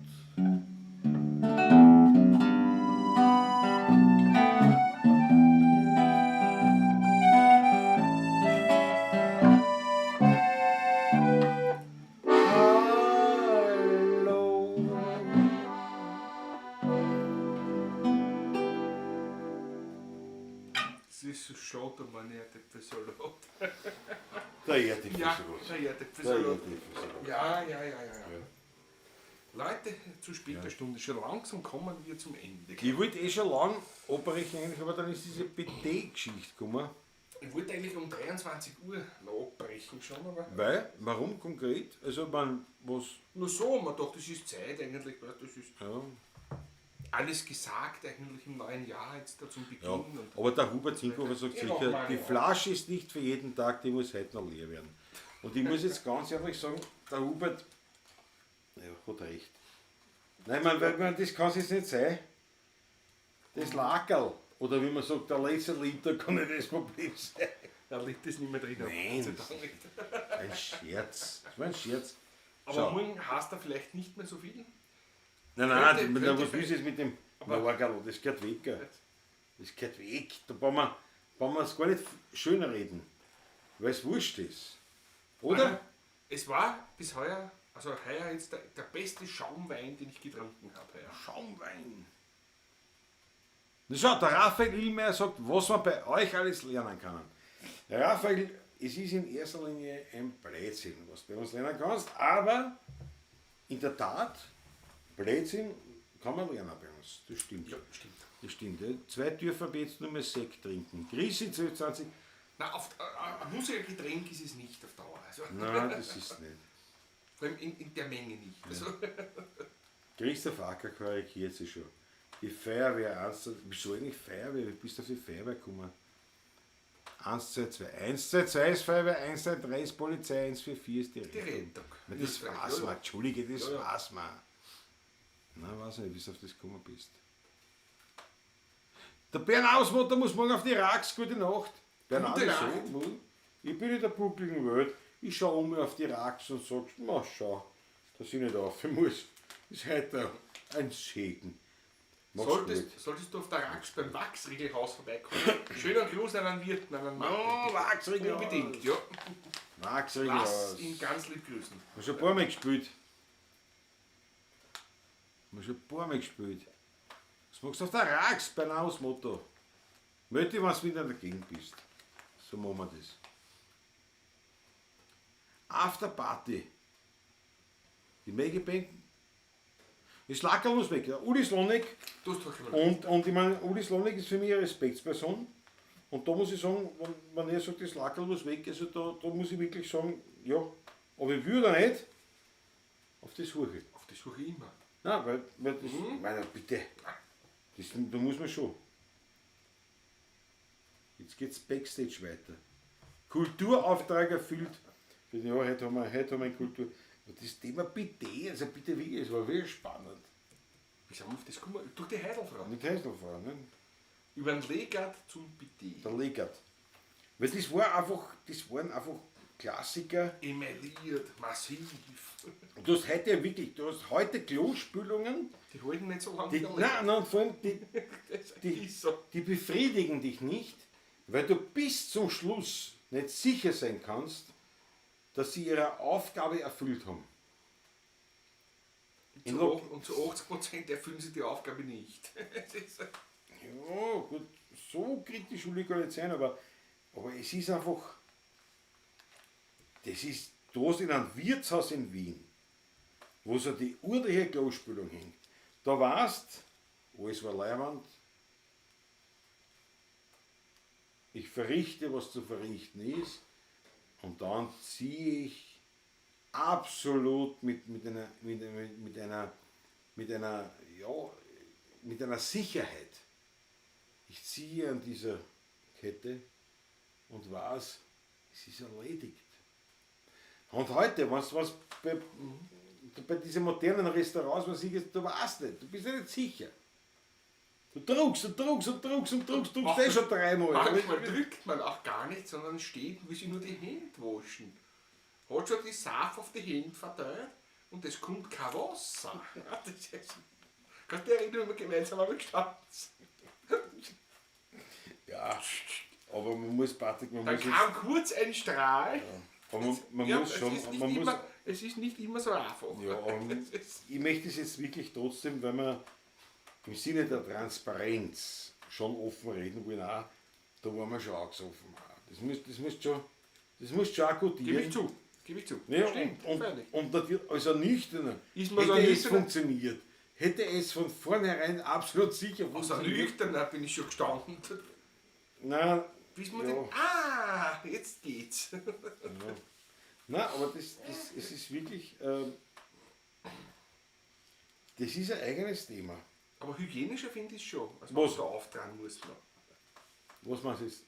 Hallo. Es ist so schade um einen Erdäpfelsalat. Der Erdäpfelsalat. Ja, der Erdäpfelsalat. Der Erdäpfelsalat. Ja, ja, ja, ja, ja. Leute, zu später Stunde, schon langsam kommen wir zum Ende. Ich wollte eh schon lang abbrechen eigentlich, aber dann ist diese BD-Geschichte gekommen. Ich wollte eigentlich um 23 Uhr noch abbrechen schon, aber Weil, warum konkret? Also, man, was. nur so, man dachte, es ist Zeit eigentlich, weißt du, das ist Ja. alles gesagt eigentlich im neuen Jahr jetzt da zum Beginn. Ja, Und aber der Hubert Zinkhofer sagt Ja, sicher, mach mal, die ja. Flasche ist nicht für jeden Tag, die muss heute noch leer werden. Und ich muss jetzt ganz ehrlich sagen, der Hubert ja, hat recht. Nein, man, weil, man, das kann es jetzt nicht sein. Das Lakerl, oder wie man sagt, der letzte Liter kann nicht das Problem sein. da liegt das nicht mehr drin. Nein. Gott sei Dank nicht. Ein Scherz. Das war ein Scherz. Aber Schau. morgen hast du vielleicht nicht mehr so viel. Nein, nein, Könnte- was willst du jetzt mit dem Lakerl? Das gehört weg. gell. Das gehört weg. Da brauchen wir es gar nicht schön reden, weil es wurscht ist. Oder? Es war bis heuer, also heuer jetzt der beste Schaumwein, den ich getrunken habe. Heuer. Schaumwein. Na schau, der Raphael Illmeier sagt, was man bei euch alles lernen kann. Der Raphael, es ist in erster Linie ein Blödsinn, was du bei uns lernen kannst, aber in der Tat, Blödsinn kann man lernen bei uns. Das stimmt. Ja, stimmt. Das stimmt. Ja. Zwei dürfen wir jetzt nur mehr Sekt trinken. Grisi 22. Nein, auf, ein Musikergetränk ist es nicht auf Dauer. Also, Nein, das ist nicht. Vor allem in der Menge nicht. Also, Christoph Acker korrigiert sich schon. Die Feuerwehr 1, 2, wieso eigentlich Feuerwehr? Wie bist du auf die Feuerwehr gekommen? 1, 2, 2. 1, 2, 2 ist Feuerwehr, 1, 2, 3 ist Polizei, 1, 4, 4 ist die Rettung. Die Rettung. Na, das Ja, weiß ja. man, Entschuldige, das Ja, ja. weiß man. Nein, weiß nicht, wie du auf das gekommen bist. Der Bernd Ausmutter muss morgen auf die Rax, gute Nacht. Bernd Gute wieso? Nacht. Morgen? Ich bin in der buckligen Welt. Ich schaue um auf die Rax und sag, na schau, dass ich nicht auf muss. Ist heute ein Segen. Mach's gut. solltest du auf der Rax beim Wachsriegelhaus vorbeikommen? Schöner Gruß an den Wirten, an den Martin. Ja, Wachsriegelhaus. Unbedingt, ja. Wachsriegelhaus. Lass ihn ganz lieb grüßen. Haben schon ein paar Mal gespielt. Haben schon ein paar Mal gespielt. Was machst du auf der Rax beim Hausmotto? Meld dich, wenn du wieder in der Gegend bist. So machen wir das. After Party. Die Megaband. Das Lackerl muss weg. Ja, Uli Slonek. Du hast doch schon Und ich meine, Uli Slonek ist für mich eine Respektsperson. Und da muss ich sagen, wenn er sagt, das Lackerl muss weg, also da muss ich wirklich sagen, ja, ob ich will oder nicht, auf das suche ich. Auf die Suche immer. Nein, weil das, ich meine, bitte, das, da muss man schon. Jetzt geht's Backstage weiter. Kulturauftrag erfüllt. Ja, heute haben wir eine Kultur. Aber das Thema bitte, also bitte wirklich, es war wirklich spannend. Wie sind wir auf das gekommen? Durch die Heidelfrau. Nicht Heidelfrau, ne? Über den Legat zum Bidet. Der Legat. Weil das war einfach, das waren einfach Klassiker. Emailliert, massiv. Und du hast heute ja wirklich, du hast heute Klospülungen, Die halten nicht so lange. die, wie der nein, nein, vor allem die, Legat. die, ist so. die befriedigen dich nicht, Weil du bis zum Schluss nicht sicher sein kannst, dass sie ihre Aufgabe erfüllt haben. Und zu 80% erfüllen sie die Aufgabe nicht. Ja, gut, so kritisch will ich gar nicht sein, aber es ist einfach, das ist, du hast in einem Wirtshaus in Wien, wo so die ordentliche Klospülung hängt, da weißt, alles war Leiwand, ich verrichte, was zu verrichten ist, und dann ziehe ich absolut mit einer Sicherheit. Ich ziehe an dieser Kette und weiß, es ist erledigt. Und heute, was bei diesen modernen Restaurants, was ich jetzt, du weißt nicht, du bist ja nicht sicher. Du druckst und druckst und druckst und druckst, druckst eh schon dreimal. Manchmal drückt man auch gar nicht, sondern steht und will sich nur die Hände waschen. Hat schon die Saft auf die Hände verteilt und es kommt kein Wasser. Das ist, kannst du dich erinnern, wenn wir gemeinsam einmal gestanden sind? Ja, aber man muss, Patrick, man Dann muss kam jetzt, kurz ein Strahl. Ja, aber man ja, muss schon. Es ist nicht immer so einfach. Ja, aber ich möchte es jetzt wirklich trotzdem, weil wir im Sinne der Transparenz schon offen reden wollen, auch, da waren wir schon auch gesoffen. Das musst schon auch gutieren. Gebe ich zu. Gebe ich zu. Ja, stimmt, und natürlich, also nüchterner, hätte es funktioniert. Hätte es von vornherein absolut sicher funktioniert. Also nüchterner bin ich schon gestanden. Nein. Bis man denkt, ah, jetzt geht's. Ja. Nein, aber es ist wirklich, das ist ein eigenes Thema. Aber hygienischer finde ich es schon, als was da auftragen muss. Man. Was meinst du jetzt?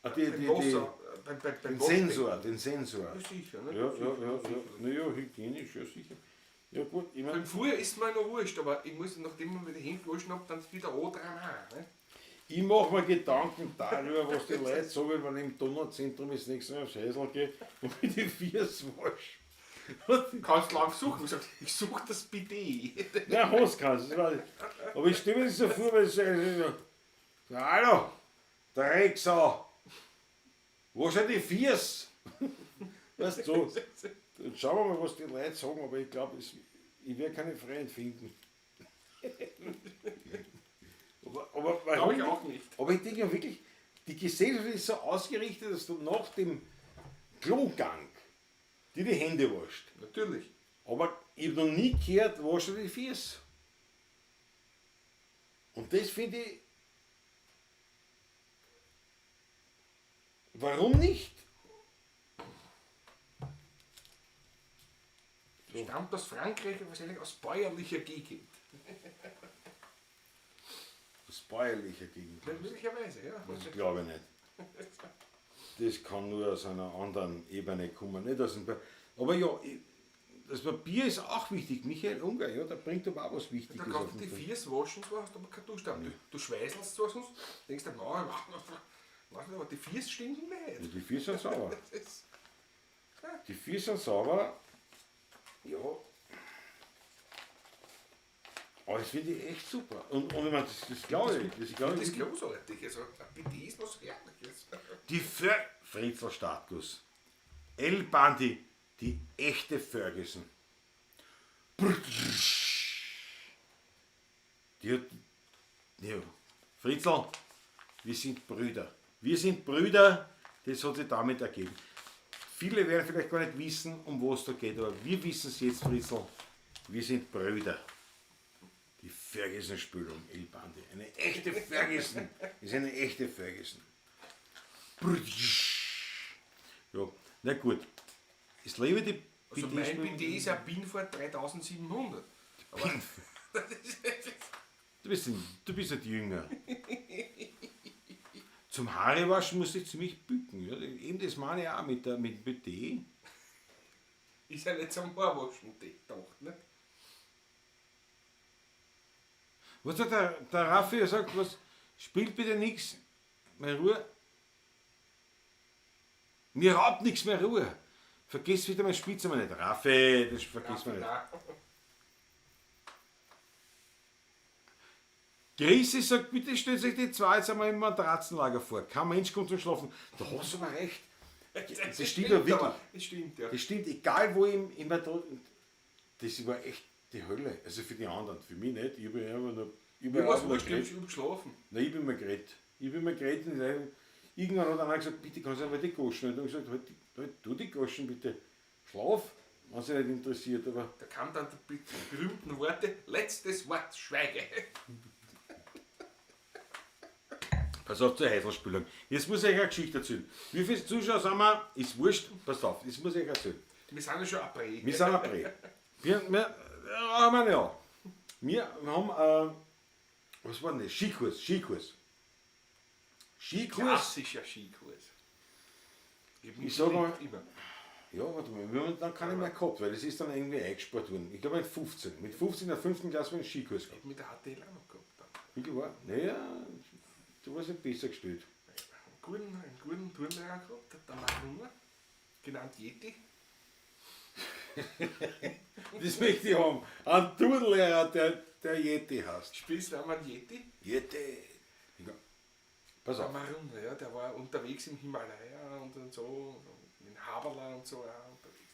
Ah, den Sensor, den Sensor. Ja, sicher, ne? Ja, ja, ja, ja. Naja, hygienisch, ja sicher. Ja gut, ich mein, beim Frühjahr ist mir noch wurscht, aber ich muss, nachdem ich mir die Hände gewaschen habe, dann wieder auch dran. Ne? Ich mache mir Gedanken darüber, was die Leute sagen, wenn ich im Donauzentrum das nächste Mal aufs Häusl gehe und mir die Füße wasche. Kannst du lang suchen. Ich sag, ich suche das Bidet. Nein, hast kannst du. Aber ich stelle mir das so vor, weil ich sage, so, hallo, Drecksau, wo sind die Füße? Weißt du, so. Jetzt schauen wir mal, was die Leute sagen, aber ich glaube, ich werde keine Freien finden. Aber warum ich auch nicht. Aber ich denke wirklich, die Gesellschaft ist so ausgerichtet, dass du nach dem Klogang dir die Hände waschst. Natürlich. Aber ich habe noch nie gehört, wasche die Füße. Und das finde ich. Warum nicht? So. Stammt aus Frankreich, wahrscheinlich aus bäuerlicher Gegend. Aus bäuerlicher Gegend? Ja, möglicherweise, ja. Das glaube ich nicht. Das kann nur aus einer anderen Ebene kommen. Nicht aus dem aber ja, das Papier ist auch wichtig. Michael Unger, ja, da bringt aber auch was Wichtiges. Da kannst du die Füße waschen, zwar hast aber keinen Dusch. Ja. Du schweißelst zwar sonst, denkst du, nein, aber die Füße stinken nicht. Ja, die Füße sind sauber. Die Füße sind sauber. Ja. Aber das finde ich echt super. Und ich meine, das glaube ich. Das, glaube ich. Das ist großartig. Also, ein Bidet ist was Herrliches. Die Fritzl Startguss. El Bandi, die echte Ferguson. Die hat. Ja. Fritzl, wir sind Brüder. Wir sind Brüder, das hat sich damit ergeben. Viele werden vielleicht gar nicht wissen, um was da geht, aber wir wissen es jetzt, Fritzl. Wir sind Brüder. Die Ferguson-Spülung, El Bandi. Eine echte Ferguson. Ist eine echte Ferguson. Ja, na gut. Es lebe die Also mein Bidet ist ein Binford 3700. Aber du bist nicht jünger. Zum Haarewaschen muss ich ziemlich bücken. Ja. Eben das meine ich auch mit dem Bidet. Ist ja nicht zum Haarwaschen gedacht, ne? Was hat der Raffi sagt, was spielt bitte nichts mehr Ruhe. Mir raubt nichts mehr Ruhe. Vergiss wieder mein Spitzname nicht. Raffi, das vergiss man nicht. Grisi sagt, bitte stellt sich die zwei jetzt einmal im Matratzenlager vor. Kein Mensch kommt zum Schlafen. Da hast du aber recht. Das stimmt ja wirklich. Aber, das stimmt, ja. Das stimmt, egal wo ich immer da. Das war echt die Hölle. Also für die anderen, für mich nicht. Ich habe ja immer nur. Ich Mir war's habe wurscht, ich hab geschlafen. Nein, ich bin mir geredet. Ich bin mir geredet und dann, irgendwann hat einer gesagt, bitte kannst du einmal die Goschen. Und ich habe gesagt, halt, halt du die Goschen bitte. Schlaf, wenn sich nicht interessiert. Aber Da kam dann die berühmten Worte, letztes Wort, Schweige. Pass auf zur Heiselspülung. Jetzt muss ich euch eine Geschichte erzählen. Wie viele Zuschauer sind wir? Ist wurscht. Pass auf, das muss ich euch erzählen. Wir sind ja schon ein Prä. Wir sind ein Prä. Wir haben, was war denn das? Skikurs, Skikurs. Skikurs. Klassischer Skikurs. Ich sag mal, immer. Ja, warte mal, wir haben dann keine mehr gehabt, weil das ist dann irgendwie eingespart worden. Ich glaube mit 15. Mit 15 in der 5. Klasse haben wir einen Skikurs gehabt. Ich hab mit der HTL auch noch gehabt. Dann. Wie viel war? Naja, du warst nicht besser gestellt. Einen guten Turnlehrer gehabt, der Maruna, genannt Yeti. Das möchte ich haben. Ein Turnlehrer, der Yeti heißt. Spitzname Yeti? Yeti. Ja. Pass Der auf. Maruna, ja, der war unterwegs im Himalaya und so, in Haberla und so auch unterwegs.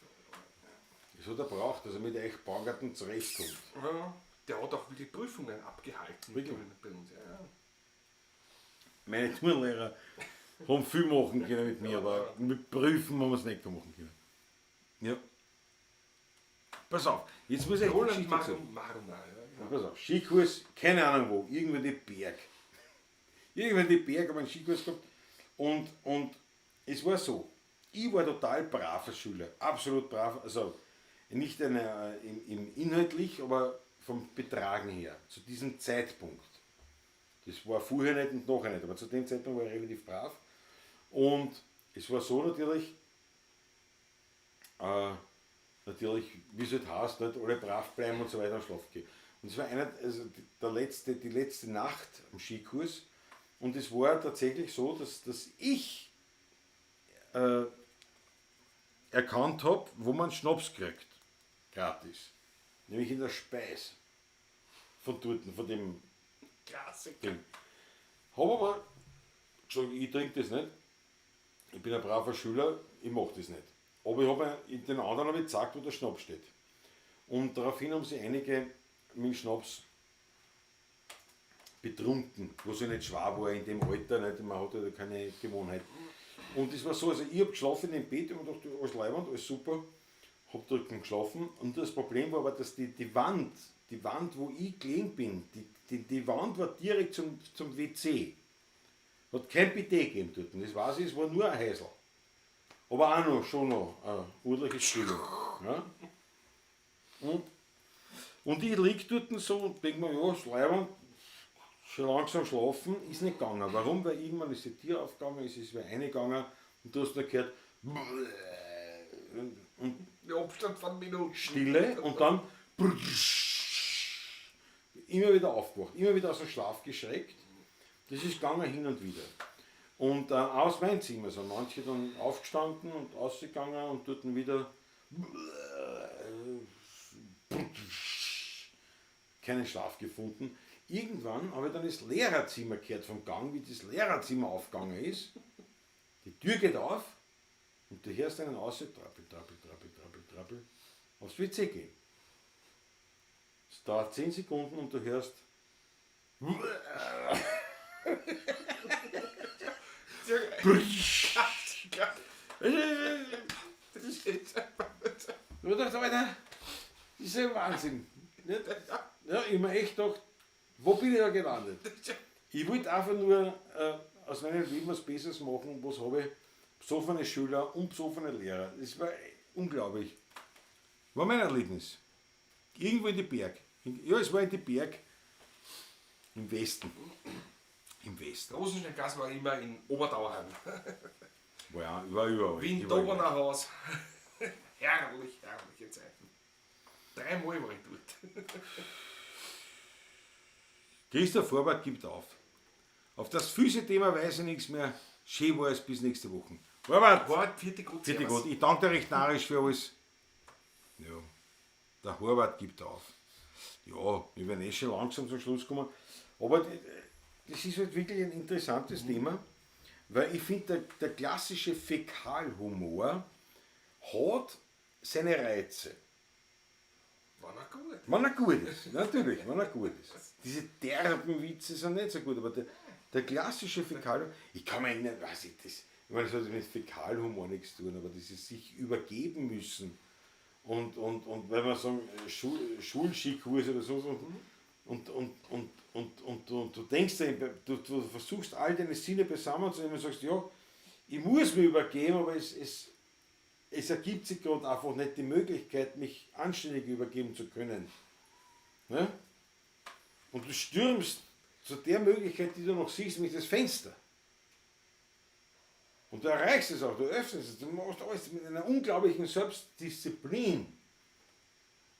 Das hat er braucht, dass er mit euch Baumgarten zurechtkommt. Ja, der hat auch wirklich Prüfungen abgehalten. Wirklich? Bei uns, ja. Meine Turnlehrer haben viel machen können mit mir, aber mit Prüfen haben wir es nicht machen können. Ja. Pass auf, jetzt muss ich euch die Roland Geschichte erzählen. Maruna, ja, genau. Pass auf, Skikurs, keine Ahnung wo, irgendwo in die Berg. Irgendwo in die Berg haben wir einen Skikurs gehabt. Und es war so, ich war total braver Schüler, absolut brav, also nicht im inhaltlich, aber vom Betragen her, zu diesem Zeitpunkt. Das war vorher nicht und nachher nicht, aber zu dem Zeitpunkt war ich relativ brav. Und es war so natürlich, wie es halt heißt, nicht alle brav bleiben und so weiter und schlafen gehen. Und es war einer, also die, der letzte, die letzte Nacht am Skikurs. Und es war tatsächlich so, dass ich erkannt hab, wo man Schnaps kriegt. Gratis. Nämlich in der Speis. Von dort, von dem Klassiker. Ding. Hab aber gesagt, ich trinke das nicht. Ich bin ein braver Schüler, ich mach das nicht. Aber ich hab in den anderen hab ich gezeigt, wo der Schnaps steht. Und daraufhin haben sich einige mit dem Schnaps betrunken, was ja nicht schwer war in dem Alter, nicht? Man hat ja keine Gewohnheit. Und es war so, also ich hab geschlafen im Bett und dachte, alles leibend, alles super, hab dort geschlafen. Und das Problem war aber, dass die Wand, wo ich gelegen bin, die Wand war direkt zum WC. Hat kein Bidet gegeben dort. Das weiß ich, es war nur ein Häusl. Aber auch noch, schon noch, eine ordentliche Spülung. Ja? Und ich lieg dort so und denk mir, ja, ist leibend, schon langsam schlafen, ist nicht gegangen. Warum? Weil irgendwann ist die Tür aufgegangen, es ist wer reingegangen und du hast nur gehört, und Der Abstand von Minuten. Stille und dann immer wieder aufgewacht, immer wieder aus dem Schlaf geschreckt. Das ist gegangen hin und wieder. Und aus meinem Zimmer sind manche dann aufgestanden und ausgegangen und dort wieder keinen Schlaf gefunden. Irgendwann habe ich dann das Lehrerzimmer gehört vom Gang, wie das Lehrerzimmer aufgegangen ist. Die Tür geht auf und du hörst einen raus, trappel, trappel, trappel, trappel, trappel, aufs WC gehen. Es dauert 10 Sekunden und du hörst Ich dachte, Alter, das ist ja Wahnsinn. Ja, ich hab mir echt gedacht, wo bin ich da gelandet? Ich wollte einfach nur aus meinem Leben was Besseres machen. Was habe ich? Besoffene Schüler und besoffene Lehrer. Das war unglaublich. War mein Erlebnis. Irgendwo in die Berg. Ja, es war in die Berg. Im Westen. Im Westen. Rosensteingasse war immer in Oberdauheim. War, ja, war überall. Wien, Doberner Haus. Herrlich, herrliche Zeiten. 3-mal war ich dort. Christoph Horvath gibt auf. Auf das Füße-Thema weiß ich nichts mehr. Schön war es bis nächste Woche. Horvath! Horvath, vierte Gott, Vierte servus. Gott. Ich danke dir recht narrisch für alles. Ja, der Horvath gibt auf. Ja, wir werden eh schon langsam zum Schluss kommen. Aber das ist halt wirklich ein interessantes Thema, weil ich finde, der klassische Fäkalhumor hat seine Reize. Wenn er gut. Wenn er gut ist, natürlich, wenn er gut ist. Diese derben Witze sind nicht so gut, aber der klassische Fäkalhumor, ich kann mich erinnern, weiß ich das, ich meine, das hat mit Fäkalhumor nichts zu tun, aber dieses sich übergeben müssen und wenn wir sagen, Schulskikurs oder so, und du denkst, du versuchst all deine Sinne beisammen zu nehmen und sagst, ja, ich muss mich übergeben, aber es ergibt sich gerade einfach nicht die Möglichkeit, mich anständig übergeben zu können. Ne? Und du stürmst zu der Möglichkeit, die du noch siehst, nämlich das Fenster. Und du erreichst es auch, du öffnest es, du machst alles mit einer unglaublichen Selbstdisziplin.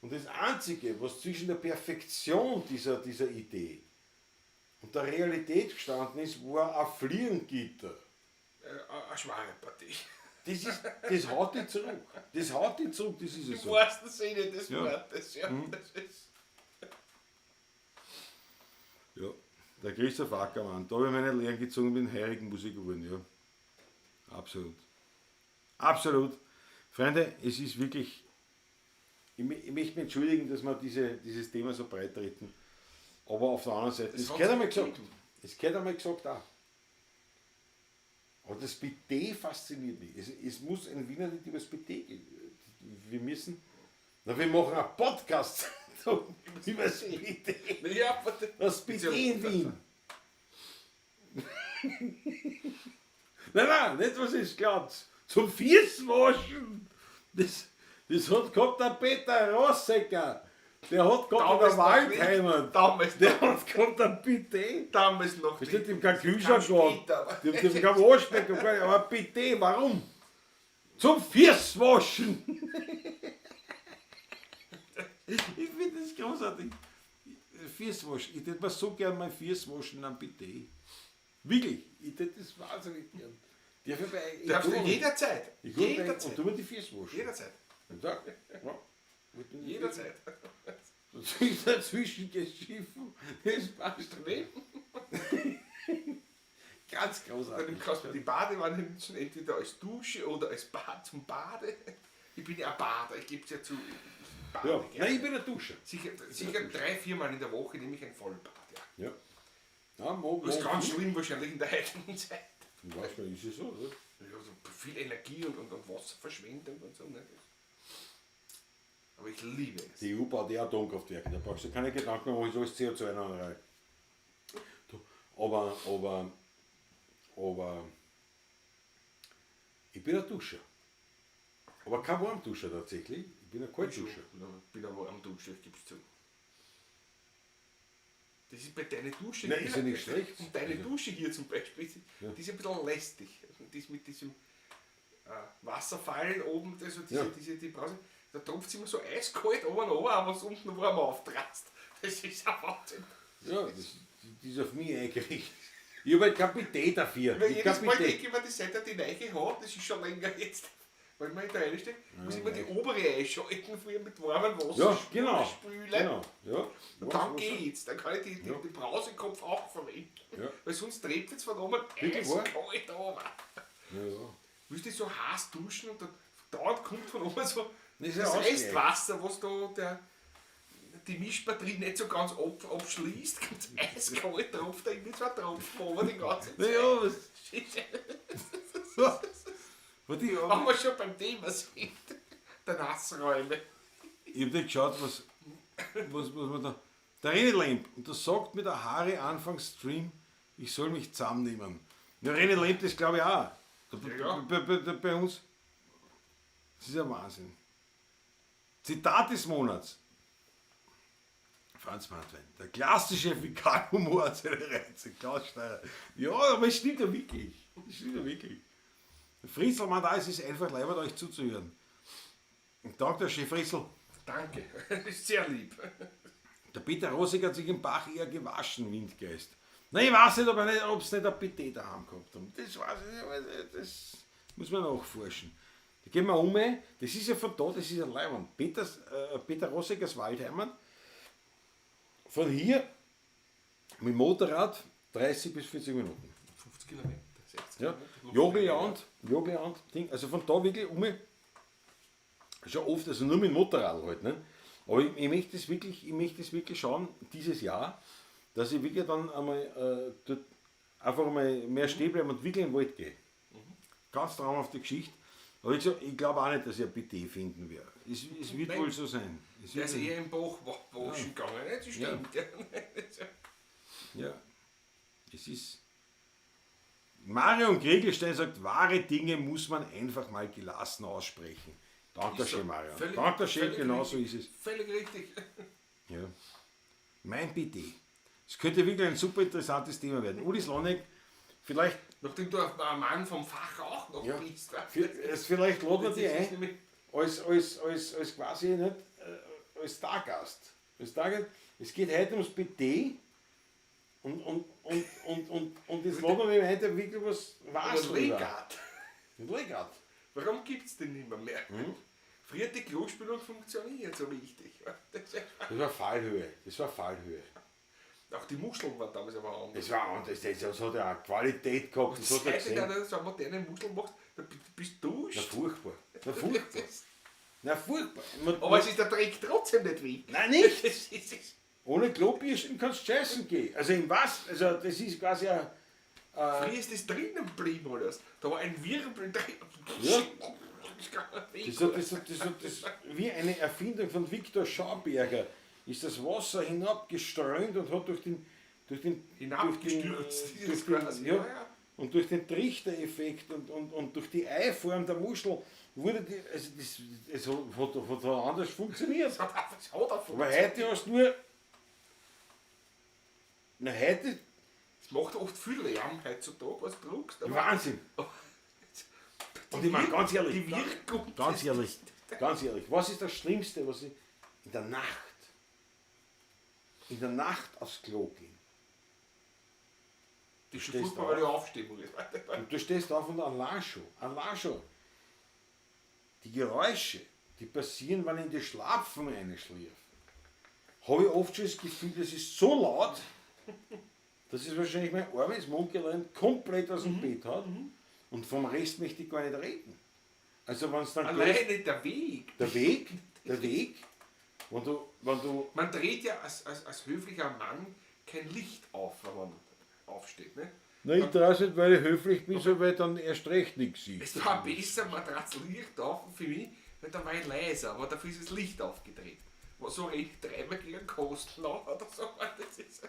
Und das Einzige, was zwischen der Perfektion dieser Idee und der Realität gestanden ist, war ein Fliegengitter. Eine schwere Partie. Das haut dich zurück. Das haut dich zurück, das ist es so. Im wahrsten Sinne des Wortes, ja. Das ist ja, der Christoph Ackermann, da habe ich meine Lehren gezogen, bin heurigen Musik geworden, ja. Absolut. Absolut. Freunde, es ist wirklich, ich möchte mich entschuldigen, dass wir dieses Thema so breit treten, aber auf der anderen Seite, es gehört einmal gesagt, es gehört einmal gesagt auch. Aber das Bidet fasziniert mich. Es muss in Wiener nicht über das Bidet gehen. Wir müssen, na, wir machen einen Podcast über das Bidet. Ja, das Bidet in Wien. Nein, nicht was ist, glaubt. Zum Füßwaschen. Das hat gehabt der Peter Rossecker. Der hat gehabt in der Waldheimat. Damals der hat gehabt ein Bidet. Damals noch nicht. Die haben keinen Kühlschrank gehabt. Die haben kein Waschbecken gehabt. Aber ein Bidet, warum? Zum Füßwaschen. Ich finde das großartig. Füßwaschen. Ich würde mir so gern mein Füßwaschen am Bidet. Wirklich. Ich würde das wahnsinnig gern. Darfst du jederzeit. Ich jederzeit. Und du mir die Füße waschen. Jederzeit. Ja. Jederzeit. Dazwischen geschiffen, das passt nicht. Ganz großartig. Dann kannst du die Badewanne nutzen, entweder als Dusche oder als Bad zum Bade. Ich bin ja ein Bader, ich gebe es ja zu. Ich ja. Nein, ich bin ein Duscher. Sicher 3-4 Mal in der Woche nehme ich ein Vollbad. Ja. Ja, das ist ganz schlimm wahrscheinlich in der heutigen Zeit. Ich weiß nicht, ist es so, oder? Ja, so viel Energie und Wasserverschwendung und so. Ne? Aber ich liebe es. Die EU baut ja Atomkraftwerke, da brauchst du keine Gedanken mehr machen, ist alles CO2 in der Reihe. Aber ich bin ein Duscher. Aber kein Warmduscher tatsächlich, ich bin ein Kaltduscher. Ich bin ein Warmduscher, ich gebe es zu. Das ist bei deiner Dusche. Nein, ist ja nicht schlecht. Und deine Dusche hier zum Beispiel, die ist ein bisschen lästig. Die ist mit diesem Wasserfall oben, also die Brause, da tropft es immer so eiskalt oben runter, aber es unten warm auftratzt. Das ist ein Wahnsinn. Ja, die ist auf mich eingerichtet. Ich habe halt kein Bidet dafür. Weil jedes Mal denke ich mir, die Seite, die Neiche hat, das ist schon länger jetzt. Weil man da reinsteckt, muss ich immer die obere einschalten, früher mit warmem Wasser spülen. Genau, ja. Und dann geht's, dann kann ich die Brausekopf auch verwenden. Ja. Weil sonst trägt es von oben eiskalt runter. Ja, ja. Willst du so heiß duschen und dann dauernd kommt von oben so das Restwasser, was da die Mischbatterie nicht so ganz abschließt, kommt eiskalt drauf, da irgendwie zwei Tropfen over die ganze Zeit. Ja, was? Wenn wir schon beim Thema sind, der Nassräume. Ich hab nicht geschaut, was man da. Der René Lemp, und das sagt mir der Harry Anfang Stream, ich soll mich zusammennehmen. Der René Lemp, das glaube ich auch. Ja. Bei uns. Das ist ja Wahnsinn. Zitat des Monats. Franz Mantwein. Der klassische Fäkalhumor hat seine Reize. Klaus Steirer. Ja, aber es stimmt ja wirklich. Es stimmt ja wirklich. Fritzl, man, da ist es einfach leibend, euch zuzuhören. Und danke, der Chef Fritzl. Danke, das ist sehr lieb. Der Peter Rosig hat sich im Bach eher gewaschen, Windgeist. Na, ich weiß nicht, ob sie nicht ein Bidet daheim gehabt haben. Das weiß ich nicht, das muss man nachforschen. Da gehen wir um, das ist ja von da, das ist ja leibend. Peter Rosegers Waldheimat. Von hier Mit dem Motorrad 30 bis 40 Minuten. 50 Kilometer, 60 Ja. Kilometer. Jogliand, Jogliand, Ding, also von da wirklich um. Schon oft, also nur mit dem Motorrad halt, ne? Aber ich möchte es wirklich, ich möchte es wirklich schauen, dieses Jahr, dass ich wirklich dann einmal dort einfach mal mehr stehen bleibe und wirklich in den Wald gehe. Ganz traumhafte Geschichte. Aber ich, gesagt, ich glaube auch nicht, dass ich ein BT finden werde. Es wird Nein. wohl so sein. Es Der wird ist eher im Bach waschen gegangen, ne? Das stimmt. Ja. Ja. Es ist. Marion Gregelstein sagt, wahre Dinge muss man einfach mal gelassen aussprechen. Dankeschön, Ist so. Marion. Völlig- Dankeschön, völlig genau so richtig. ist es. Völlig richtig. Ja. Mein BD. Es könnte wirklich ein super interessantes Thema werden. Uli Slonek, vielleicht, Nachdem du ein Mann vom Fach auch noch Ja. bist. ne? vielleicht laden wir Das die ist ein nämlich- als quasi nicht, als Stargast. Als Stargast. Es geht heute ums BD und jetzt laden wir ein, der wirklich was weiß. Oder Legat. Und Legat. Warum gibt es den nicht mehr? Hm? Früher hat die Klospülung funktioniert so richtig. Das ist- Das war Fallhöhe. Das war Fallhöhe. Auch die Muscheln waren damals aber anders. Das war anders. Das hat ja auch Qualität gehabt. Das hat er Seit gesehen. du so eine moderne Muschel machst, da bist du Na furchtbar. Na furchtbar. Na furchtbar. Aber es ist der Dreck trotzdem nicht weg. Nein, nicht. Das ist, Ohne Klobürsten kannst du scheißen gehen. Also im was? Also das ist quasi ein. früher ist das drinnen geblieben alles. Da war ein Wirbel drin. Ja. Das kann nicht Das hat, das hat, das hat, das, wie eine Erfindung von Viktor Schauberger ist das Wasser hinabgeströmt und hat durch den Hinabgestürzt durch ist es den, quasi. ja, Ja, ja. und durch den Trichtereffekt und durch die Eiform der Muschel wurde die, also das, es hat anders funktioniert. Das hat auch, das hat auch Aber funktioniert. heute hast du nur, na heute, Es macht oft viel Lärm heutzutage, was du druckst. aber- Wahnsinn. Und ich meine, ganz ehrlich, Die Wirkung. ganz ehrlich, ganz ehrlich, was ist das Schlimmste, was ich in der Nacht aufs Klo gehen? Das ist schon Stehst furchtbar, weil ich aufstehen muss. Und du stehst auf und allein schon. Die Geräusche, die passieren, wenn ich in die Schlapfen reinschlief, habe ich oft schon das Gefühl, das ist so laut, dass es wahrscheinlich mein armes Mundgelenk komplett aus dem Bett hat. Und vom Rest möchte ich gar nicht reden. Also wenn es dann geht, Alleine der Weg. der Weg, wenn du Man dreht ja als höflicher Mann kein Licht auf, wenn man aufsteht. Ne? Na, ich traue nicht, weil ich höflich bin, so weil ich dann erst recht nichts sehe. Es war besser, man dreht das Licht auf für mich, weil dann war ich leiser, aber dafür ist das Licht aufgedreht. Was so recht dreimal gegen Kosten auf oder so. Das ist,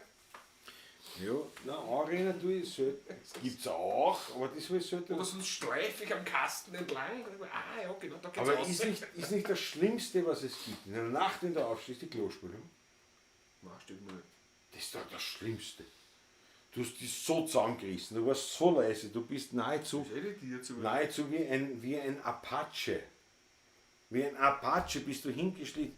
Ja, na, anrennen tue ich selten. Gibt's auch, aber das will ich selten. oder sonst streife ich am Kasten entlang. Ah ja, genau, da geht's Aber raus. ist nicht das Schlimmste, was es gibt. In der Nacht, wenn du aufstehst, die Klospülung. Nein, stimmt nicht. Das ist doch das Schlimmste. Du hast dich so zusammengerissen, du warst so leise, du bist nahezu, Das ist eh nicht dir zu. nahezu wie ein Apache. Wie ein Apache bist du hingeschlichen.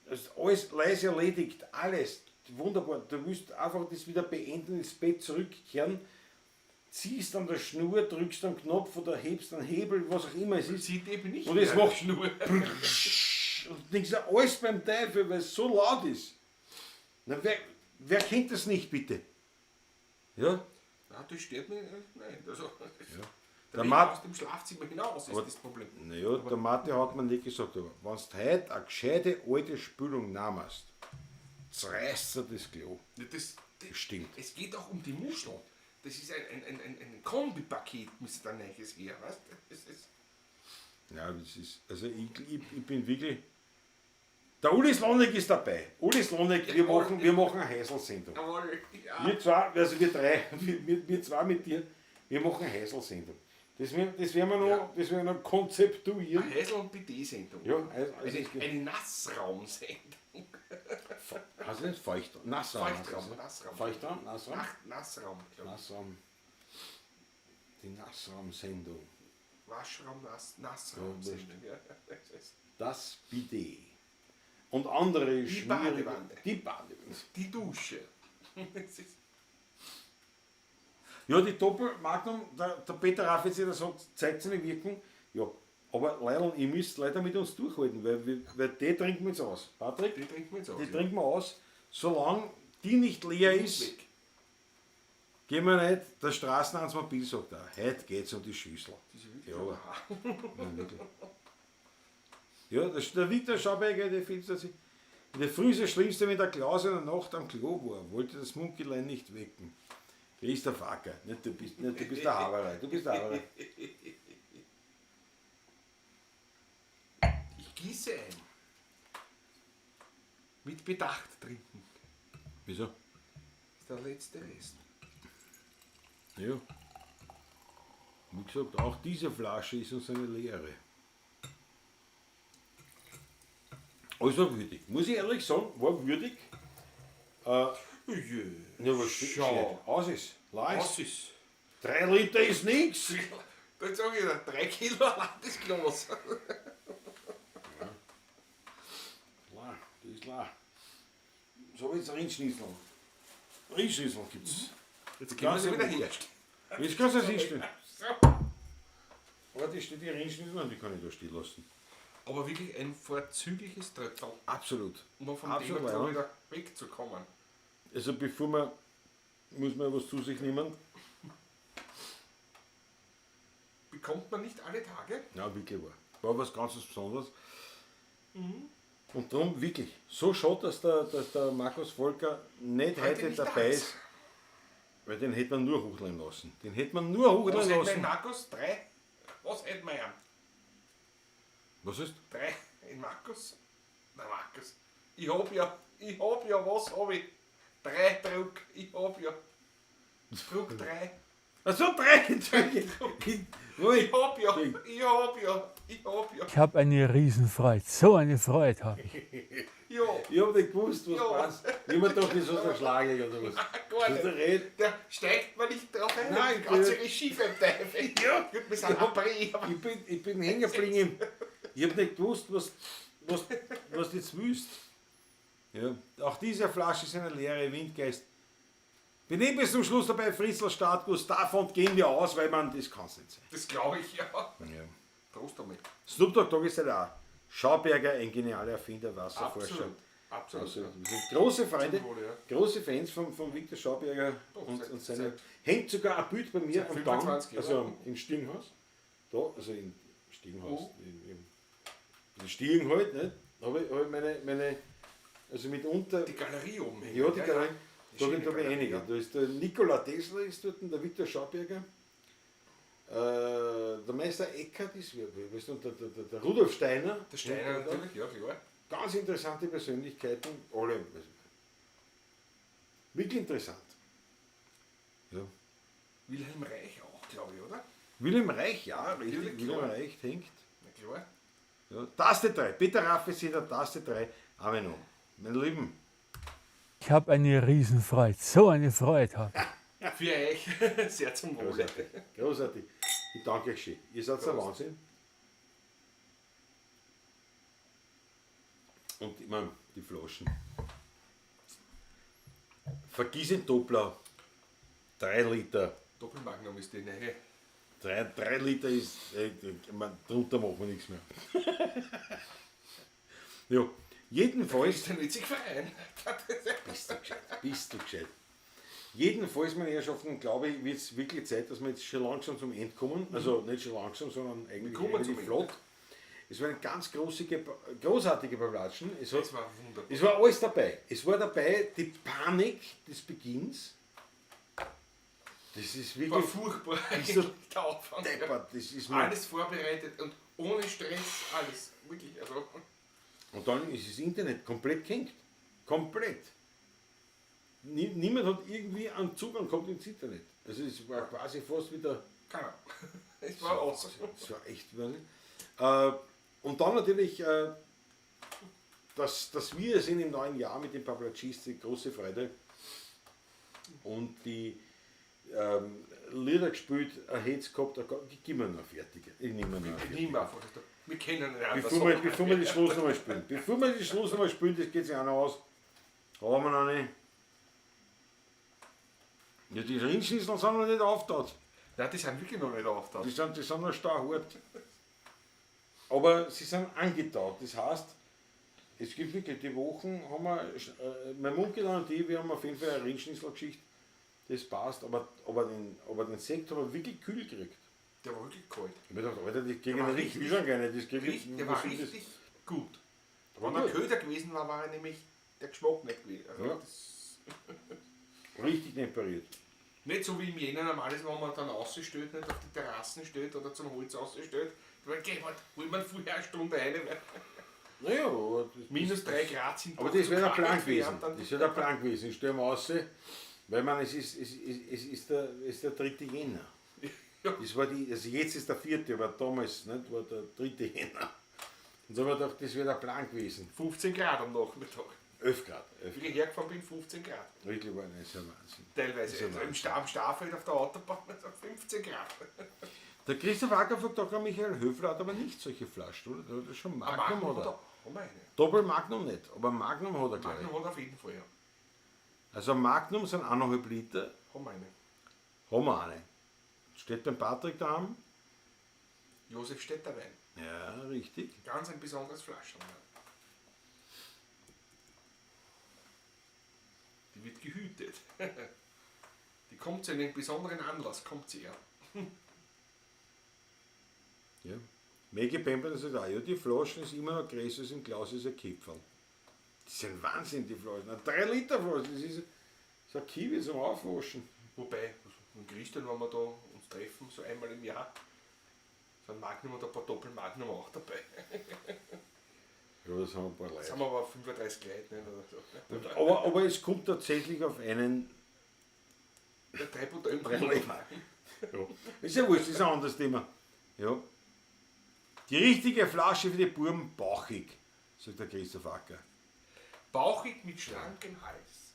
Das ist alles leise erledigt, alles. Wunderbar. Du willst einfach das wieder beenden, ins Bett zurückkehren, ziehst an der Schnur, drückst am Knopf oder hebst einen Hebel, was auch immer es ist. Zieht eben nicht Und es mehr macht- Schnur. Und denkst du, alles beim Teufel, weil es so laut ist. Na, wer kennt das nicht, bitte? Ja? Nein, das stört mich nicht. Nein, also, das, Der Der Weg Mat- aus dem Schlafzimmer hinaus ist das Problem. Naja, der Mathe hat mir nicht gesagt, aber wenn du heute eine gescheite alte Spülung nimmst, zerreißt dir das Klo. Ja, das Stimmt. Es geht auch um die Muschel. Das ist ein Kombipaket, müsste dann neues her, weißt du? Das ist, Ja, das ist, also ich bin wirklich. Der Uli Slonek ist dabei. Uli Slonek, wir machen eine Häusl-Sendung. jawohl, ja. Wir zwei, also wir drei, wir zwei mit dir, wir machen eine Häusl-Sendung. Das werden wir noch, Ja. das werden wir noch konzeptuieren. Eine Häusl- und BD-Sendung. Ja, also Eine Nassraumsendung. Hast du nicht Feucht, Nassraum? Feuchtraum, heißt das, ne? Nassraum. Feuchtraum, Nassraum? Ach, Nassraum, glaub ich. Nassraum. Die Nassraumsendung. Waschraum, Nassraumsendung. Ja, das ist Das Bidet. Und andere Die schmierige- Badewanne. Die Badewanne. Die Dusche. Das ist, Ja, die Doppel-Magnum, der Peter Raffitz, der sagt, zeigt seine Wirkung. Ja, aber leider, ihr müsst leider mit uns durchhalten, weil die trinken wir jetzt aus. Patrick, die trinken wir jetzt aus. die ja. trinken wir aus, solange die nicht leer ist, Weg. gehen wir nicht. Der Straßenhansmobil sagt auch, heute geht's um die Schüssel. Ja, aber. Nein, wirklich. Ja, der Viktor Schauberger, der findet sich. In der Früh ist das Schlimmste, wenn der Klaus in der Nacht am Klo war, wollte das Munkelein nicht wecken. Christoph Acker, nicht, du bist, nicht, du bist der Haberei, du bist der Haberei. Ich gieße ein. Mit Bedacht trinken. Wieso? Ist der letzte Rest. Ja. Wie gesagt, auch diese Flasche ist uns eine Lehre. Also würdig. Muss ich ehrlich sagen, war würdig. Ja, was Schau. Aus ist. Leis. Was ist? 3 Liter ist nichts. Da sag ich dir, 3 Kilo allein das Glas. La, das ist la. So, jetzt Rindschnitzel. Rindschnitzel gibt's. Jetzt können wir sie wieder herstellen. Jetzt kannst du es hinstellen. So. Aber die steht die Rindschnitzel und die kann ich da stehen lassen. Aber wirklich ein vorzügliches Tröpfel, Absolut. um vom Absolut, Thema ja. so wieder wegzukommen. Also bevor man, muss man was zu sich nehmen. Bekommt man nicht alle Tage? Ja, wirklich war. War was ganz Besonderes. Und darum wirklich, so schade, dass der Markus Volker nicht heute, nicht dabei da ist. ist. Weil den hätte man nur hochladen lassen. Den hätte man nur Was hochladen hätten wir in lassen. Markus? 3? Was hätten wir ihm? Was ist? 3 in Markus? Na Markus, ich hab ja, was hab ich? 3 Druck, ich hab ja. Druck 3. Achso, 3, Entschuldigung. Ich hab ja, ich hab ja, ich hab ja. Ich habe eine Riesenfreude. So eine Freude habe ich. Ja, Ich hab nicht gewusst, was Ja. passt. Ich hab mir gedacht, das ist ein Schlagig oder was. gar Das ist nicht. der Red. Da steigt man nicht drauf ein. Nein, Die ganze Regie beim Teufel. Ja. Gut, wir sind Après, aber Ich bin hängen geblieben. Ich hab nicht gewusst, was du jetzt willst. Ja. Auch diese Flasche ist eine leere Windgeist. Bin ich bis zum Schluss dabei, Fritzl Startguss, davon gehen wir aus, weil man, das kann's nicht sein. das glaube ich, ja. Ja. Prost damit. Snoop Dogg Dogg ist ja da. Schauberger, ein genialer Erfinder, Wasserforscher. Absolut. Absolut. Also, wir sind große Freunde, Zum Wohle, ja. große Fans von Viktor Schauberger Doch, und seine. Hängt sogar ein Bild bei mir seit am Gang, 25 also Jahren. im Stiegenhaus. Da, also im Stiegenhaus, Wo? im Stiegen halt, nicht? Habe ich, hab ich meine, also mitunter. Die Galerie oben hängt. Ja, die Galerie. Die Da schöne habe ich Galerie, einige. ja. Da ist der Nikola Tesla ist dort, der Viktor Schauberger. Der Meister Eckert ist, weißt du, und der Rudolf Steiner. Der Steiner natürlich, ja klar. Ganz interessante Persönlichkeiten, alle. Wirklich interessant. Ja. Wilhelm Reich auch, glaube ich, oder? Wilhelm Reich, ja, richtig. Natürlich, Wilhelm klar. Reich hängt. Na klar. Ja, Taste 3, Peter Raffeseder, Taste 3, Amen. Meine Lieben. Ich habe eine Riesenfreude. So eine Freude habe ich. Für euch sehr zum Wohle. Großartig. Großartig. Ich danke euch schön. Ihr seid der Wahnsinn. Und ich meine, die Flaschen. Vergiss den Doppler. 3 Liter. Doppelmagnum ist die neue. 3 Liter ist, ich mein, drunter machen wir nichts mehr. Ja, jedenfalls. Ist ein witziger Verein. Bist du gescheit, bist du gescheit. Jedenfalls, meine Herrschaften, glaube ich, wird es wirklich Zeit, dass wir jetzt schon langsam zum Ende kommen. Also nicht schon langsam, sondern eigentlich kommen zum relativ Ende. flott. Es war eine ganz großartige Paplatschen. Es Das war wunderbar. Es war alles dabei. Es war dabei die Panik des Beginns. Das ist War wirklich furchtbar. Ist so der Anfang. Ja. deppert. Das ist mir Alles vorbereitet und ohne Stress, alles. Wirklich. Also, Und dann ist das Internet komplett gehängt. Komplett. Niemand hat irgendwie einen Zugang gehabt ins Internet. Also es war quasi fast wieder... keiner. Es war aus. Es war echt... Und dann natürlich, dass wir sind im neuen Jahr mit den Paplatschis, die große Freude. Und die Lieder gespielt, ein Hetz gehabt, ich gib mir noch fertig. Ich nehme mir noch fertig. Nimm einfach. Wir kennen ihn anders. Bevor wir die Schlussnummer spielen. Bevor wir die Schlussnummer spielen, das geht sich auch noch aus. Haben wir noch nicht. Ja, die Rindschnitzel sind noch nicht aufgetaut. Nein, die sind wirklich noch nicht aufgetaucht. Die sind noch starr hart. Aber sie sind angetaut. Das heißt, Es gibt wirklich, die Wochen haben wir, mein Munkel und ich, wir haben auf jeden Fall eine Rindschnitzel-Geschichte, das passt, aber den Sekt haben wir wirklich kühl gekriegt. Der war wirklich kalt. Ich hab mir gedacht, Alter, die kriegen war einen richtig- Kühlschrank rein, das krieg ich, Richtig, der war was ist das? richtig gut. War Wenn er gut. köder gewesen war, war er nämlich der Geschmack nicht gewesen. Also Ja. das Richtig temperiert. nicht so wie im Jänner normales, wo man dann rausstellt, nicht auf die Terrassen steht oder zum Holz rausstellt. Da war, geh, warte, hol man vorher eine Stunde rein. Weil Naja, aber das, minus 3 Grad sind aber doch das zu wäre der kalt Plan für gewesen. ihn dann. Das wäre der Plan gewesen. Ich stelle mir raus, weil man, es ist, es ist, es ist, der, es ist der 3. Jänner. Ja. Das war die, also jetzt ist der 4., aber damals nicht, war der 3. Jänner. Und so haben wir gedacht, das wäre der Plan gewesen. 15 Grad am Nachmittag. 11 Grad. 11 Wie ich hergefahren bin, 15 Grad. Wirklich war das ist ja Wahnsinn. Teilweise. Das ist ja Also Wahnsinn. am Stafeld auf der Autobahn, also 15 Grad. Der Christoph Acker fragt auch, Michael Höfler hat aber nicht solche Flaschen, oder? Der hat ja schon Magnum, Magnum oder? hat er- haben wir eine. Doppel Magnum nicht, aber Magnum hat er, glaube ich. Magnum hat er auf jeden Fall, ja. Also Magnum sind 1,5 Liter, Haben wir eine. haben wir eine. Steht beim Patrick daheim. Josef Städter Wein. Ja, richtig. Ganz ein besonderes Flaschel. Ja. Die wird gehütet. Die kommt zu einem besonderen Anlass, kommt sie ja. Ja. Maggie Pemberton sagt auch, ja, die Flaschen ist immer noch größer als im Klaus ist ein Kipferl. Das ist ein Wahnsinn, die Flaschen. Eine 3 Liter Flasche, das ist so ein Kiwi zum Aufwaschen. Wobei, mit Christian, wenn wir da uns treffen, so einmal im Jahr, so ein Magnum und ein paar Doppel-Magnum auch dabei. Ja, das haben ein paar Das Leute. haben wir aber 35 Leute, nicht? Oder so. Und, aber es kommt tatsächlich auf einen. Ja, 3 Bouteillen Ja. Ist ja wurscht, ist ein anderes Thema. Ja. Die richtige Flasche für die Buben, bauchig, sagt der Christoph Acker. Bauchig mit schlankem Hals.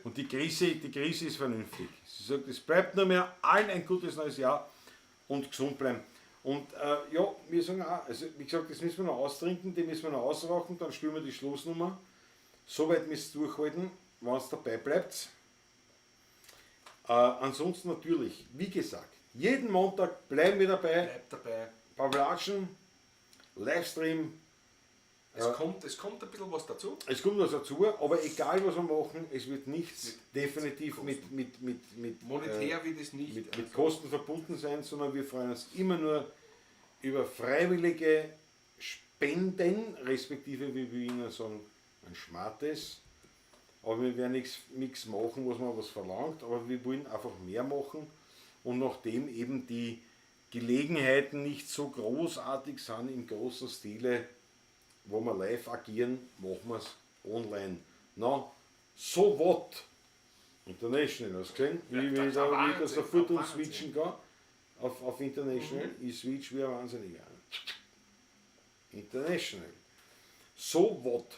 Und die Krise ist vernünftig. Sie sagt, es bleibt nur mehr allen ein gutes neues Jahr und gesund bleiben. Und ja, wir sagen auch, also wie gesagt, das müssen wir noch austrinken, die müssen wir noch ausrauchen, dann spielen wir die Schlussnummer. Soweit müsst ihr durchhalten, wenn es dabei bleibt. Ansonsten natürlich, wie gesagt, jeden Montag bleiben wir dabei. Bleibt dabei. Pavlatschen, Livestream. Es kommt ein bisschen was dazu. Es kommt was dazu, aber egal was wir machen, es wird nichts definitiv mit Monetär wird es nicht. mit Kosten verbunden sein, sondern wir freuen uns immer nur über freiwillige Spenden, respektive, wie wir Ihnen sagen, ein Schmartes. Aber wir werden nichts machen, was man was verlangt, aber wir wollen einfach mehr machen. Und nachdem eben die Gelegenheiten nicht so großartig sind im großen Stile, wo wir live agieren, machen wir's online. Na, so what? International, hast du gesehen? Wie, Ja, wie, das da, ist ein wie ich das Wahnsinn, sofort ein umswitchen kann auf International. Ich switch wie ein Wahnsinniger. International. So what?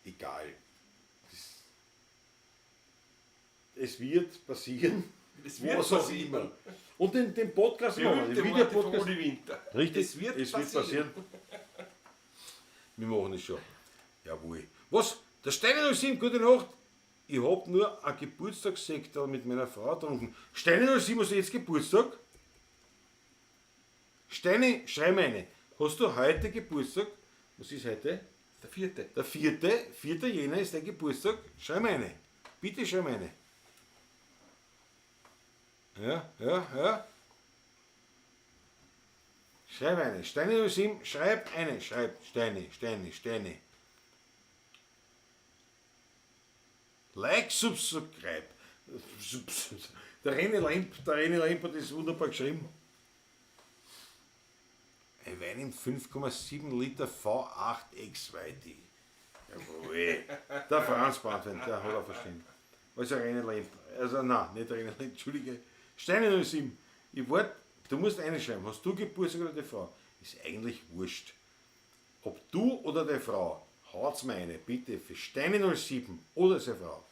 Egal. Es wird passieren. Es wird was auch passieren. immer. Und den Podcast machen wir, den Berühmte Worte von Videopodcast. Uli Winter. Richtig, Es wird es wird passieren. passieren. Wir machen es schon. Jawohl. Was? Der Steine 07, gute Nacht. Ich hab nur ein Geburtstagssektor mit meiner Frau getrunken. Steine 07, hast du jetzt Geburtstag? Steine, schreib mir eine. Hast du heute Geburtstag? Was ist heute? Der 4. Der 4. Jänner ist dein Geburtstag. Schreib mir eine. Bitte schreib mir eine. Ja, ja, ja. Schreib eine. Steine 07, schreib eine. Schreib Steine, Steine, Steine. Like, subscribe. Der René Lemp hat das wunderbar geschrieben. Ein Wein im 5,7 Liter V8 XYD. Jawohl. Der Franz Brandwein, der hat er verstanden. Also René Lemp. Also nein, nicht René Lemp, Entschuldige. Steine 07. Ich warte, du musst reinschreiben. Hast du Geburtstag oder die Frau? Ist eigentlich wurscht. Ob du oder die Frau, haut's mir eine, bitte, für Steine 07 oder seine Frau.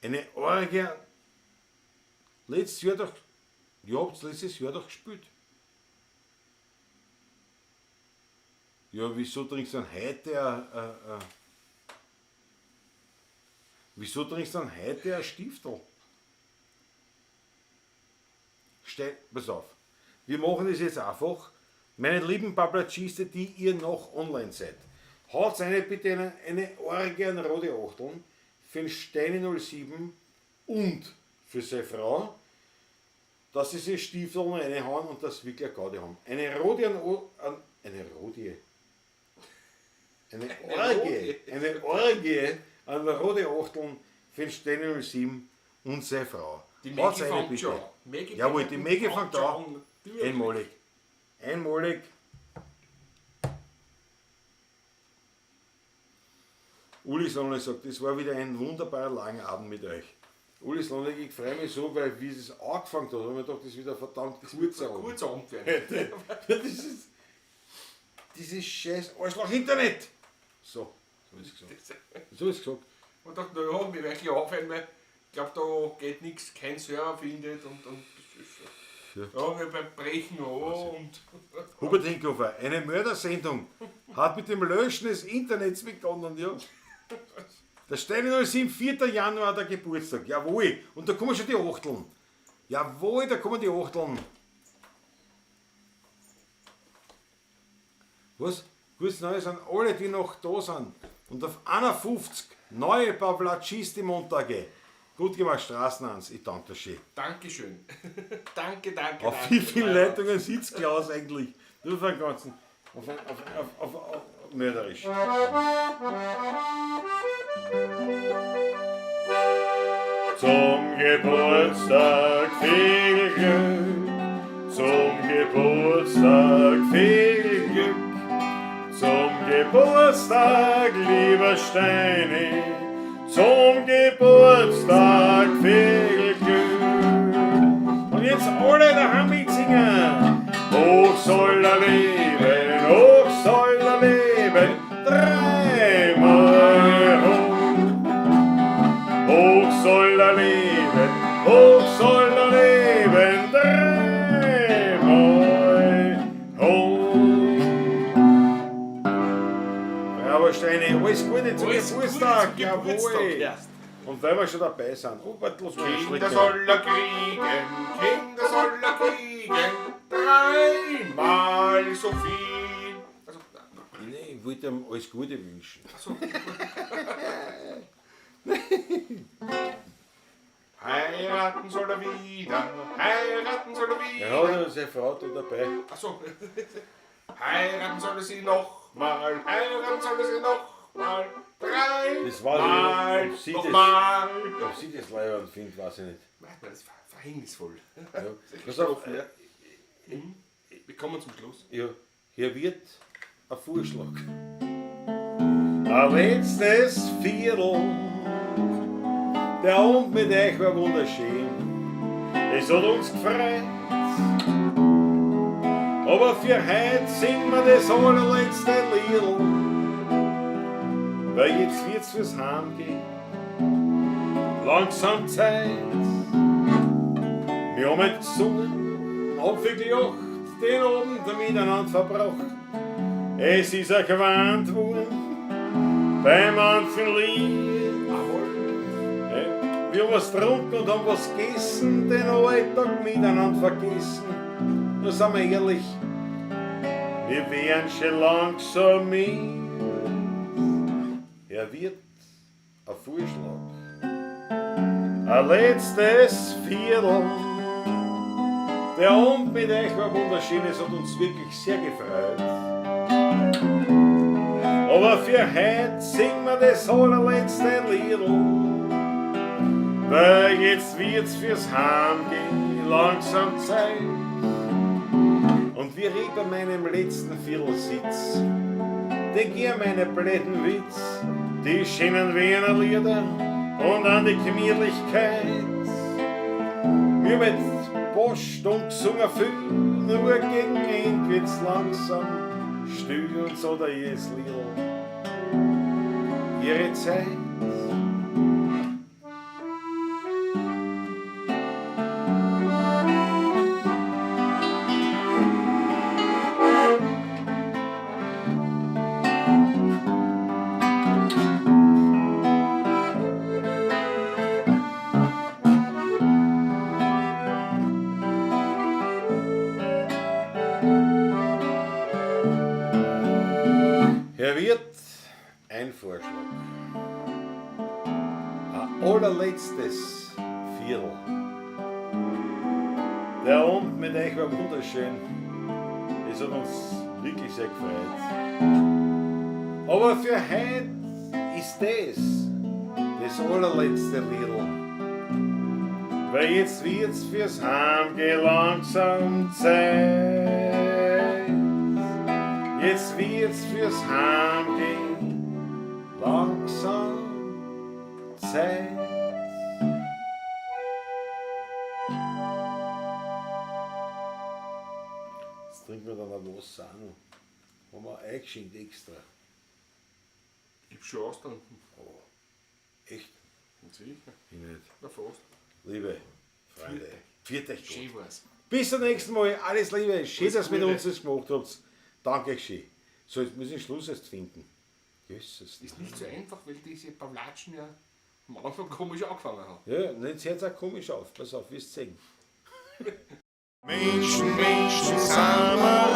Eine Orgie. Letztes Jahr doch, ihr habt's letztes Jahr doch gespielt. Ja, wieso trinkst du dann heute wieso trinkst du dann heute ein Stiftel? Pass auf, wir machen das jetzt einfach. Meine lieben Pavlatschiste, die ihr noch online seid. Haut eine bitte eine Orgie an rote Achteln für den Steini 07 und für seine Frau, dass sie sich Stiefel reinhauen und das wirklich eine Gaudi haben. Eine rote an, eine Orgie, eine Orgie an rote Achteln für den Steini 07 und seine Frau. Die Haut's Maggie eine fängt bitte. schon an. Maggie Jawohl, die Maggie fängt schon an. an. Einmalig. Einmalig. Uli Slonle sagt, es war wieder ein wunderbarer langer Abend mit euch. Uli Slonle, ich freue mich so, weil wie es angefangen hat, habe ich mir gedacht, das ist wieder verdammt kurzer Abend. Kurzer Abend werden. Das ist dieses scheiß Arschloch-Internet! So, so ist es gesagt. So ist es gesagt. Und dachte, naja, wir werden gleich aufhören, weil ich glaube, da geht nichts, kein Server findet und das ist ja, wir brechen an und Hubert Hinkofer, eine Mördersendung hat mit dem Löschen des Internets begonnen, ja. Der Steini 07, 4. Januar, der Geburtstag. Jawohl. Und da kommen schon die Achteln. Jawohl, da kommen die Achteln. Was? Gutes Neues an alle, die noch da sind. Und auf 51 neue Pavlacisti-Montage. Gut gemacht, Straßenhans. Ich danke dir schön. Dankeschön. Danke, danke, Auf danke. wie vielen Leitungen sitzt Klaus eigentlich? Nur für den ganzen. Auf mörderisch. Zum Geburtstag viel Glück, zum Geburtstag viel Glück, zum Geburtstag, lieber Steini, zum Geburtstag viel Glück. Und jetzt alle daheim mitsingen. Hoch soll er leben, hoch soll er leben, dreimal hoch. Hoch soll er leben, hoch soll er leben, dreimal hoch. Bravo Steini, alles Gute zum Alles Gute Geburtstag. zum Geburtstag, Jawohl. erst. Und weil wir schon dabei sind, oh, warte, lass mal einen Schluck Kinder nehmen. soll er kriegen, Kinder soll er kriegen, dreimal so viel. Also, Nee, ich wollte ihm alles Gute wünschen. achso. Heiraten soll er wieder, heiraten soll er wieder. Ja, da ist seine Frau da dabei. Achso. Heiraten soll er sie nochmal, heiraten soll er sie nochmal, dreimal, Das war die- ob sie das- nochmal. Ob sie das leider findet, weiß ich nicht. Nein, das war verhängnisvoll. Ja. Pass auf, Wir kommen zum Schluss. ja, hier wird ein Vorschlag. Ein letztes Viertel. Der Abend mit euch war wunderschön. Es hat uns gefreut. Aber für heute singen wir das allerletzte Liedl. Weil jetzt wird's fürs Heimgehen langsam Zeit. Wir haben heute gesungen, haben viel gelacht, den Abend miteinander verbracht. Es ist ein gewarnt worden bei manchen Lied. Wir haben was getrunken und haben was gegessen, den Alltag miteinander vergessen. Nur sind wir ehrlich, wir wären schon langsam müde. Er wird ein Vorschlag. Ein letztes Viertel. Der Abend mit euch war wunderschön, es hat uns wirklich sehr gefreut. Aber für heute singen wir das allerletzte Liedl. Weil jetzt wird's fürs Heimgehen langsam Zeit. Und wie ich bei meinem letzten Viertel sitz, denk ich an meine blöden Witz, die schönen Wiener Lieder und an die Gemütlichkeit. Mir mit Post und gesungen viel, nur gegen Ende wird's langsam still und so da jedes Liedl ihre Zeit. Herr Wirt, allerletztes Viertel. Der Abend mit euch war wunderschön. Es hat uns wirklich sehr gefreut. Aber für heute ist das das allerletzte Liedl. Weil jetzt wird's fürs Heimgehen langsam Zeit. Jetzt wird's fürs Heimgehen langsam Zeit. Jetzt trinken wir dann ein Wasser auch noch. Haben wir eingeschenkt extra. Ich hab schon ausgetrunken. Echt? Sicher. Ich nicht. Na fast. Liebe Freunde, viert euch gut. Schön war's. Bis zum nächsten Mal. Alles Liebe. Schön, Alles dass ihr mit Gute. uns das gemacht habt. Danke euch schön. So, jetzt muss ich Schluss erst finden. Jesus. Ist nicht so einfach, weil diese Pavlatschen ja am Anfang komisch angefangen haben. Ja, und jetzt hört's auch komisch auf. Pass auf, wirst sehen. Menschen, Menschen, sind wir